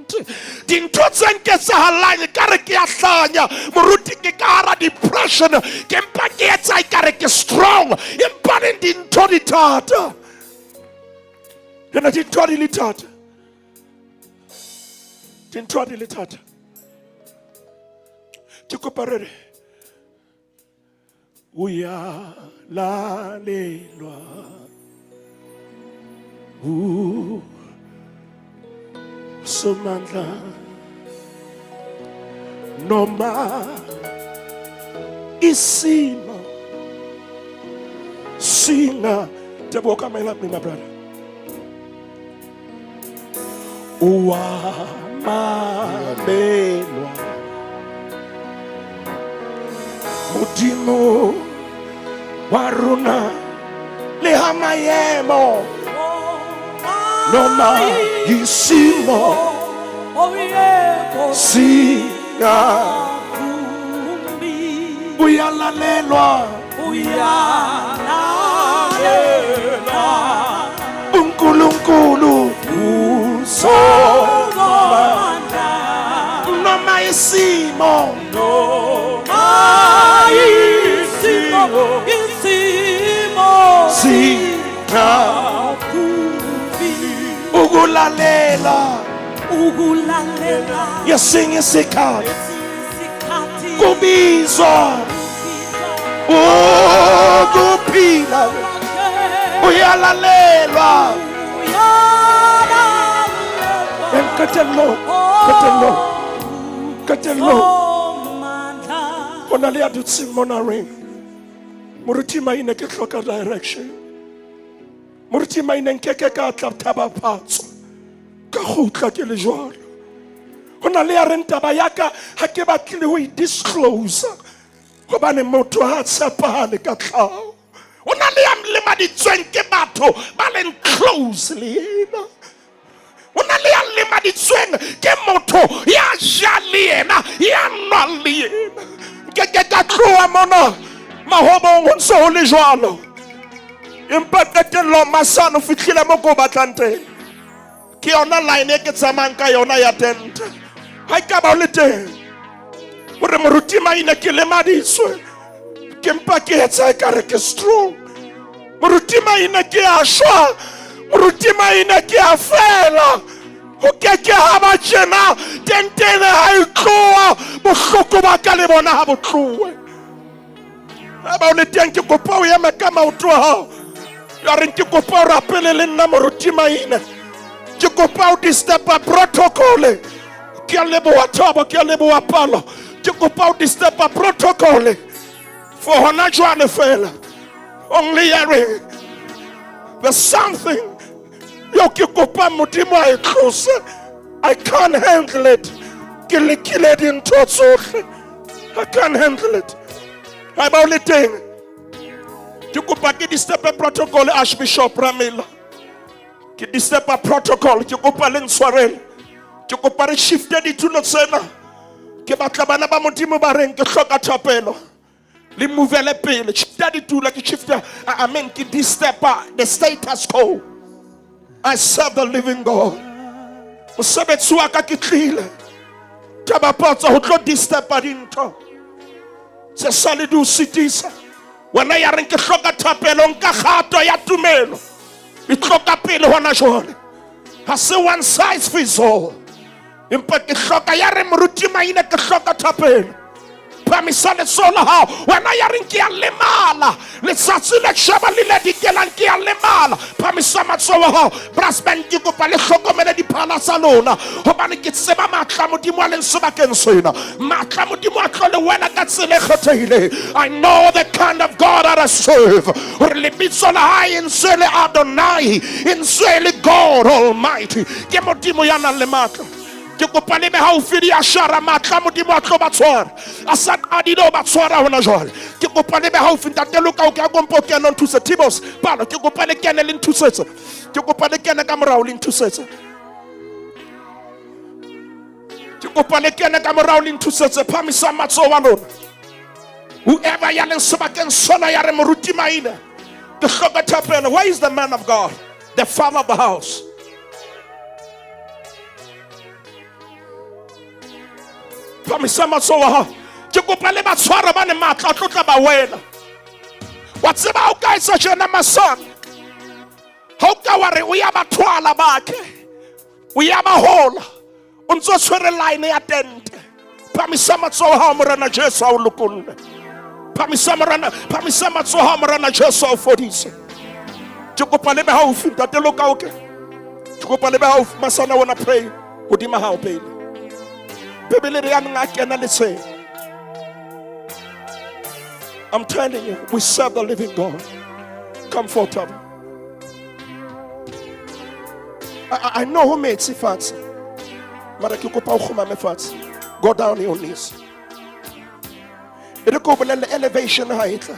Dintho tse nketsahalang ekare ke a hlanya. Moruti ke ka hara depression, ke mpa ke etsa ekare ke strong, empa neng dintho di thata. Ena dintho di le thata. Dintho di le thata. Ke kopa re re uyalalelwa uSomandla noma isimo singa. Teboho ka maela me, my brother. mamelwa. Modimo wa rona le ha maemo noma isimo singa uyalalelwa uNkulunkulu usomandla noma isimo singa ukulalela ngesinye isikhathi kubizwa ukuphila uyalalelwa. Qetello ho na le ya dutseng mona reng moruti Maine ke hloka direction. Moruti Maine nkeke ka tla thabafatso ka kgutla ke le jwalo. Ho na le ya reng taba ya ka ha ke batle ho e disclose hobane motho ha tshepahale ka tlhaho. O na le ya lemaditsweng ke batho ba leng close le yena. O na le ya lemaditsweng ke motho ya ja le yena, ya nwa le yena. Nke ke ka tloha mona mahobong ho ntse ho le jwalo. Empa qetellong masane o fihlile mo ko batlang teng. Ke yona line e ke tsamayang ka yona ya tente. Ha e ka ba o le teng hore moruti Maine ke lemaditswe, ke mpa ke etsa ekare ke strong. Moruti Maine ke a shwa, moruti Maine ke a fela. Ho ke ke ha ba tjena tentene ha e tloha, bohloko ba ka le bona ha bo tlohe. Ha ba o le teng ke kopa o eme ka maoto a hao. Ya reng ke kopa o rapele le nna moruti Maine. Ke kopa o disturba protocol. Ke a leboha Thabo, ke a leboha Palo. Ke kopa o disturba protocol. For hona jwale fela. Only hearing there's something yo ke kopa Modimo a e tlose. I can't handle it. Ke lekile dintho tsohle. I can't handle it. Ha ba o le teng ke kopa ke disturbe protocol Archbishop Ramela. Ke disturba protocol, ke kopa le ntshwarele. Ke kopa re shifte ditulo tsena. Ke batla bana ba Modimo ba reng ke hloka thapelo. Le movele pele. Shifta ditulo, ke shifta. I mean ke disturba the status quo. I serve the living God. Mosebetsi wa ka ke tlile. Thabapatsa ho tlo disturba dintho. Se sale di o sitisa. Wena ya reng ke hloka thapelo, nka kgato ya tumelo. E hloka pele hona jwale. Ha se one size fits all. Empa ke hloka ya re moruti Maine ke hloka thapelo. Phamisa letsoho la hao. Wena ya reng ke a lemala. Letsatsi le tjhaba le le dikelang ke a lemala. Phamisa matsoho a hao. Brassband ke kopa le hlokomele diphala tsa lona. Hobane ke tseba matla a Modimo a leng sebakeng sena. Matla a Modimo a tlo le wela ka tsela e kgethehileng. I know the kind of God that I serve. Hore lebitso la hae e ntse le Adonai, e ntse le God Almighty. Ke Modimo ya nang le matla. Ke kopa le be haufi di ashara matla Modimo a tlo ba tshwara. A sa qadile ho ba tshwara hona jwale. Ke kopa le be haufi ntate Luka o ke a kompo o kene o nthuse. Tibos, Palo, ke kopa le kene le nthusetse. Ke kopa le kene ka morao le nthusetse. Ke kopa le kene ka morao le nthusetse. Phamisa matsoho a lona. Whoever ya leng sebakeng sona ya re moruti Maine, ke hloka thapelo. Where is the man of God? The father of the house. Phamisa matsoho a hao. Ke kopa le ba tshwara ba ne matla a tlo tla ba wela. Wa tseba ha o ka etsa tjena masana. Ha o ka wa re o ya ba thwala bakhe. O ya ba hola. O ntso tshwere line ya tente. Phamisa matsoho a hao Morena Jesu a o lokolle. Phamisa Morena, phamisa matsoho a hao Morena Jesu a o fodise. Ke kopa le be haufi ntate Luka o ke. Ke kopa le be haufi masana wona pray hodima hao pele. Bibele re ya neng a kena letsheng. I'm telling you, we serve the living God. Comfortable. I know who made fatshe. Mara ke kopa o kgumame fatshe. Go down on your knees. E re ke o bolelle elevation ha e tla.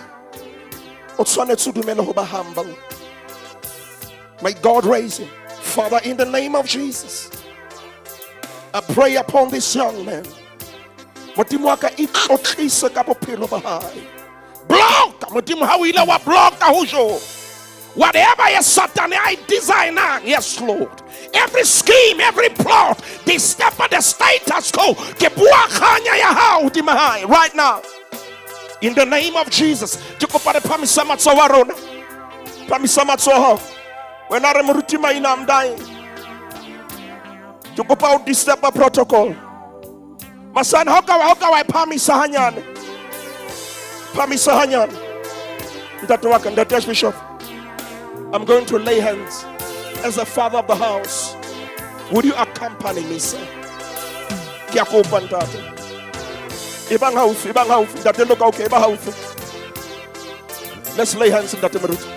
O tshwanetse o dumele ho ba humble. May God raise him. Father, in the name of Jesus, I pray upon this young man. Modimo wa ka itlotlise ka bophelo ba hae. Block! Modimo ha o ile wa blocka ho jo. Whatever yes Satan I design, yes Lord. Every scheme, every plot, they step on the status quo. Ke bua kganya ya hao hodima hae right now. In the name of Jesus. Ke kopa re phamisa matsoho a rona. Phamisa matsoho. Wena re moruti Maina, I'm dying. Ke kopa o disturb protocol. Masane, ha o ka wa phamisa hanyane. Phamisa hanyane. Ntate wa ka, Ntate Archbishop, I'm going to lay hands as the father of the house. Would you accompany me, sir? Ke a kopa, ntate. Ebang haufi, ebang haufi. Ntate Loka, okay, eba haufi. Let's lay hands, Ntate Moruti.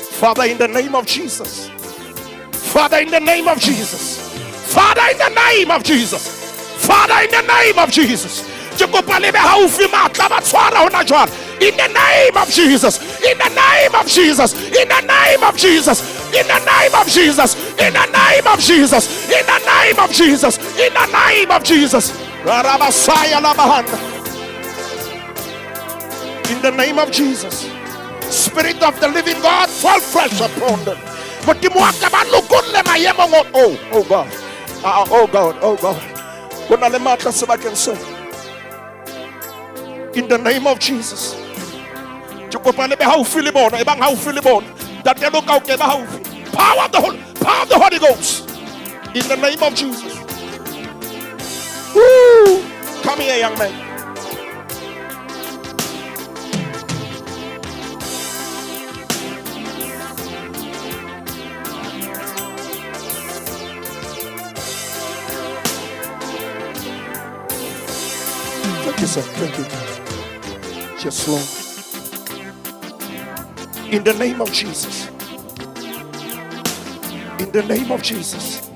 Father, in the name of Jesus. Father, in the name of Jesus. Father, in the name of Jesus. Father, in the name of Jesus. Ke kopa le be haufi matla ba tshwara hona jwale. In the name of Jesus. In the name of Jesus. In the name of Jesus. In the name of Jesus. In the name of Jesus. In the name of Jesus. In the name of Jesus. Rabasaya labahanda. In the name of Jesus. Spirit of the living God, fall fresh upon them. Modimo wa ka ba lokolle maemong o- Oh, oh God. Oh God, oh God. Ho na le matla sebakeng sena. In the name of Jesus. Ke kopa le be haufi le bona, ebang haufi le bona. Ntate Loka, o ke ba haufi. Power of the Holy, power of the Holy Ghost. In the name of Jesus. Woo! Come here, young man. Thank you, sir. Thank you. Just Lord. In the name of Jesus. In the name of Jesus.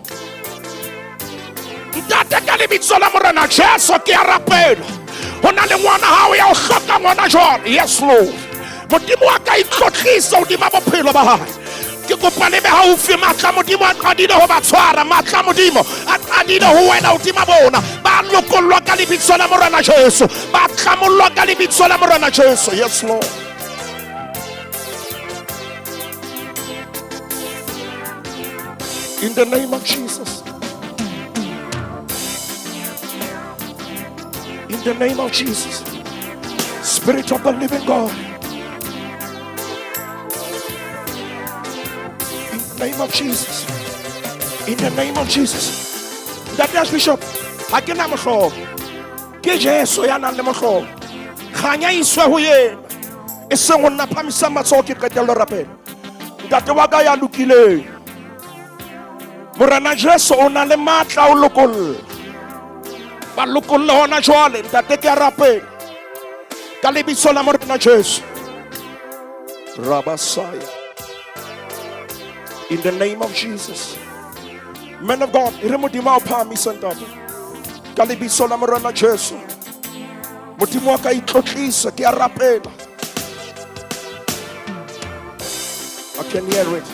Ntate ka lebitso la Morena Jesu ke a rapela. Ho na le ngwana hao ya o hloka ngwana jwale. Yes, Lord. Modimo wa ka itlotlisa hodima bophelo ba hae. Ke kopa le be haufi matla Modimo a qadile ho ba tshwara. Matla Modimo a qadile ho wena hodima bona. Ba lokollwa ka lebitso la Morena Jesu. Ba tlamollwa ka lebitso la Morena Jesu. Yes, Lord. In the name of Jesus. In the name of Jesus. Spirit of the living God. In the name of Jesus. In the name of Jesus. Ntate Archbishop, ha ke na mohlolo. Ke Jesu ya nang le mohlolo. Kganya iswe ho yena. E seng ho nna phamisa matsoho ke qetelle rapelo. Ntate wa ka ya lokileng. Morena Jesu o na le matla o lokolla. Ba lokolle hona jwale, ntate ke a rapela. Ka lebitso la Morena Jesu. Rabasaya. In the name of Jesus. Men of God, re Modimo a o phahamise ntate. Ka lebitso la Morena Jesu. Modimo wa ka itlotlise, ke a rapela. I can hear it.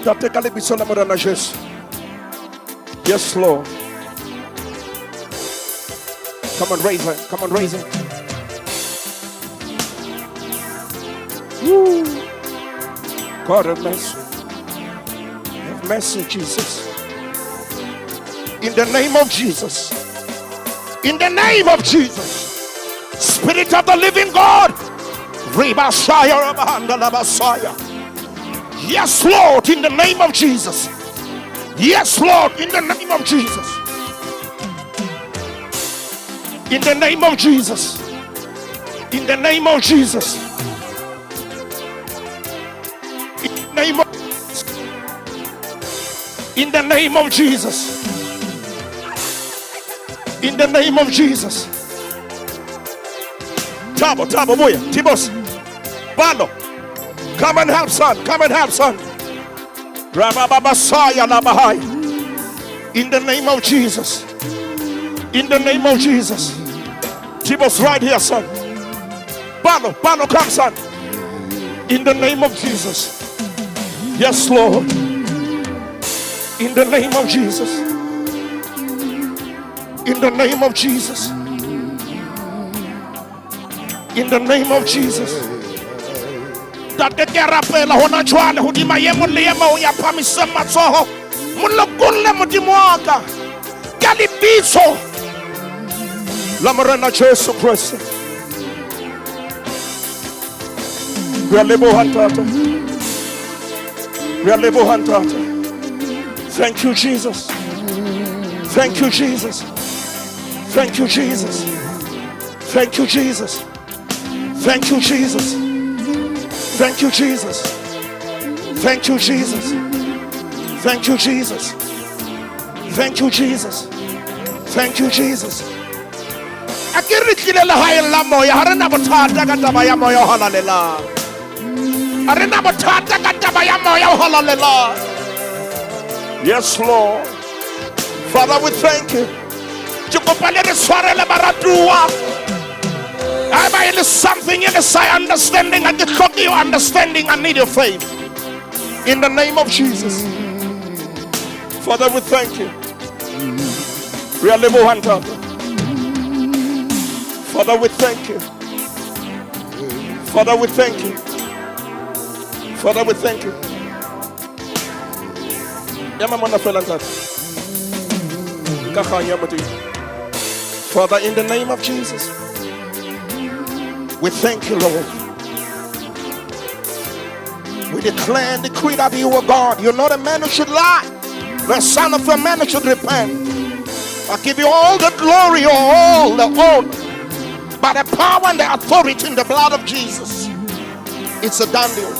Ntate ka lebitso la Morena Jesu. Yes, Lord. Come on, raise her. Come on, raise her. Woo. God have mercy. Have mercy, Jesus. In the name of Jesus. In the name of Jesus. Spirit of the living God. Rebasaya, Rabahanda, Labasaya. Yes, Lord, in the name of Jesus. Yes, Lord, in the name of Jesus. In the name of Jesus. In the name of Jesus. In the name of In the name of Jesus. In the name of Jesus. Tabo, Tabo, Boya, Tibos. Balo. Come and help, son. Come and help, son. Rabababasaya labahai. In the name of Jesus. In the name of Jesus. Tibos right here, son. Bano, Bano, come, son. In the name of Jesus. Yes, Lord. In the name of Jesus. In the name of Jesus. In the name of Jesus. Ntate ke a rapela hona jwale hodima ye mong le ye mong ya phahamiseng matsoho. Molokolle Modimo wa ka. Ka lebitso la Morena Jesu Kreste. Re a leboha, Ntate. Re a leboha, Ntate. Thank you, Jesus. Thank you, Jesus. Thank you, Jesus. Thank you, Jesus. Thank you, Jesus. Thank you, Jesus. Thank you, Jesus. Thank you, Jesus. Thank you, Jesus. Thank you, Jesus. A ke re tlile lehaeng la moya, ha re na bothata ka taba ya moya o halalelang. Ha re na bothata ka taba ya moya o halalelang. Yes, Lord. Father, we thank you. Ke kopa le re tshwarele baratuwa. Haeba e le something e le sa understanding, ha ke hloke your understanding, I need your faith. In the name of Jesus. Father, we thank you. Re a leboha, Ntate. Father, we thank you. Father, we thank you. Father, we thank you. Ema mona fela, Ntate. Ka kganya Modimo. Father, in the name of Jesus, we thank you, Lord. We declare and decree that you are God. You're not a man who should lie, the son of a man who should repent. I give you all the glory, all the honor, by the power and the authority in the blood of Jesus. It's a done deal.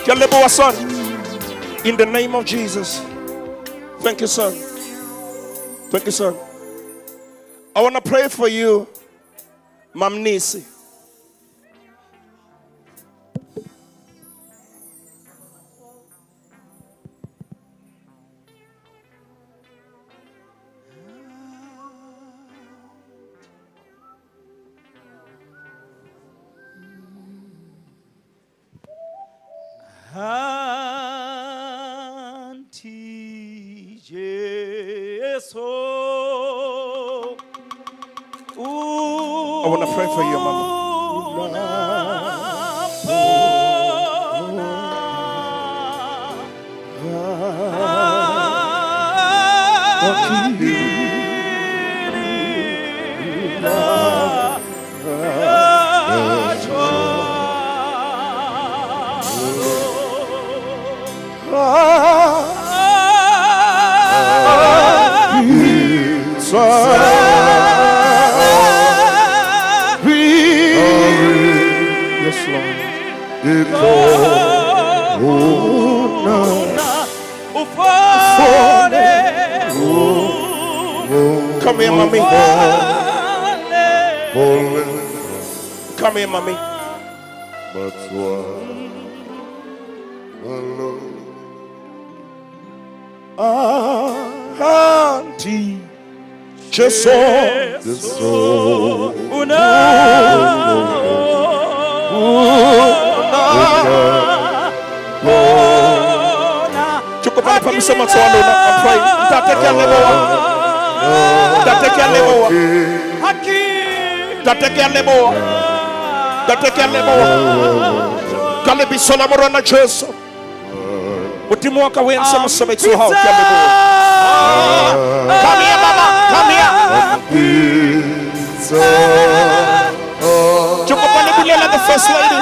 Ke a leboha, son. In the name of Jesus. Thank you, son. Thank you, son. I want to pray for you, Mamnisi. Auntie Jesu. I want to pray for you, Mama. Yes, Lord. Come here, mommy. Come here, mommy. Auntie Jesu. Ke kopa le phamise matsoho a lona. I'm praying. Ntate, ke a leboha. Ntate, ke a leboha. Ntate, ke a leboha. Ntate, ke a leboha. Ka lebitso la Morena Jesu. Modimo wa ka o entse mosebetsi wa hao. Ke a leboha. Come here, mama. Come here. Ke kopa le bulela the first lady.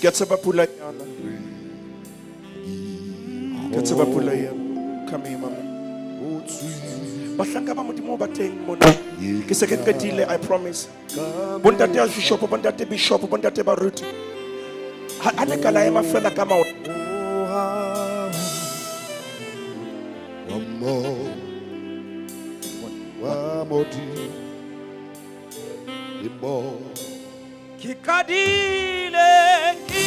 Ke a tshepa pula yana. Ke a tshepa pula yana. Come here, mama. Bahlanka ba Modimo ba teng mona. Ke se ke qetile, I promise. Bontate Archbishop, bontate Bishop, bontate baruti. Ha le ka la ema fela ka maoto. Ke qadile ke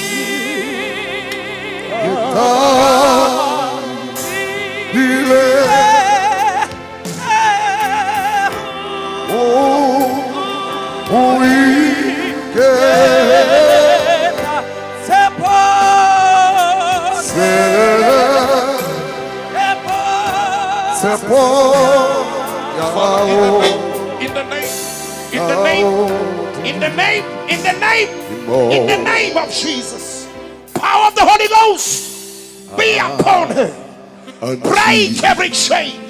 In the name, in the name, in the name, in the name, in the name of Jesus, power of the Holy Ghost be upon her. Break every chain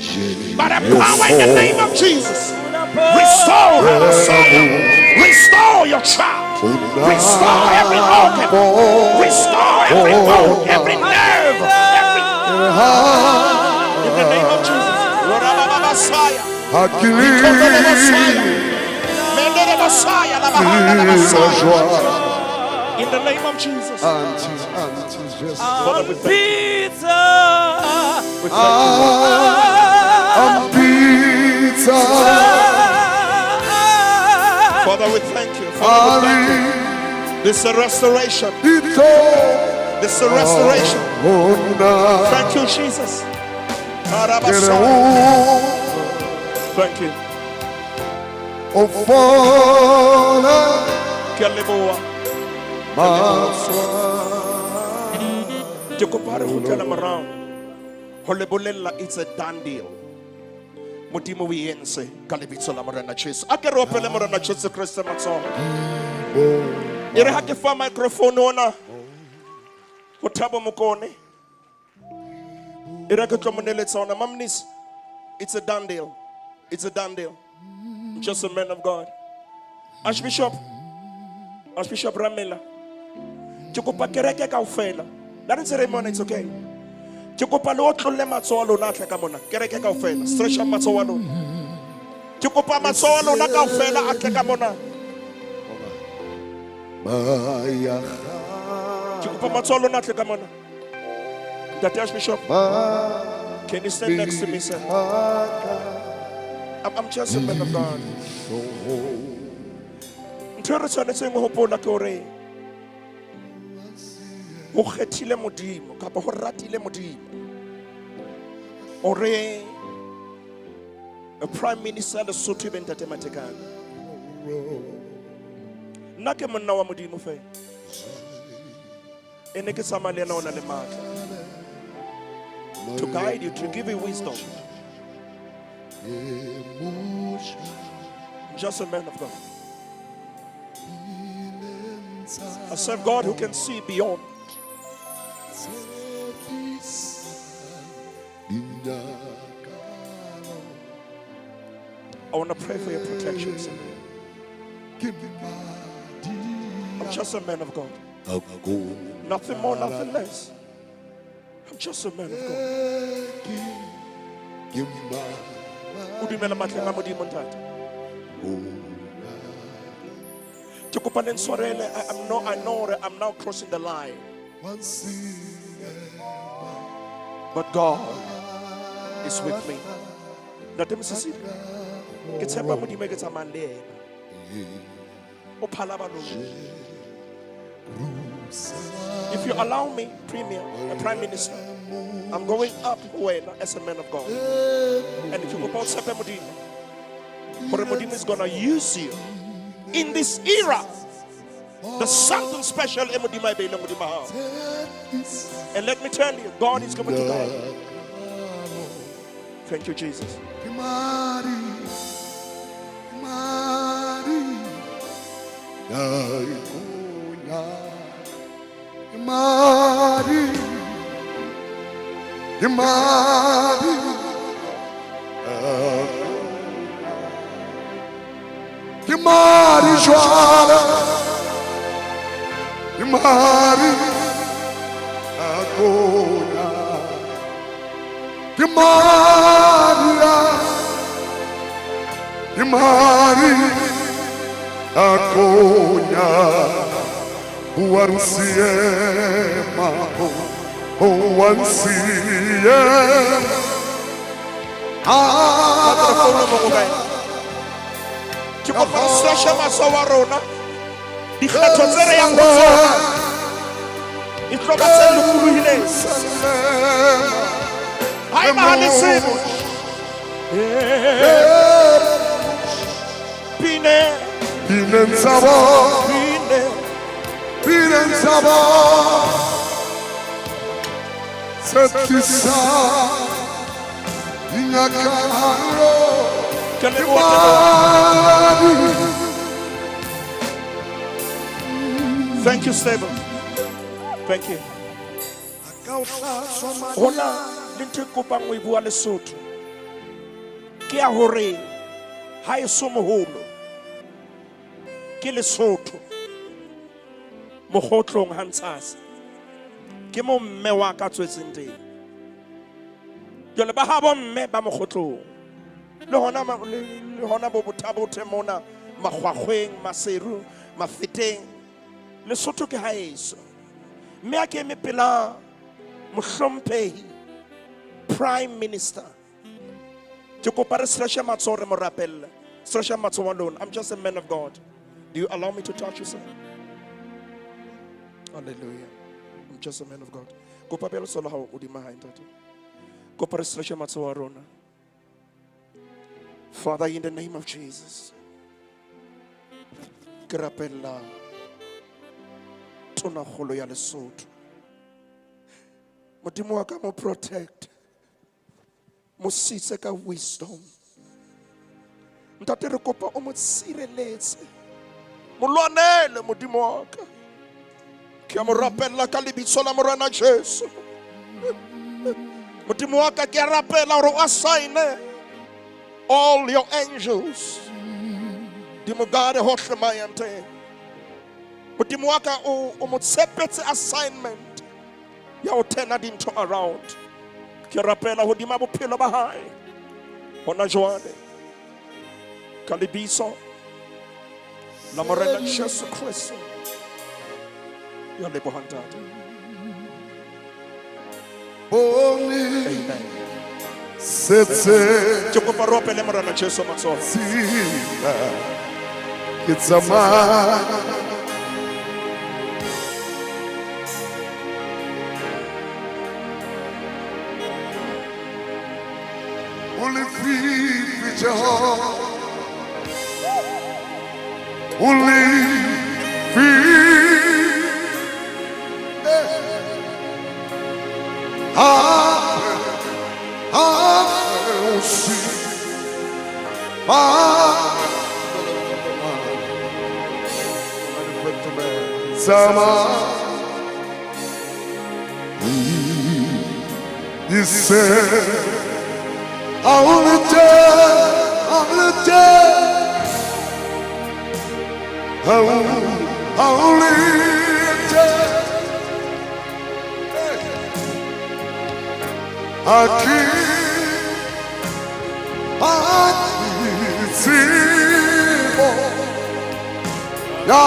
by the power in the name of Jesus. Restore her, Messiah. Restore your child. Restore every organ. Restore every bone, every nerve, every. In the name of Jesus. In the name of Jesus. Father, we thank you. We thank you. Father, we thank you. Father, we thank you. This is a restoration. This is a restoration. Thank you, Jesus. Thank you. Ke a leboha. Ke kopa re kgutlela morao ho le bolella it's a done deal. Modimo o e entse ka lebitso la Morena Jesu. A ke re opele Morena Jesu Kriste matsoho. E re ha ke fa microphone ona ho Thabo Mokone. E re ke tlo mo neletsa ona. Mamnisi, it's a done deal. It's a done deal. I'm just a man of God. Archbishop, Archbishop Ramela. Ke kopa kereke kaofela. La ntse re mona, it's okay. Ke kopa le otlolle matsoho a lona a tle ka mona. Kereke kaofela. Stretch out matsoho a lona. Ke kopa matsoho a lona kaofela a tle ka mona. Ke kopa matsoho a lona a tle ka mona. Ntate Archbishop, can you stand next to me, sir? I'm just a man of God. Ntho e re tshwanetseng ho hopola ke hore ho kgethile Modimo kapa ho ratile Modimo hore a prime minister Lesotho e be Ntate Matekane. Nna ke monna wa Modimo fela. E ne ke tsamaya le yena o na le matla. To guide you, to give you wisdom. I'm just a man of God. I serve God who can see beyond. I want to pray for your protection, sir. I'm just a man of God. Nothing more, nothing less. I'm just a man of God. O dumela matleng a Modimo, ntate. Ke kopa le ntshwarele. I know that I'm now crossing the line. But God is with me. Ntate Mosisili, ke tshepa Modimo e ke tsamayang le yena. O phala baloi. If you allow me, Premier, the Prime Minister, I'm going up wena as a man of God. And if you go about tshepe Modimo, hore Modimo is going to use you in this era. There's something special e Modimo a e beileng hodima hao. And let me tell you, God is going to guide you. Thank you, Jesus. Ke mari a konya. Ke Maria, ke mari a konya. Uarusiema, uansiema. Microphone mo go kae? Ke kopa re slashe matsoho a rona. Dikgetho tse re yang ho tsona e tlo ba tse lokolohileng. Ha eba ha le tsebo. Pine. Pineng tsa bo. Pine. Pineng tsa bo. Tse tlisang dinyakallo. Ke Ke leboha. madi. Thank you, Stable. Thank you. Hona le ntho e kopang ho e bua Lesotho. Ke ya hore ha e so moholo ke Lesotho. Mokgotlong ha ntshasa. Ke mo mme wa ka tswetseng teng. Jwale ba habo mme ba mokgotlong. Le hona le hona bo bothabothe mona makgwakgweng, Maseru, Mafeteng. Lesotho ke haeso. Mme a ke eme pela mohlomphehi Prime Minister. Ke kopa re stretche matsoho re mo rapelle. Stretche matsoho a lona. I'm just a man of God. Do you allow me to touch you, sir? Hallelujah. I'm just a man of God. Kopa bea letsoho la hao hodima hae, ntate. Kopa re stretche matsoho a rona. Father, in the name of Jesus, ke rapella tonakgolo ya Lesotho. Modimo wa ka mo protect, mo sitse ka wisdom. Ntate re kopa o mo tshireletse, mo lwanele Modimo wa ka. Ke a mo rapella ka lebitso la Morena Jesu. Modimo wa ka ke a rapela hore o assign all your angels. Di mo gade hohle ma yang teng. Modimo wa ka o mo tshepetse assignment ya ho turn dintho around. Ke rapela hodima bophelo ba hae hona jwale ka lebitso la Morena Jesu Kristo. Ya leboha ntate. Bone Amen. Setse Ke kopa re opele Morena Jesu matsoho. Tsela ke tsamaya. O lefifi Jehova, o lefifi. Hape, hape o si tsamaya. Ise Aulete, aulete, aulete. Aqui, aqui, tsebo ya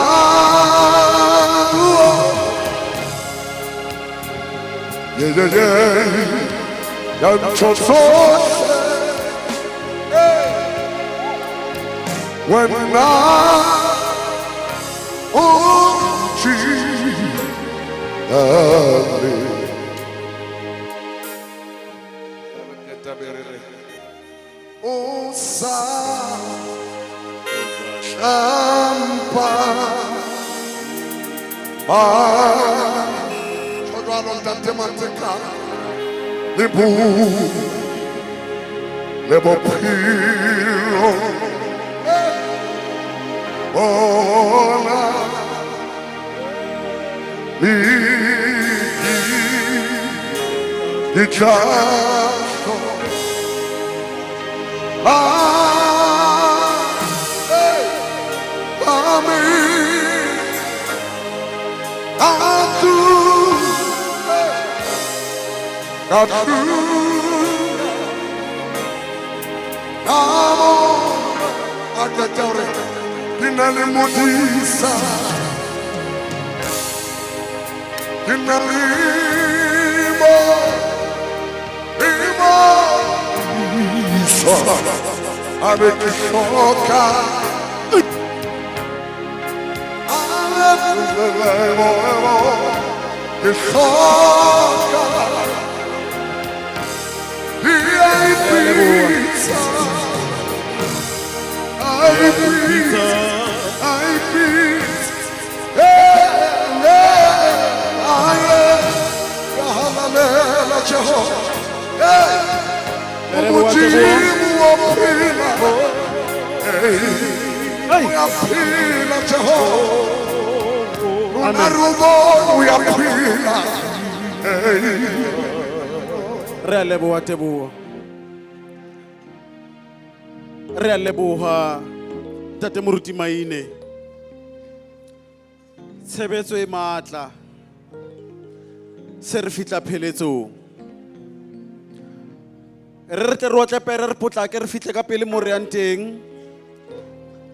Yeah, yeah, yeah. Ya ntho When I oh O sa champa ba tjho ntate Mateka le bo le bophelo bona le di tla Amen. Ka tlula ka bona a qeta hore ke na le modisa, ke na le modisa, a be ke hloka. Ke hloka ipitsa, a ipitsa, a ipitsa. Ka halalela Jehova. Modimo wa phela, uyaphila Jehova. Rona re o bone uyaphila. Re a leboha Teboho. Re a leboha Ntate Moruti Maine. Tshebetso e matla. Se re fihla pheletsong. Re tle re otle pere, re potlake, re fihle ka pele mo re yang teng.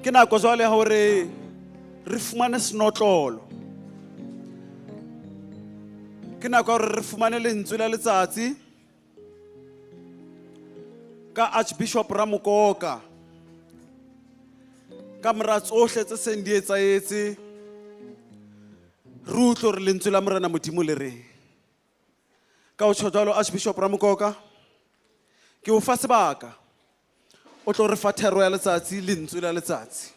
Ke nako jwale ya hore re fumane senotlolo. Ke nako ya hore re fumane lentswe la letsatsi ka Archbishop Ramokoka. Ka mora tsohle tse seng di etsahetse, re utlwe hore lentswe la Morena Modimo le reng. Ka ho tjho jwalo, Archbishop Ramokoka, ke o fa sebaka o tlo re fa thero ya letsatsi, lentswe la letsatsi.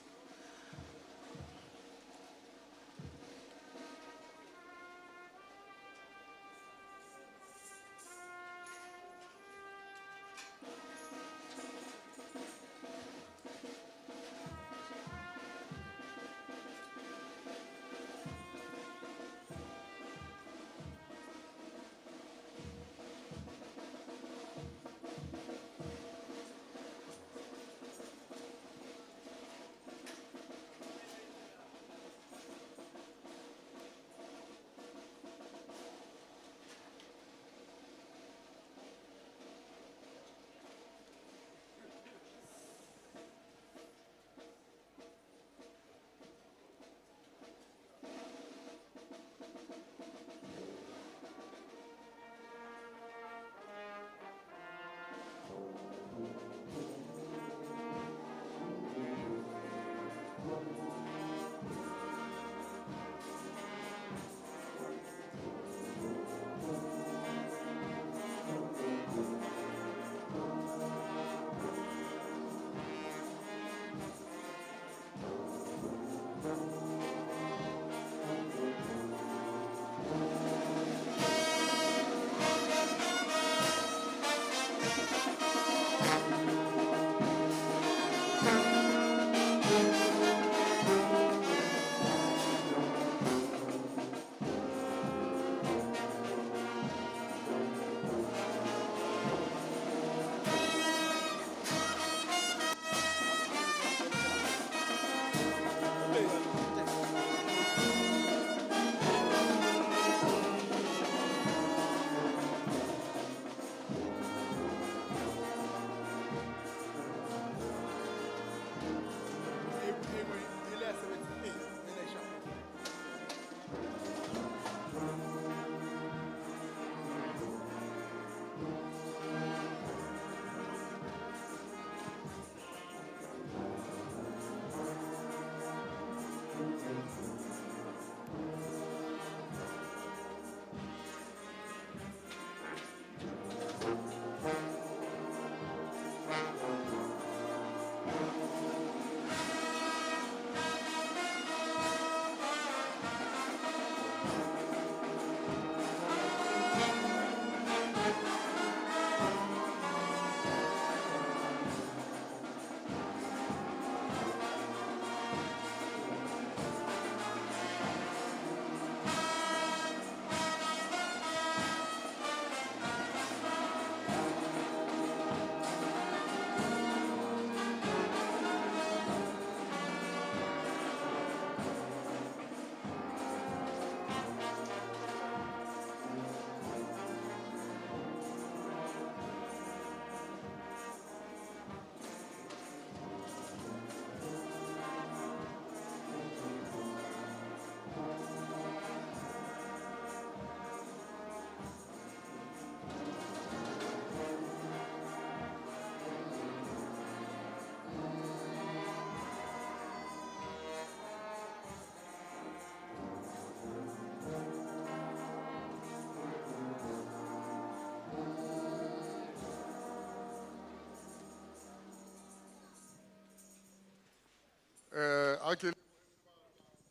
Ha ke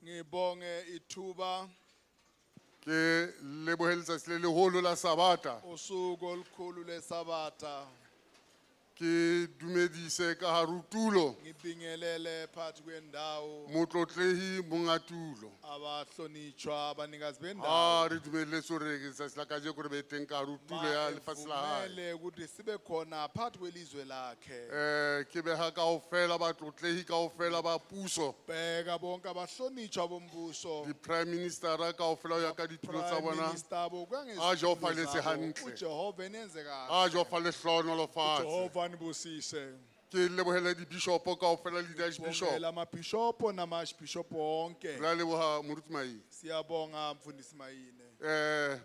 Ngibonge ithuba ke lebohe letsatsi le leholo la Sabata. Usuku olukhulu leSabatha. Ke dumedise ka hare ho tulo Ngibingelele phakathi kwendawo motlotlehi monga tulo. Abahlonitshwa abanikazi Ha bendawo. Re dumelletse hore letsatsi la kajeko re be teng ka hare ho tulo ya lefatshe la hae. Vumele ukuthi sibe khona phakathi kwelizwe lakhe. Ke beha kaofela batlotlehi kaofela ba puso. Bheka bonke abahlonitshwa bombuso. Di-prime ministera kaofela ho ya ka ditulo tsa Prime bona. Minister bo kuya A Jehova ngezitulo le etse zabo. hantle. uJehova enenze A kahle. Jehova le hlohonolofatse. uJehova anibusise. Ke lebohele di-bishop kaofela le di-archbishop. Bongela amabhishopo nama-archbishop wonke. Re a leboha moruti Maine. Siyabonga mfundisi Mayine.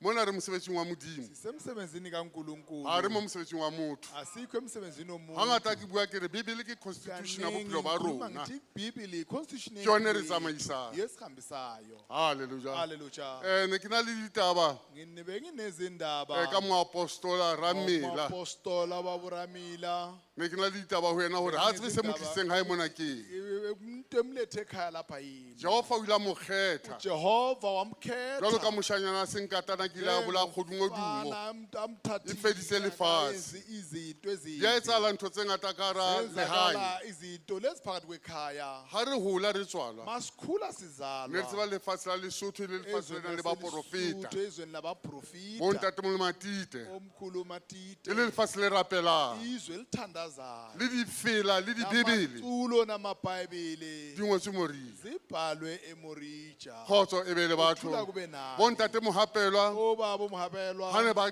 Mona re mosebetsing wa Modimo. Sisemsebenzini kaNkulunkulu. Ha re mo mosebetsing wa motho. Asikho emsebenzini womuntu. Hangata ke bua ke re Bibele ke constitution ya Kaningi bophelo ba ngikhuluma rona. ngithi iBhayibheli i-constitution Ke yone re yethu, tsamaisang. yesihambisayo. Hallelujah. Hallelujah. Ne ke na le ditaba Nginibe nginezindaba ka moapostola Ramela. Moapostola wa boRamila. Ne ke na le ditaba ho yena hore ha tsebe se mo tlisitseng hae mona ke eng. Umuntu emlethe ekhaya lapha yini. Jehova o ile a mo kgetha. Jehova wamkhetha. Jwalo ka moshanyana a senkatana ke ile a bolaya kgodumodumo. Mfana E fedise lefatshe. izinto ezimbi. Di a etsahala ntho tse ngata ka hara lehae. Zenzakala izinto lezi phakathi kwekhaya. Ha re hola re tswalwa. Masikhula Ne re sizalwa. tseba lefatshe la Lesotho le lefatshe le nang le baporofeta. Lesotho, ezweni labaprofita. Bontatemoholo Matite. Omkhulu Matite. E le lefatshe le rapelang. Izwe elithandazayo. Le difela le dibebele. Namaculo namabhayibheli. Di ngotswe Morija. Zibhalwe eMorija. Kgotso e be le batho. Ukuthula kube nani. Bontate Mohapelwa. Obaba uMohapelwa. Ha ne ba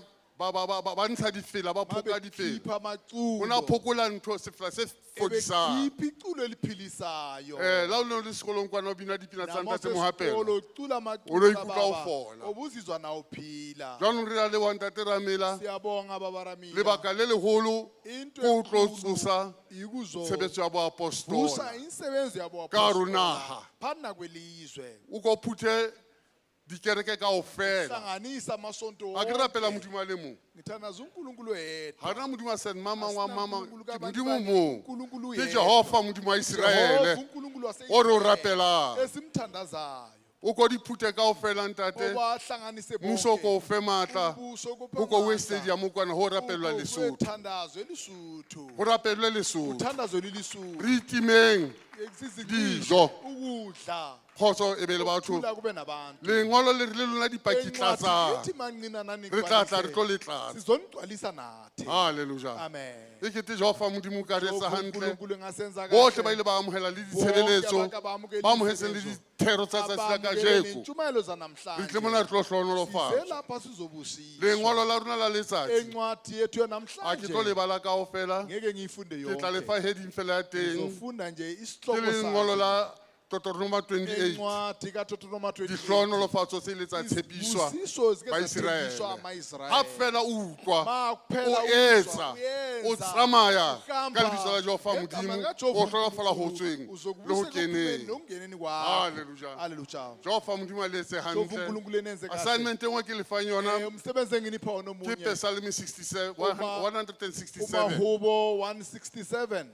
ntsha difela, ba phoka difela. Mabekhipha amaculo. O na phokola ntho sefela se fodisang. Ebekhipha iculo eliphilisayo. La o ne o le sekolong kwana o bina dipina tsa Nama ntate Mohapelwa. usesikolo ucula amaculo O lo ikutlwa o kababa. fola. Obuzizwa na uphila. Jwanong re a leboha ntate Ramela. Siyabonga baba Ramela. Lebaka le leholo Into ke ho tlo enkulu tsosa ikuzo- tshebetso ya Vusa boapostola. insebenzo Ka hare ho yabo naha. Phana kwelizwe. O ko phuthe dikereke kaofela. Hlanganisa amasonto Ha ke rapela wonke. Modimo a le mong. Ngithandaza uNkulunkulu oyedwa. Ha rena Modimo a send mama wa mama, Asina ke uNkulunkulu Modimo kabani, mong. uNkulunkulu Ke yedwa. Jehova Modimo wa Jehova Iseraele uNkulunkulu wase o re o rapelang. Esimthandazayo. O ko di phute kaofela ntate. Obahlanganise Mmuso o bonke. ko o fe matla. Umbuso ukuphe O ko o amandla. stadium kwana ho rapellwa Lesotho. Kuyothandazwa eLesotho. Ho rapellwe Lesotho. Kuthandazwe liLesotho. Re itimeng dijo. Ukudla. Kgotso e be le batho. Ukuthula kube nabantu. Lengolo le re le lona dipaki Encwadi tlatsang. ithi manqina nani Re tla tla re gcwalise. tlo le tlatsa. Sizonigcwalisa nathi. Hallelujah. Amen. E kete Jehova Modimo o ka re etsa Jehova hantle. uNkulunkulu engasenza kahle. Bohle ba ile ba amohela le Bonke ditshebeletso. abantu abamukele Ba amohetseng le imisebenzi. dithero tsa tsatsi la Abamukele kajeko. nentshumayelo zanamhlanje. Re tle mona re tlo Size hlohonolofatswa. lapha sizobusiswa. Lengolo la rona la letsatsi. Encwadi yethu Ha ke yanamhlanje. tlo lebala kaofela. Ngeke ngiyifunde Ke tla yonke. lefa heading fela ya teng. Ngizofunda nje Ke isihloko lengolo sakhe. la Deuteronomy 28. Encwadi kaDeuteronomy 28. Dihlohonolofatso tse ile tsa tshepiswa Izibusiso zike Baiseraele. zathembiswa ama-Israyeli. Ha fela o utlwa, Ma kuphela o uzwa, etsa, o uyenza, tsamaya uhamba ka lebitso la Jehova ngegama Modimo, likaJehova o hlohonolofala ho uNkulunkulu, tsweng le ho uzokubuseka ekuphumeni keneng. nokungeneni kwakho. Hallelujah. Hallelujah. Jehova Modimo a le etse Jehova hantle. uNkulunkulu enenze kahle. Assignment e nngwe ke le fang yona Umsebenzi enginipha wona ke omunye. Psalm 67, 167. Umahubo 167.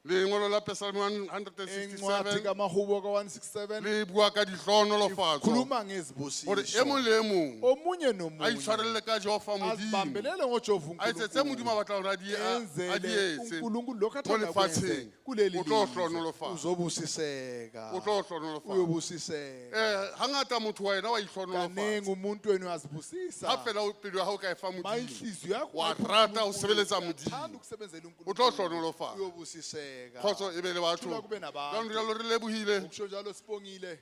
Lengolo la Psalm Encwadi 167 kamahubo ka-167 le bua ka dihlohonolofatso. Khuluma ngezibusiso. Hore e mong le e mong Omunye a nomunye itshwarelle ka Jehova Modimo. azibambelele ngoJehova A etse tse Modimo a batlang hore a di Enzele etse uNkulunkulu lokhu mo athanda lefatsheng. akwenze kuleli O tlo lizwe. hlohonolofatsa. Uzobusiseka. O tlo hlohonolofatsa. Uyobusiseka. Hangata motho wa yena wa itlhohonolofatsa. Kaningi umuntu wena uyazibusisa. Ha fela o pelo ya hao ka e fa Ma Modimo. inhliziyo yakho Wa ungayipha rata ho uNkulunkulu, sebeletsa uyathanda Modimo. ukusebenzela O tlo uNkulunkulu. hlohonolofatsa. Uyobusiseka. Kgotso e be le batho. Ukuthula kube nabantu. Jwalo jwalo re lebohile. Ukusho njalo sibongile.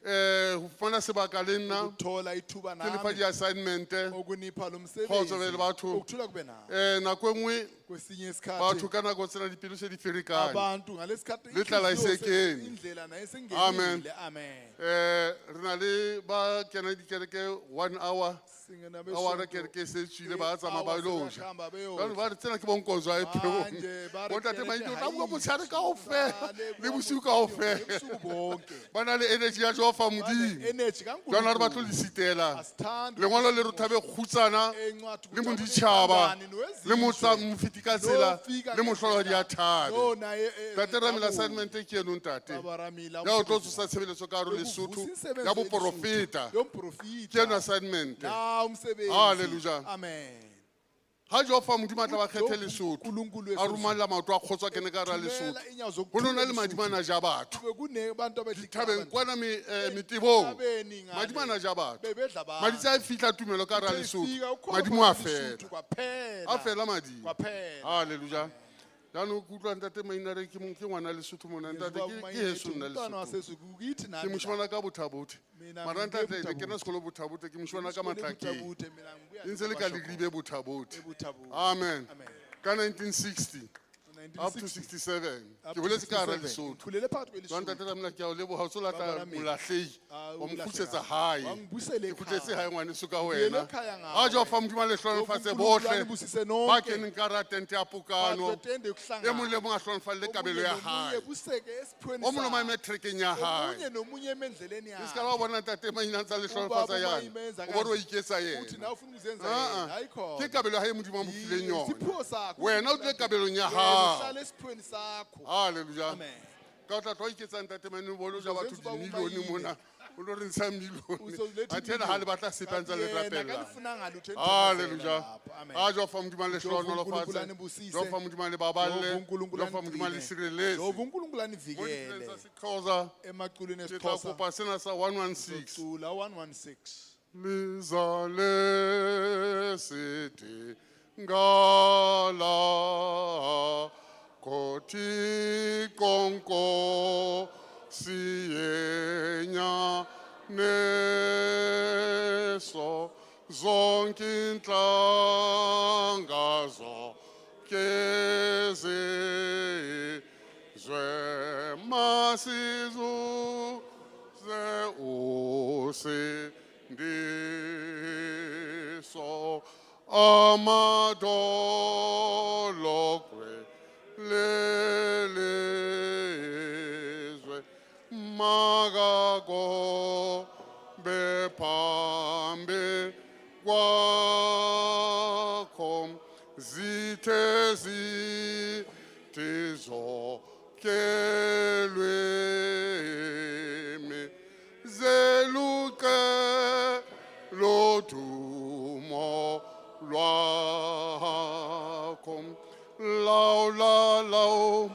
Ho fumana sebaka le nna. Ukuthola ithuba Ke lefa nami. di-assignment. Okunipha lo msebenzi. Kgotso be le batho. Ukuthula kube nami. Nako e nngwe Kwesinye isikhathi batho ka nako tsena dipelo se di ferekane. abantu ngalesikhathi Le tlala e se kene. indlela naye Amen. isengenile. Amen. Re na le ba kena dikereke 1 hour. Singena Hour besonto. kereke e se tswile ba tsamaya ba Hour ilo ja. sebahamba beyoja. Jwale ba re tsena ke bonkonzo a e pheong. Manje ba re Bontate kereke Maite o ha tla bua e motshehare tswe. Kaofela le bosiu kaofela. Ba na le energy ya Jehova Modimo. Energy Jwanong ha re batle ho le sitela. Lengolo le re thabe kgutsana le moditjhaba le motsa mofeti ka tsela le mohlolohadi a thabe. Ntate Ramila, assignment ke eno ntate. Ya o tlo tsosa tshebeletso ka hare ho Lesotho ya boporofeta. Ke eno assignment. Hallelujah. Amen. Ha Jehova Modimo a tla ba kgethe Lesotho, a romalla maoto a kgotso a kene ka hara Lesotho. Ho no na le madimana a ja batho. Dithabeng kwana metebong, madimana a ja batho. Maditsi a fihla tumelo ka hara Lesotho, madimo a fela. A fela madimo. Hallelujah. Jaanong ke utlwa ntate Mainare ke mong ke ngwana Lesotho mona ntate ke heso nna Lesotho. Ke moshemane ka Botha-Bothe. Mara ntate ne kena sekolo Botha-Bothe ke moshemane ka Matlakeng. E ntse le ka Leribe Botha-Bothe. Amen. Ka 1960 up to 67 ke boletse ka hara Lesotho. Jwang ntate Ramila ke a o leboha o tso lata molahlehi wa mo kgutlisetsa hae. Ke kgutletse hae ngwaneso ka wena. A Jehova Modimo a le hlohonolofatse bohle ba keneng ka hara tente ya pokano. E mong le mong a hlohonolofalle kabelo ya hae. O mong le mong a eme trekeng ya hae. Le ska la bona ntate Maina a ntsa le hlohonolofatsa yana. O bone o iketsa yena. Ah-ah. Ke kabelo ya hae Modimo a mo fileng yona. Wena o tlile kabelong ya hao. Hallelujah. Ka o tla tlo iketsa ntate Maina o bone o ja batho dimilione mona. O lo re ntsha milione. Athe ena ha le batla sepe a ntse a le rapella. Hallelujah. A Jehova Modimo a le hlohonolofatse. Jehova Modimo a le baballe. Jehova Modimo a le sireletse. Mo ditseleng tsa Sexhosa, ke tla kopa sena sa 116. Lizale sithi ngala kothi konko siyenya neso zonke intlanga zonke zizwe masizuze usindiso amadolo kwelelizwe magago bephambi kwakho zithe zithi zonke lwimi zeluke lodumo lwakho law la law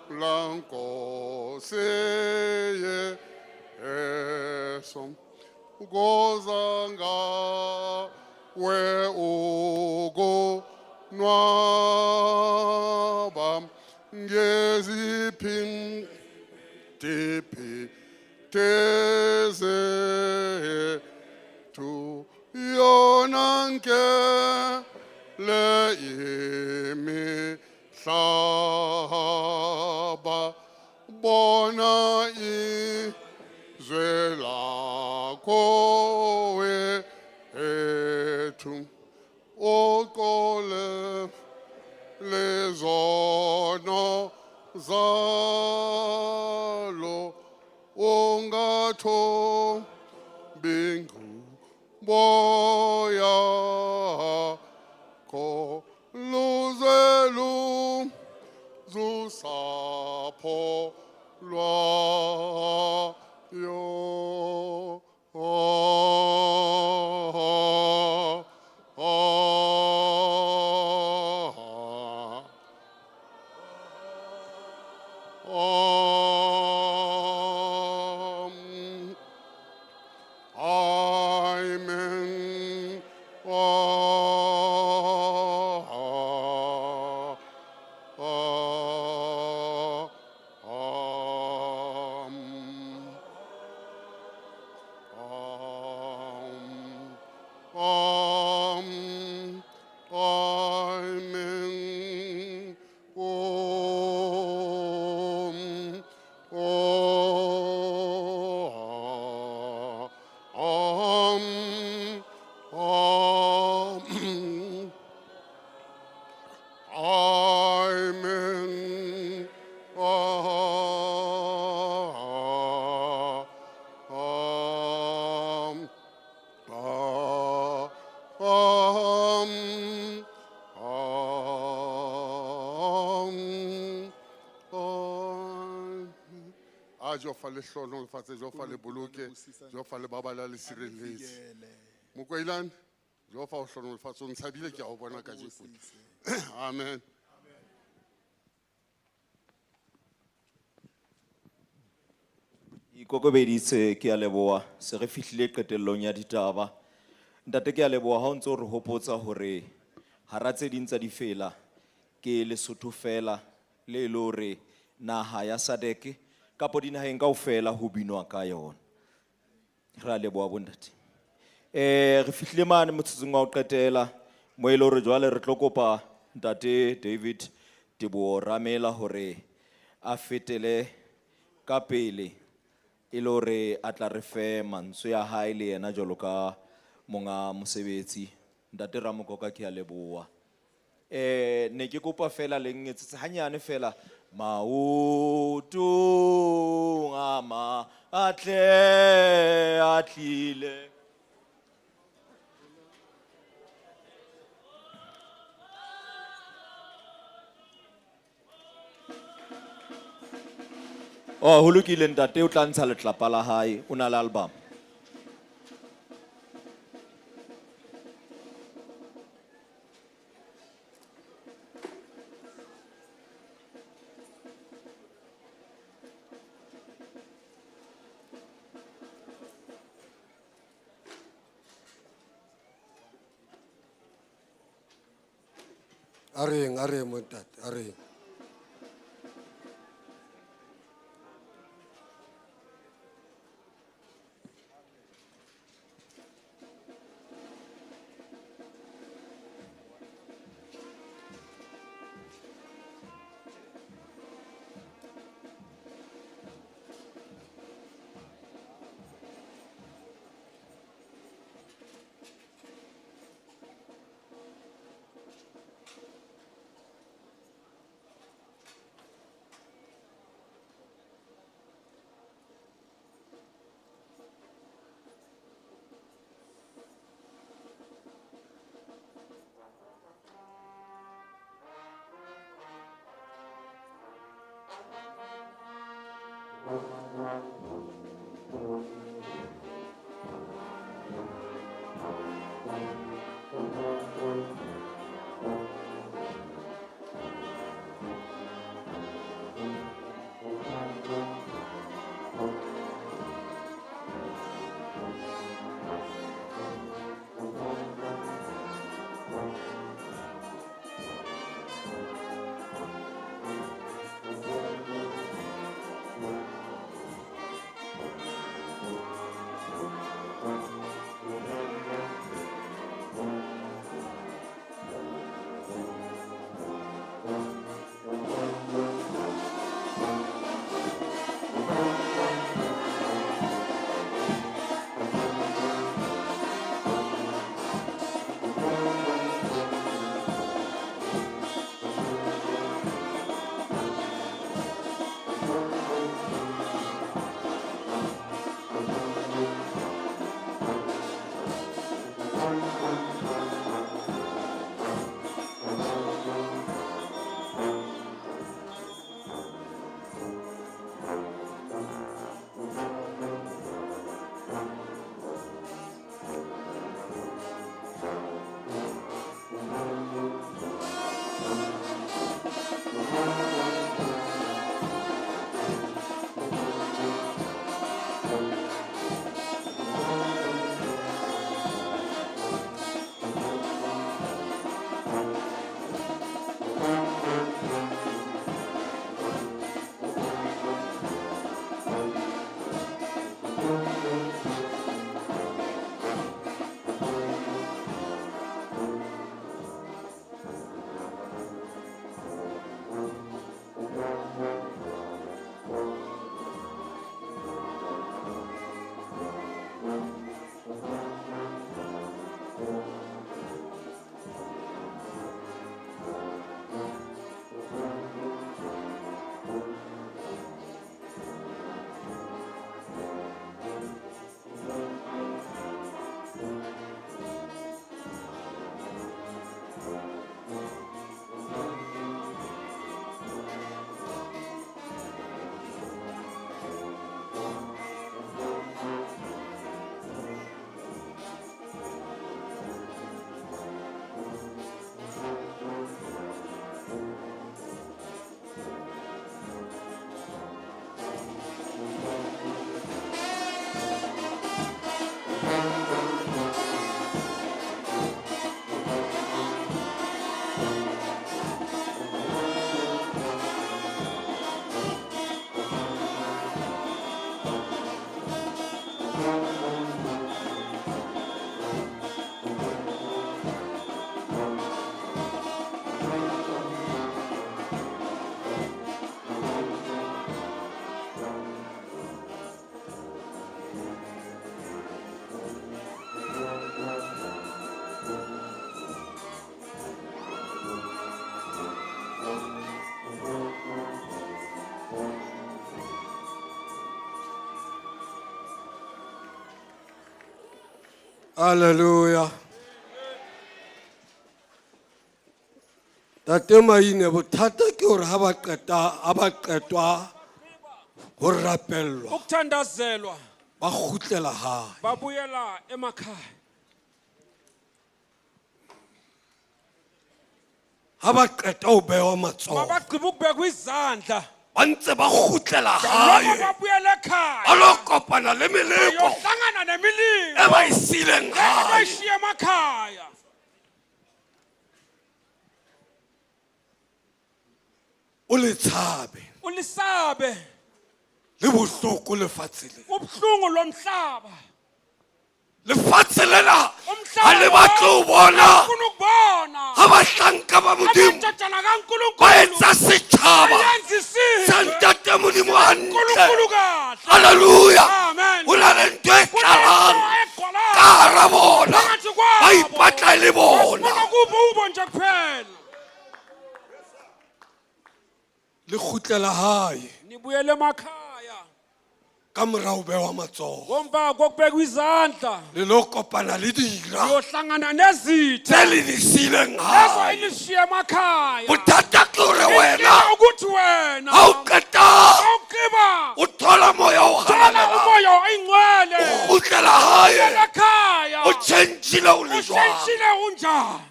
lankosi Yesu ugoza ngawe ukonwaba ngeziphindiphi tezethu yona nke le imihlaba bona izwe lakho wethu oqole lezono zalo ungathobi ngumoya kho luze lusapho lwayo. Amen. A Jehova le hlohonolofatse, Jehova le boloke, Jehova le baballa le sireletse. Mokwailane, Jehova o hlohonolofatse, o ntshabile ke a o bona kajeko. Amen. Ikokobeditse ke a leboha, se re fihlile qetellong ya ditaba. Ntate ke a leboha ha o ntso re hopotsa hore hara tse ding tsa difela ke Lesotho fela le e le hore naha ya SADC kapo dinaheng kaofela ho binwa ka yona. Re a leboha bontate. Re fihlile mane motsotsong wa ho qetela mo e le hore jwale re tlo kopa ntate David Teboho Ramela hore a fetele ka pele e le hore a tla re fe mantswe a hae le yena jwalo ka monga mosebetsi. Ntate Ramokoka ke a leboha. Ne ke kopa fela le ngetsetse hanyane fela maotong a matle a tlile. Oh, ho lokile ntate, o tla ntsha letlapa la hae, o na le album. A reng, montate, a reng. Hallelujah. Tate Maine bothata ke hore ha ba qeta ha ba qetwa ho rapellwa Ukuthandazelwa ba kgutlela hae. Babuyela emakhaya. Ha ba qeta ho behwa matsoho Mabagqiba ukubekwa izandla. Ba ntse ba kgutlela Loko hae. babuyela ekhaya. Ba lo kopana le meleko Bayohlangana nemilingo. e ba e siileng hae. Abayishiye emakhaya. O le tshabe. Ulisabe. Le bohloko lefatshe le. Ubuhlungu lomhlaba. Lefatshe lena Umhlaba ha le batle ho bona. Awufuni ukubona. Ha bahlanka ba Modimo Amadodana kaNkulunkulu. ba etsa setjhaba Bayenza isizwe. sa Ntate Modimo hantle. Unkulunkulu kahle. Hallelujah. Amen. Ho na le ntho e tlalang Kunento egcwalayo. ka hara bona. Phakathi kwabo. Ba ipatla e le bona. Basifuna kubo nje kuphela. Le kgutlela hae Nibuyele emakhaya. Ka mora ho behwa matsoho. Ngomva kokubekwa izandla. Le lo kopana le dira Uyohlangana nezitha. tse le di siileng hae. Lezo enishiye emakhaya. Bothata ke hore wena Inkinga ukuthi wena ha o qeta awugqiba o thola moya o thola halalelang. umoya oyingcwele. O kgutlela hae. Ubuyele ekhaya. O tjhentjhile o le jwang. Ushintshile unjani?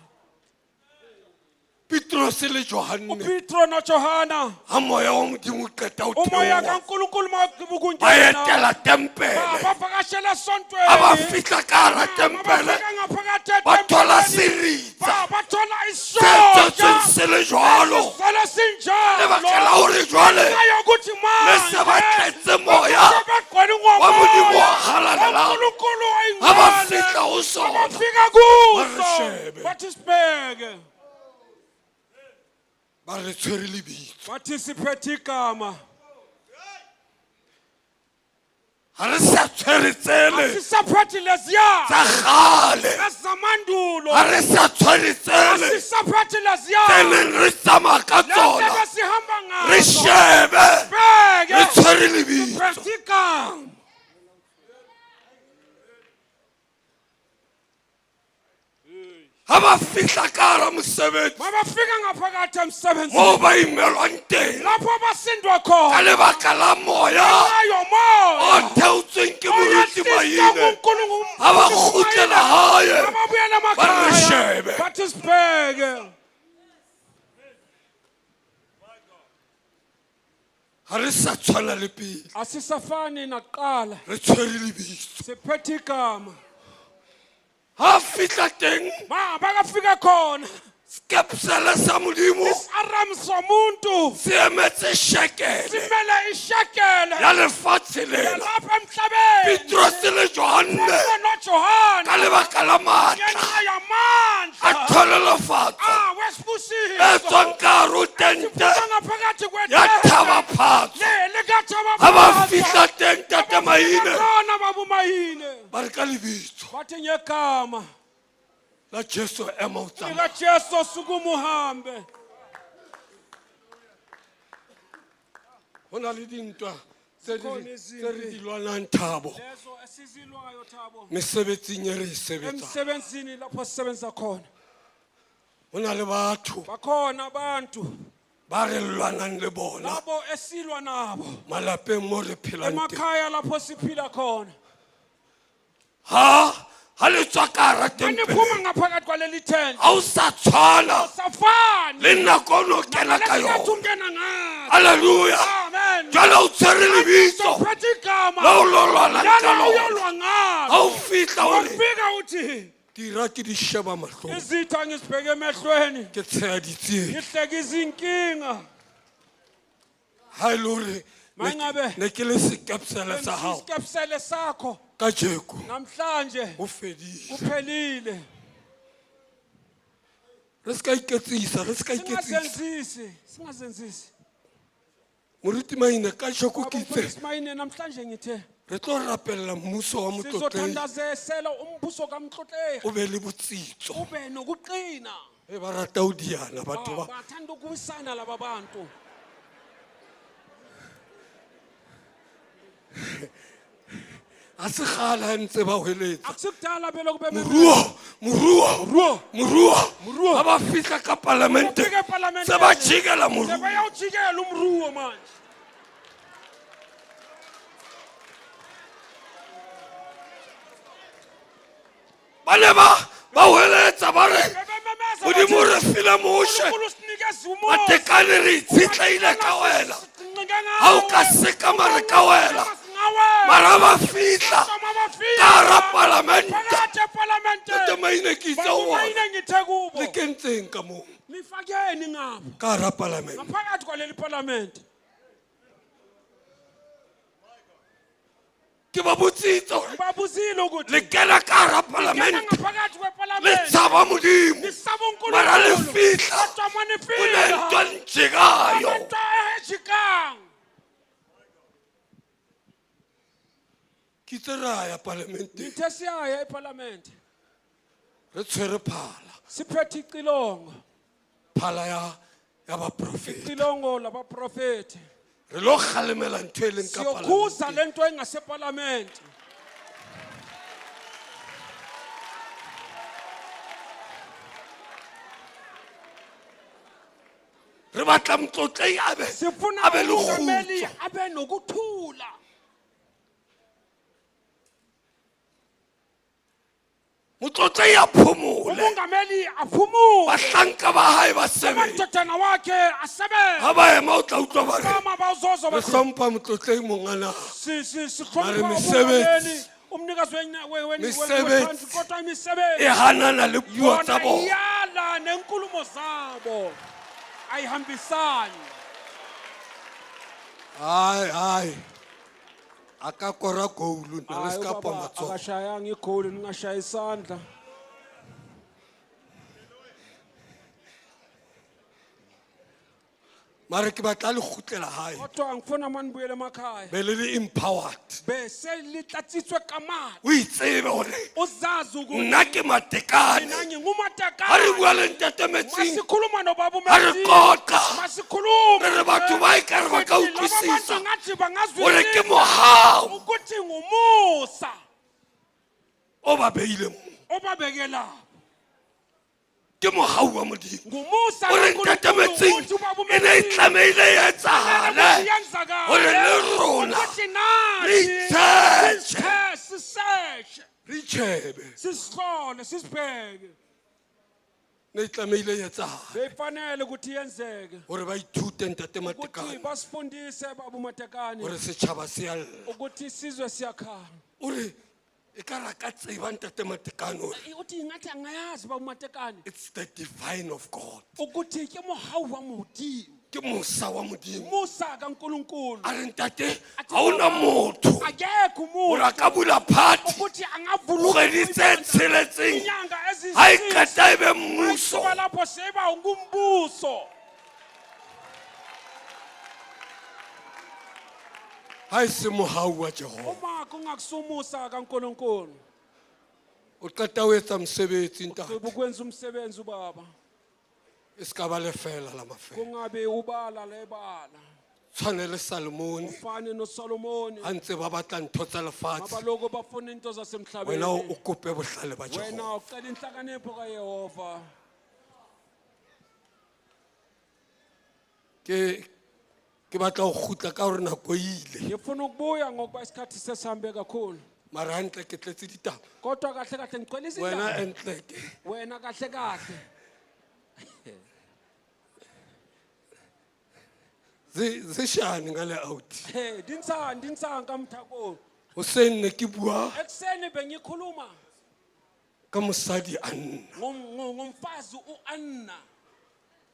Petrose le Johanne. uPetro noJohana. Ha moya wa Modimo o qeta ho Umoya theoha. kaNkulunkulu mawugqiba ukungena. Ba etela tempele. Bavakashela esontweni. Ha ba fihla ka hara tempele, Bafika ngaphakathi ba thola etempeleni. seritsa. Bathola Se isonto. tswetsweng se le jwalo. Esizalo sinjalo. Lebaka la hore jwale Ngenxa yokuthi le se ba manje tletse moya sebegcwele wa Modimo o ngomoya halalelang. uNkulunkulu Ha ba oyingcwele. fihla ho sona, Bafika ba re kuso. shebe. Bathi sibheke. Ba re tshwere lebitso. Bathi siphethe igama. Ha re sa tshwere tsele Asisaphathi leziya. tsa kgale. Ezamandulo. Ha re sa tshwere tsele Asisaphathi leziya. tse neng re tsamaya ka tsona. Lezi ebesihamba ngazo. Re shebe. Sibheke. Re tshwere lebitso. Siphethe igama. Ha ba fihla ka hara mosebetsi. Mabafika ngaphakathi emsebenzini. Moo ba imelwang teng. Lapho basindwa khona. Ka lebaka la moya Ngenxa yomoya. o theotsweng ke moruti Oyehlisa Maine. kuNkulunkulu. Ha ba kgutlela hae, Ababuyela ba re emakhaya. shebe. Bathi sibheke. Ha re sa tshwana le pele. Asisafani nakuqala. Re tshwere lebitso. Siphethe igama. Ha fihla teng. Ma bakafika khona. Skepsele sa Modimo. Isaram somuntu. Se emetse shekele. Simele ishekele. Ya lefatshe lena. Yalapha emhlabeni. Petrose le Johanne. Petro noJohane. Ka lebaka la matla. Ngenxa yamandla. A tlhonolofatso. Ah, wesibusiso. E tswang ka hare ho tente. Esiphuma ngaphakathi kwetente. Ya Thabaphatso. Le likaThabaphatso. Ha ba fihla teng Ntate Maine. Khona baba Maine. Ba re ka lebitso. Bathi ngegama. La Jesu ema o tsamaya. LikaJesu sukuma uhambe. Ho na le dintwa tse Zikhona tse re izimpi. di lwanang Thabo. Lezo esizilwayo Thabo. Mesebetsing e re e sebetsang. Emsebenzini lapho sisebenza khona. Ho na le batho Bakhona abantu ba re lwanang le bona labo esilwa nabo. malapeng mo re phelang teng. Emakhaya lapho siphila khona. Ha ha le tswa ka hara tempele. Maniphuma ngaphakathi kwaleli tent. Ha o sa tshwana Awusafani. le nako o no kena ka Nalesikhathi yona. ungena ngaso. Hallelujah. Amen. Jwale o tshwere lebitso Sophethe igama. la o lo lwanang ka Lana lona. uyolwa ngalo. Ha o fihla fihla o re Ufika uthi dira ke di sheba mahlong izitha ngizibheke emehlweni ke tsheya ditsietsi ngihleke izinkinga ha e le hore Mangabe ne ke le sekepsele sa hao isikepsele sakho kajeko namhlanje ho fedile kuphelile re se ka iketsisa re se ka iketsisa singazenzisi singazenzisi moruti maine kajeko ke itse Ismayine namhlanje ngithe re tlo rapella mmuso wa motlotleng sizothandazesela umbuso kamtlotlegi o be le botsitso ube nokuqina e ba rata ho diana batho ba bathanda ukuwisana laba bantu ha se kgale ha ntse ba hweletsa akusikudala belokhu beme- moruo moruo moruo moruo ha ba fihla ka palamente Ufika epalamente se ba jikela moruo sebayawujikela umruo manje ba ne ba ba hweletsa ba re modimo re file moshe uNkulunkulu usinikeze uMose matekane re itshetleile ka wena ha o ka sekama re ka wela mara ba fihla ka hara palamente phakathi epalamente Ntate Maine ke itse ho bona. Maine ngithe kubo le kentseng ka moo nifakeni ngapha ka hara palamente ngaphakathi kwaleli palamente ke ba botsitse hore ngibabuzile ukuthi le kena ka hara palamente ngaphakathi le kwepalamente tshaba modimo nisaba mara le uNkulunkulu fihla kodwa kunento manifika njekayo into ejikang ke itse re a ya palamenteng ngithe siyaya epalamente re tshwere phala siphethe icilongo phala ya ya baprofeta icilongo labaprofethi re lo kgalemela ntho e leng ka palamente siyokhuza lento engasepalamente re batla motlotlei a be sifuna a be le umongameli kgutso abe nokuthula motlotlei a phomole umongameli aphumule bahlanka ba hae ba sebetse amadodana wakhe asebenze ha ba ema o tla utlwa ba re mama bawuzozwa re bathi hlompha motlotlei mongana si- si- Mare sihlonipha mesebetsi- umongameli umnikazi Mesebetsi we-country kodwa imisebenzi e hanana le puo tsa yona bona iyala nenkulumo zabo ayihambisani hai hai a ka kora goulu nna le Hayi, se ka pa ubaba matsoho akashayanga igoli ningashaya isandla mare ke batla le kgutlela hae kodwa ngifuna manibuyele emakhaya be le le empowered bese litlatsitswe kamali o itsebe hore uzazi ukuthi nna ke matekane mina ngingumatekane ha re bua le ntate metsing masikhuluma nobaba ha re uMetsing. qoqa masikhuluma re re batho ba ekare ba ka Sithi laba utlwisisa bantu ngathi bangazwisisa hore ke mohau ukuthi ngumusa o ba beile mo obabeke lapho ke mohau wa modimo ngumusa hore kaNkulunkulu ntate metsing ukuthi ubaba e ne e uMetsing tlamehile e etsahale yenzakale hore le rona ukuthi nathi re itshetshe sithe siseshe re itjhebe sisihlole sisibheke ne e tlamehile e etsahale beyifanele ukuthi yenzeke hore ba ithute ntate ukuthi matekane basifundise baba umatekane hore setjhaba se a lla ukuthi isizwe siyakhala o re e ka ra ka tseba ntate matekane hore uthi ngathi angayazi baba umatekane it's the divine of god ukuthi ke mohau wa modimo ke mosa wa modimo musa kaNkulunkulu a re ntate ha hona motho akekho hore a umuntu ka bula party ukuthi angavula kgwedi tse tsheletseng inyanga ha e qeta e be mmuso ezisisuka lapho seba ngumbuso ha e se mohau wa jehova uma kungakusumusa kaNkulunkulu o qeta ho etsa mosebetsi ntate ugqiba ukwenza umsebenzi ubaba e se ka ba lefela la mafela kungabe ubala lebala tshwane le salomone ufane noSolomoni ha ntse ba batla ntho tsa lefatshe abaloko bafuna into wena o zasemhlabeni kope bohlale ba jehova wena ucela inhlakanipho kaYehova ke ke batla ho kgutla ka hore nako e ile ngifuna ukubuya ngokuba isikhathi sesihambe kakhulu mara hantle ke tletse ditaba kodwa kahle kahle ngicela wena izindaba entle ke wena kahle kahle zishani ngale out Hey, dinsang dinsang ka mthako. Hoseng ne ke bua Ekuseni bengikhuluma ka mosadi a nna ngomfazi uAnna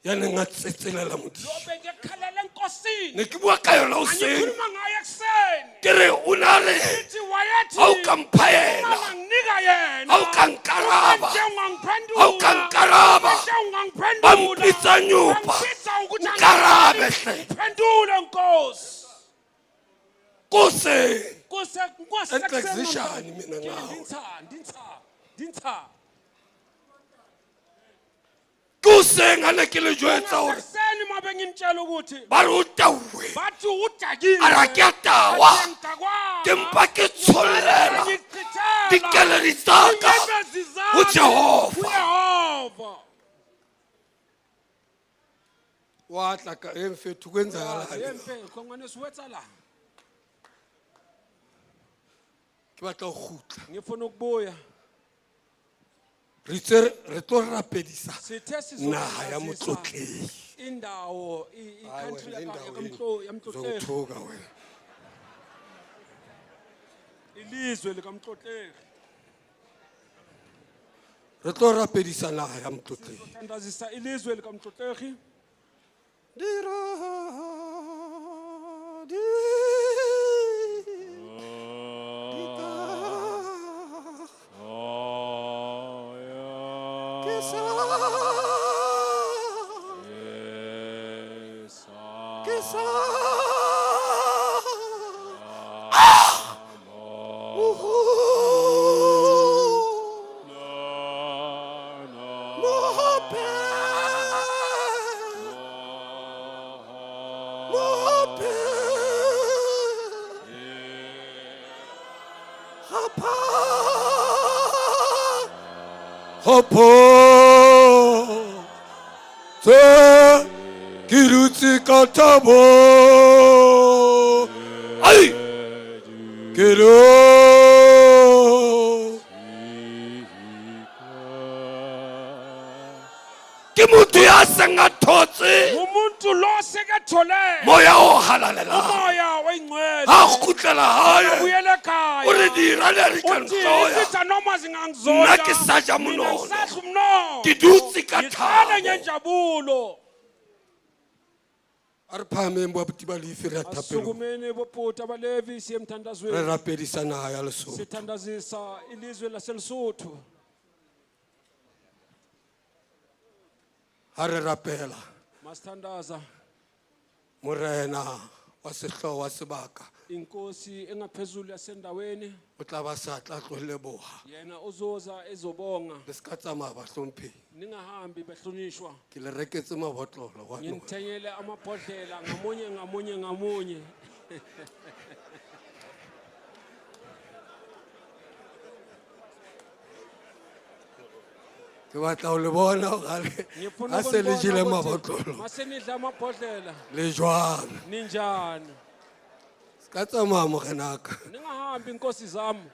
ya neng a tsetselela Modimo. Lo bekekhalela enkosini. Ne ke bua ka yona hoseng. Angikhuluma ngaye ekuseni. Ke re o ne a re, Ngithi wayethi ha o ka mpha yena, uma unganginika yena, ha o ka nkaraba, uma nje ungangiphendula, ha o ka nkaraba, uma nje ungangiphendula, ba mpitsa nyopa, bangipitsa ukuthi nkarabe hle. Ngiphendule Nkosi. Kose. Kose, Nkosi, Entlekzishani mina ngawe. Ndintsa, ndintsa. Kose ngane ke le jwetsa hore Ekuseni uma benginitshela ukuthi ba re o tauwe. Bathi udakiwe. A re ha ke a tawa. Athi angitakwanga. Ke mpa ke tshollela Ngichithela dikeledi tsa ka iinyembezi zami ho Jehova. kuYehova. Wa tla ka e mfethu kwenzakalani? Ye mfethu, ngwaneso, ho etsahalang? Ke batla ho kgutla. Ngifuna ukubuya. Re itse re tlo rapedisa Sithe naha ya sizothandazisa motlotlehi. Indawo, Hayi i-country wena, indawo yini? yamtlotlegi. Uzongithuka wena. Ilizwe likamtlotlegi. Re tlo rapedisa naha ya motlotlegi. Sizothandazisa ilizwe likamtlotlegi. Hopo tse ke dutse ka thabo. Ai! Ke Ke motho ya seng a thotse Umuntu lo sekathole moya o halalelang. umoya oyingcwele. Ha kgutlela hae, Ubuyele ekhaya. o re dira le re ka Uthi ntloya. isitha noma zingangizonda, Nna ke sa ja mina monono. ngisadla umnono. Ke dutse ka Ngihlale thabo. ngenjabulo. A re phahameng bo abuti ba Lefi re ya thapelong. Asukumeni bobhuti abalevi siye Re emthandazweni. rapedisa naha ya Lesotho. Sithandazisa ilizwe laseLesotho. Ha re rapela, Masithandaza Morena wa sehlooho wa sebaka inkosi engaphezulu yasendaweni o tla ba sa tla tlo leboha. yena uzoza ezobonga. Le ska tsamaya bahlomphehi. Ningahambi behlonishwa. Ke le reketse mabotlolo kwano. Nginithengele amabhodlela ngamunye ngamunye ngamunye. Ke batla ho le bona hore Ngifuna ha se le ukunibona jele ukuthi mabotlolo masenidla amabhodlela le jwang. ninjani. Se ka tsamaya morenaka. Ningahambi inkosi zami.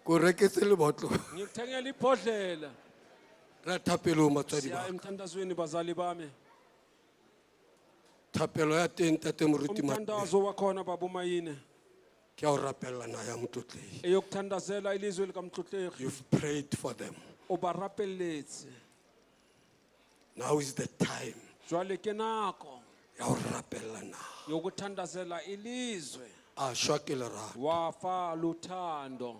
Ke o reketse lebotlolo. Ngikuthengele ibhodlela. Re ya thapelong batswadi Siya ba ka. emthandazweni bazali bami. Thapelo ya teng ntate moruti Mathe. Umthandazo wakhona baba uMayine. Ke a o rapella naha ya motlotlegi. Eyokuthandazela ilizwe likamtlotlegi. You've prayed for them. O ba rapelletse. Now is the time Jwale ke nako ya ho rapella naha. yokuthandazela ilizwe. A shwa ke lerato. Wafa luthando.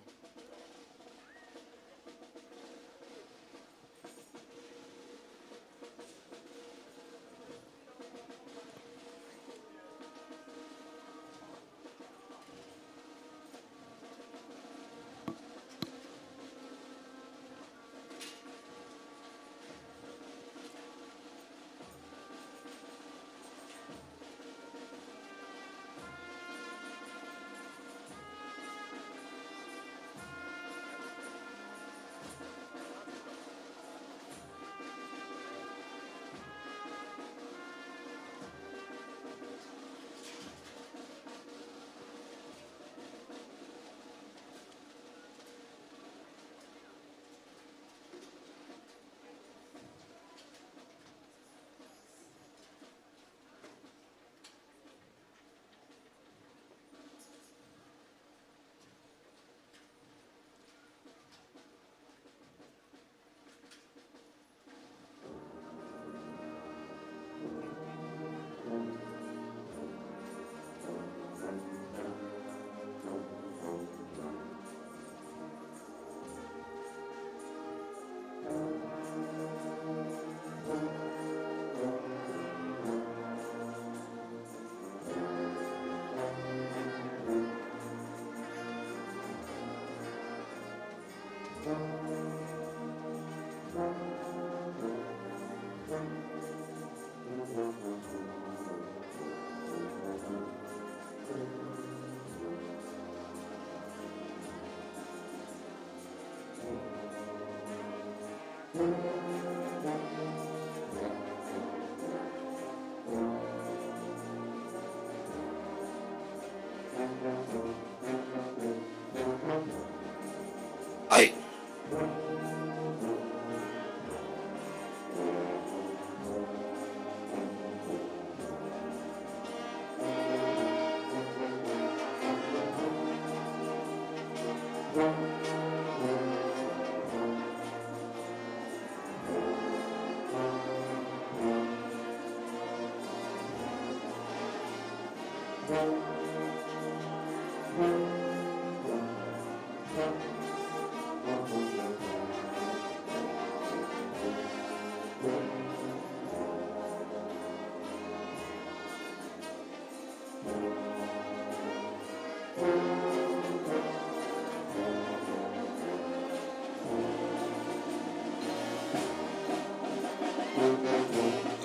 Ai.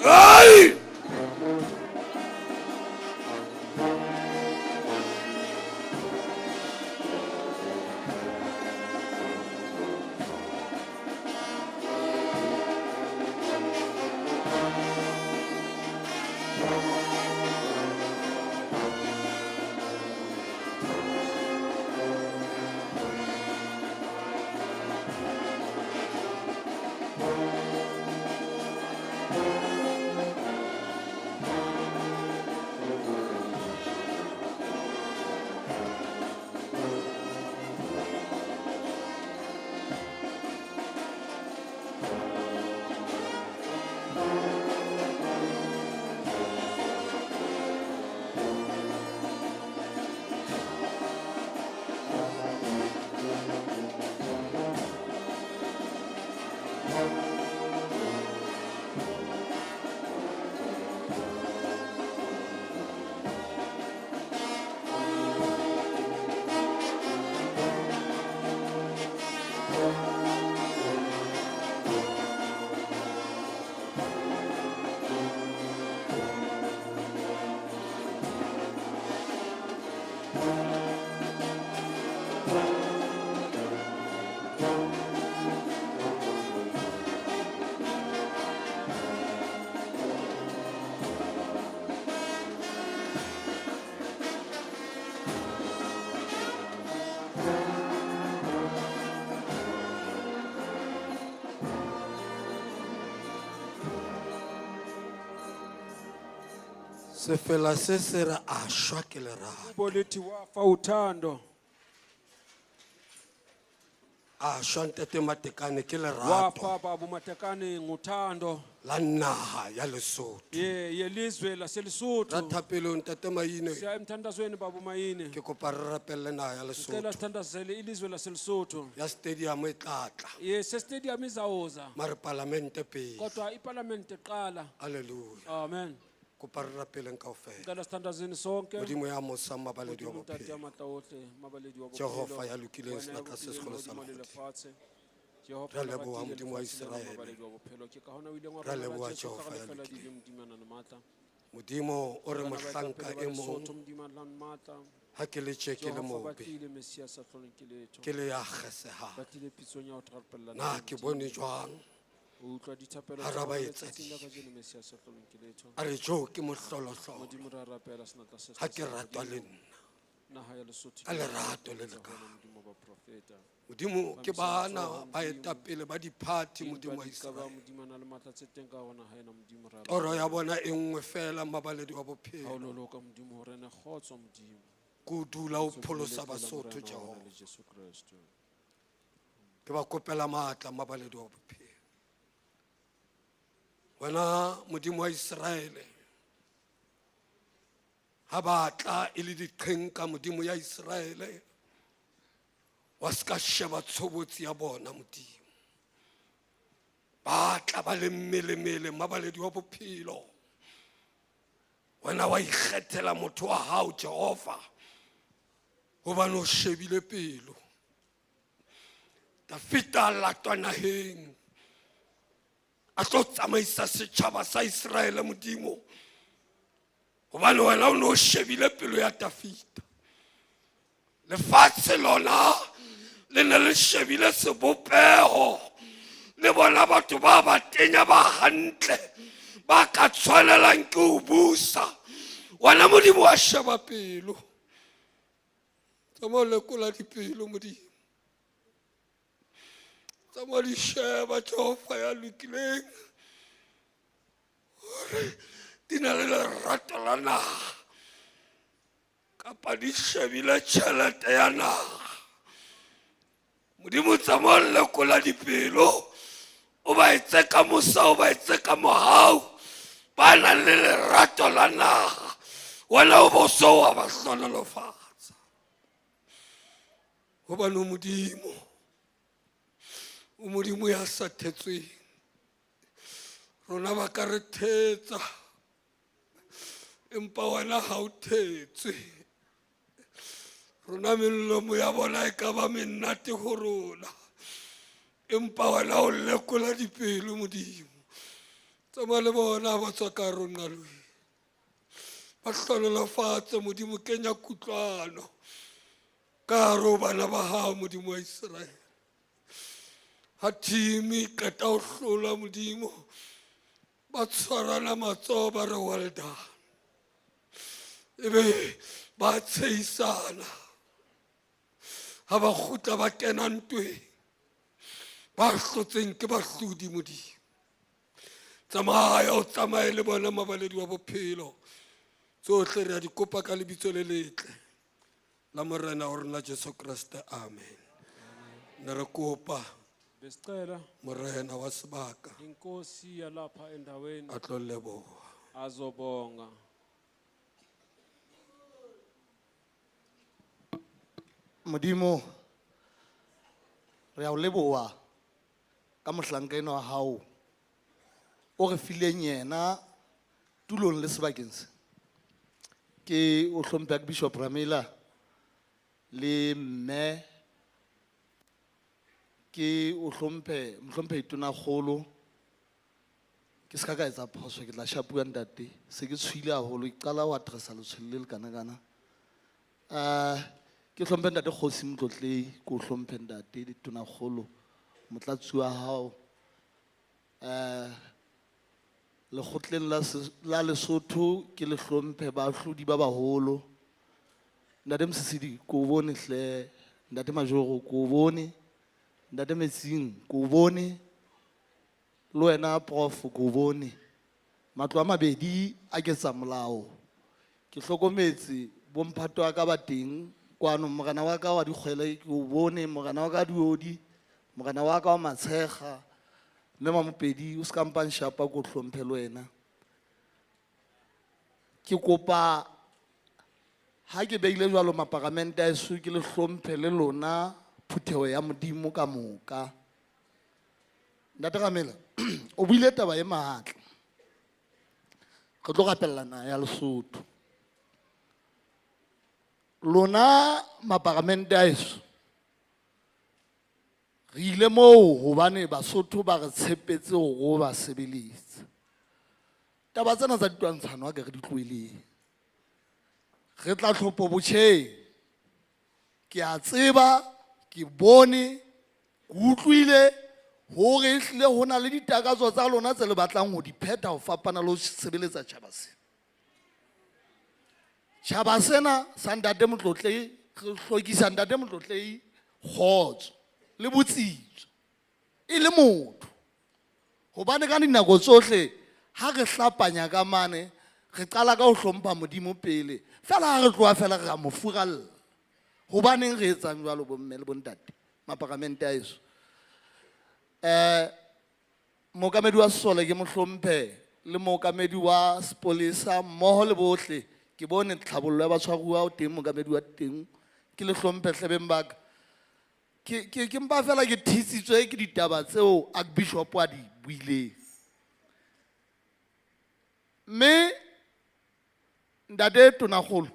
Ai! Sefela se se re a shwa ke lerato. Polithi wafa uthando. A shwa ntate Matekane ke lerato. Wafa babu Matekane nguthando. La naha ya Lesotho. Ye yelizwe laseLesotho. Ra thapelo ntate Maine. Siya emthandazweni babu Maine. Ke kopa re rapelle naha ya Lesotho. Ngicela sithandazele ilizwe laseLesotho. Ya stadium e tla tla. Ye se stadium izawuza. Mare palamente pele. Kodwa ipalamente qala. Hallelujah. Amen. Kopa re rapeleng kaofela. Ngicela sithandazeni sonke. Modimo ya mosa mabaledi wa Modimo Ntate bophelo. ya matla ohle, mabaledi wa bophelo. Jehova ya lokileng Wena senatla se ya seholo sa lokileng hodimo le lehodimo. lefatshe. Jehova Re a ya leboha ratile Modimo wa lefatshe lena, Iseraele. mabaledi wa bophelo. Ke ka hona o ileng wa Re a romela leboha Jesu ka Jehova ya lefela lokileng. dibe, Modimo a nang le matla. Modimo o re Bana ba mohlanka etapele ba e mong. Lesotho, Modimo a nang le matla. Ha ke le tje ke le Jehova ba mobe. tlile, Messia sa hloleng ke letho. Ke le ya kgesehang. Ba tlile pitsong ya ho rapella Na ntate ke Modimo. bone jwang? O utlwa dithapelo Ha tsa ra ba rona etsa letsatsing la dibe. kajeno, Messia sa hloleng ke letho. A re jo ke mohloloholo. Modimo re a rapela senatla se Ha ke sa ratwa le Modimo. nna. Naha ya Lesotho Ka ke lerato le tsa lekalo. hona, Modimo wa baprofeta. Modimo ke Ba bana mesebetsi ba wa etapele ba diphathi Modimo, Modimo wa ba di ka ba Iseraele. Modimo a na le matla tse teng ka hona ha ena Modimo re a Toro rapela. ya bona e nngwe fela mabaledi wa bophelo. Ha o loloka Modimo hore ne kgotso Modimo. Ke o dula o Tsohle pholosa le tlela Basotho, Morena wa rona Jehova. le Jesu Kreste. Ke ba kopela matla mabaledi wa bophelo. Wena Modimo wa Iseraele, ha ba tla e le diqhenka Modimo ya Iseraele, wa ska sheba tshobotsi ya bona Modimo. Ba tla ba le mmelemele mabaledi wa bophelo. Wena wa ikgethela motho wa hao Jehova, hobane o shebile pelo. Dafita a latwa naheng a tlo tsamaisa setjhaba sa Israele Modimo, hobane wena o ne o shebile pelo ya Dafita. Lefatshe lona le ne le shebile sebopeho, le bona batho ba batenya ba hantle ba ka tshwanelang ke ho busa. Wena Modimo wa sheba pelo. Tsamaya o lekola dipelo Modimo, tsamaya di sheba Jehova ya lokileng, hore di na le lerato la naha kapa di shebile tjhelete ya naha. Modimo tsamaya o lekola dipelo, o ba etse ka mosa, o ba etse ka mohau, ba nang le lerato la naha, wena o bo so wa ba hlohonolofatsa. Hobane o Modimo, o Modimo ya sa thetsweng. Rona ba ka re thetsa, empa wena ha o thetswe. Rona melomo ya bona e ka ba menate ho rona, empa wena o lekola dipelo Modimo. Tsamaya le bona ha ba tswa ka hare ho nqalong, ba hlohonolofatse Modimo, kenya kutlwano ka hare ho bana ba hao Modimo wa Israele. Ha team e qeta ho hlola Modimo, ba tshwarana matsoho ba re well done, ebe ba tshehisana. Ha ba kgutla ba kena ntweng, ba hlotseng ke bahlodi Modimo. Tsamaya o tsamaye le bona mabaledi wa bophelo. Tsohle re a di kopa ka lebitso le letle la Morena wa rona Jesu Kreste, amen. Ne re kopa Besicela Morena wa sebaka inkosi yalapha endaweni a tlo leboha. azobonga. Modimo, re a o leboha ka mohlanka enwa wa hao o re fileng yena tulong le sebakeng se. Ke o hlomphe Bishop Ramela le mme, ke o hlomphe mohlomphehi Tonakgolo. Ke ska ka etsa phoso, ke tla shapuwa ntate, se ke tshohile haholo, ke qala ho addressa letshwele le le kana-kana. Ke hlomphe ntate Kgosi Motlotlehi, ke o hlomphe ntate le Tonakgolo, motlatsi wa hao. Lekgotleng la Lesotho ke le hlomphe baahlodi ba baholo. Ntate Mosisili, ke o bone hle, ntate Majoro, ke o bone, ntate Metsing, ke o bone, le wena Prof, ke o bone. Matlo a mabedi a ketsa molao. Ke hlokometse bomphato wa ka ba teng kwano, morena wa ka wa dikgwele ke o bone, morena wa ka diodi, morena wa ka wa matshekga, mme Mamopedi o ska mpa nshapa, ke o hlomphe le wena. Ke kopa ha ke beile jwalo maparamente a heso, ke le hlomphe le lona phutheho ya Modimo ka moka. Ntate Ramela, o buile taba e matla. Re tlo rapella naha ya Lesotho. Lona maparamente a heso, re ile moo hobane Basotho ba re tshepetse hore o ba sebeletse. Taba tsena tsa ditwantshano ha ke re di tlohelleng. Re tla tlhopho botjheng. Ke a tseba, ke bone, ke utlwile hore ehlile ho na le ditakatso tsa lona tse le batlang ho di phetha ho fapana le ho sebeletsa tjhaba sena. Tjhaba sena sa ntate Motlotlehi, re hlokisa ntate Motlotlehi kgotso le botsitso e le motho. Hobane ka dinako tsohle ha re hlapanya ka mane, re qala ka ho hlompha Modimo pele. Fela ha re tloha fela re a mo furalla. Hobaneng re etsang jwalo bomme le bontate, maparamente a heso? Mookamedi wa sesole ke mohlomphe le mookamedi wa sepolesa mmoho le bohle. Ke bone tlhabollo ya batshwaruwa o teng, mookamedi wa teng. Ke le hlomphe hlebeng ba ka. Ke mpa fela ke thitsitswe ke ditaba tseo Archbishop a di buileng. Mme ntate Tonakgolo,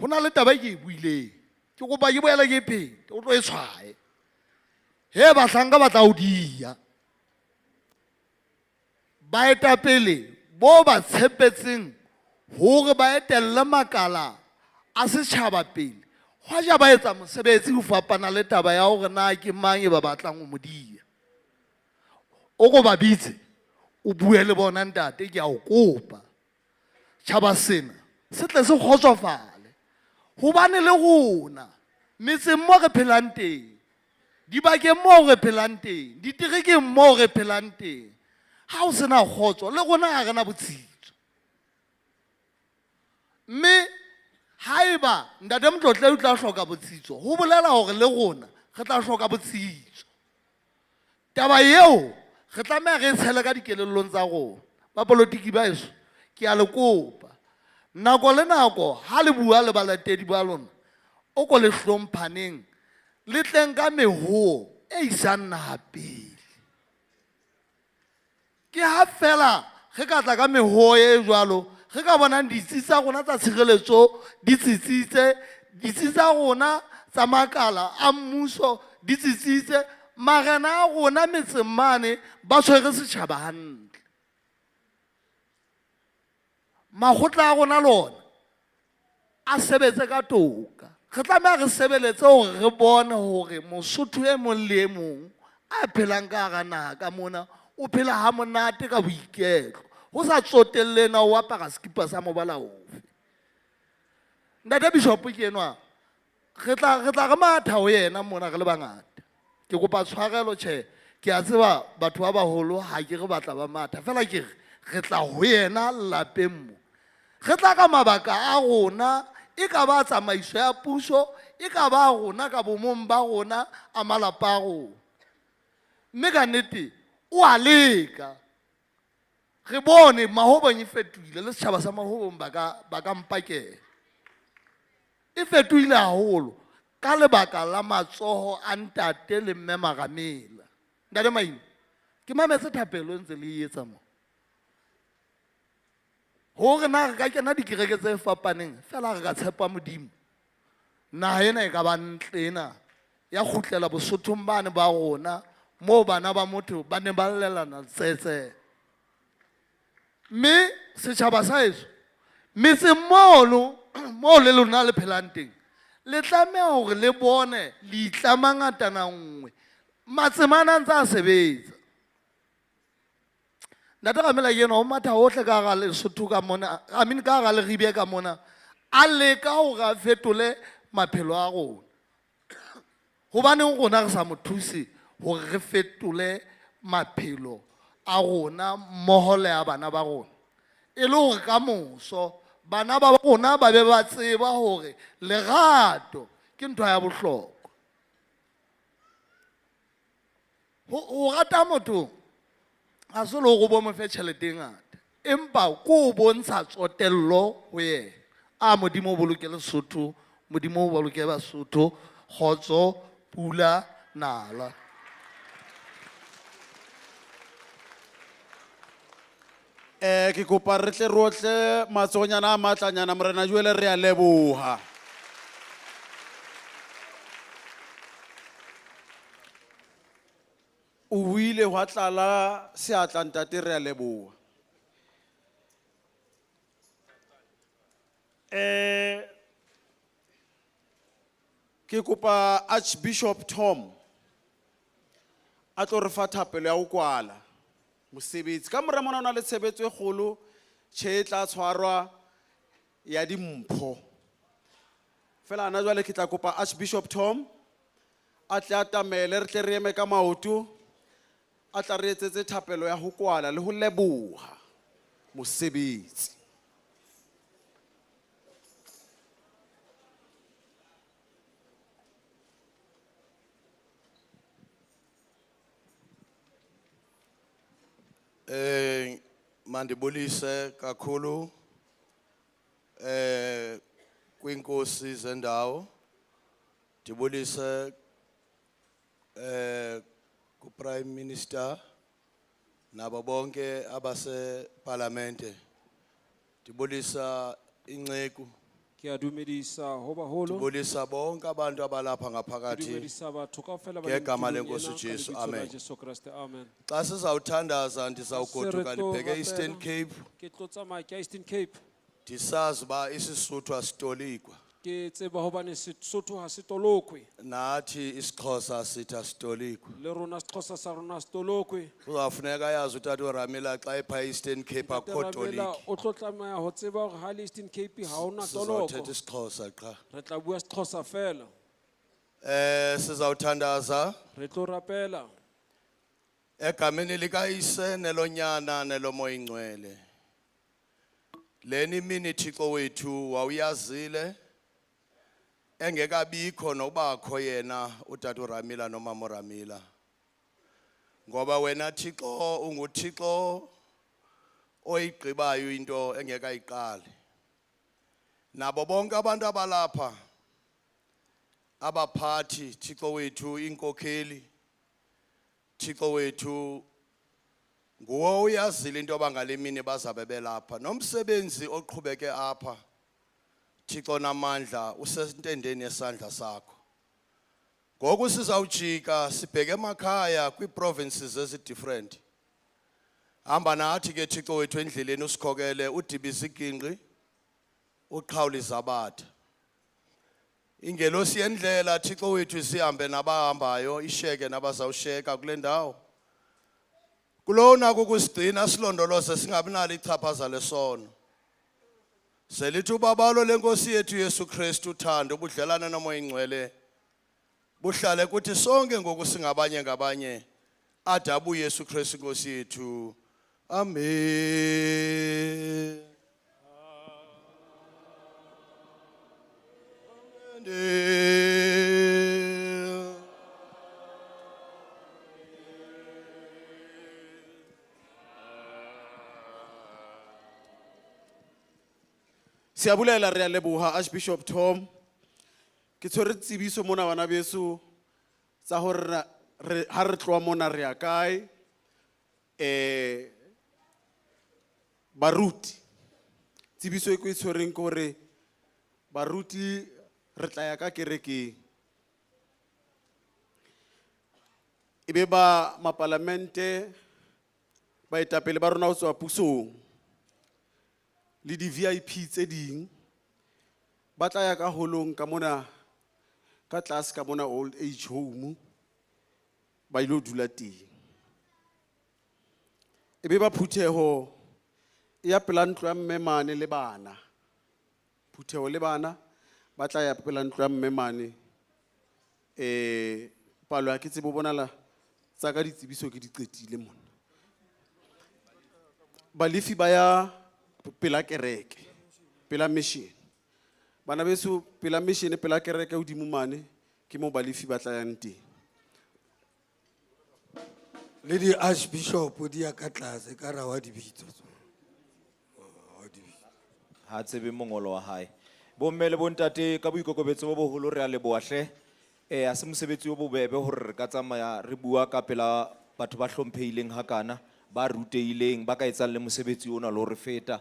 ho na le taba e ke e buileng, ke kopa ke boele ke e phete, o tlo e tshwaye. He bahlanka ba tla o dia. Baetapele bo ba tshepetseng hore ba etelle makala a setjhaba pele. Hwaja ba etsa mosebetsi ho fapana le taba ya hore na ke mang e ba batlang ho mo dia. O ko ba bitse, o bue le bona ntate, ke a o kopa. Tjhaba sena se tle se kgotsofale. Hobane le rona metseng mo re phelang teng, dibakeng moo re phelang teng, diterekeng moo re phelang teng, ha o sena kgotso le rona ha rena botsitso. Mme haeba ntate Motlotle o tla hloka botsitso, ho bolela hore le rona re tla hloka botsitso. Taba eo re tlameha re e tshele ka dikelellong tsa rona. Bapolotiki ba heso, ke a le kopa, nako le nako ha le bua le balatedi ba lona, o ko le hlomphaneng, le tleng ka mehoo e isang naha pele. Ke ha fela re ka tla ka mehoo e jwalo, re ka bonang ditsi tsa rona tsa tshireletso di tsitsitse, ditsi tsa rona tsa makala a mmuso di tsitsitse, marena a rona metseng mane ba tshwere setjhaba hantle. Makgotla a rona le ona a sebetse ka toka. Re tlameha re sebeletse hore re bone hore Mosotho e mong le e mong a phelang ka hara naha ka mona o phela ha monate ka boiketlo, ho sa tsotelle na o apara sekipa sa mobala ofe. Ntate Bishop ke enwa, re tla re matha ho yena mona re le bangata. Ke kopa tshwarelo tjhe, ke a tseba batho ba baholo ha ke re batla ba matha, fela ke re tla ho yena lapeng mo. Re tla ka mabaka a rona, e ka ba tsamaiso ya puso, e ka ba rona ka bomong ba rona a malapa a rona. Mme ka nnete o a leka. Re bone Mahobong e fetohile, le setjhaba sa Mahobong ba ka mpakela. E fetohile haholo ka lebaka la matsoho a ntate le mme Maramela. Ntate Maine, ke mametse thapelo e ntse le e etsa mo. Hore na re ka kena dikereke tse fapaneng, fela re ka tshepa Modimo. Naha ena e ka ba ntle ena, ya kgutlela Bosothong bane ba rona, moo bana ba motho ba ne ba llelana tsetse. Mme setjhaba sa heso, metseng mono, moo le lona le phelang teng, le tlameha hore le bone le itlama ngatana nngwe. Matsemana a ntse a sebetsa. Ntate Ramela ke enwa o matha hohle ka hara Lesotho ka mona, I mean ka hara Leribe ka mona, a leka hore a fetole maphelo a rona. Hobaneng rona re sa mo thuse hore re fetole maphelo a rona mmoho le a bana ba rona? E le hore ka moso bana ba rona ba be ba tseba hore lerato ke ntho ya bohlokwa. Ho rata motho ha se le hore o bo mo fe tjhelete e ngata, empa ko o bontsha tsotello ho yena. A Modimo o boloke Lesotho, Modimo o boloke Basotho, kgotso, pula, nala. Ke kopa re tle rotle matsohonyana a matlanyana, Morena Joel, re a leboha. O buile hwa tlala seatla ntate, re a leboha. Ke kopa Archbishop Tom a tlo re fa thapelo ya ho kwala mosebetsi. Ka mora mona ho na le tshebetso e kgolo tjhe e tla tshwarwa ya dimpho. Fela hana jwale ke tla kopa Archbishop Tom a tle atamele, re tle re eme ka maoto, a tla re etsetse thapelo ya ho kwala le ho leboha mosebetsi. Mandibulise kakhulu kwinkosi zendawo, ndibulise ku Prime Minister nabo bonke abase Parliamente, ndibulisa inceku Ke a dumedisa ho baholo. Ndibulisa bonke abantu abalapha Ke ngaphakathi dumedisa batho kaofela ba leng ngegama tulong lenkosi ena ka uJesu. lebitso la Amen. Jesu Kreste. Amen. Xa sizawuthandaza ndizawugoduka Se re tlo ndibheke Eastern rapela, Cape. Ke tlo tsamaya ke ya Eastern Cape. Ndisazi uba isiSuthu asitolikwa. Ke tseba hobane Sesotho ha se tolokwe. Nathi isiXhosa sithi asitolikwa. Le rona Sexhosa sa rona se tolokwe. Kuzawufuneka yazi utata uRamila xa epha Eastern Cape Ntate akho Ramela, toliki. o tlo tlameha ho tseba hore ha le Eastern Cape ha hona toloko. Sizawuthetha isiXhosa qha. Re tla bua Sexhosa fela. Sizawuthandaza Re tlo rapela. egameni likaYise nelonyana nelomoya ingcwele. Leni imini Thixo wethu wawuyazile engekabikho nobakho yena utata uRamila nomama uRamila. Ngoba wena Thixo unguThixo oyigqibayo into engekayiqali. Nabo bonke abantu abalapha abaphathi Thixo wethu inkokheli Thixo wethu nguwe uyazile into yoba ngale mini bazabe belapha nomsebenzi oqhubeke apha Thixo namandla usentendeni yesandla sakho. Ngoku sizawujika sibheke emakhaya kwii-provinces ezi-different. Hamba nathi ke Thixo wethu endleleni usikhokele udibise igingqi uqhawule izabatha. Ingelosi yendlela Thixo wethu sihambe nabahambayo isheke nabazawusheka kule ndawo. Kulona kukusigcina silondoloze singabi nalo ichaphaza lesono. Selithi ubabalo lenkosi yethu Yesu Kristu uthando ubudlelane nomoya ingcwele buhlale kuthi sonke ngoku singabanye ngabanye ade abuye Yesu Kristu inkosi yethu. Amen. Amen. Siyabulela re a leboha Archbishop Tom. Ke tshwere tsebiso mona bana beso tsa hore ha re tloha mona re ya kae. Baruti. Tsebiso e ke e tshwereng ke hore baruti re tla ya ka kerekeng. Ebe ba mapalamente baetapele ba rona ho tswa pusong le di-VIP tse ding ba tla ya ka holong ka mona ka tlase ka mona old age home ba ilo dula teng. Ebe ba phutheho e ya pela ntlo ya mme mane le bana. Phutheho le bana ba tla ya pela ntlo ya mme mane. Palo ha ke tsebe ho bonala tsa ka ditsebiso ke di qetile mona. Balefi ba ya pela kereke, pela mission. Bana beso pela mission, pela kereke hodimo mane ke mo balefi ba tla yang teng. Le di-archbishop di ya ka tlase ka ra wa dibitso tsona. Wa dibitso. Ha tsebe mongolo wa hae. Bomme le bontate ka boikokobetso bo boholo re a leboha hle. Ha se mosebetsi o bobebe hore re ka tsamaya re bua ka pela batho ba hlomphehileng hakana, ba rutehileng, ba ka etsang le mosebetsi ona le ho re feta.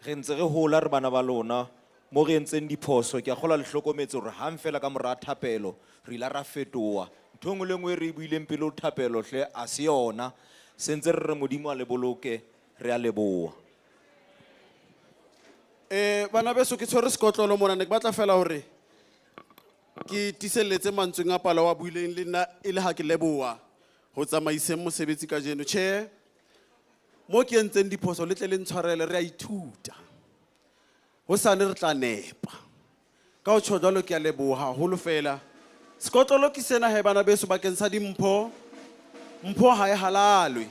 Re ntse re hola re bana ba lona, mo re entseng diphoso, ke a kgolwa le hlokometse hore hang fela ka mora thapelo, re ile ra fetoha. Ntho e nngwe le nngwe e re e buileng pele ho thapelo hle, ha se yona. Se ntse re re Modimo a le boloke, re a leboha. Bana beso ke tshwere sekotlolo mona, ne ke batla fela hore ke tiiselletse mantsweng a palo wa buileng le nna e le ha ke leboha ho tsamaiseng mosebetsi kajeno. Tjhe, mo ke entseng diphoso le tle le ntshwarele, re a ithuta. Hosane re tla nepa. Ka ho tjho jwalo ke a leboha haholo fela. Sekotlolo ke sena he bana beso bakeng sa dimpho. Mpho ha e halalwe.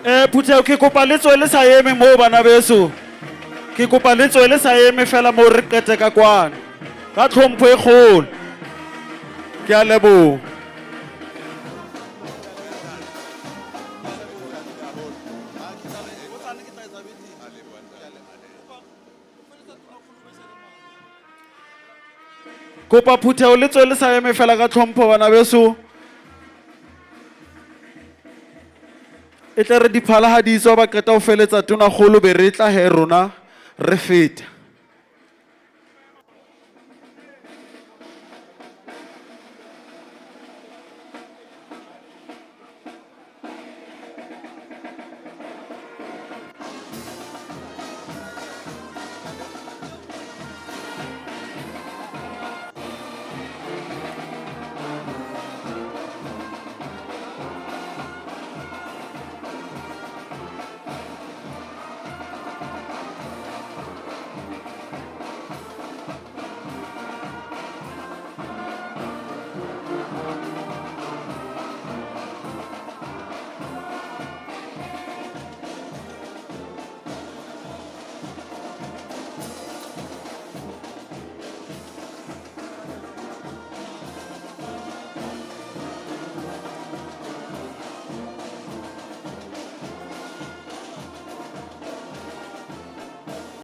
Phuthego ke kopa le tswe le sa eme moo bana beso. Ke kopa le tswe le sa eme fela moo re qete ka kwano. Ka tlhompho e kgolo. Ke a leboha. Kopa phuthego le tswe le sa eme fela ka tlhompho bana beso. E tle re diphala ha di tswa ba qeta ho feletsa tonakgolo be re tla he rona re feta.